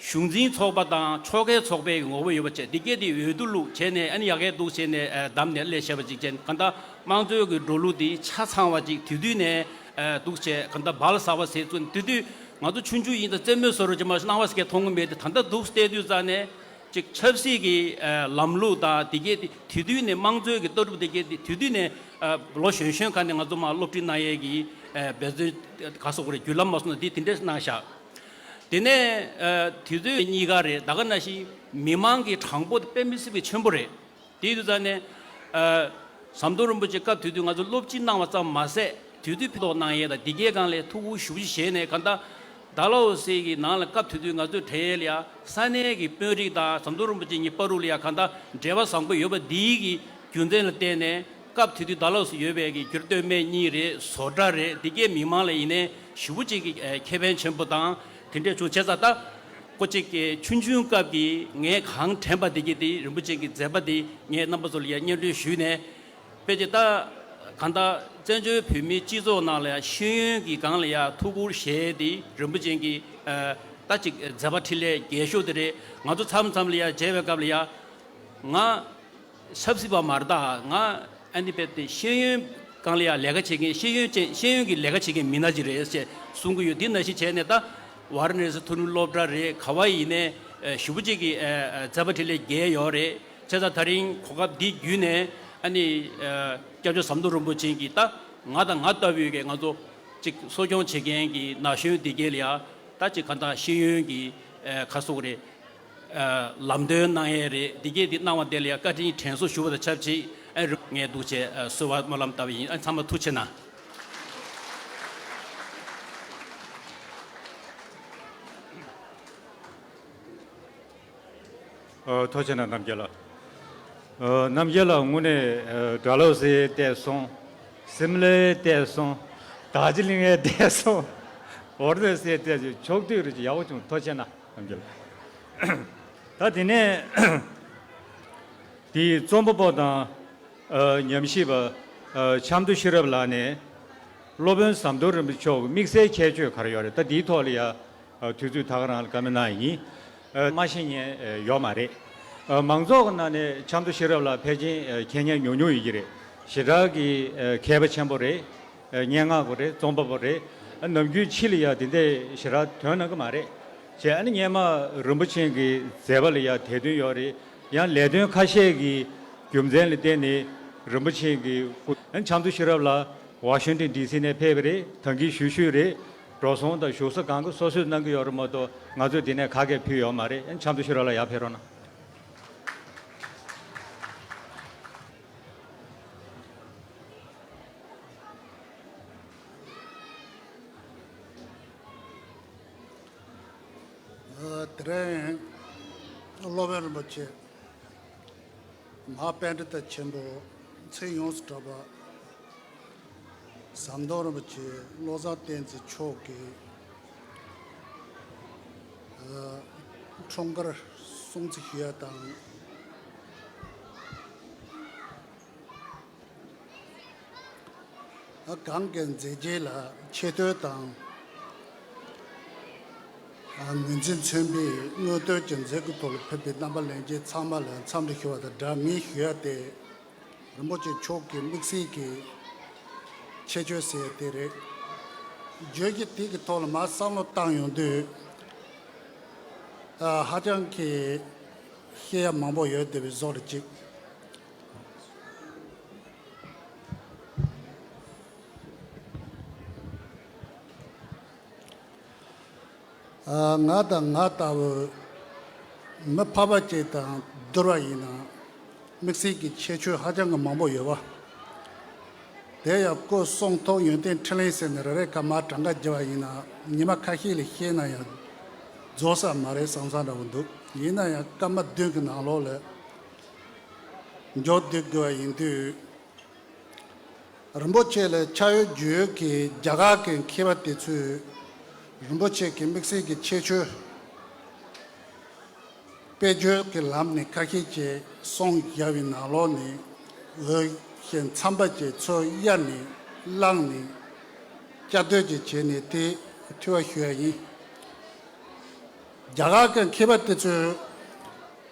གཞུང་འཛིན་ཚོགས་པ་དང་ཕྱོགས་འགལ་ཚོགས་པའི་ངོ་བོ་ཡོད་པ་བྱས་འདི་སྐད་དེ་འོས་བསྡུ་བླུགས་བྱས་ནས་ཨ་ནི་ཡག་གི་འདུག་བྱས་ནས་བདམས་ནས་སླེབས་བཞག་པ་ཅིག་བྱས་ནས་གང་ལྟར་དམངས་གཙོའི་གི་འགྲོ་ལུགས་དེ་ཆ་ཚང་བ་ཅིག་དེ་དུས་ནས་འདུག་བྱས་གང་ལྟར་བལ་ས་བ་ཟེར་བཙུགས་ནས་དེ་དུས་ང་ཚོ་ཆུང་ཆུང་ཡིན་ཙང་རྩེད་མོའི་བཟོ་འདྲ་ཅིག་མ་གཏོགས་སྣང་བ་ཟེར་མཁན་མཐོང་གི་མེད་དེ་ད་ལྟ་འདུག་བལྟས་དུས་ཙང་ནས། གཅིག་ཆབ་སྲིད་ཀྱི་ཨ་ལམ་ལུགས་དང་དེ་གས་དེ་དེ་དུས་ནས་དམངས་གཙོའི་གི་ལྟ་གྲུབ་དེ་གས་དེ་དེ་དུས་ནས་ཨ་ལོ་གཞོན་གཞོན་ཁ་ནས་ང་ཚོ་མར་སློབ་ཁྲིད་གནང་ཡས་ཀྱི་ཨ་འབད་བརྩོན་ག་སོགས་རེད་བརྒྱུད་ལམ་མ་སོང་ན་དེ་དེ་འདྲས་གནང་བཞག་དེ་ནས་ཨ་དུས་ཚོད་གཉིས་ཀ་རེད། ད་ག་ནང་བཞིན་མི་མང་གི་གྲངས་འབོར་དེ་དཔེ་མི་སྲིད་པའི་ཆེན་པོ་རེད། དེ་དུས་ཙང་ནས་ཨ་ཟམ་གདོང་རིན་པོ་ཆེ་སྐབས་དེ་དུས་ང་ཚོ་སློབ་སྤྱི་གནང་བ་ཙམ་མ་ཟད་དུས་ཚོད་ཕན་ཐོགས་གནང་ཡས་དང་འདི་གའི་སྒང་ལ་ཐུགས་ཁུར་ཞེ་པོ་ཅིག་བཞེས་ནས་གང་ལྟར་ཌལ་ཧོ་སི་གི་ནང་ལ་སྐབས་དེ་དུས་ང་ཚོའི་དྲན་ཡས་ལ་ཡ་ས་གནས་ཀྱི་དཔོན་རིགས་དང་ཟམ་གདོང་རིན་པོ་ཆེ་གཉིས་བར་དུ་ལ་ཡ་གང་ལྟར་འབྲེལ་བ་བཟང་པོ་ཡོད་པ་འདིའི་གི་རྒྱུ་མཚན་ལ་བརྟེན་ནས་སྐབས་དེ་དུས་ཌལ་ཧོ་སི་ཡོད་པའི་གི་འགྱུར་སྟོད་སྨད་གཉིས་རེད། བཟོ་གྲྭ་རེད། འདི་གའི་མི་མང་ལ་ཡིན་ནའི་ཞེ་པོ་ཅིག་གི་ཨ་ཁེ་ཕན་ཆེན་པོ་དང་དེ་འདྲས་བྱུང་། བྱས་ཙང་ད་ཀོ་ཅིག་གི་ཆུང་ཆུང་སྐབས་ཀྱི་ངས་གང་དྲན་པ་འདི་གི་དེ་རིན་པོ་ཆེ་གི་མཛད་པ་འདི་ངས་རྣམ་པ་ཚོ་ལ་ཡ་སྙན་སྒྲོན་ཞུས་ནས། དཔེ་ཆ་ད་གང་ལྟར་བཙན་བྱོལ་བོད་མིའི་སྤྱི་ཚོགས་ནང་ལ་ཡང་ཤེས་ཡོན་གྱི་སྒང་ལ་ཡང་ཐུགས་ཁུར་བཞེས་ཏེ་རིན་པོ་ཆེ་གི་ཨ་ད་ཅིག་མཛད་པ་འཕྲིན་ལས་རྒྱས་ཤོས་དེ་རེད། ང་ཚོ་མཚམས་མཚམས་ལ་ཡང་མཇལ་བའི་སྐབས་ལ་ཡང་ང་ཆབ་སྲིད་པ་མ་རེད་ད། ང་ཨ་ནི་དཔེ་དེ་ཤེས་ཡོན་སྒང་ལ་ཡང་ལས་ཀ་བྱེད་མཁན་ཤེས་ཡོན་ཅན་ཤེས་ཡོན་གྱི་ལས་ཀ་བྱེད་མཁན་མི་སྣ་ཅིག་རེད་ཅེས་གསུང་གི་ཡོད། འདི་ནང་བཞིན་བྱས་ནས་ད་ཝཱ་ར་ཎ་སི་མཐོ་རིམ་སློབ་གྲྭ་རེད། ག་བ་ཡིན་ནའི་ཞེ་པོ་ཅིག་གི་མཛད་པ་འཕྲིན་ལས་རྒྱས་ཡོད་རེད། བྱས་ཙང་ད་རིང་གོ་སྐབས་འདི་བརྒྱུད་ནས་ཨ་ནི་ཨ་སྐྱབས་མཆོག་ཟམ་གདོང་རིན་པོ་ཆེ་གིས་ད་ང་དང་ང་ལྟ་བུའི་གི་ང་ཚོ་ཅིག་གསོ་སྐྱོང་བྱེད་མཁན་གྱི་ན་གཞོན་འདི་གས་ལ་ཡ་ད་ཅིག་གང་ལྟར་ཤེས་ཡོན་གྱི་ཨ་ག་སོགས་རེད། ཨ་ལམ་སྟོན་གནང་ཡས་རེད། འདི་གས་འདི་གནང་བ་དེ་ལ་ཡ་བཀའ་དྲིན་དྲན་གསོ་ཞུ་བ་དང་ཆབས་ཅིག་ཨ་ངས་འདུག་བྱས་ཨ་གསོལ་བ་སྨོན་ལམ་བཏབ་པ་ཡིན། ཨ་ཚང་མ་ཐུགས་རྗེ་གནང་། ཨ་ཐུགས་རྗེ་གནང་རྣམ་རྒྱལ་ལགས། ཨ་རྣམ་རྒྱལ་ལགས་དངོས་གནས་ཨ་ཌལ་ཧོ་སི་བལྟས་སོང་། སིམ་ལའི་བལྟས་སོང་། རྡོ་རྗེ་གླིང་ངའི་བལྟས་སོང་། ཝཱ་ར་ཎ་སིའི་བལྟས་སོང་། ཕྱོགས་བསྡུས་རེ་ཅིག་ཡག་པོ་བྱུང་། ཐུགས་རྗེ་གནང་རྣམ་རྒྱལ་ལགས། ད་དེ་ནས་དེའི་རྩོམ་པ་པོ་དང་ཨ་ཉམས་ཞིབ་པ་ཨ་ཆབ་མདོ་ཤེས་རབ་ལགས་ནས་སློབ་དཔོན་ཟམ་གདོང་རིན་པོ་ཆེ་མཆོག་གི་དམིགས་བསལ་ཁྱད་ཆོས་ག་རེ་ཡོད་རེད། ད་དེའི་ཐོག་ལ་ཡ་ཨ་དུས་ཚོད་ད་ག་རང་ལ་བཀའ་མོལ་གནང་ཡིན། ཨ་མ་ཤེས་མཁན་ཨ་ཡོད་མ་རེད། ཨ་མང་ཚོགས་ཀྱི་ནང་ནས་ཆབ་མདོ་ཤེས་རབ་ལགས་ཕལ་ཆེར་ཨ་མཁྱེན་མཁན་ཉུང་ཉུང་ཡོད་ཀྱི་རེད། ཞེ་དྲག་གི་ཨ་མཁས་པ་ཆེན་པོ་རེད། ཨ་སྙན་ངག་པ་རེད། རྩོམ་པ་པོ་རེད། ཨ་ནམ་རྒྱུན་ཕྱི་ལ་ཡ་དེ་འདྲས་ཞེ་དྲག་ཐོན་གནང་གི་མ་རེད། བྱས་ཨ་ནི་སྔས་མ་རིན་པོ་ཆེ་གི་མཛད་པ་ལ་ཡ་དད་འདུན་ཡོད་རེད། ཡང་ལས་དོན་ཁ་ཤས་ཀྱི་རྒྱུ་མཚན་ལ་བརྟེན་ནས་རིན་པོ་ཆེ་གི་སྐུ་ཨ་ནི་ཆབ་མདོ་ཤེས་རབ་ལགས་ཝ་ཤིང་ཊོན་ཌི་སི་ནས་ཕེབས་པ་རེད། ད་གིན་ཞུ་ཞུས་རེད། འགྲོ་སོང་དང་བཞུགས་ས་གང་ག་སོ་སོས་གནང་གི་ཡོད་རེད་མ་གཏོགས་ང་ཚོས་དེ་ནས་ག་གེ་ཕུལ་ཡོད་མ་རེད། ཨ་ནི་ཆབ་མདོ་ཤེས་རབ་ལགས་ཡར་ཕེབས་རོགས་གནང་། ཨ་དེ་རིང་སློབ་དཔོན་རིན་པོ་ཆེ་མ་པཎྜི་ཏ་ཆེན་པོ་ཚེ་ཡོངས་སུ་གྲགས་པ་ཟམ་གདོང་རིན་པོ་ཆེ་བློ་བཟང་བསྟན་འཛིན་མཆོག་གིས་ འཁྲུངས་སྐར་སྲུང་བརྩི་ཞུ་ཡ་དང་། གང་གི་མཛད་རྗེས་ལ་ཆེ་བསྟོད་དང་། ངོས་འཛིན་མཚོན་པའི་མངོན་བསྟོད་ཀྱི་མཛད་སྒོའི་ཐོག་ལ་ཕེབས་པའི་རྣམ་པ་ལྷན་རྒྱས་ཚང་མ་ལ་འཚམས་འདྲི་ཞུ་བ་དང་སྦྲགས། ངས་ཞུ་ཡ་དེ། རིན་པོ་ཆེ་མཆོག་གི་དམིགས་བསལ་གྱི་ཁྱད་ཆོས་ཟེར་དེ་རེད། བརྗོད་གཞི་དེ་གི་ཐོག་ལ་མར་བསམ་བློ་བཏང་ཡོང་དུས། ཨ། ཧ་ཅང་གི་བཤད་ཡ་མང་པོ་ཡོད་བསྡད་པའི་བཟོ་འདྲ་ཅིག་ཨ། ང་དང་ང་ལྟ་བུ་མི་ཕལ་པ་ཅིག་དང་བསྡུར་བ་ཡིན་ན། དམིགས་བསལ་གྱི་ཁྱད་ཆོས་ཧ་ཅང་གི་མང་པོ་ཡོད་པ། དེ་ཡང་སྐུ་གསུང་ཐུགས་ཡོན་ཏན་འཕྲིན་ལས་ཟེར་ནས་རེ་རེ་ཀ་མར་གྲངས་ཀ་བརྒྱབ་པ་ཡིན་ན། ཉི་མ་ཁ་ཤས་ལ་བཤད་ན་ཡང་རྫོགས་ས་མ་རེད་བསམ་བསམ་འདྲ་བོ་འདུག་ཡིན་ན་ཡང་སྐར་མ་བདུན་གྱི་ནང་ལོགས་ལ་མགྱོགས་བསྡུས་དགོས་པ་ཡིན་དུས། རིན་པོ་ཆེ་ལ་ཕྱག་གཡོག་བརྗོད་ཡོད་ཀྱི་རྒྱ་གར་གྱི་མཁས་པ་དེ་ཚོས་རིན་པོ་ཆེ་གི་དམིགས་བསལ་གྱི་ཁྱད་ཆོས་དཔེ་བརྗོད་ཀྱི་ལམ་ནས་ཁ་ཤས་ཀྱིས་གསུངས་བཞག་པའི་ནང་ལོགས་ནས་འོས་ཤིང་འཚམས་པ་ཅིག་ཚུར་གཡར་ནས་བླངས་ནས་བསྐྱར་ཟློས་ཀྱི་བྱས་ནས་དེ་ཐུགས་ཞུ་ཡ་ཡིན། རྒྱ་གར་གྱི་མཁས་པ་དེ་ཚོས་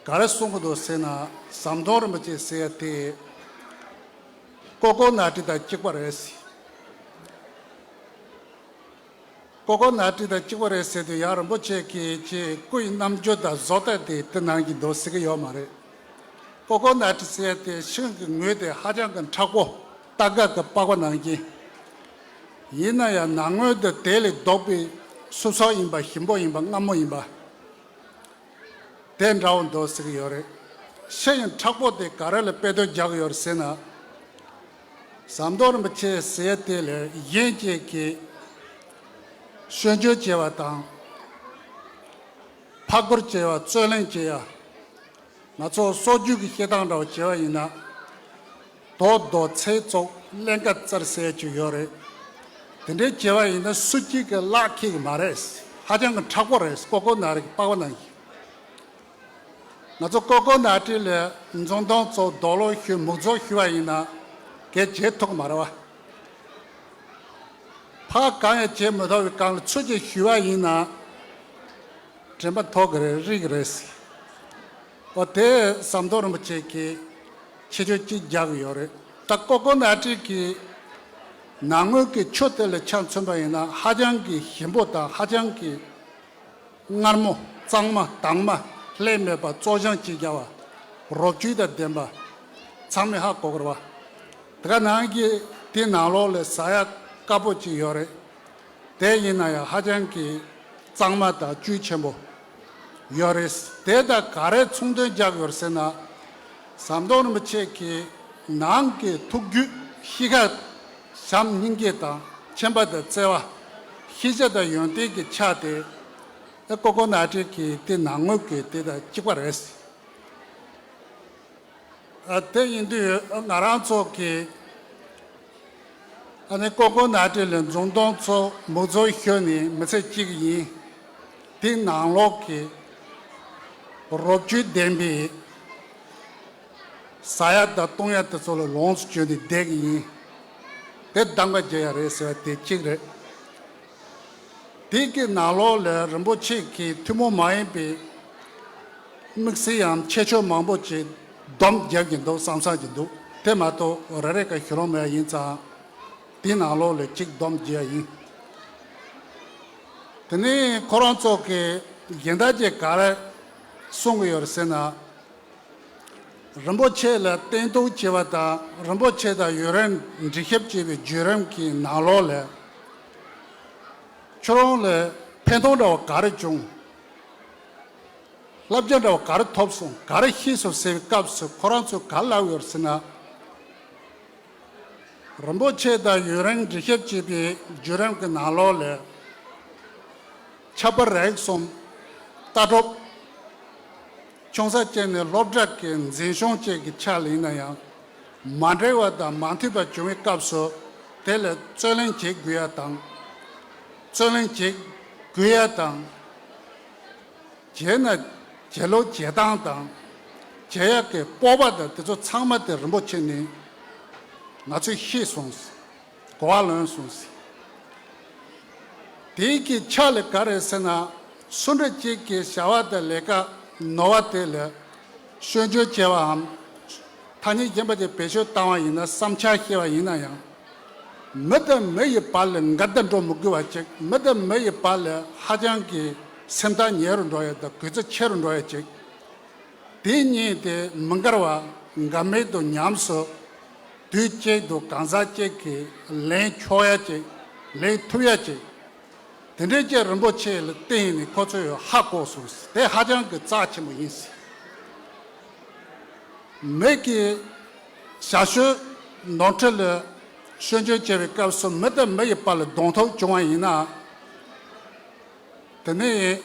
ག་རེ་གསུང་གི་འདུག་ཟེར་ན། ཟམ་གདོང་རིན་པོ་ཆེ་ཟེར་ཡ་དེ་ཀོ་ཀོ་ནཱ་ཏྲི་དང་གཅིག་པ་རེད། ཀོ་ཀོ་ནཱ་ཏྲི་དང་གཅིག་པ་རེད་ཟེར་དུས། ཡང་རིན་པོ་ཆེ་གིས་ཀྱི་སྐུ་ཡི་རྣམ་འགྱུར་དང་བཟོ་ལྟ་དེ་དེ་ནང་གི་འདུག་ཟེར་གི་ཡོད་མ་རེད། ཀོ་ཀོ་ནཱ་ཏྲི་ཟེར་ཡ་དེ་ཤིང་གི་ངོས་དེ་ཧ་ཅང་གི་མཁྲེགས་པོ། སྟར་ག་གི་པགས་པ་ནང་བཞིན། ཡིན་ན་ཡང་ནང་ངོས་དེ་དེ་ལས་ལྡོག་པའི་སུབ་སུབ་ཡིན་པ། ཞིམ་པོ་ཡིན་པ། མངར་མོ་ཡིན་པ། དེ་འདྲ་བོ་འདུག་ཟེར་གི་ཡོད་རེད། ཤིང་མཁྲེགས་པོ་དེ་ག་རེ་ལ་དཔེ་དོན་རྒྱག་གི་ཡོད་རེད་ཟེར་ན། ཟམ་གདོང་རིན་པོ་ཆེ་ཟེར་དེ་ལས་གཞན་གཅིག་གིས་སྐྱོན་བརྗོད་བྱས་པ་དང་། ཕར་རྒོལ་བྱས་པ། རྩོད་གླེང་བྱས་ཡ། ང་ཚོ་སྲོལ་རྒྱུན་གྱི་བཤད་སྟངས་འདྲ་བོ་བྱས་པ་ཡིན་ན། རྡོ་རྡོ་ཚེ་བཙོག་ཀླན་ཀ་བཙིར་ཟེར་གྱི་ཡོད་རེད། དེ་འདྲའི་བྱས་པ་ཡིན་ན་སུ་གཅིག་གིས་ལག་འཁེལ་གི་མ་རེད། ཧ་ཅང་གི་མཁྲེགས་པོ་རེད། ཀོ་ཀོ་ནཱ་ཏྲི་གི་པགས་པ་ནང་བཞིན། ང་ཚོ་ཀོ་ཀོ་ནཱ་ཏྲི་ལ་འཛུམ་མདངས་བཙུགས། རྡོག་ལོག་ཞུས། མུག་རྫོགས་ཞུས་པ་ཡིན་ན་གལ་བྱེད་ཐུབ་ཀྱི་མ་རེད་བ། ཕར་གང་ཡང་བྱེད་མི་ཐུབ་པའི་སྒང་ལ་ཚུར་གཅིག་ཞུས་པ་ཡིན་ན་དྲན་པ་ཐོག་གི་རེད། རིག་གི་རེད། འོ་དེ་ཟམ་གདོང་རིན་པོ་ཆེ་གི་ཁྱད་ཆོས་གཅིག་རྒྱག་གི་ཡོད་རེད། ད་ཀོ་ཀོ་ནཱ་ཏྲི་གི་ནང་ངོས་ཀྱི་ཆུ་དེ་ལ་ཆ་མཚོན་པ་ཡིན་ན་ཧ་ཅང་གི་ཞིམ་པོ་དང་། ཧ་ཅང་གི་མངར་མོ། གཙང་མ། དྭངས་མ། ལྷད་མེད་པ། བཙོག་ཞེན་གཅིག་རྒྱག་པ། རོ་བཅུད་དང་ལྡན་པ། ཚང་མས་ཧ་གོ་གི་རེད་བ། དེ་ག་ནང་གི་དེ་ནང་ལོགས་ལ་ཟ་ཡ་དཀར་པོ་གཅིག་ཡོད་རེད། དེ་ཡིན་ན་ཡང་ཧ་ཅང་གི་གཙང་མ་དང་བཅུད་ཆེན་པོ་ཡོད་རེད། དེ་དང་ག་རེ་མཚུངས་ལྡན་རྒྱག་ཡོད་ཟེར་ན། ཟམ་གདོང་རིན་པོ་ཆེ་གི་ནང་གི་ཐུགས་རྒྱུད་གཤིས་ཀ་བྱམས་སྙིང་རྗེ་དང་མཁྱེན་པ་དང་བརྩེ་བ། ཤེས་བྱ་དང་ཡོན་ཏན་གྱི་ཆ་དེ་ཨེ་ཀོ་ཀོ་ནཱ་ཏྲི་གི་དེ་ནང་ངོས་ཀྱི་དེ་དང་གཅིག་པ་རེད། ཨ། དེ་ཡིན་དུས་ང་རང་ཚོ་གི་ཨ་ནི་ཀོ་ཀོ་ནཱ་ཏྲི་ལ་འཛུམ་མདངས་བཙུགས། མུག་རྫོགས་ཞུས་ནས་མི་ཚེ་གཅིག་ཡིན། དེ་ནང་ལོགས་ཀྱི་རོ་བཅུད་ལྡན་པའི་ཟ་ཡ་དང་བཏུང་ཡ་དེ་ཚོ་ལ་ལོངས་སུ་སྤྱོད་ནས་བསྡད་ཀྱི་ཡིན། དེ་གདམ་ག་རྒྱག་ཡ་རེད་ཟེར་བ་དེ་གཅིག་རེད། དེ་གི་ནང་ལོགས་ལ་རིན་པོ་ཆེ་གིས་ཐུན་མོང་མ་ཡིན་པའི་དམིགས་བསལ་ཡང་ཁྱད་ཆོས་མང་པོ་ཅིག་སྡོམ་རྒྱབ་ཀྱི་འདུག་བསམ་བསམ་གྱི་འདུག་དེ་མ་གཏོགས་རེ་རེ་ཀ་ཞུ་ལོང་མེད་ཡིན་ཙང་། དེ་ནང་ལོགས་ལ་གཅིག་སྡོམ་རྒྱག་ཡ་ཡིན། དེ་ནས་ཁོ་རང་ཚོ་གིས་གཞན་དག་ཅིག་ག་རེ་གསུང་གི་ཡོད་རེད་ཟེར་ན། རིན་པོ་ཆེ་ལ་བསྟེན་གཏུགས་བྱས་པ་དང་། རིན་པོ་ཆེ་དང་ཡུན་རིང་འགྲིག་ཞིབ་བྱས་པའི་བརྒྱུད་རིམ་གྱི་ནང་ལོགས་ལ། ཁྱོད་རང་ལ་ཕན་ཐོགས་འདྲ་བ་ག་རེ་བྱུང་། བསླབ་བྱ་འདྲ་བ་ག་རེ་ཐོབ་སོང་། ག་རེ་ཤེས་སོང་ཟེར་བའི་སྐབས་སུ་ཁོ་རང་ཚོས་ག་རེ་ལབ་ཡོད་ཟེར་ན། རིན་པོ་ཆེ་དང་ཡུན་རིང་འགྲིག་ཞིབ་བྱས་པའི་བརྒྱུད་རིམ་གྱི་ནང་ལོགས་ལ། ཁྱད་པར་རིགས་གསུམ། ལྟ་གྲུབ། ཆུང་ས་ཅན་ནས་སློབ་གྲྭ་གི་འཛིན་སྐྱོང་བཅས་ཀྱི་ཆ་ལ་ཡིན་ན་ཡང་། མ་འགྲིག་པ་དང་མ་མཐུན་པ་བྱུང་བའི་སྐབས་སུ་དེ་ལ་རྩོད་གླེང་བྱེད་དགོས་ཡ་དང་། རྩོད་གླེང་བྱེད་དགོས་ཡ་དང་། བྱས་ན་བྱེད་ལུགས་བྱེད་སྟངས་དང་། བྱེད་ཡག་གི་སྤོབས་པ་དང་དེ་ཚོ་ཚང་མ་དེ་རིན་པོ་ཆེ་ནས་ང་ཚོས་ཤེས་སོང་། གོ་བ་ལོན་སོང་ཟེར། དེའི་གི་ཆ་ལ་ག་རེ་ཟེར་ན། སུ་འདྲ་གཅིག་གི་བྱ་བ་དང་ལས་ཀ་ནོར་བ་དེ་ལ་སྐྱོན་བརྗོད་བྱས་པའམ། ཐ་སྙད་གཞན་པ་ཅིག་བེད་སྤྱོད་བཏང་བ་ཡིན་ན། བསམ་འཆར་བཤད་པ་ཡིན་ན་ཡང་། མི་དང་མི་ཡི་བར་ལ་འགལ་ཟླ་འགྲོ་མི་དགོས་པ་ཅིག་མི་དང་མི་ཡི་བར་ལ་ཧ་ཅང་གི་སེམས་ཐག་ཉེ་རུ་འགྲོ་ཡ་དང་གུས་བརྩི་ཆེ་རུ་འགྲོ་ཡ་ཅིག་དེ་གཉིས་དེ་མི་འགལ་བ། འགལ་མེད་དུ་ཉམས་སུ་དུས་གཅིག་ཏུ་གང་ཟག་གཅིག་གིས་ལེན་ཆོག་ཡ་ཅིག་ལེན་ཐུབ་ཡ་ཅིག་དེ་འདྲའི་ཅིག་རིན་པོ་ཆེ་ལ་བརྟེན་ནས་ཁོ་ཚོས་ཧ་གོ་སོང་། དེ་ཧ་ཅང་གི་རྩ་ཆེན་པོ་ཡིན་ཟེར། མི་གིས་ཞབས་ཞུ་ནོར་འཁྲུལ་ལ་སྐྱོན་བརྗོད་བྱེད་པའི་སྐབས་སུ་མི་དང་མི་ཡི་བར་ལ་གདོང་ཐུག་བྱུང་བ་ཡིན་ན། དེ་ནས་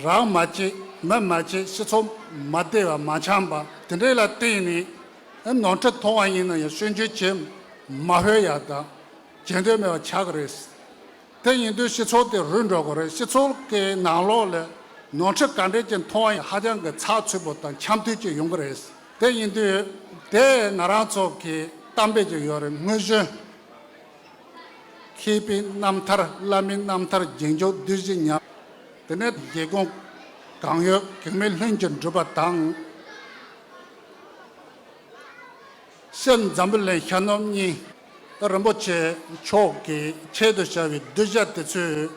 རང་མ་བྱེད་མི་མ་བྱེད་སྤྱི་ཚོགས་མ་བདེ་བ་མ་འཆམ་པ་དེ་འདྲའི་ལ་བརྟེན་ནས་ནོར་འཁྲུལ་མཐོང་བ་ཡིན་ན་ཡང་སྐྱོན་བརྗོད་བྱེད་མ་ཕོད་ཡ་དང་བྱེད་འདོད་མེད་པ་ཆགས་ཀྱི་རེད། དེ་ཡིན་དུས་སྤྱི་ཚོགས་དེ་རུལ་འགྲོ་གི་རེད། སྤྱི་ཚོགས་ཀྱི་ནང་ལོགས་ལ་ནོར་འཁྲུལ་ག་འདྲས་ཀྱི་མཐོང་བ་ཡང་ཧ་ཅང་གི་ཚགས་ཚུད་པོ་དང་འཆམ་མཐུན་ཅིག་ཡོང་གི་རེད། དེ་ཡིན་དུས་དེ་ང་རང་ཚོ་གི་གཏམ་དཔེ་ཅིག་ཡོད་རེད། དངོས་གཞི། མཁས་པའི་རྣམ་ཐར། བླ་མའི་རྣམ་ཐར། རྗེས་འཇུག་བདུད་བཞི་ཉམས། དེ་ནས་རྒྱལ་ཁོངས་གང་ཡོད་གེགས་མེད་ལྷུན་གྱིས་གྲུབ་པ་དང་། སྤྱིར་འཛམ་བུ་གླིང་ཤར་ནུབ་གཉིས། རིན་པོ་ཆེ་མཆོག་གིས་ཁྱད་དུ་བྱ་བའི་གདུལ་བྱ་དེ་ཚོས་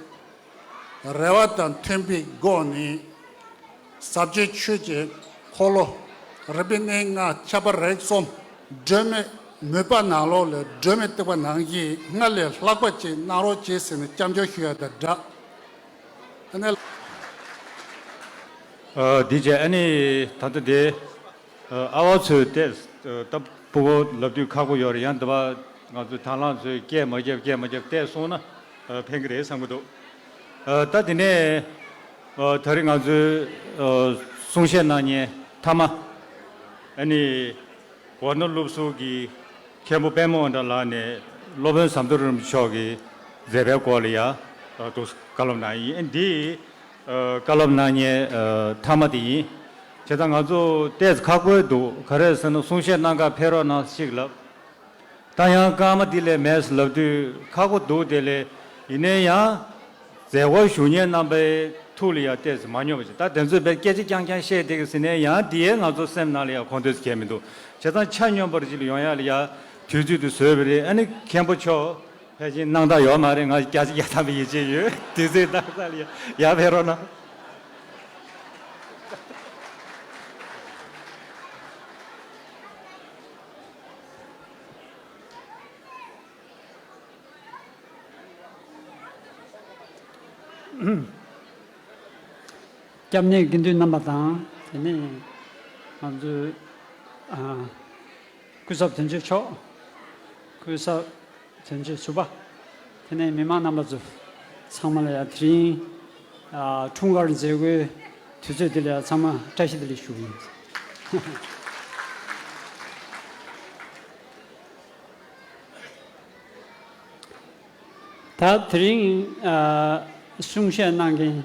རེ་བ་དང་མཐུན་པའི་སྒོ་ནས། ཟབ་རྒྱས་ཆོས་ཀྱི་འཁོར་ལོ། རིག་པའི་གནས་ལྔ། ཁྱད་པར་རིགས་གསུམ། སྒྲོན་མེ་མུན་པ་ནང་ལོགས་ལ་སྒྲོན་མེ་བཏེགས་པ་ནང་བཞིན་སྔར་ལས་ལྷག་པ་ཅིག་གནང་རོགས་གྱིས་ཟེར་ནས་སྐྱབས་འཇུག་ཞུ་ཡ་དང་སྦྲགས། ཨ་ནི། ཨ། འདི་བྱས་ཨ་ནི་ད་ལྟ་དེ། ཨ། ཨ་བ་ཚོས་བལྟས། ད་སྤུ་གུ་ལབ་དུས་ཁག་པོ་ཡོད་རེད། ཡང་འདི་པ་ང་ཚོ་དང་བླངས་ཚོས་སྐད་མ་རྒྱབ་སྐད་མ་རྒྱབ་བལྟས་སོང་ན་ཕན་གི་རེད་བསམ་གི་འདུག་ད་དེ་ནས་ད་རེས་ང་ཚོའི་གསུང་བཤད་གནང་མཁན་མཐའ་མ། ཨ་ནི་ཝཱ་ཎ་སློབ་ཟུར་གྱི་མཁན་པོ་པདྨ་དབང་གྲགས་ལགས་ནས་སློབ་དཔོན་ཟམ་གདོང་རིན་པོ་ཆེ་མཆོག་གི་མཛད་པའི་སྐོར་ལ་ཡ་ཏོག་ཙམ་བཀའ་སློབ་གནང་ཡིན། འདི་བཀའ་སློབ་གནང་མཁན་མཐའ་མ་དེ་ཡིན། བྱས་ཙང་ང་ཚོ་ཏོག་ཙམ་ཁག་པོ་འདུག་ག་རེ་ཟེར་ན་གསུང་བཤད་གནང་གར་ཕེབས་རོགས་གནང་ཞིག་ལབ། ད་ཡང་སྐར་མ་འདི་ལས་མེད་ལབ་དུས་ཁག་པོ་འདུག་དེ་ལས་ཡིན་ནའི་ཡང་མཛད་སྒོ་ཞུ་མཁན་རྣམ་པའི་ཐུགས་ལ་ཡང་ཏོག་ཙམ་མ་སྙོམས་པ་ཞིག་ད་དེ་ཚོས་བས་སྐད་ཆ་རྐྱང་རྐྱང་བཤད་བསྡད་ཀྱི་ཟེར་ནའི་ཡང་འདི་ཡས་ང་ཚོ་སེམས་ནང་ལ་ཡང་ཁོང་ཏོག་ཙམ་གལ་མི་འདུག་བྱས་ཙང་ཆ་སྙོམས་པར་ཅིག་ལ་ཡོང་ཡག་ལ་ཡ་དུས་ཚོད་དུ་བཟོས་པ་རེད། ཨ་ནི་མཁན་པོ་མཆོག་ཕལ་ཆེར་སྣང་དག་ཡོད་མ་རེད། ང་བརྒྱ་ཆ་བརྒྱ་ཐམ་པའི་ཡིད་ཆེས་ཡོད། དུས་ཚོད་ཏག་ཏག་ལ་ཡ་ཡར་ཕེབས་རོགས་གནང་། སྐྱབས་གནས་དགེ་འདུན་རྣམ་པ་དང་། དེ་ནས་ང་ཚོའི་ཨ་སྐུ་ཚབ་དོན་གཅོད་མཆོག་སྐུ་ཚབ་དོན་གཅོད་ཟུར་པ། དེ་ནས་མི་མང་རྣམ་པ་ཚོ་ཚང་མ་ལ་ཡང་དེ་རིང་ཨ་འཁྲུངས་སྐར་མཛད་སྒོའི་དུས་ཚོད་འདི་ལ་ཡང་ཚང་མ་བཀྲ་ཤིས་བདེ་ལེགས་ཞུ་གི་ཡིན། ད་དེ་རིང་ཨ་གསུང་བཤད་གནང་མཁན་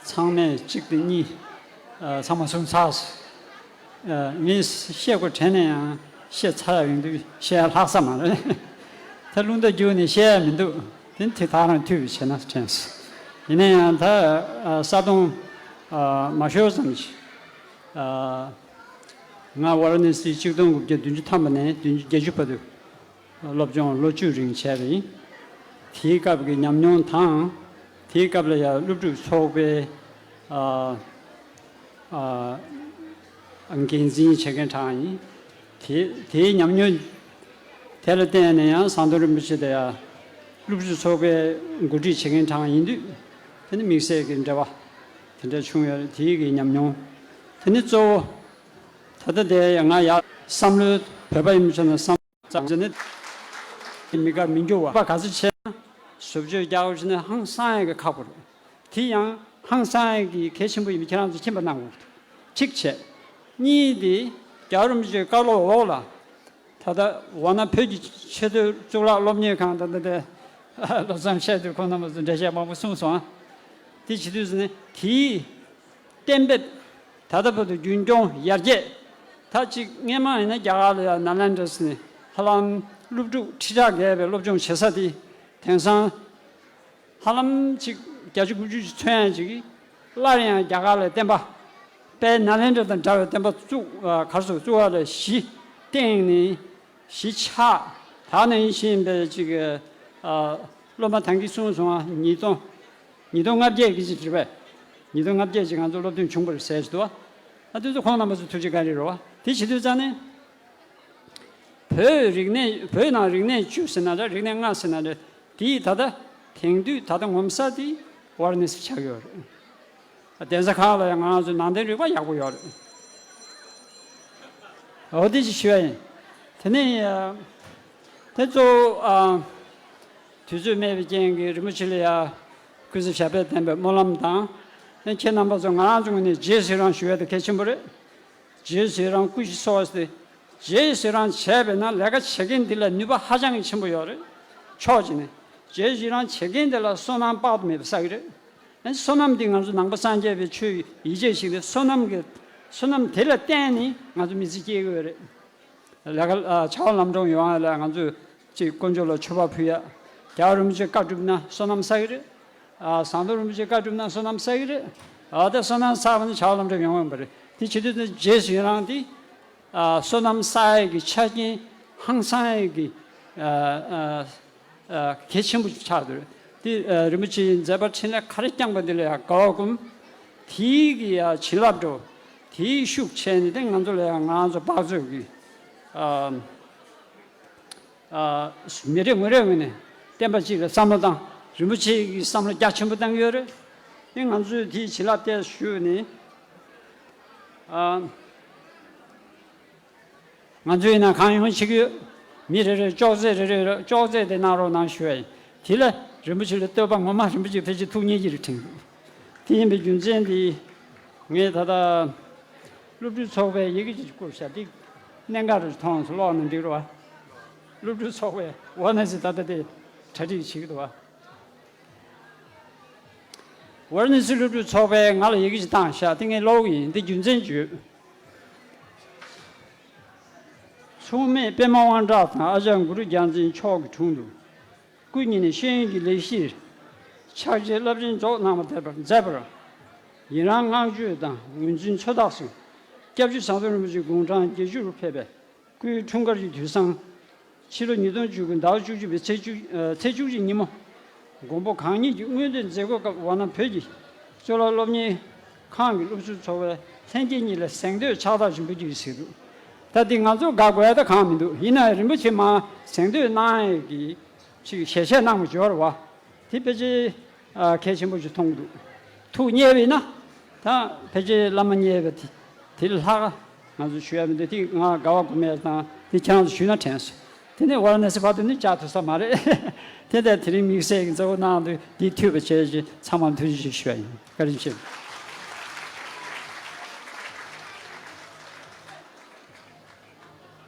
ཚང་མས་གཅིག་དང་གཉིས་ཨ་ཚང་མ་གསུངས་ཚར་སོང་། ཨ་ངས་བཤད་དགོས་དྲན་ནས་ཡང་བཤད་ཚར་ཡག་ཡོང་དུས་བཤད་ཡག་ལྷག་ས་མ་རེད། ད་རླུང་རྟ་རྒྱུག་ནས་བཤད་ཡག་མི་འདུག་དེ་དེ་ཐག་རང་མཐུད་པ་བྱས་ན་དྲན་སོང་། ཡིན་ན་ཡང་ད་ཨ་ས་དོང་ཨ་མ་ཤོར་ཙམ་ཞིག་ཨ་ང་ཝཱ་ར་ཎ་སི་གཅིག་སྟོང་དགུ་བརྒྱ་བདུན་ཅུ་ཐམ་པ་ནས་བདུན་ཅུ་བརྒྱད་ཅུ་བར་དུ། སློབ་སྦྱོང་ལོ་བཅུ་རིང་བྱས་པ་ཡིན། དེའི་སྐབས་ཀྱི་ཉམས་མྱོང་དང་། དེའི་སྐབས་ལ་ཡང་སློབ་ཕྲུག་ཚོགས་པའི་ཨ་ཨ་འགན་འཛིན་བྱེད་མཁན་གྲས་ཡིན། དེ་དེའི་ཉམས་མྱོང་དེ་ལ་བརྟེན་ནས་ཡང་ཟམ་གདོང་རིན་པོ་ཆེ་དང་ཡང་སློབ་ཕྲུག་ཚོགས་པའི་འགོ་ཁྲིད་བྱེད་མཁན་གྲས་ཡིན་དུས། དེ་ནི་དམིགས་བསལ་གྱི་འབྲེལ་བ་དེ་འདྲ་བྱུང་ཡོད་རེད། དེའི་གི་ཉམས་མྱོང་། དེ་ནི་གཙོ་བོ་ད་ལྟ་དེ་ང་ཡང་བསམ་བློའི་བོད་པ་ཡིན་པ་ཆ་ན་བསམ། ཙམ་ཟེར་ནས། མི་དགའ་མི་འགྱུར་བ། པ་ག་ཚོད་བྱས་ན། བཟོ་བཅོས་རྒྱག་དགོས་བྱས་ན་ཧང་སང་ཡག་གི་ཁག་པོ་རེད། དེ་ཡང་ཧང་སང་ཡག་གི་གལ་ཆེན་པོ་ཡིན་པ་ཁྱེད་རང་ཚོ་མཁྱེན་པ་གནང་དགོས་འདུག་གཅིག་བྱས། གཉིས་དེ། རྒྱལ་བ་རིན་པོ་ཆེའི་བཀའ་སློབ་འོག་ལ། ད་ལྟ་ཝཱ་ཎ་བོད་ཀྱི་ཆེས་མཐོའི་གཙུག་ལག་སློབ་གཉེར་ཁང་ད་ལྟ་དེ། བློ་བཟང་བཤད་དུས་ཁོང་རྣམ་པ་ཚོ་འགྲེལ་བཤད་མང་པོ་གསུངས་སོང་ཨ། དེ་བྱེད་དུས་ཟེར་ནས་དེའི། གཏན་འབེབས། ད་ལྟ་བར་དུ་རྒྱུན་སྐྱོང་ཡར་རྒྱས། ད་ཅིག་སྔས་མ་ཡིན་ན་རྒྱ་གར་ལ་ཡང་ནཱ་ལེནྡྲ་ཟེར་ནས་ཧ་ལམ་སློབ་ཕྲུག་ཁྲི་ཕྲག་བརྒལ་བའི་སློབ་སྦྱོང་བྱེད་ས་དེ། དེང་སང་ཧ་ལམ་ཅིག་བརྒྱད་ཅུ་དགུ་བཅུ་ཅིག་ཚུད་ཡང་ཅིག་སླར་ཡང་རྒྱ་གར་ལ་བསྟན་པ། དཔལ་ནཱ་ལེནྡྲ་དང་འདྲ་བའི་བསྟན་པ་བཙུགས། ཨ། གར་སོགས་བཙུགས་པ་ལ་གཞི་བཏིང་ནས། གཞི་ཆགས། ད་ནང་བཞིན་པའི་ཅིག་ཨ། སློབ་མ་ད་གིན་གསུངས་སོང་ང་། ཉིས་སྟོང་། ཉིས་སྟོང་ལྔ་བརྒྱ་གི་ཅིག་རེད་པས། ཉིས་སྟོང་ལྔ་བརྒྱ་ཅིག་ང་ཚོ་སློབ་ཐོན་བྱུང་བ་རེད་ཟེར་གྱི་འདུག་བ། ཨ། དེ་ཚོ་ཁོང་རྣམ་པ་ཚོ་ཐུགས་རྗེ་བཀའ་དྲིན་རེད་བ། དེ་བྱེད་དུས་ཙང་ནས། བོད་རིག་གནས། བོད་ནང་རིག་གནས་བཅུ་ཟེར་ན་འདྲ། རིག་གནས་ལྔ་ཟེར་ན་འདྲ། དེའི་ད་ལྟ་དེང་དུས་ད་ལྟ་ངོ་མཚར་དེ་ཝཱ་ར་ཎ་སི་ཆགས་ཡོད་རེད། གདན་ས་ཁག་ལ་ཡང་ང་རང་ཚོའི་ནང་བསྟན་རིག་པ་ཡག་པོ་ཡོད་རེད། འོ་དེ་ཅིག་ཞུ་ཡ་ཡིན། དེ་ནས་ཨ། དེ་གཙོ་བོ་ཨ། དུས་ཚོད་མེད་པའི་རྐྱེན་གྱིས་རིན་པོ་ཆེ་ལ་ཡ་ཀུན་གསབ་ཞབས་པད་བརྟན་པའི་སྨོན་ལམ་དང་། ཨ་ནི་ཁྱེད་རྣམ་པ་ཚོ་ང་རང་ཚོའི་ངོས་ནས་རྗེས་སུ་ཡི་རང་ཞུ་ཡ་དེ་གལ་ཆེན་པོ་རེད། རྗེས་སུ་ཡི་རང་སྐུ་ཞབས་སོགས་ཏེ། རྗེས་སུ་ཡི་རང་བྱས་པས་ན་ལས་ཀ་བྱེད་མཁན་འདི་ལ་ནུས་པ་ཧ་ཅང་གི་ཆེན་པོ་ཡོད་རེད། ཕྱོགས་གཅིག་ནས། རྗེས་སུ་ཡི་རང་བྱེད་མཁན་འདི་ལ་བསོད་ནམས་དཔག་ཏུ་མེད་པ་བསགས་ཀྱི་རེད། ཨ་ནི་བསོད་ནམས་འདི་ང་ཚོ་ནང་པ་སངས་རྒྱས་པའི་ཆོས་ཀྱི་ཡིད་ཆེས་ཤིག་སྟེ། བསོད་ནམས་ཀྱི། བསོད་ནམས་དེ་ལ་བརྟེན་ནས་ང་ཚོ་མི་ཚེ་སྐྱེལ་གྱི་ཡོད་རེད། ལས་ཀ། ཨ། བྱ་བ་ལམ་འགྲོ་ཡོང་ཡ་ལ་ང་ཚོས་ཅིག་དཀོན་མཆོག་ལ་མཆོད་པ་ཕུལ་ཡ། རྒྱལ་བ་རིན་པོ་ཆེ་བཀའ་བསྒྲུབས་ན་བསོད་ནམས་བསགས་ཀྱི་རེད། ཨ། ཟམ་གདོང་རིན་པོ་ཆེ་བཀའ་བསྒྲུབས་ན་བསོད་ནམས་བསགས་ཀྱི་རེད། ཨ། ད་བསོད་ནམས་བསགས་པ་ནི་བྱ་བ་ལམ་འགྲོ་ཡོང་ཡོང་བ་རེད། དེ་བྱེད་དུས་ནི་རྗེས་སུ་ཡི་རང་དེ། ཨ། བསོད་ནམས་བསགས་ཡས་ཀྱི་ཆ་རྐྱེན་ཧང་སང་ཡས་ཀྱི། ཨ། ཨ། ཨ། གལ་ཆེན་པོ་ཆགས་འདུག་དེ། ཨ། རིན་པོ་ཆེའི་མཛད་པ་འཕྲིན་ལས་ག་རེ་བསྐྱངས་པ་འདི་ལ་ཡང་དགའ་བ་སྒོམ། དེའི་གི་ཡ་བྱིན་རླབས་འགྲོ། དེའི་ཤུགས་ཆེ་ནས་དེ་ང་ཚོ་ལ་ཡང་ང་ཚོ་འབག་བཙོག་གི། ཨ། ཨ། མི་རེ་ངོ་རེ་ངོས་ནས་བསྟན་པ་གཅིག་ལ་བསམ་བློ་བཏང་། རིན་པོ་ཆེ་གི་བསམ་བློ་རྒྱ་ཆེན་པོ་བཏང་གི་ཡོད་རེད། དེ་ང་ཚོས་དེའི་བྱིན་རླབས་དེ་ཞུས་ནས། ཨ། ང་ཚོ་ཡིན་ན་གང་ཡོང་བྱེད་ཀྱི་ཡོད། མི་རེ་རེ་ཅོག་ཙེ་རེ་རེ་ཅོག་ཙེ་དེ་གནང་རོགས་གནང་ཞུ་བ་ཡིན། དེ་ལ་རིན་པོ་ཆེ་ལ་བསྟོད་པ་ངོ་མ་རིན་པོ་ཆེ་ཕལ་ཆེར་ཐུགས་མཉེས་ཀྱི་རེ་དྲན་འདུག་དེ་ཡིན་པའི་རྒྱུ་མཚན་དེ། ངས་ད་ལྟ་སློབ་ཕྲུག་ཚོགས་པའི་ཡི་གེ་ཅིག་བསྐུར་བཞག་དེ་གནད་འགག་རེ་མཐོང་སོང་། ཀློག་ན་འགྲིག་རེད་བ། སློབ་ཕྲུག་ཚོགས་པའི་ཝཱ་ར་ཎ་སི་ད་ལྟ་དེ་གྲ་སྒྲིག་བྱེད་ཀྱི་འདུག་བ། ཝཱ་ར་ཎ་སི་སློབ་ཕྲུག་ཚོགས་པས་ང་ལ་ཡི་གེ་ཅིག་བཏང་བཞག་དེ་ངས་ཀློག་གི་ཡིན། དེ་རྒྱུ་མཚན་བརྗོད། མཚུངས་མེད་པདྨ་དབང་གྲགས་དང་ཨ་ཅག་གུ་རུ་རྒྱལ་མཚན་མཆོག་གི་དྲུང་དུ། སྐུ་ཉིད་ནས་ཤེས་ཡོན་གྱི་ལས་གཞིར་ཕྱག་རྗེས་རླབས་ཆེན་རྫོགས་གནང་བ་མཛད་པར། ཡི་རང་བསྔགས་བརྗོད་དང་ངོས་འཛིན་མཚོན་རྟགས་སུ། སྐྱབས་རྗེ་ཟམ་གདོང་རིན་པོ་ཆེ་དགུང་གྲངས་བརྒྱད་ཅུ་རུ་ཕེབས་པའི་སྐུའི་འཁྲུངས་སྐར་གྱི་དུས་བཟང་། ཕྱི་ལོ་ཉིས་སྟོང་བཅུ་དགུ་ཟླ་བ་བཅུ་གཅིག་པའི་ཚེས་བཅུ། ཨ། ཚེས་བཅུ་གཅིག་ཉིན་མོ། མགོན་པོ་གང་ཉིད་ཀྱི་མངོན་འདོད་མཛད་སྒོའི་སྐབས་ཝཱ་ཎ་བོད་ཀྱི་གཙུག་ལག་སློབ་གཉེར་ཁང་གི་སློབ་ཟུར་ཚོགས་པའི་ལྷན་རྒྱས་གཉིས་ལ་གཟེངས་བསྟོད་ཕྱག་རྟགས་རིན་པོ་ཆེ་ཟེར་འདུག་ད་འདི་ང་ཚོ་དགའ་དགོས་ཡ་ད་གང་མི་འདུག་ཡིན་ན་རིན་པོ་ཆེ་མར་གཟེངས་བསྟོད་གནང་ཡས་ཀྱི་ཅིག་ཞལ་བཞེས་གནང་བ་འབྱོར་བ། དེ་ཕལ་ཆེར། ཨ། གལ་ཆེན་པོ་ཞིག་མཐོང་གི་འདུག་ཐུགས་མཉེས་པ་ཡིན་ན། ད་ཕལ་ཆེར་བླ་མ་མཉེས་པ་དེ། དེ་ལས་ལྷག་ང་ཚོ་ཞུ་ཡ་མི་འདུག་དེ་ང་དགའ་བ་སྒོམ་ཡ་དང་དེ་ཁྱེད་རང་ཚོ་ཞུས་ན་དྲན་སོང་། དེ་ནས་ཝཱ་ར་ཎ་སི་བར་དུ་ནི་བཅར་ཐུབ་ས་མ་རེད། དེ་ལྟར་དེ་རིང་དམིགས་བསལ་གྱི་མཛད་སྒོ་གནང་དུས་འདི་འཐུས་པ་བྱས་ཀྱི་ཚང་མར་ཐུགས་རྗེ་ཆེ་ཞུ་ཡ་ཡིན། བཀའ་དྲིན་ཆེ།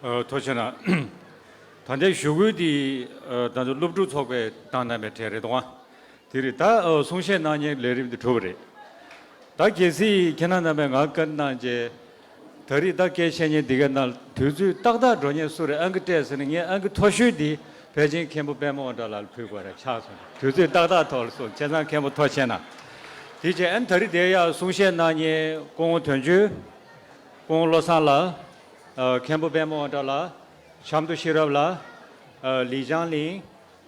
ཨ། ཐུགས་རྗེ་གནང་། ད་ལྟའི་ཞུ་སྐུལ་འདི། ཨ། ད་ལྟ་སློབ་ཕྲུག་ཚོགས་པས་བཏང་གནང་བའི་གྲས་རེད་དོ། དེ་རེད། ད། ཨ། གསུང་བཤད་གནང་མཁན་ལས་རིམ་འདི་གྲུབ་པ་རེད། ད་གལ་སྲིད་ཁྱེད་རྣམ་པས་ང་བཀའ་གནང་རྗེས། ད་རེས་ད་སྐད་བཤད་མཁན་འདི་ག་ནང་དུས་ཚོད་ཏག་ཏག་འགྲོ་མཁན་སུ་རེད། ཨང་ཀི་སྤྲད་ཟེར་ན་ངས་ཨང་ཀི་མཐོ་ཤོས་འདི་ཕལ་ཆེར་མཁན་པོ་པདྨ་དབང་གྲགས་ལགས་ལ་ཕུལ་དགོས་རེད་ཆགས་སོང་། དུས་ཚོད་ཏག་ཏག་ཐོག་ལ་སོང་། བྱས་ཙང་མཁན་པོ་ཐུགས་རྗེ་གནང་། དེ་རྗེས་ཨ་ནི་ད་རེས་དེ་ཡ་གསུང་བཤད་གནང་མཁན་སྐུ་ངོ་དོན་གཅོད། སྐུ་ངོ་བློ་བཟང་ལགས། ཨ། མཁན་པོ་པདྨ་དབང་གྲགས་ལགས། ཆབ་མདོ་ཤེས་རབ་ལགས། ཨ། ལི་ཅང་ལིང་།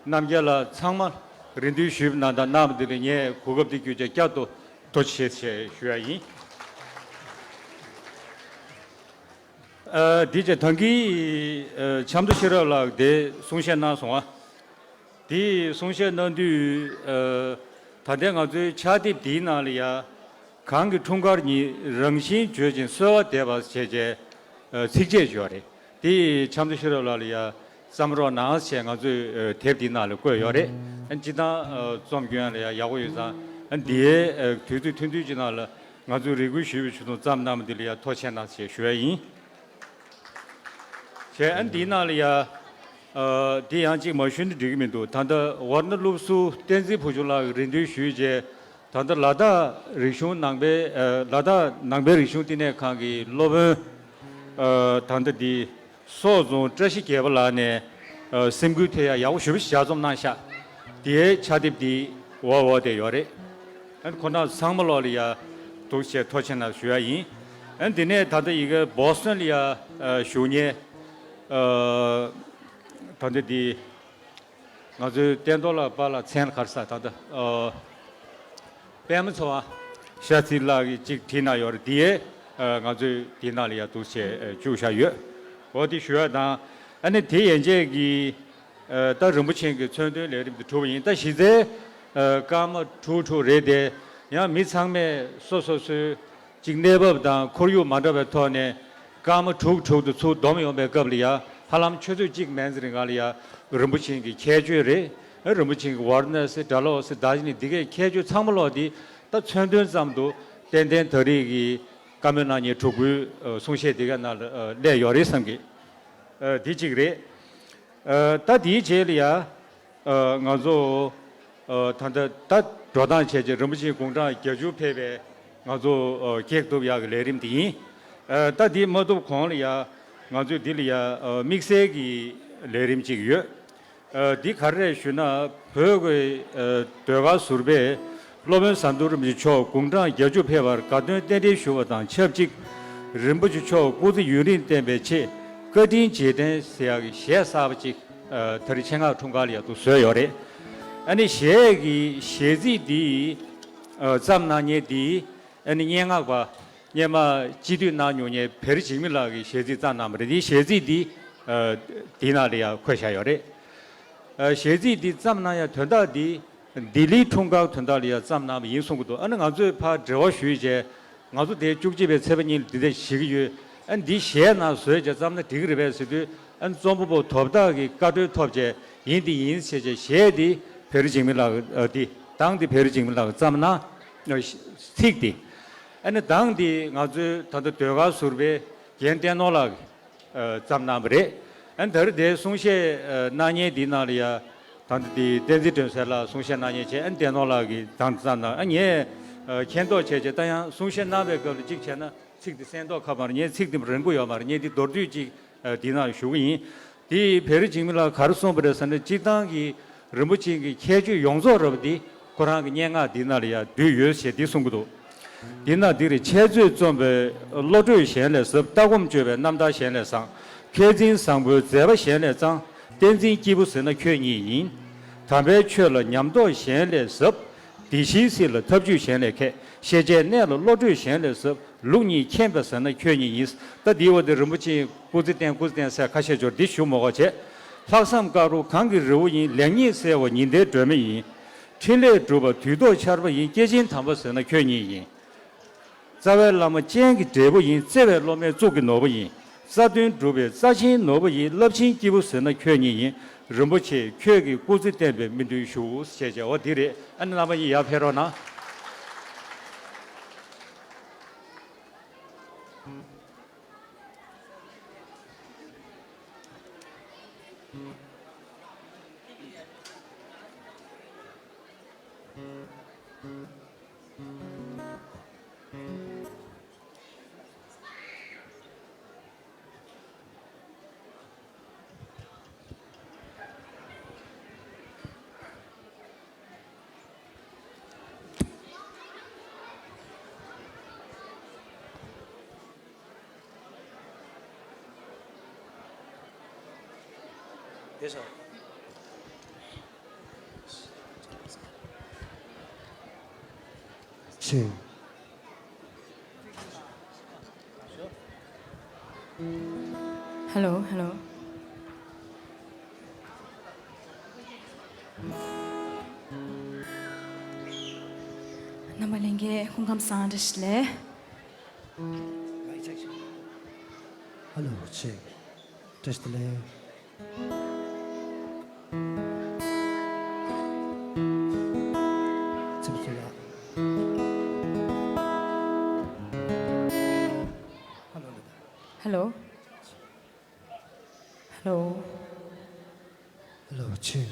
རྣམ་རྒྱལ་ལགས། ཚང་མ་རེ་འདུན་ཞུས་པ་ནང་ལྟར་གནང་བ་འདི་ལ་ངས་གོ་སྐབས་འདི་བརྒྱུད་བྱས་བསྐྱར་དུ་ཐུགས་རྗེ་ཆེ་ཞུ་ཡ་ཡིན། ཨ། འདི་བྱས་ད་གིན། ཨ། ཆབ་མདོ་ཤེས་རབ་ལགས་དེ་གསུང་བཤད་གནང་སོང་ཨ། དེ་གསུང་བཤད་གནང་དུས། ཨ། ད་ལྟའི་ང་ཚོའི་ཕྱག་དེབ་འདིའི་ནང་ལ་ཡ། གང་གི་འཁྲུངས་སྐར་ཉིད་རང་བཞིན་བརྗོད་ཅིང་གསོལ་བ་འདེབས་པ་ཞེས་བྱས། ཨ། ཚིགས་བཅད་ཡོད་རེད། དེ་ཆབ་མདོ་ཤེས་རབ་ལགས་ལ་ཡ་བརྩམས་རོགས་གནང་ཞེས་ང་ཚོས། ཨ། དེབ་འདིའི་ནང་ལ་བཀོད་ཡོད་རེད། ཨ། སྤྱིར་བཏང་། ཨ། རྩོམ་སྐྱོན་ལ་ཡ་ཡག་པོ་ཡོད་ཙང་། ཨ། འདིའི། ཨ། དུས་ཚོད་ཐུང་ཐུང་ཅིག་ནང་ལ་ང་ཚོས་རེ་སྐུལ་ཞུས་པའི་ཆེད་དུ་བརྩམས་གནང་བ་འདི་ལ་ཡ་ཐུགས་རྗེ་གནང་ཞེས་ཞུ་ཡ་ཡིན། བྱས་ཨ་ནི་འདིའི་ནང་ལ་ཡ། ཨ། འདི་ཡང་གཅིག་མ་ཞུས་ན་འགྲིག་གི་མི་འདུག་ད་ལྟ་ཝཱ་ར་ཎ་སློབ་ཟུར་བསྟན་འཛིན་བུ་ཆུང་ལགས་ཀྱིས་རེ་འདུན་ཞུས་རྗེས། ད་ལྟ་ལ་དྭགས་རིག་གཞུང་ནང་པའི་ཨ་ལ་དྭགས་ནང་པའི་རིག་གཞུང་བསྟི་གནས་ཁང་གི་སློབ་དཔོན་ཨ་ད་ལྟ་འདི་སོག་རྫོང་བཀྲ་ཤིས་རྒྱལ་པོ་ལགས་ནས་ཨ་སེམས་འགུལ་ཐེབས་ཡ་ཡག་པོ་ཞེ་པོ་ཞིག་ལྗགས་རྩོམ་གནང་ཤག་དེའི་ཕྱག་དེབ་འདི་འོག་འོག་དེ་ཡོད་རེད། ཨ་ཁོང་རྣམ་ཚང་མ་ལོག་ལ་ཡ་འདུག་སེ་ཐུགས་རྗེ་ཆེ་གནང་ཞུ་ཡ་ཡིན། ཨ་འདི་ནས་ད་ལྟ་ཡི་གེ་བོ་སི་ཊོན་ལ་ཡ་ཨ་བཞུགས་མཁན་ཨ་ད་ལྟ་འདི། ང་ཚོའི་བསྟན་རྡོར་ལགས་པཱ་ལགས་མཚན་ལ་ག་རེ་ཟེར་ད་ལྟ་ཨ་པད་མ་ཚེ་དབང་ཤཱ་སྟྲི་ལགས་ཀྱིས་གཅིག་བྲིས་གནང་ཡོད་རེད། དེ་ཨ་ང་ཚོས་དེ་ནང་ལ་ཡ་འདུག་སེ་ཨ་བཅུག་བཞག་ཡོད། འོ་དེ་ཞུ་ཡ་དང་། ཨ་ནི་དེ་ཡན་ཆད་ཀྱི་ཨ་ད་རིན་པོ་ཆེ་གི་མཚོན་དོན་ལས་རིམ་དེ་གྲུབ་པ་ཡིན། ད་གཞི་རྩའི་ཨ་སྐར་མ་དྲུག་དྲུག་རེད་དེ། ཡང་མི་ཚང་མས་སོ་སོ་སོའི་གཅིག་གནས་བབ་དང་ཁོར་ཡུག་མ་འདྲ་བའི་ཐོག་ནས་སྐར་མ་དྲུག་དྲུག་ཏུ་ཚུར་བསྡོམས་ཡོང་པའི་སྐབས་ལ་ཡ་ཧ་ལམ་ཆུ་ཚོད་གཅིག་མན་ཙམ་རིང་ག་ལ་ཡ་རིན་པོ་ཆེ་གི་ཁྱད་ཆོས་རེད། རིན་པོ་ཆེ་གི་ཝཱ་ར་ཎ་སི་ཌལ་ཧོ་སི་དར་ཇི་ལིང་འདི་གའི་ཁྱད་ཆོས་ཚང་མ་ལོག་འདི་ད་མཚོན་དོན་ཙམ་དུ་ཏན་ཏན་ད་རེས་ཀྱི་བཀའ་མོལ་གནང་མཁན་དྲུག་པོའི་གསུང་བཤད་འདི་ག་ནང་ལ་སླེབས་ཡོད་རེད་བསམ་གི། འདི་གཅིག་རེད། ད་དེའི་རྗེས་ལ་ཡ། ང་ཚོ་ད་ལྟ་ད་འགྲོ་སྟངས་བྱས་རྗེས་རིན་པོ་ཆེ་དགུང་གྲངས་བརྒྱད་ཅུ་ཕེབས་པའི་ང་ཚོ་ཀེག་གཏུབ་ཡག་གི་ལས་རིམ་དེ་ཡིན། ད་འདི་མ་གཏུབ་གོང་ལ་ཡ་ང་ཚོས་འདི་ལ་ཡ་དམིགས་བསལ་གྱི་ལས་རིམ་ཅིག་ཡོད། འདི་ག་རེ་རེད་ཞུ་ན་བོད་ཀྱི་ཟློས་གར་ཟུར་པས་སློབ་དཔོན་ཟམ་གདོང་རིན་པོ་ཆེ་མཆོག་དགུང་གྲངས་བརྒྱད་ཅུ་ཕེབས་པར་དགའ་སྟོན་རྟེན་འབྲེལ་ཞུ་བ་དང་ཆབས་ཅིག་རིན་པོ་ཆེ་མཆོག་སྐུ་ཚེ་ཡུན་རིང་བརྟན་པའི་ཆེད་བཀའ་དྲིན་རྗེས་དྲན་ཟེར་ཡག་གི་གཞས་གསར་པ་ཅིག་ཨ་ད་རེས་ཆེད་མངགས་འཁྲུངས་སྐར་ལ་ཡག་ཏུ་བཟོས་ཡོད་རེད། ཨ་ནི་གཞས་ཀྱི་གཞས་ཚིག་འདི་ཨ་བརྩམས་གནང་མཁན་འདི་ཨ་ནི་སྙན་ངག་པ་སྔོན་མ་སྤྱི་འཐུས་གནང་མྱོང་མཁན་བེ་རི་འཇིགས་མེད་ལགས་ཀྱིས་གཞས་ཚིག་བརྩམས་གནང་བ་རེད། འདིའི་གཞས་ཚིག་འདི་ཨ་འདི་ནང་ལ་ཡང་འཁོད་བཞག་ཡོད་རེད། ཨ་གཞས་ཚིག་འདི་བརྩམས་གནང་ཡ་དོན་དག་འདི་ལྡི་ལིའི་འཁྲུངས་སྐར་དོན་དག་ལ་ཡང་བརྩམས་གནང་བ་ཡིན་གསུང་གི་འདུག་ཨ་ནི་ང་ཚོས་ཕར་འབྲེལ་བ་ཞུས་བྱས། ང་ཚོ་དེ་བཅུ་གཅིག་པའི་ཚེས་པ་གཉིས་ལ་འདི་འདྲ་བྱེད་ཀྱི་ཡོད། ཨ་འདི་གཞས་ནང་བཟོས་བྱས་བརྩམས་ན་འགྲིག་གི་རེད་པས་ཟེར་དུས། ཨ་རྩོམ་པ་པོ་དོ་བདག་གིས་བཀའ་འཁྲོལ་ཐོབ་བྱས་ཡིན་དེ་ཡིན་ཟེར་བྱས་གཞས་འདི་བེ་རི་འཇིགས་མེད་ལགས་ཀྱིས་ཨ་འདི་གདངས་འདི་བེ་རི་འཇིགས་མེད་ལགས་ཀྱིས་བརྩམས་གནང་། ཚིག་འདི་ཨ་ནི་གདངས་འདི་ང་ཚོའི་ད་ལྟ་ཟློས་གར་ཟུར་པའི་རྒན་བསྟན་ནོར་ལགས་ཀྱིས་ཨ་བརྩམས་གནང་བ་རེད། ཨ་ནི་ད་རེས་དེའི་གསུང་བཤད་ཨ་གནང་མཁན་འདིའི་ནང་ལ་ཡ་ད་ལྟ་དེ་བསྟན་འཛིན་སྒྲོན་གསལ་ལགས་གསུང་བཤད་གནང་མཁན་བྱས། ཨ་ནི་བསྟན་ནོར་ལགས་ཀྱིས་གདངས་བརྩམས་གནང་། ཨ་ངས་ཨ་མཁྱེན་རྟོགས་བྱས་བྱས་ད་ཡང་གསུང་བཤད་གནང་བའི་སྐབས་ལ་གཅིག་བྱས་ན་ཚིག་དེ་གསན་མདོག་ཁ་པོ་མ་རེད། ངས་ཚིག་དེ་རིང་པོ་ཡོད་མ་རེད། ངས་འདི་མདོར་བསྡུས་གཅིག་ཨ་འདི་ནང་ཞུ་གི་ཡིན། དེ་བེ་རི་འཇིགས་མེད་ལགས་ག་རེ་གསུངས་པ་རེད་ཟེར་ན། སྤྱིར་བཏང་གི་རིན་པོ་ཆེ་གི་ཁྱད་ཆོས་ཡོངས་རྫོགས་རབ་འདི་ཁོ་རང་གི་སྙན་ངག་འདི་ནང་ལ་ཡང་འདུས་ཡོད་ཞེས་འདི་གསུང་གི་འདུག་འདི་ན་འདི་རེད། འཆད་རྩོད་རྩོམ་པའི་བློ་གྲོས་གཞན་ལས་ཟབ། ལྟ་སྒོམ་སྤྱོད་པའི་རྣམ་ཐར་གཞན་ལས་བཟང་། མཁས་འཛིན་བཟང་པོའི་མཛད་པ་གཞན་ལས་གཙང་། བསྟན་འཛིན་སྐྱེས་བུ་ཟེར་ན་ཁྱོད་ཉིད་ཡིན། དམ་པའི་ཆོས་ལ་ཉམས་རྟོགས་གཞན་ལས་ཟབ། བདེ་གཤེགས་སྲས་ལ་ཐབས་ཇུས་གཞན་ལས་མཁས། ཤེས་བྱའི་གནས་ལ་བློ་གྲོས་གཞན་ལས་ཟབ། ལུགས་གཉིས་མཁྱེན་པ་ཟེར་ན་ཁྱོད་ཉིད་ཡིན། ད་འདིའི་འོག་དེ་རིན་པོ་ཆེ་སྐུ་ཚེ་བརྟན་སྐུ་ཚེ་བརྟན་ཟེར་ཁ་ཤས་འབྱོར་འདི་ཞུ་མ་དགོས་བྱས། ལྷག་བསམ་དཀར་པོ་གངས་ཀྱི་རི་བོ་ཡིན། ལེགས་ཉེས་གསལ་བ་ཉི་ཟླའི་སྒྲོན་མེ་ཡིན། འཕྲིན་ལས་སྒྲུབ་པ་དུས་ཐོག་ཆར་པ་ཡིན། སྐྱེས་ཆེན་དམ་པ་ཟེར་ན་ཁྱོད་ཉིད་ཡིན། རྩ་བའི་བླ་མ་སྤྱན་གྱི་འབྲས་བུ་ཡིན། བརྩེ་བའི་སློབ་མའི་གཙུག་གི་ནོར་བུ་ཡིན། རྩ་དོན་སྒྲུབ་པའི་རྩ་ཆེན་ནོར་བུ་ཡིན། རླབས་ཆེན་སྐྱེས་བུ་ཟེར་ན་ཁྱོད་ཉིད་ཡིན། རིན་པོ་ཆེ་ཁྱོད་ཀྱི་སྐུ་ཚེ་བརྟན་པའི་སྨོན་འདུན་ཞུ་ཞེས་བྱ་བ་འདི་རེད། ཨ་ནི་རྣམ་པ་གཉིས་ཡར་ཕེབས་རོགས་གནང་། ཆེ། Hello, hello. རྣམ་པ་ལྷན་རྒྱས་སྐུ་ཁམས་བཟང་། བཀྲ་ཤིས་བདེ་ལེགས། Hello, check. བཀྲ་ཤིས་བདེ་ལེགས། ཚེ་བརྟན་ལགས། Hello, hello. Hello. Hello, check.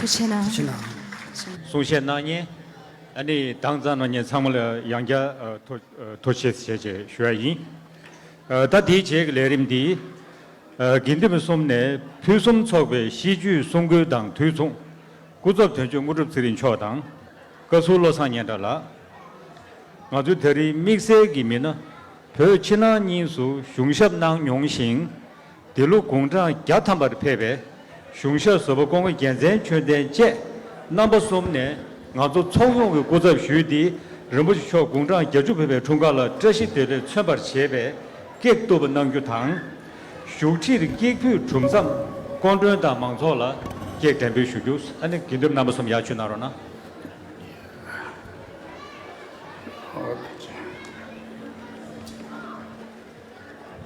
ཐུགས་རྗེ་གནང་། ཐུགས་རྗེ་གནང་། གསུང་བཤད་གནང་མཁན། ཨ་ནི་དྭངས་གཙང་གནང་མཁན་ཚང་མ་ལ་ཡང་བསྐྱར་ཨ་ཐུགས་ཨ་ཐུགས་རྗེ་ཆེ་ཞེས་ཞུ་ཡ་ཡིན། ཨ་ད་དེའི་རྗེས་ཀྱི་ལས་རིམ་འདི། ཨ་དགེ་འདུན་པ་གསུམ་ནས་ཕུན་སུམ་ཚོགས་པའི་ཤིས་བརྗོད་གསུང་མགུར་དང་དུས་མཚུངས། སྐུ་ཚབ་དོན་གཅོད་དངོས་གྲུབ་ཚེ་རིང་མཆོག་དང་། བཀའ་ཟུར་བློ་བཟང་སྙན་གྲགས་ལགས། ང་ཚོའི་ད་རེས་དམིགས་བསལ་གྱི་མི་སྣ། བོད་ཕྱི་ནང་གཉིས་སུ་གཞུང་ཞབས་གནང་མྱོང་ཞིང་། འདི་ལོ་དགུང་གྲངས་བརྒྱ་ཐམ་པར་ཕེབས་པའི་གཞུང་ཞབས་བཟོ་པ་སྐུ་ངོ་རྒྱལ་མཚན་ཆོས་ལྡན་བཅས་རྣམ་པ་གསུམ་ནས་ང་ཚོ་ཚོགས་ཡོངས་ཀྱི་སྐུ་ཚབ་ཞུས་ཏེ། རིན་པོ་ཆེ་མཆོག་དགུང་གྲངས་བརྒྱད་ཅུ་ཕེབས་པའི་འཁྲུངས་སྐར་ལ་བཀྲ་ཤིས་བདེ་ལེགས་མཚོན་པར་བྱེད་པའི་ཀེག་གཏུབ་པ་གནང་རྒྱུ་དང་། བཞུགས་ཁྲིར་ཀེག་ཕུད་གྲུབ་མཚམས་སྐུ་མགྲོན་དང་མང་ཚོགས་ལ་ཀེག་འགྲེམས་སྤེལ་ཞུ་རྒྱུ། ཨ་ནི་དགེ་འདུན་རྣམ་པ་གསུམ་ཡར་མཆོད་གནང་རོགས་གནང་།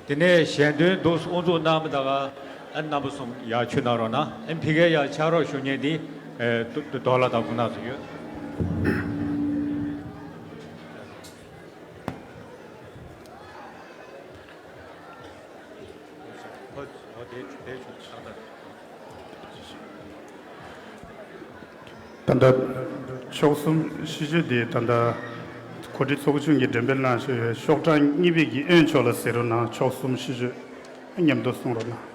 དེ་ནས་ཞལ་འདོན་འདུག་དབུ་འཛུགས་གནང་བ་དང་། ཨ་རྣམ་པ་གསུམ་ཡར་མཆོད་གནང་རོགས་གནང་། ཨ་ཕ་གིར་ཡར་ཕྱག་རོགས་ཞུ་མཁན་འདི་ཨེ་རྡོ་རྡོ་ལགས་དང་སྐུ་ན་ཚོ་ཡོད། ད་ལྟ་མཆོག་གསུམ་ཤིས་བརྗོད་དེ་ད་ལྟ་གོ་སྒྲིག་ཚོགས་ཆུང་གིས་འགྲེམས་སྤེལ་གནང་བཞིན་ཡོད། ཤོག་གྲངས་གཉིས་པའི་གི་དབོན་མཆོག་ལ་གཟིགས་རོགས་གནང་། མཆོག་གསུམ་ཤིས་བརྗོད་མཉམ་དུ་གསུང་རོགས་གནང་།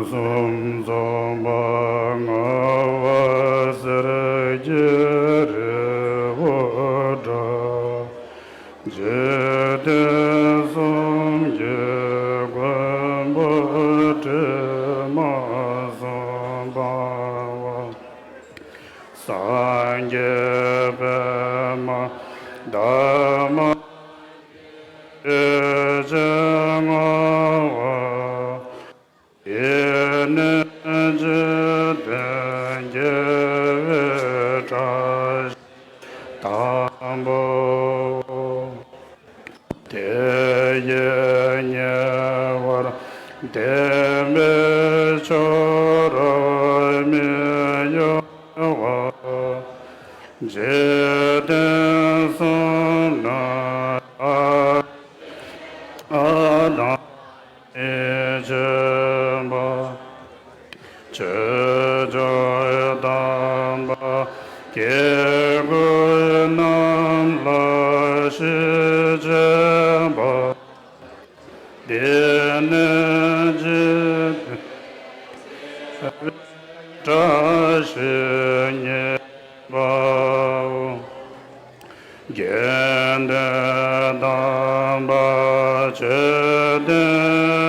སུམ་ཚོགས་པ་ལྔ་པ་སེར་སྐྱའི་རི་བོ་འདྲ། འཇིག་རྟེན་གསུམ་གྱི་མགོན་པོ་དྲི་མ་གསུམ་པ། སངས་རྒྱས་པདྨ་འདབ་མ་ཡི་ཕྱོགས་བཅུ་བསྔོ་བ། ཡེ་ནས་འཇིག་རྟེན་དགེ་བའི་བཀྲ་ཤིས་དང་པོ། དེ་ཡི་ཉེ་བར་བསྟན་པའི་ཆོས་རབ་མི་གཡོ་བ། འཇིག་རྟེན་གསུམ་ན་ཨ་དང་མི་ཕྱིན་པ། ཆོས་སྐྱོང་དམ་པ་སྐྱེ་དགུའི་རྣམས་ལ་ཞི་བྱེད་པ། འདི་ནི་འཇིག་རྟེན་བཀྲ་ཤིས་སྙིང་པོའོ། དགེ་འདུན་དམ་པ་ཆོས་དོན་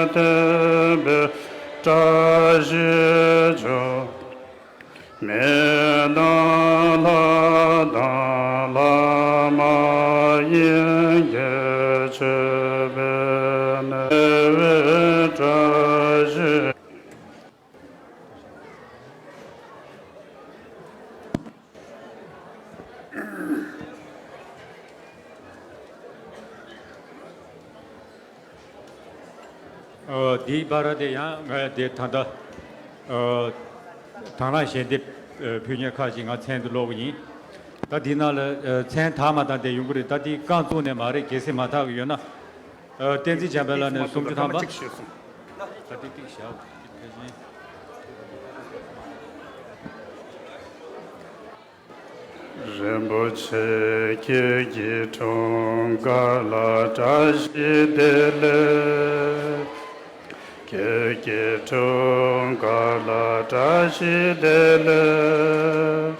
མཐུན་པའི་བཀྲ་ཤིས་ཆོས། མི་དང་ལྷ་དང་ལྷ་མ་ཡིན་གྱི་མཆོད་པའི་ནུས་པའི་བཀྲ་ཤིས། ཨ། འདིའི་བར་དེ་ཡང་ང་དེ་ད་ལྟ་ཨ་དང་བླངས་ཞལ་འདེབས་ཨ་ཕུལ་མཁན་ཁག་ཅིག་ང་མཚན་དེ་ཀློག་གི་ཡིན། ད་འདི་ནང་ལ་ཨ་མཚན་དག་མ་དག་དེ་ཡོང་གི་རེད། ད་འདི་རྐང་བཙུགས་ནས་མ་རེད། གལ་སྲིད་མ་དག་གི་ཡོད་ན། ཨ། བསྟན་འཛིན་འཇམ་དཔལ་ལགས་ནས་སུམ་ཅུ་ཐམ་པ། ད་འདི་ཏིག་བཞག་འདི་ཕལ་ཆེན། རིན་པོ་ཆེ་ཁྱེད་ཀྱི་འཁྲུངས་སྐར་ལ་བཀྲ་ཤིས་བདེ་ལེགས། ཁྱེད་ཀྱི་འཁྲུངས་སྐར་ལ་བཀྲ་ཤིས་བདེ་ལེགས།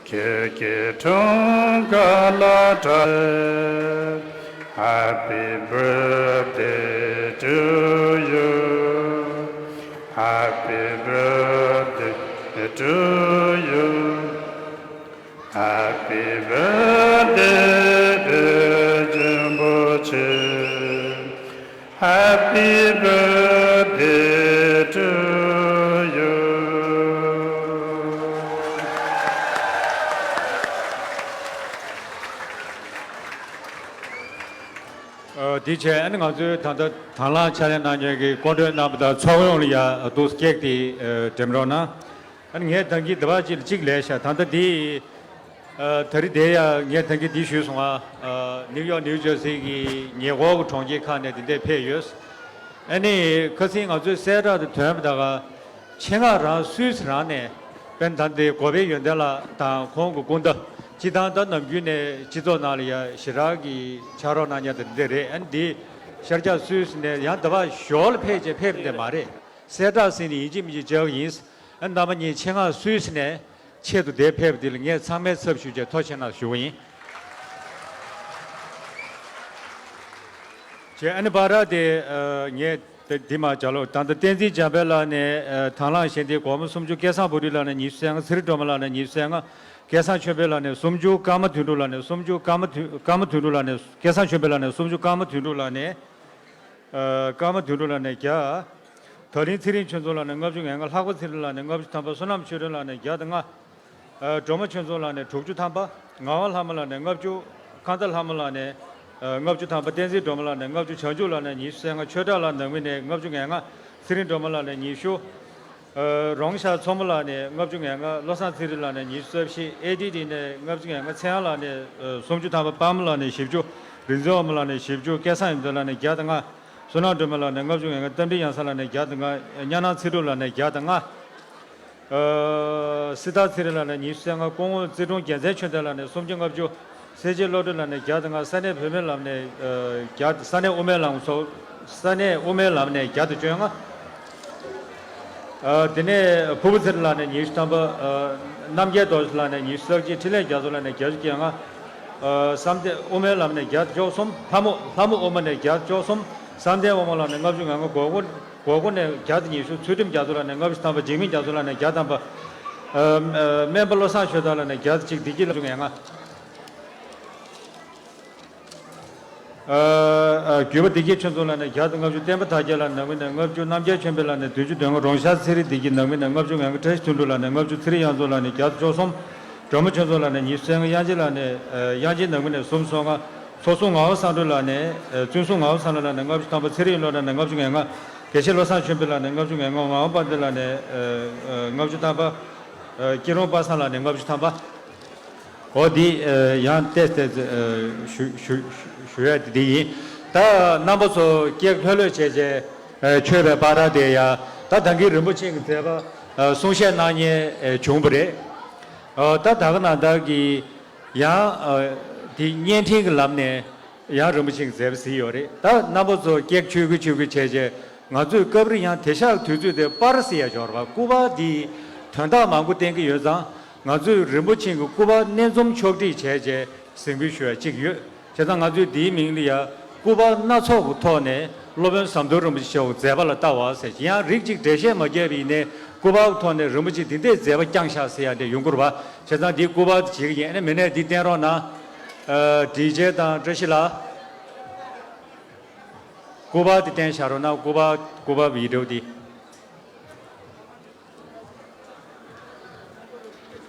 ཁྱེད་ཀྱི་འཁྲུངས་སྐར་ལ་བཀྲ། Happy birthday to you. Happy birthday to you. Happy birthday, dear རིན་པོ་ཆེ། Happy birthday to you. ཨ། དེ་བྱས་ཨ་ནི་ང་ཚོའི་ད་ལྟ་དང་བླངས་ཕྱག་ལས་གནང་མཁན་གྱི་སྐུ་མགྲོན་རྣམ་པ་དང་ཚོགས་ཡོངས་ལ་ཡ་འདུག་སྐད་དེ་ཨ་འགྲེམས་རོགས་གནང་། ཨ་ནི་ངས་ད་གིན་འདི་བ་གཅིག་ལ་གཅིག་ལས་ཤག་ད་ལྟ་འདི་ཨ་ད་རེས་དེ་ཡ་ངས་ད་གིན་འདི་ཞུས་སོང་ཨ། ཨ་ནིའུ་ཡོག་ནིའུ་ཇར་སི་གི་ཉེ་འཁོར་གྱི་གྲོང་ཁྱེར་ཁག་ནས་འདི་འདྲས་ཕེབས་ཡོད། ཨ་ནི་ཁ་སང་ང་ཚོའི་གསལ་བསྒྲགས་དེ་ཐོན་པ་ད་ག་ཆེད་མངགས་རང་སུད་སི་རང་ནས་དཔེར་ན་ད་འདི་གོ་པའི་ཡོན་ཏན་ལགས་དང་ཁོང་གི་སྐུ་ཟླ་སྤྱི་བཏང་ད་ནམ་རྒྱུན་ནས་སྤྱི་ཚོགས་ནང་ལ་ཡ་ཞེ་དྲག་གི་ཕྱག་རོགས་གནང་མཁན་དེ་འདྲས་རེད། ཨ་ནི་འདི་ཤར་རྒྱག་སུད་སི་ནས་ཡང་ད་བར་ཞོར་ལ་ཕེབས་བྱས་ཕེབས་འདི་མ་རེད། གསལ་བསྒྲགས་ཟིན་ནས་ཡིན་གཅིག་མིན་གཅིག་བཅར་གི་ཡིན། ཨ་ནི་རྣམ་པ་གཉིས་ཆེད་མངགས་སུད་སི་ནས་ཆེད་དུ་འདིར་ཕེབས་འདི་ལ་ངས་ཚང་མའི་ཚབ་ཞུས་བྱས་ཐུགས་རྗེ་གནང་ཞུ་གི་ཡིན། བྱས་ཨ་ནི་བར་དེ་ཨ་ངས་དེ་འདི་མ་བྱ་ལོ། ད་ལྟ་བསྟན་འཛིན་འཇམ་དཔལ་ལགས་ནས་ཨ་དང་བླངས་ཞལ་འདེབས་སྒོར་མོ་སུམ་ཅུ། སྐལ་བཟང་བུ་རིང་ལགས་ནས་ཉི་ཤུ་རྩ་ལྔ། ཚེ་རིང་སྒྲོལ་མ་ལགས་ནས་ཉི་ཤུ་རྩ་ལྔ། སྐལ་བཟང་ཆོས་འཕེལ་ལགས་ནས་སུམ་ཅུ། ཀརྨ་དོན་གྲུབ་ལགས་ནས་སུམ་ཅུ། ཀརྨ་དོན་ཀརྨ་དོན་གྲུབ་ལགས་ནས། སྐལ་བཟང་ཆོས་འཕེལ་ལགས་ནས་སུམ་ཅུ། ཀརྨ་དོན་གྲུབ་ལགས་ནས་ཨ་ཀརྨ་དོན་གྲུབ་ལགས་ནས་བརྒྱ། ད་ལན་ཚེ་རིང་ཆོས་མཚུངས་ལགས་ནས་ལྔ་བཅུ་ང་ལྔ། ལྷག་པ་ཚེ་རིང་ལགས་ནས་ལྔ་བཅུ་ཐམ་པ། བསོད་ནམས་ཆོས་སྒྲོན་ལགས་ནས་བརྒྱ་དང་ལྔ། ཨ་སྒྲོལ་མ་ཆོས་མཚུངས་ལགས་ནས་དྲུག་ཅུ་ཐམ་པ། ངག་དབང་ལྷ་མོ་ལགས་ནས་ལྔ་བཅུ། ཁང་ཚ་ལྷ་མོ་ལགས་ནས་ཨ་ལྔ་བཅུ་ཐམ་པ། བསྟན་འཛིན་སྒྲོལ་མ་ལགས་ནས་ལྔ་བཅུ། བྱང་ཆུབ་ལགས་ནས་ཉི་ཤུ་རྩ་ལྔ། ཆོས་གྲགས་ལགས་ནང་མི་ནས་ལྔ་བཅུ་ང་ལྔ། ཚེ་རིང་སྒྲོལ་མ་ལགས་ནས་ཉི་ཤུ། ཨ་རོང་ཤར་མཚོ་མོ་ལགས་ནས་ལྔ་བཅུ་ང་ལྔ། བློ་བཟང་ཚེ་རིང་ལགས་ནས་ཉི་ཤུ་རྩ་བཞི། ཨེ་ཌི་ཌི་ནས་ལྔ་བཅུ་ང་ལྔ། ཚེ་དབང་ལགས་ནས་ཨ་སུམ་ཅུ་ཐམ་པ། པདྨ་ལགས་ནས་བཞི་བཅུ། རིག་འཛིན་དབང་མོ་ལགས་ནས་བཞི་བཅུ། སྐལ་བཟང་ཡོན་ཏན་ལགས་ནས་བརྒྱ་དང་ལྔ། བསོད་ནམས་སྒྲོལ་མ་ལགས་ནས་ལྔ་བཅུ་ང་ལྔ། རྟ་མགྲིན་གཡང་ས་ལགས་ནས་བརྒྱ་དང་ལྔ། གཉའ་ནང་ཚེ་སྒྲུབ་ལགས་ནས་བརྒྱ་དང་ལྔ། ཨ། སྲི་ཐར་ཚེ་རིང་ལགས་ནས་ཉི་ཤུ་རྩ་ལྔ། སྐུ་ངོ་རྩེ་དྲུང་རྒྱལ་མཚན་ཆོས་ལྡན་ལགས་ནས་སུམ་ཅུ་ལྔ་བཅུ། སེར་བྱེས་བློ་གྲོས་ལགས་ནས་བརྒྱ་དང་ལྔ། ས་གནས་བོད་མི་ལམ་ནས་ཨ་བརྒྱ། ས་གནས་དབུ་མའི་ལམ་ཚོགས། ས་གནས་དབུ་མའི་ལམ་ནས་བརྒྱ་དང་བཅོ་ལྔ། ཨ། དེ་ནས་ཕུར་བུ་ཚེ་རིང་ལགས་ནས་ཉི་ཤུ་ཐམ་པ། ཨ། རྣམ་རྒྱལ་རྡོ་རྗེ་ལགས་ནས་ཉི་ཤུ་རྩ་གཅིག། འཕྲིན་ལས་རྒྱ་མཚོ་ལགས་ནས་བརྒྱད་ཅུ་གྱ་ལྔ། ཨ། བསམ་གཏན། དབུ་མའི་ལམ་ནས་བརྒྱ་དང་བཅུ་གསུམ། ལྷ་མོ། ལྷ་མོ་དབུ་མ་ནས་བརྒྱ་དང་བཅུ་གསུམ། བསམ་གཏན་དབང་མོ་ལགས་ནས་ལྔ་བཅུ་ང་ལྔ། སྒོར་སྒོར། སྒོར་སྒོར་ནས་བརྒྱ་དང་ཉི་ཤུ། ཚུལ་ཁྲིམས་རྒྱ་མཚོ་ལགས་ནས་ལྔ་བཅུ་ཐམ་པ། འཇིགས་མེད་རྒྱ་མཚོ་ལགས་ནས་བརྒྱ་ཐམ་པ། ཨ། ཨ། སྨན་པ་བློ་བཟང་ཆོས་བདག་ལགས་ནས་བརྒྱ་དང་གཅིག། བདེ་སྐྱིད་ལགས་ལྔ་བཅུ་ང་ལྔ། ཨ། ཨ། རྒྱུད་པ་བདེ་སྐྱིད་ཆོས་མཚོ་ལགས་ནས་བརྒྱ་དང་ལྔ་བཅུ། བསྟན་པ་དར་རྒྱས་ལགས་ནས་ནང་མི་ནས་ལྔ་བཅུ། རྣམ་རྒྱལ་ཆོས་འཕེལ་ལགས་ནས་བདུན་ཅུ་དོན་ལྔ། རོང་ཤར་ཚེ་རིང་བདེ་སྐྱིད་ནང་མི་ནས་ལྔ་བཅུ་ང་ལྔ། བཀྲ་ཤིས་དོན་གྲུབ་ལགས་ནས་ལྔ་བཅུ། ཚེ་རིང་གཡང་འཛོམས་ལགས་ནས་བརྒྱ་དང་བཅུ་གསུམ། སྒྲོལ་མ་ཆོས་མཚོ་ལགས་ནས་ཉི་ཤུ་རྩ་ལྔ། གཡང་སྐྱིད་ལགས་ནས། ཨ། གཡང་སྐྱིད་ནང་མི་ནས་སུམ་ཅུ་སོ་ལྔ། ཚོགས་ཟུར་ངག་དབང་བསམ་གྲུབ་ལགས་ནས། ཨ། བཙུན་ཟུར་ངག་དབང་བསམ་གྲུབ་ལགས་ནས་ལྔ་བཅུ་ཐམ་པ། ཚེ་རིང་བློ་གྲོས་ནས་ལྔ་བཅུ་ང་ལྔ། དགེ་བཤེས་བློ་བཟང་ཆོས་འཕེལ་ལགས་ནས་ལྔ་བཅུ་ང་ལྔ། ངག་དབང་དཔལ་ལྡན་ལགས་ནས། ཨ། ཨ། ལྔ་བཅུ་ཐམ་པ། ཨ། སྐྱིད་རོང་པ་སངས་ལགས་ནས་ལྔ་བཅུ་ཐམ་པ། འོ་འདི། ཨ། ཡང་ཏོག་ཙམ། ཨ། ཞུ་ཞུ་ཞུ་ཡ་དེ་འདི་ཡིན། ད་རྣམ་པ་ཚོ་ཀྱེ་ལྷོད་ལྷོད་བྱས་བྱས། ཨ། མཆོད་པའི་བར་དེ་ཡ། ད་ད་གིན་རིན་པོ་ཆེ་གི་མཛད་པ། ཨ། གསུང་བཤད་གནང་མཁན། ཨ། བྱུང་བ་རེད། ཨ། ད་ད་ག་ནང་བཞིན་གྱི་ཡང་། ཨ། འདི་བརྙན་འཕྲིན་གྱི་ལམ་ནས་ཡང་རིན་པོ་ཆེ་གི་མཛད་པ་གཟིགས་ཡོད་རེད། ད་རྣམ་པ་ཚོ་ཀྱེ་ཆོད་ཀྱི་ཆོད་ཀྱི་བྱས་བྱས། ང་ཚོས་སྐབས་རེ་ཡང་དེང་སང་དུས་ཚོད་དེ་པར་ཟེར་ཡ་ཡོད་རེད་པ། སྐུ་པར་འདི་དོན་དག་མང་པོ་བསྟན་གྱི་ཡོད་ཙང་། ང་ཚོས་རིན་པོ་ཆེ་གི་སྐུ་པར་སྣེ་འཛོམས་ཕྱོགས་སྒྲིག་བྱས་བྱས་གཟིགས་འབུལ་ཞུ་ཡ་གཅིག་ཡོད། བྱས་ཙང་ང་ཚོས་འདིའི་མིང་ལ་ཡ་སྐུ་པར་སྣ་ཚོགས་ཀྱི་ཐོག་ནས་སློབ་དཔོན་ཟམ་གདོང་རིན་པོ་ཆེ་མཆོག་གི་མཛད་པ་ལ་ལྟ་བ་ཟེར། ཡང་རིགས་གཅིག་འགྲེལ་བཤད་མ་བརྒྱབ་པ་ཡིན་ནའི་སྐུ་པར་གྱི་ཐོག་ནས་རིན་པོ་ཆེ་འདི་འདྲའི་མཛད་པ་བསྐྱངས་ཤག་ཟེར་ཡ་འདྲ་ཡོང་གི་རེད་པ། བྱས་ཙང་འདིའི་སྐུ་པར་དེ་བྱེད་ཀྱི་ཡིན། ཨ་ནི་མི་སྣ་འདི་བསྟན་རོགས་གནང་། ཨ། སྒྲིག་ཆས་དང་བཀྲ་ཤིས་ལགས། སྐུ་པར་དེ་བསྟན་བཞག་རོགས་གནང་། སྐུ་པར། སྐུ་པར་ཡི་འདྲ་བོ་དེ།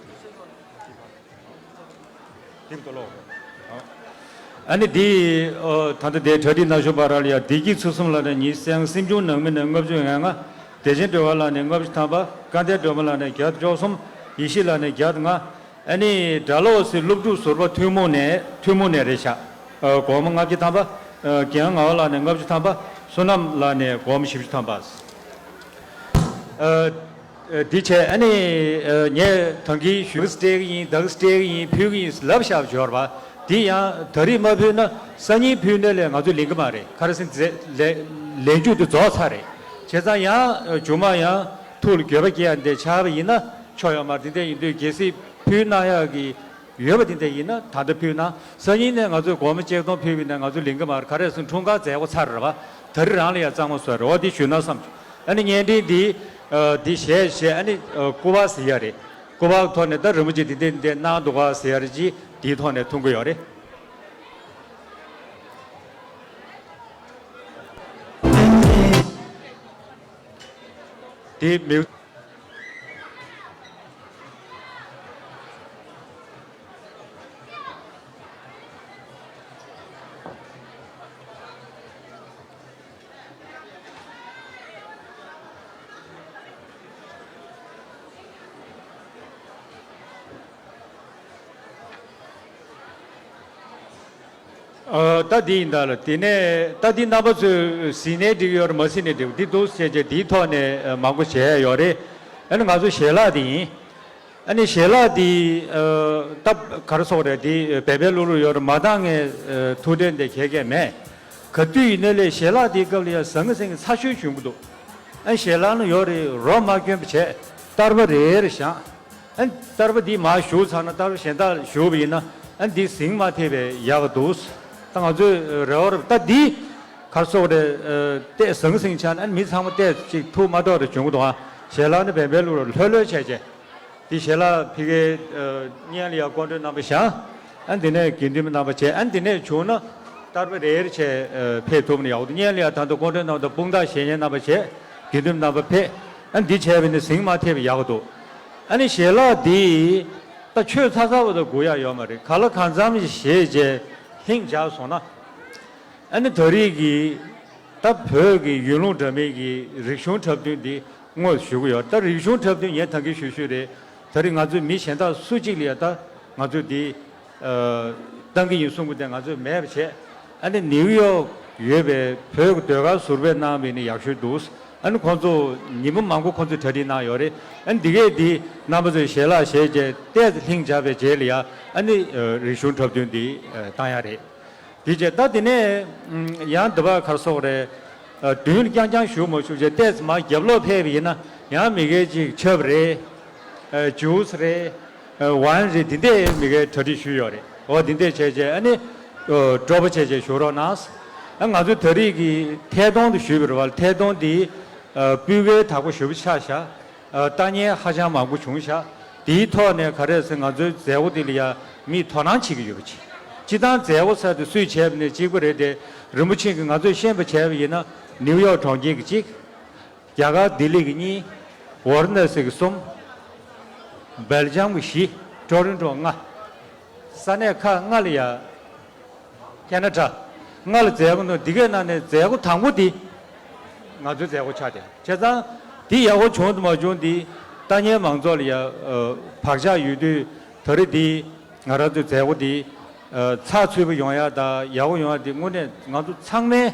ཨ་ནི་འདི། ཨོ། ད་ལྟ་དེ་གྲ་སྒྲིག་གནང་ཞུ་བ་ར་ལ་ཡ། བདེ་སྐྱིད་ཚུལ་ཁྲིམས་ལགས་ནས་ཉི་ཤུ་རྩ་ལྔ། སེམས་ཆུང་ནང་མི་ནས་ལྔ་བཅུ་ང་ལྔ། བདེ་ཆེན་སྒྲོལ་དཀར་ལགས་ནས་ལྔ་བཅུ་ཐམ་པ། སྐལ་ལྡན་སྒྲོལ་མ་ལགས་ནས་བརྒྱ་དང་བཅུ་གསུམ། ཡེ་ཤེས་ལགས་ནས་བརྒྱ་དང་ལྔ། ཨ་ནི་སྒྲ་སློབ་ཟེར་སློབ་ཕྲུག་ཟུར་པ་ཐུན་མོང་ནས། ཐུན་མོང་ནས་རེད་ཤག་ཨ། སྒོར་མོ་ལྔ་བརྒྱ་ཐམ་པ། ཨ། རྒན་ངག་དབང་ལགས་ནས་ལྔ་བཅུ་ཐམ་པ། བསོད་ནམས་ལགས་ནས་སྒོར་མོ་བཞི་བཅུ་ཐམ་པ། ཨ། ཨ། འདི་བྱས། ཨ་ནི། ཨ། ངས་ད་གིན་ཞུ་གི། སྤྲད་གི་ཡིན། ད་གིན་སྤྲད་གི་ཡིན། ཕུལ་གི་ཡིན་ལབ་བཞག་པ་ཡོད་རེད་པ། འདི་ཡང་ད་རེས་མ་ཕུལ་ན་སང་ཉིན་ཕུལ་ན་ལས་ང་ཚོ་ལེན་གི་མ་རེད། ག་རེ་ཟེར་ན་ལས་ལས་འཇུག་དེ་རྫོགས་ཚར་རེད། བྱས་ཙང་ཡང་མཇུག་མ་ཡང་ཐུགས་ལ་འགྱོད་པ་སྐྱེ་ཡ་འདི་ཆགས་པ་ཡིན་ན་ཆོ་ཡོད་མ་རེད། དེ་འདྲ་ཡིན་དུས་གལ་སྲིད་ཕུལ་གནང་ཡག་གི་ཡོད་པ་དེ་འདྲ་ཡིན་ན་ད་ལྟ་ཕུལ་ན། སང་ཉིན་ནས་ང་ཚོས་སྒོར་མོ་ཆིག་སྟོང་ཕུལ་བ་ཡིན་ན་ང་ཚོ་ལེན་གི་མ་རེད། ག་རེ་ཟེར་ན་འཁྲུངས་སྐར་མཛད་སྒོ་ཚར་རེད་པ། ད་རེས་རང་ལ་ཡང་གཙང་མ་བཟོས་རེད་པ། འོ་འདི་ཞུས་ན་བསམ་བྱུང་། ཨ་ནི་བརྙན་འཕྲིན་འདི། ཨ། འདི་གཞས་བྱས། ཨ་ནི། ཨ། སྐུ་པར་ཟེར་ཡ་རེད། སྐུ་པར་ཐོག་ནས་ད་རིན་པོ་ཆེ་འདི་འདི་འདི་གནང་འདུག་ག་ཟེར་ཡ་རེད། ཅིག་འདིའི་ཐོག་ནས་མཐོང་གི་ཡོད་རེད། དེ་མིག་ཨ། ད་འདི་ཡིན་ད་ལ། དེ་ནས་ད་འདི་རྣམ་པ་ཚོས་གཟིགས་ནའི་འགྲིག་ཡོད་རེད། མ་གཟིགས་ནའི་འགྲིག་འདི་འདུག་ཟེར་བྱས་འདིའི་ཐོག་ནས་མང་པོ་བྱས་ཡོད་རེད། ཨ་ནི་ང་ཚོ་ཞལ་ལག་འདི་ཡིན། ཨ་ནི་ཞལ་ལག་འདི། ཨ། ད་ག་རེ་ཟེར་དགོས་རེད། འདི་བན་བན་ལུག་ལུག་ཡོད་རེད། མ་འདང་ངས་ཐུགས་ཁྲལ་འདི་གས་གས་མེད། ག་དུས་ཡིན་ནའི་ལས་ཞལ་ལག་འདིའི་སྐབས་ལ་ཡང་ཟང་ངེ་ཟིང་ངེ་ཚ་ཤོས་བྱུང་གི་འདུག་ཨ། ཞལ་ལག་ནི་ཡོད་རེད། རོ་མ་གྱོན་པ་བྱས། ཏར་པ་རེ་རེ་བཞག་ཨ། ཏར་པ་འདི་མར་བཞུ་ཚར་ན་ཏར་པ་གཞན་དག་བཞུ་བ་ཡིན་ན། ཨ། འདི་ཟིང་མ་ཐེབས་པའི་ཡག་ག་འདུག་ད་ང་ཚོས་རེ་བ་རེད། ད་འདི་ག་རེ་ཟེར་དགོས་རེད། ཨ། བལྟས་ཟང་ཟིང་ཆགས་ན། ཨ། མི་ཚང་མ་བལྟས་ཅིག་ཐུགས་མ་འདོད་རེ་བྱུང་གི་འདུག་ཨ། ཞལ་ལག་ནི་བན་བན་ལུག་ལོ་ལྷོད་ལྷོད་བྱས་བྱས། འདི་ཞལ་ལག་ཕ་གིའི། ཨ། སྔོན་ལ་ཡ་སྐུ་མགྲོན་རྣམ་པ་བཞག་ཨ། འདི་ནས་དགེ་འདུན་པ་རྣམ་པ་བྱས། ཨ། འདི་ནས་བྱུང་ན་ཏར་པ་རེ་རེ་བྱས། ཨ། ཕེབས་ཐུབ་ན་ཡག་འདུག་སྔོན་ལ་ཡ་ད་ལྟ་སྐུ་མགྲོན་རྣམ་པ་དང་དཔུང་རྟགས་བཞེངས་མཁན་རྣམ་པ་བྱས། དགེ་འདུན་པ་རྣམ་པ་ཕེབས། ཨ། འདི་བྱས་པ་ཡིན་ན་ཟིང་མ་ཐེབས་པ་ཡག་ག་འདུག་ཨ་ནི་ཞལ་ལག་འདི་ད་ཆོས་ཚ་ཚ་བོ་དང་དགོས་ཡ་ཡོད་མ་རེད། གང་ལ་གང་འཚམ་ཞིག་བཞེས་བྱས་ལྷིང་འཇགས་སོང་ན། ཨ་ནི་ད་རེས་ཀྱི་ད་བོད་ཀྱི་ཡུལ་ལུང་འདྲ་མིན་གྱི་རིག་གཞུང་འཁྲབ་སྟོན་འདི་དངོས་སུ་ཞུ་གི་ཡོད། ད་རིག་གཞུང་འཁྲབ་སྟོན་ངས་ད་གིན་ཞུས་ཞུས་རེད། ད་རེས་ང་ཚོའི་མི་གཞན་དག་སུ་གཅིག་ལ་ཡ་ད་ང་ཚོས་འདི། ཨ། བཏང་གི་ཡིན་གསུང་གི་དེ་ང་ཚོས་མེད་པ་བྱས། ཨ་ནི་ནིའུ་ཡོག་ཡོད་པའི་བོད་ཀྱི་ཟློས་གར་ཟུར་པས་གནང་བ་ཡིན་ན་ཡག་ཤོས་འདུག་ཨ་ནི་ཁོང་ཚོ་ཉིན་མོ་མང་པོ་ཁོང་ཚོས་གྲ་སྒྲིག་གནང་ཡོད་རེད། ཨ་ནི་འདི་གས་འདི་རྣམ་པ་ཚོས་ཞལ་ལག་བཞེས་རྗེས་ཏོག་ཙམ་ལྷིང་འཇགས་པའི་རྗེས་ལ་ཡ་ཨ་ནི་རིག་གཞུང་འཁྲབ་སྟོན་འདི་བཏང་ཡ་རེད། དེ་རྗེས་ད་དེ་ནས་ཡང་འདི་པ་གར་སོགས་རེད། མདུན་རྐྱང་རྐྱང་བཞུགས་མ་བཞུགས་བྱས་ཏོག་ཙམ་མར་རྒྱབ་ལོགས་ཕེབས་པ་ཡིན་ན་ཡང་མི་སྒེར་གཅིག་ཆབ་རེད། ཨ་ཇུས་རེད། ཨ་ཝའིན་རེད། འདི་འདྲས་མི་སྒེར་གྲ་སྒྲིག་ཞུས་ཡོད་རེད། འོ་འདི་འདྲས་བྱས་བྱས་ཨ་ནི་ཨ་སྤྲོ་པོ་བྱས་བྱས་བཞུགས་རོགས་གནང་། ཨ་ང་ཚོའི་ད་རེས་ཀྱི་ཐད་གཏོང་དུ་ཞུས་པ་རེད་བ། ཐད་གཏོང་འདི་ཨ་སྤུས་ཀའི་དག་པོ་ཞེ་པོ་ཆགས་ཤག་ཨ་ལྟ་མཁན་ཧ་ཅང་མང་པོ་བྱུང་ཤག་དེའི་ཐོག་ནས་ག་རེ་ཟེར་ང་ཚོའི་མཛད་སྒོ་འདི་ལ་ཡ་མིས་དོ་སྣང་བྱེད་ཀྱི་ཡོད་པ་ཅིག་སྤྱིར་བཏང་མཛད་སྒོ་ཟེར་དེ་སུས་བྱས་པ་ནས་གཅིག་པ་རེད་དེ། རིན་པོ་ཆེ་གིས་ང་ཚོས་ཤེས་པ་བྱས་པ་ཡིན་ན་ནིའུ་ཡོག་གྲོང་ཁྱེར་གྱི་གཅིག་རྒྱ་གར་ལྡི་ལི་གི་གཉིས། ཝཱ་ར་ཎ་སི་གི་གསུམ། སྦེལ་ཇམ་གི་བཞི། ཊོ་རོན་ཊོ་ལྔ། ས་གནས་ཁག་ལྔ་ལ་ཡ། ཁེ་ན་ཌ་ལྔ་ལ་མཛད་སྒོ་གནང་། འདི་གའི་ནང་ནས་མཛད་སྒོ་དང་པོ་འདི་ང་ཚོའི་མཛད་སྒོ་ཆགས་བསྡད། བྱས་ཙང་འདི་ཡག་པོ་བྱུང་དང་མ་བྱུང་འདི་ལྟ་མཁན་མང་ཚོགས་ལ་ཡ་བག་ཆགས་ཡོད་དུས་ད་རེས་འདི་ང་རང་ཚོའི་མཛད་སྒོ་འདི་ཚགས་ཚུད་པོ་ཡོང་ཡ་དང་ཡག་པོ་ཡོང་ཡ་འདི་དངོས་གནས་ང་ཚོ་ཚང་མས་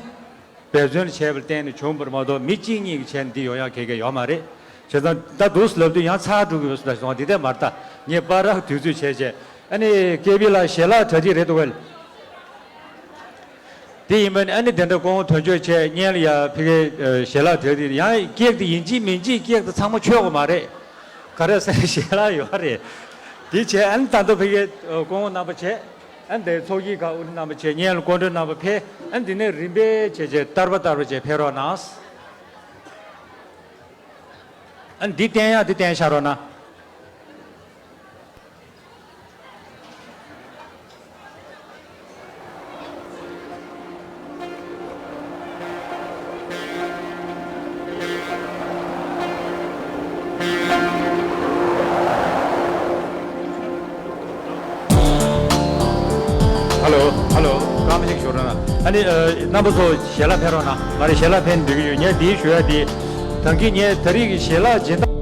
འབད་བརྩོན་བྱས་པར་བརྟེན་ནས་བྱུང་བར་མ་གཏོགས་མི་གཅིག་གཉིས་ཀྱིས་བྱས་ནས་འདི་ཡོང་ཡག་ག་གེ་ཡོད་མ་རེད། བྱས་ཙང་ད་འདུག་སེ་ལབ་དུས་ཡང་ཚར་འགྲོ་གི་ཡོད་ས་ད་སོང་འདི་འདྲ་མ་རེད་ད། ངས་པར་རག་དུས་ཚོད་བྱས་བྱས་ཨ་ནི་ཀེ་པི་ལགས་ཞལ་ལག་གྲ་སྒྲིག་རེད་འདུག་གས། དེ་ཡིན་པ་ནི་ཨ་ནི་དེ་འདྲ་སྐུ་ངོ་དོན་གཅོད་བྱས་སྔོན་ལ་ཡ་ཕ་གིའི་ཞལ་ལག་གྲ་སྒྲིག་ཡང་ཀེག་དེ་ཡིན་གཅིག་མིན་གཅིག་ཀེག་དེ་ཚང་མ་མཆོད་དགོས་མ་རེད། ག་རེ་ཟེར་ཞལ་ལག་ཡོད་རེད། དེ་བྱས་ཨ་ནི་ད་ལྟ་ཕ་གིའི་སྐུ་ངོ་རྣམ་པ་བྱས། ཨ་ནི་དེ་ཚོགས་ཀྱི་ཁག་དབུ་ཁྲིད་རྣམ་པ་བྱས་སྔོན་ལ་སྐུ་མགྲོན་རྣམ་པ་ཕེབས། ཨ་ནི་དེ་ནས་རིམ་པས་བྱས་བྱས་བསྟར་པ་བསྟར་པ་བྱས་ཕེབས་རོགས་གནང་། ཨ་ནི་འདི་བསྟན་ཡག་འདི་བསྟན་བཞག་རོགས་གནང་། ཧ་ལོ། ཧ་ལོ། སྐར་མ་གཅིག་ཞུ་རོགས་གནང་། ཨ་ནི་ཨ་རྣམ་པ་ཚོ་ཞལ་ལག་ཕེབས་རོགས་གནང་། མ་རེད། ཞལ་ལག་ཕེབས་འགྲིག་གི་ཡོད། ངས་འདི་ཞུ་ཡ་འདི་ད་གིན་ངས་ད་རེས་ཀྱི་ཞལ་ལག་སྦྱིན་བདག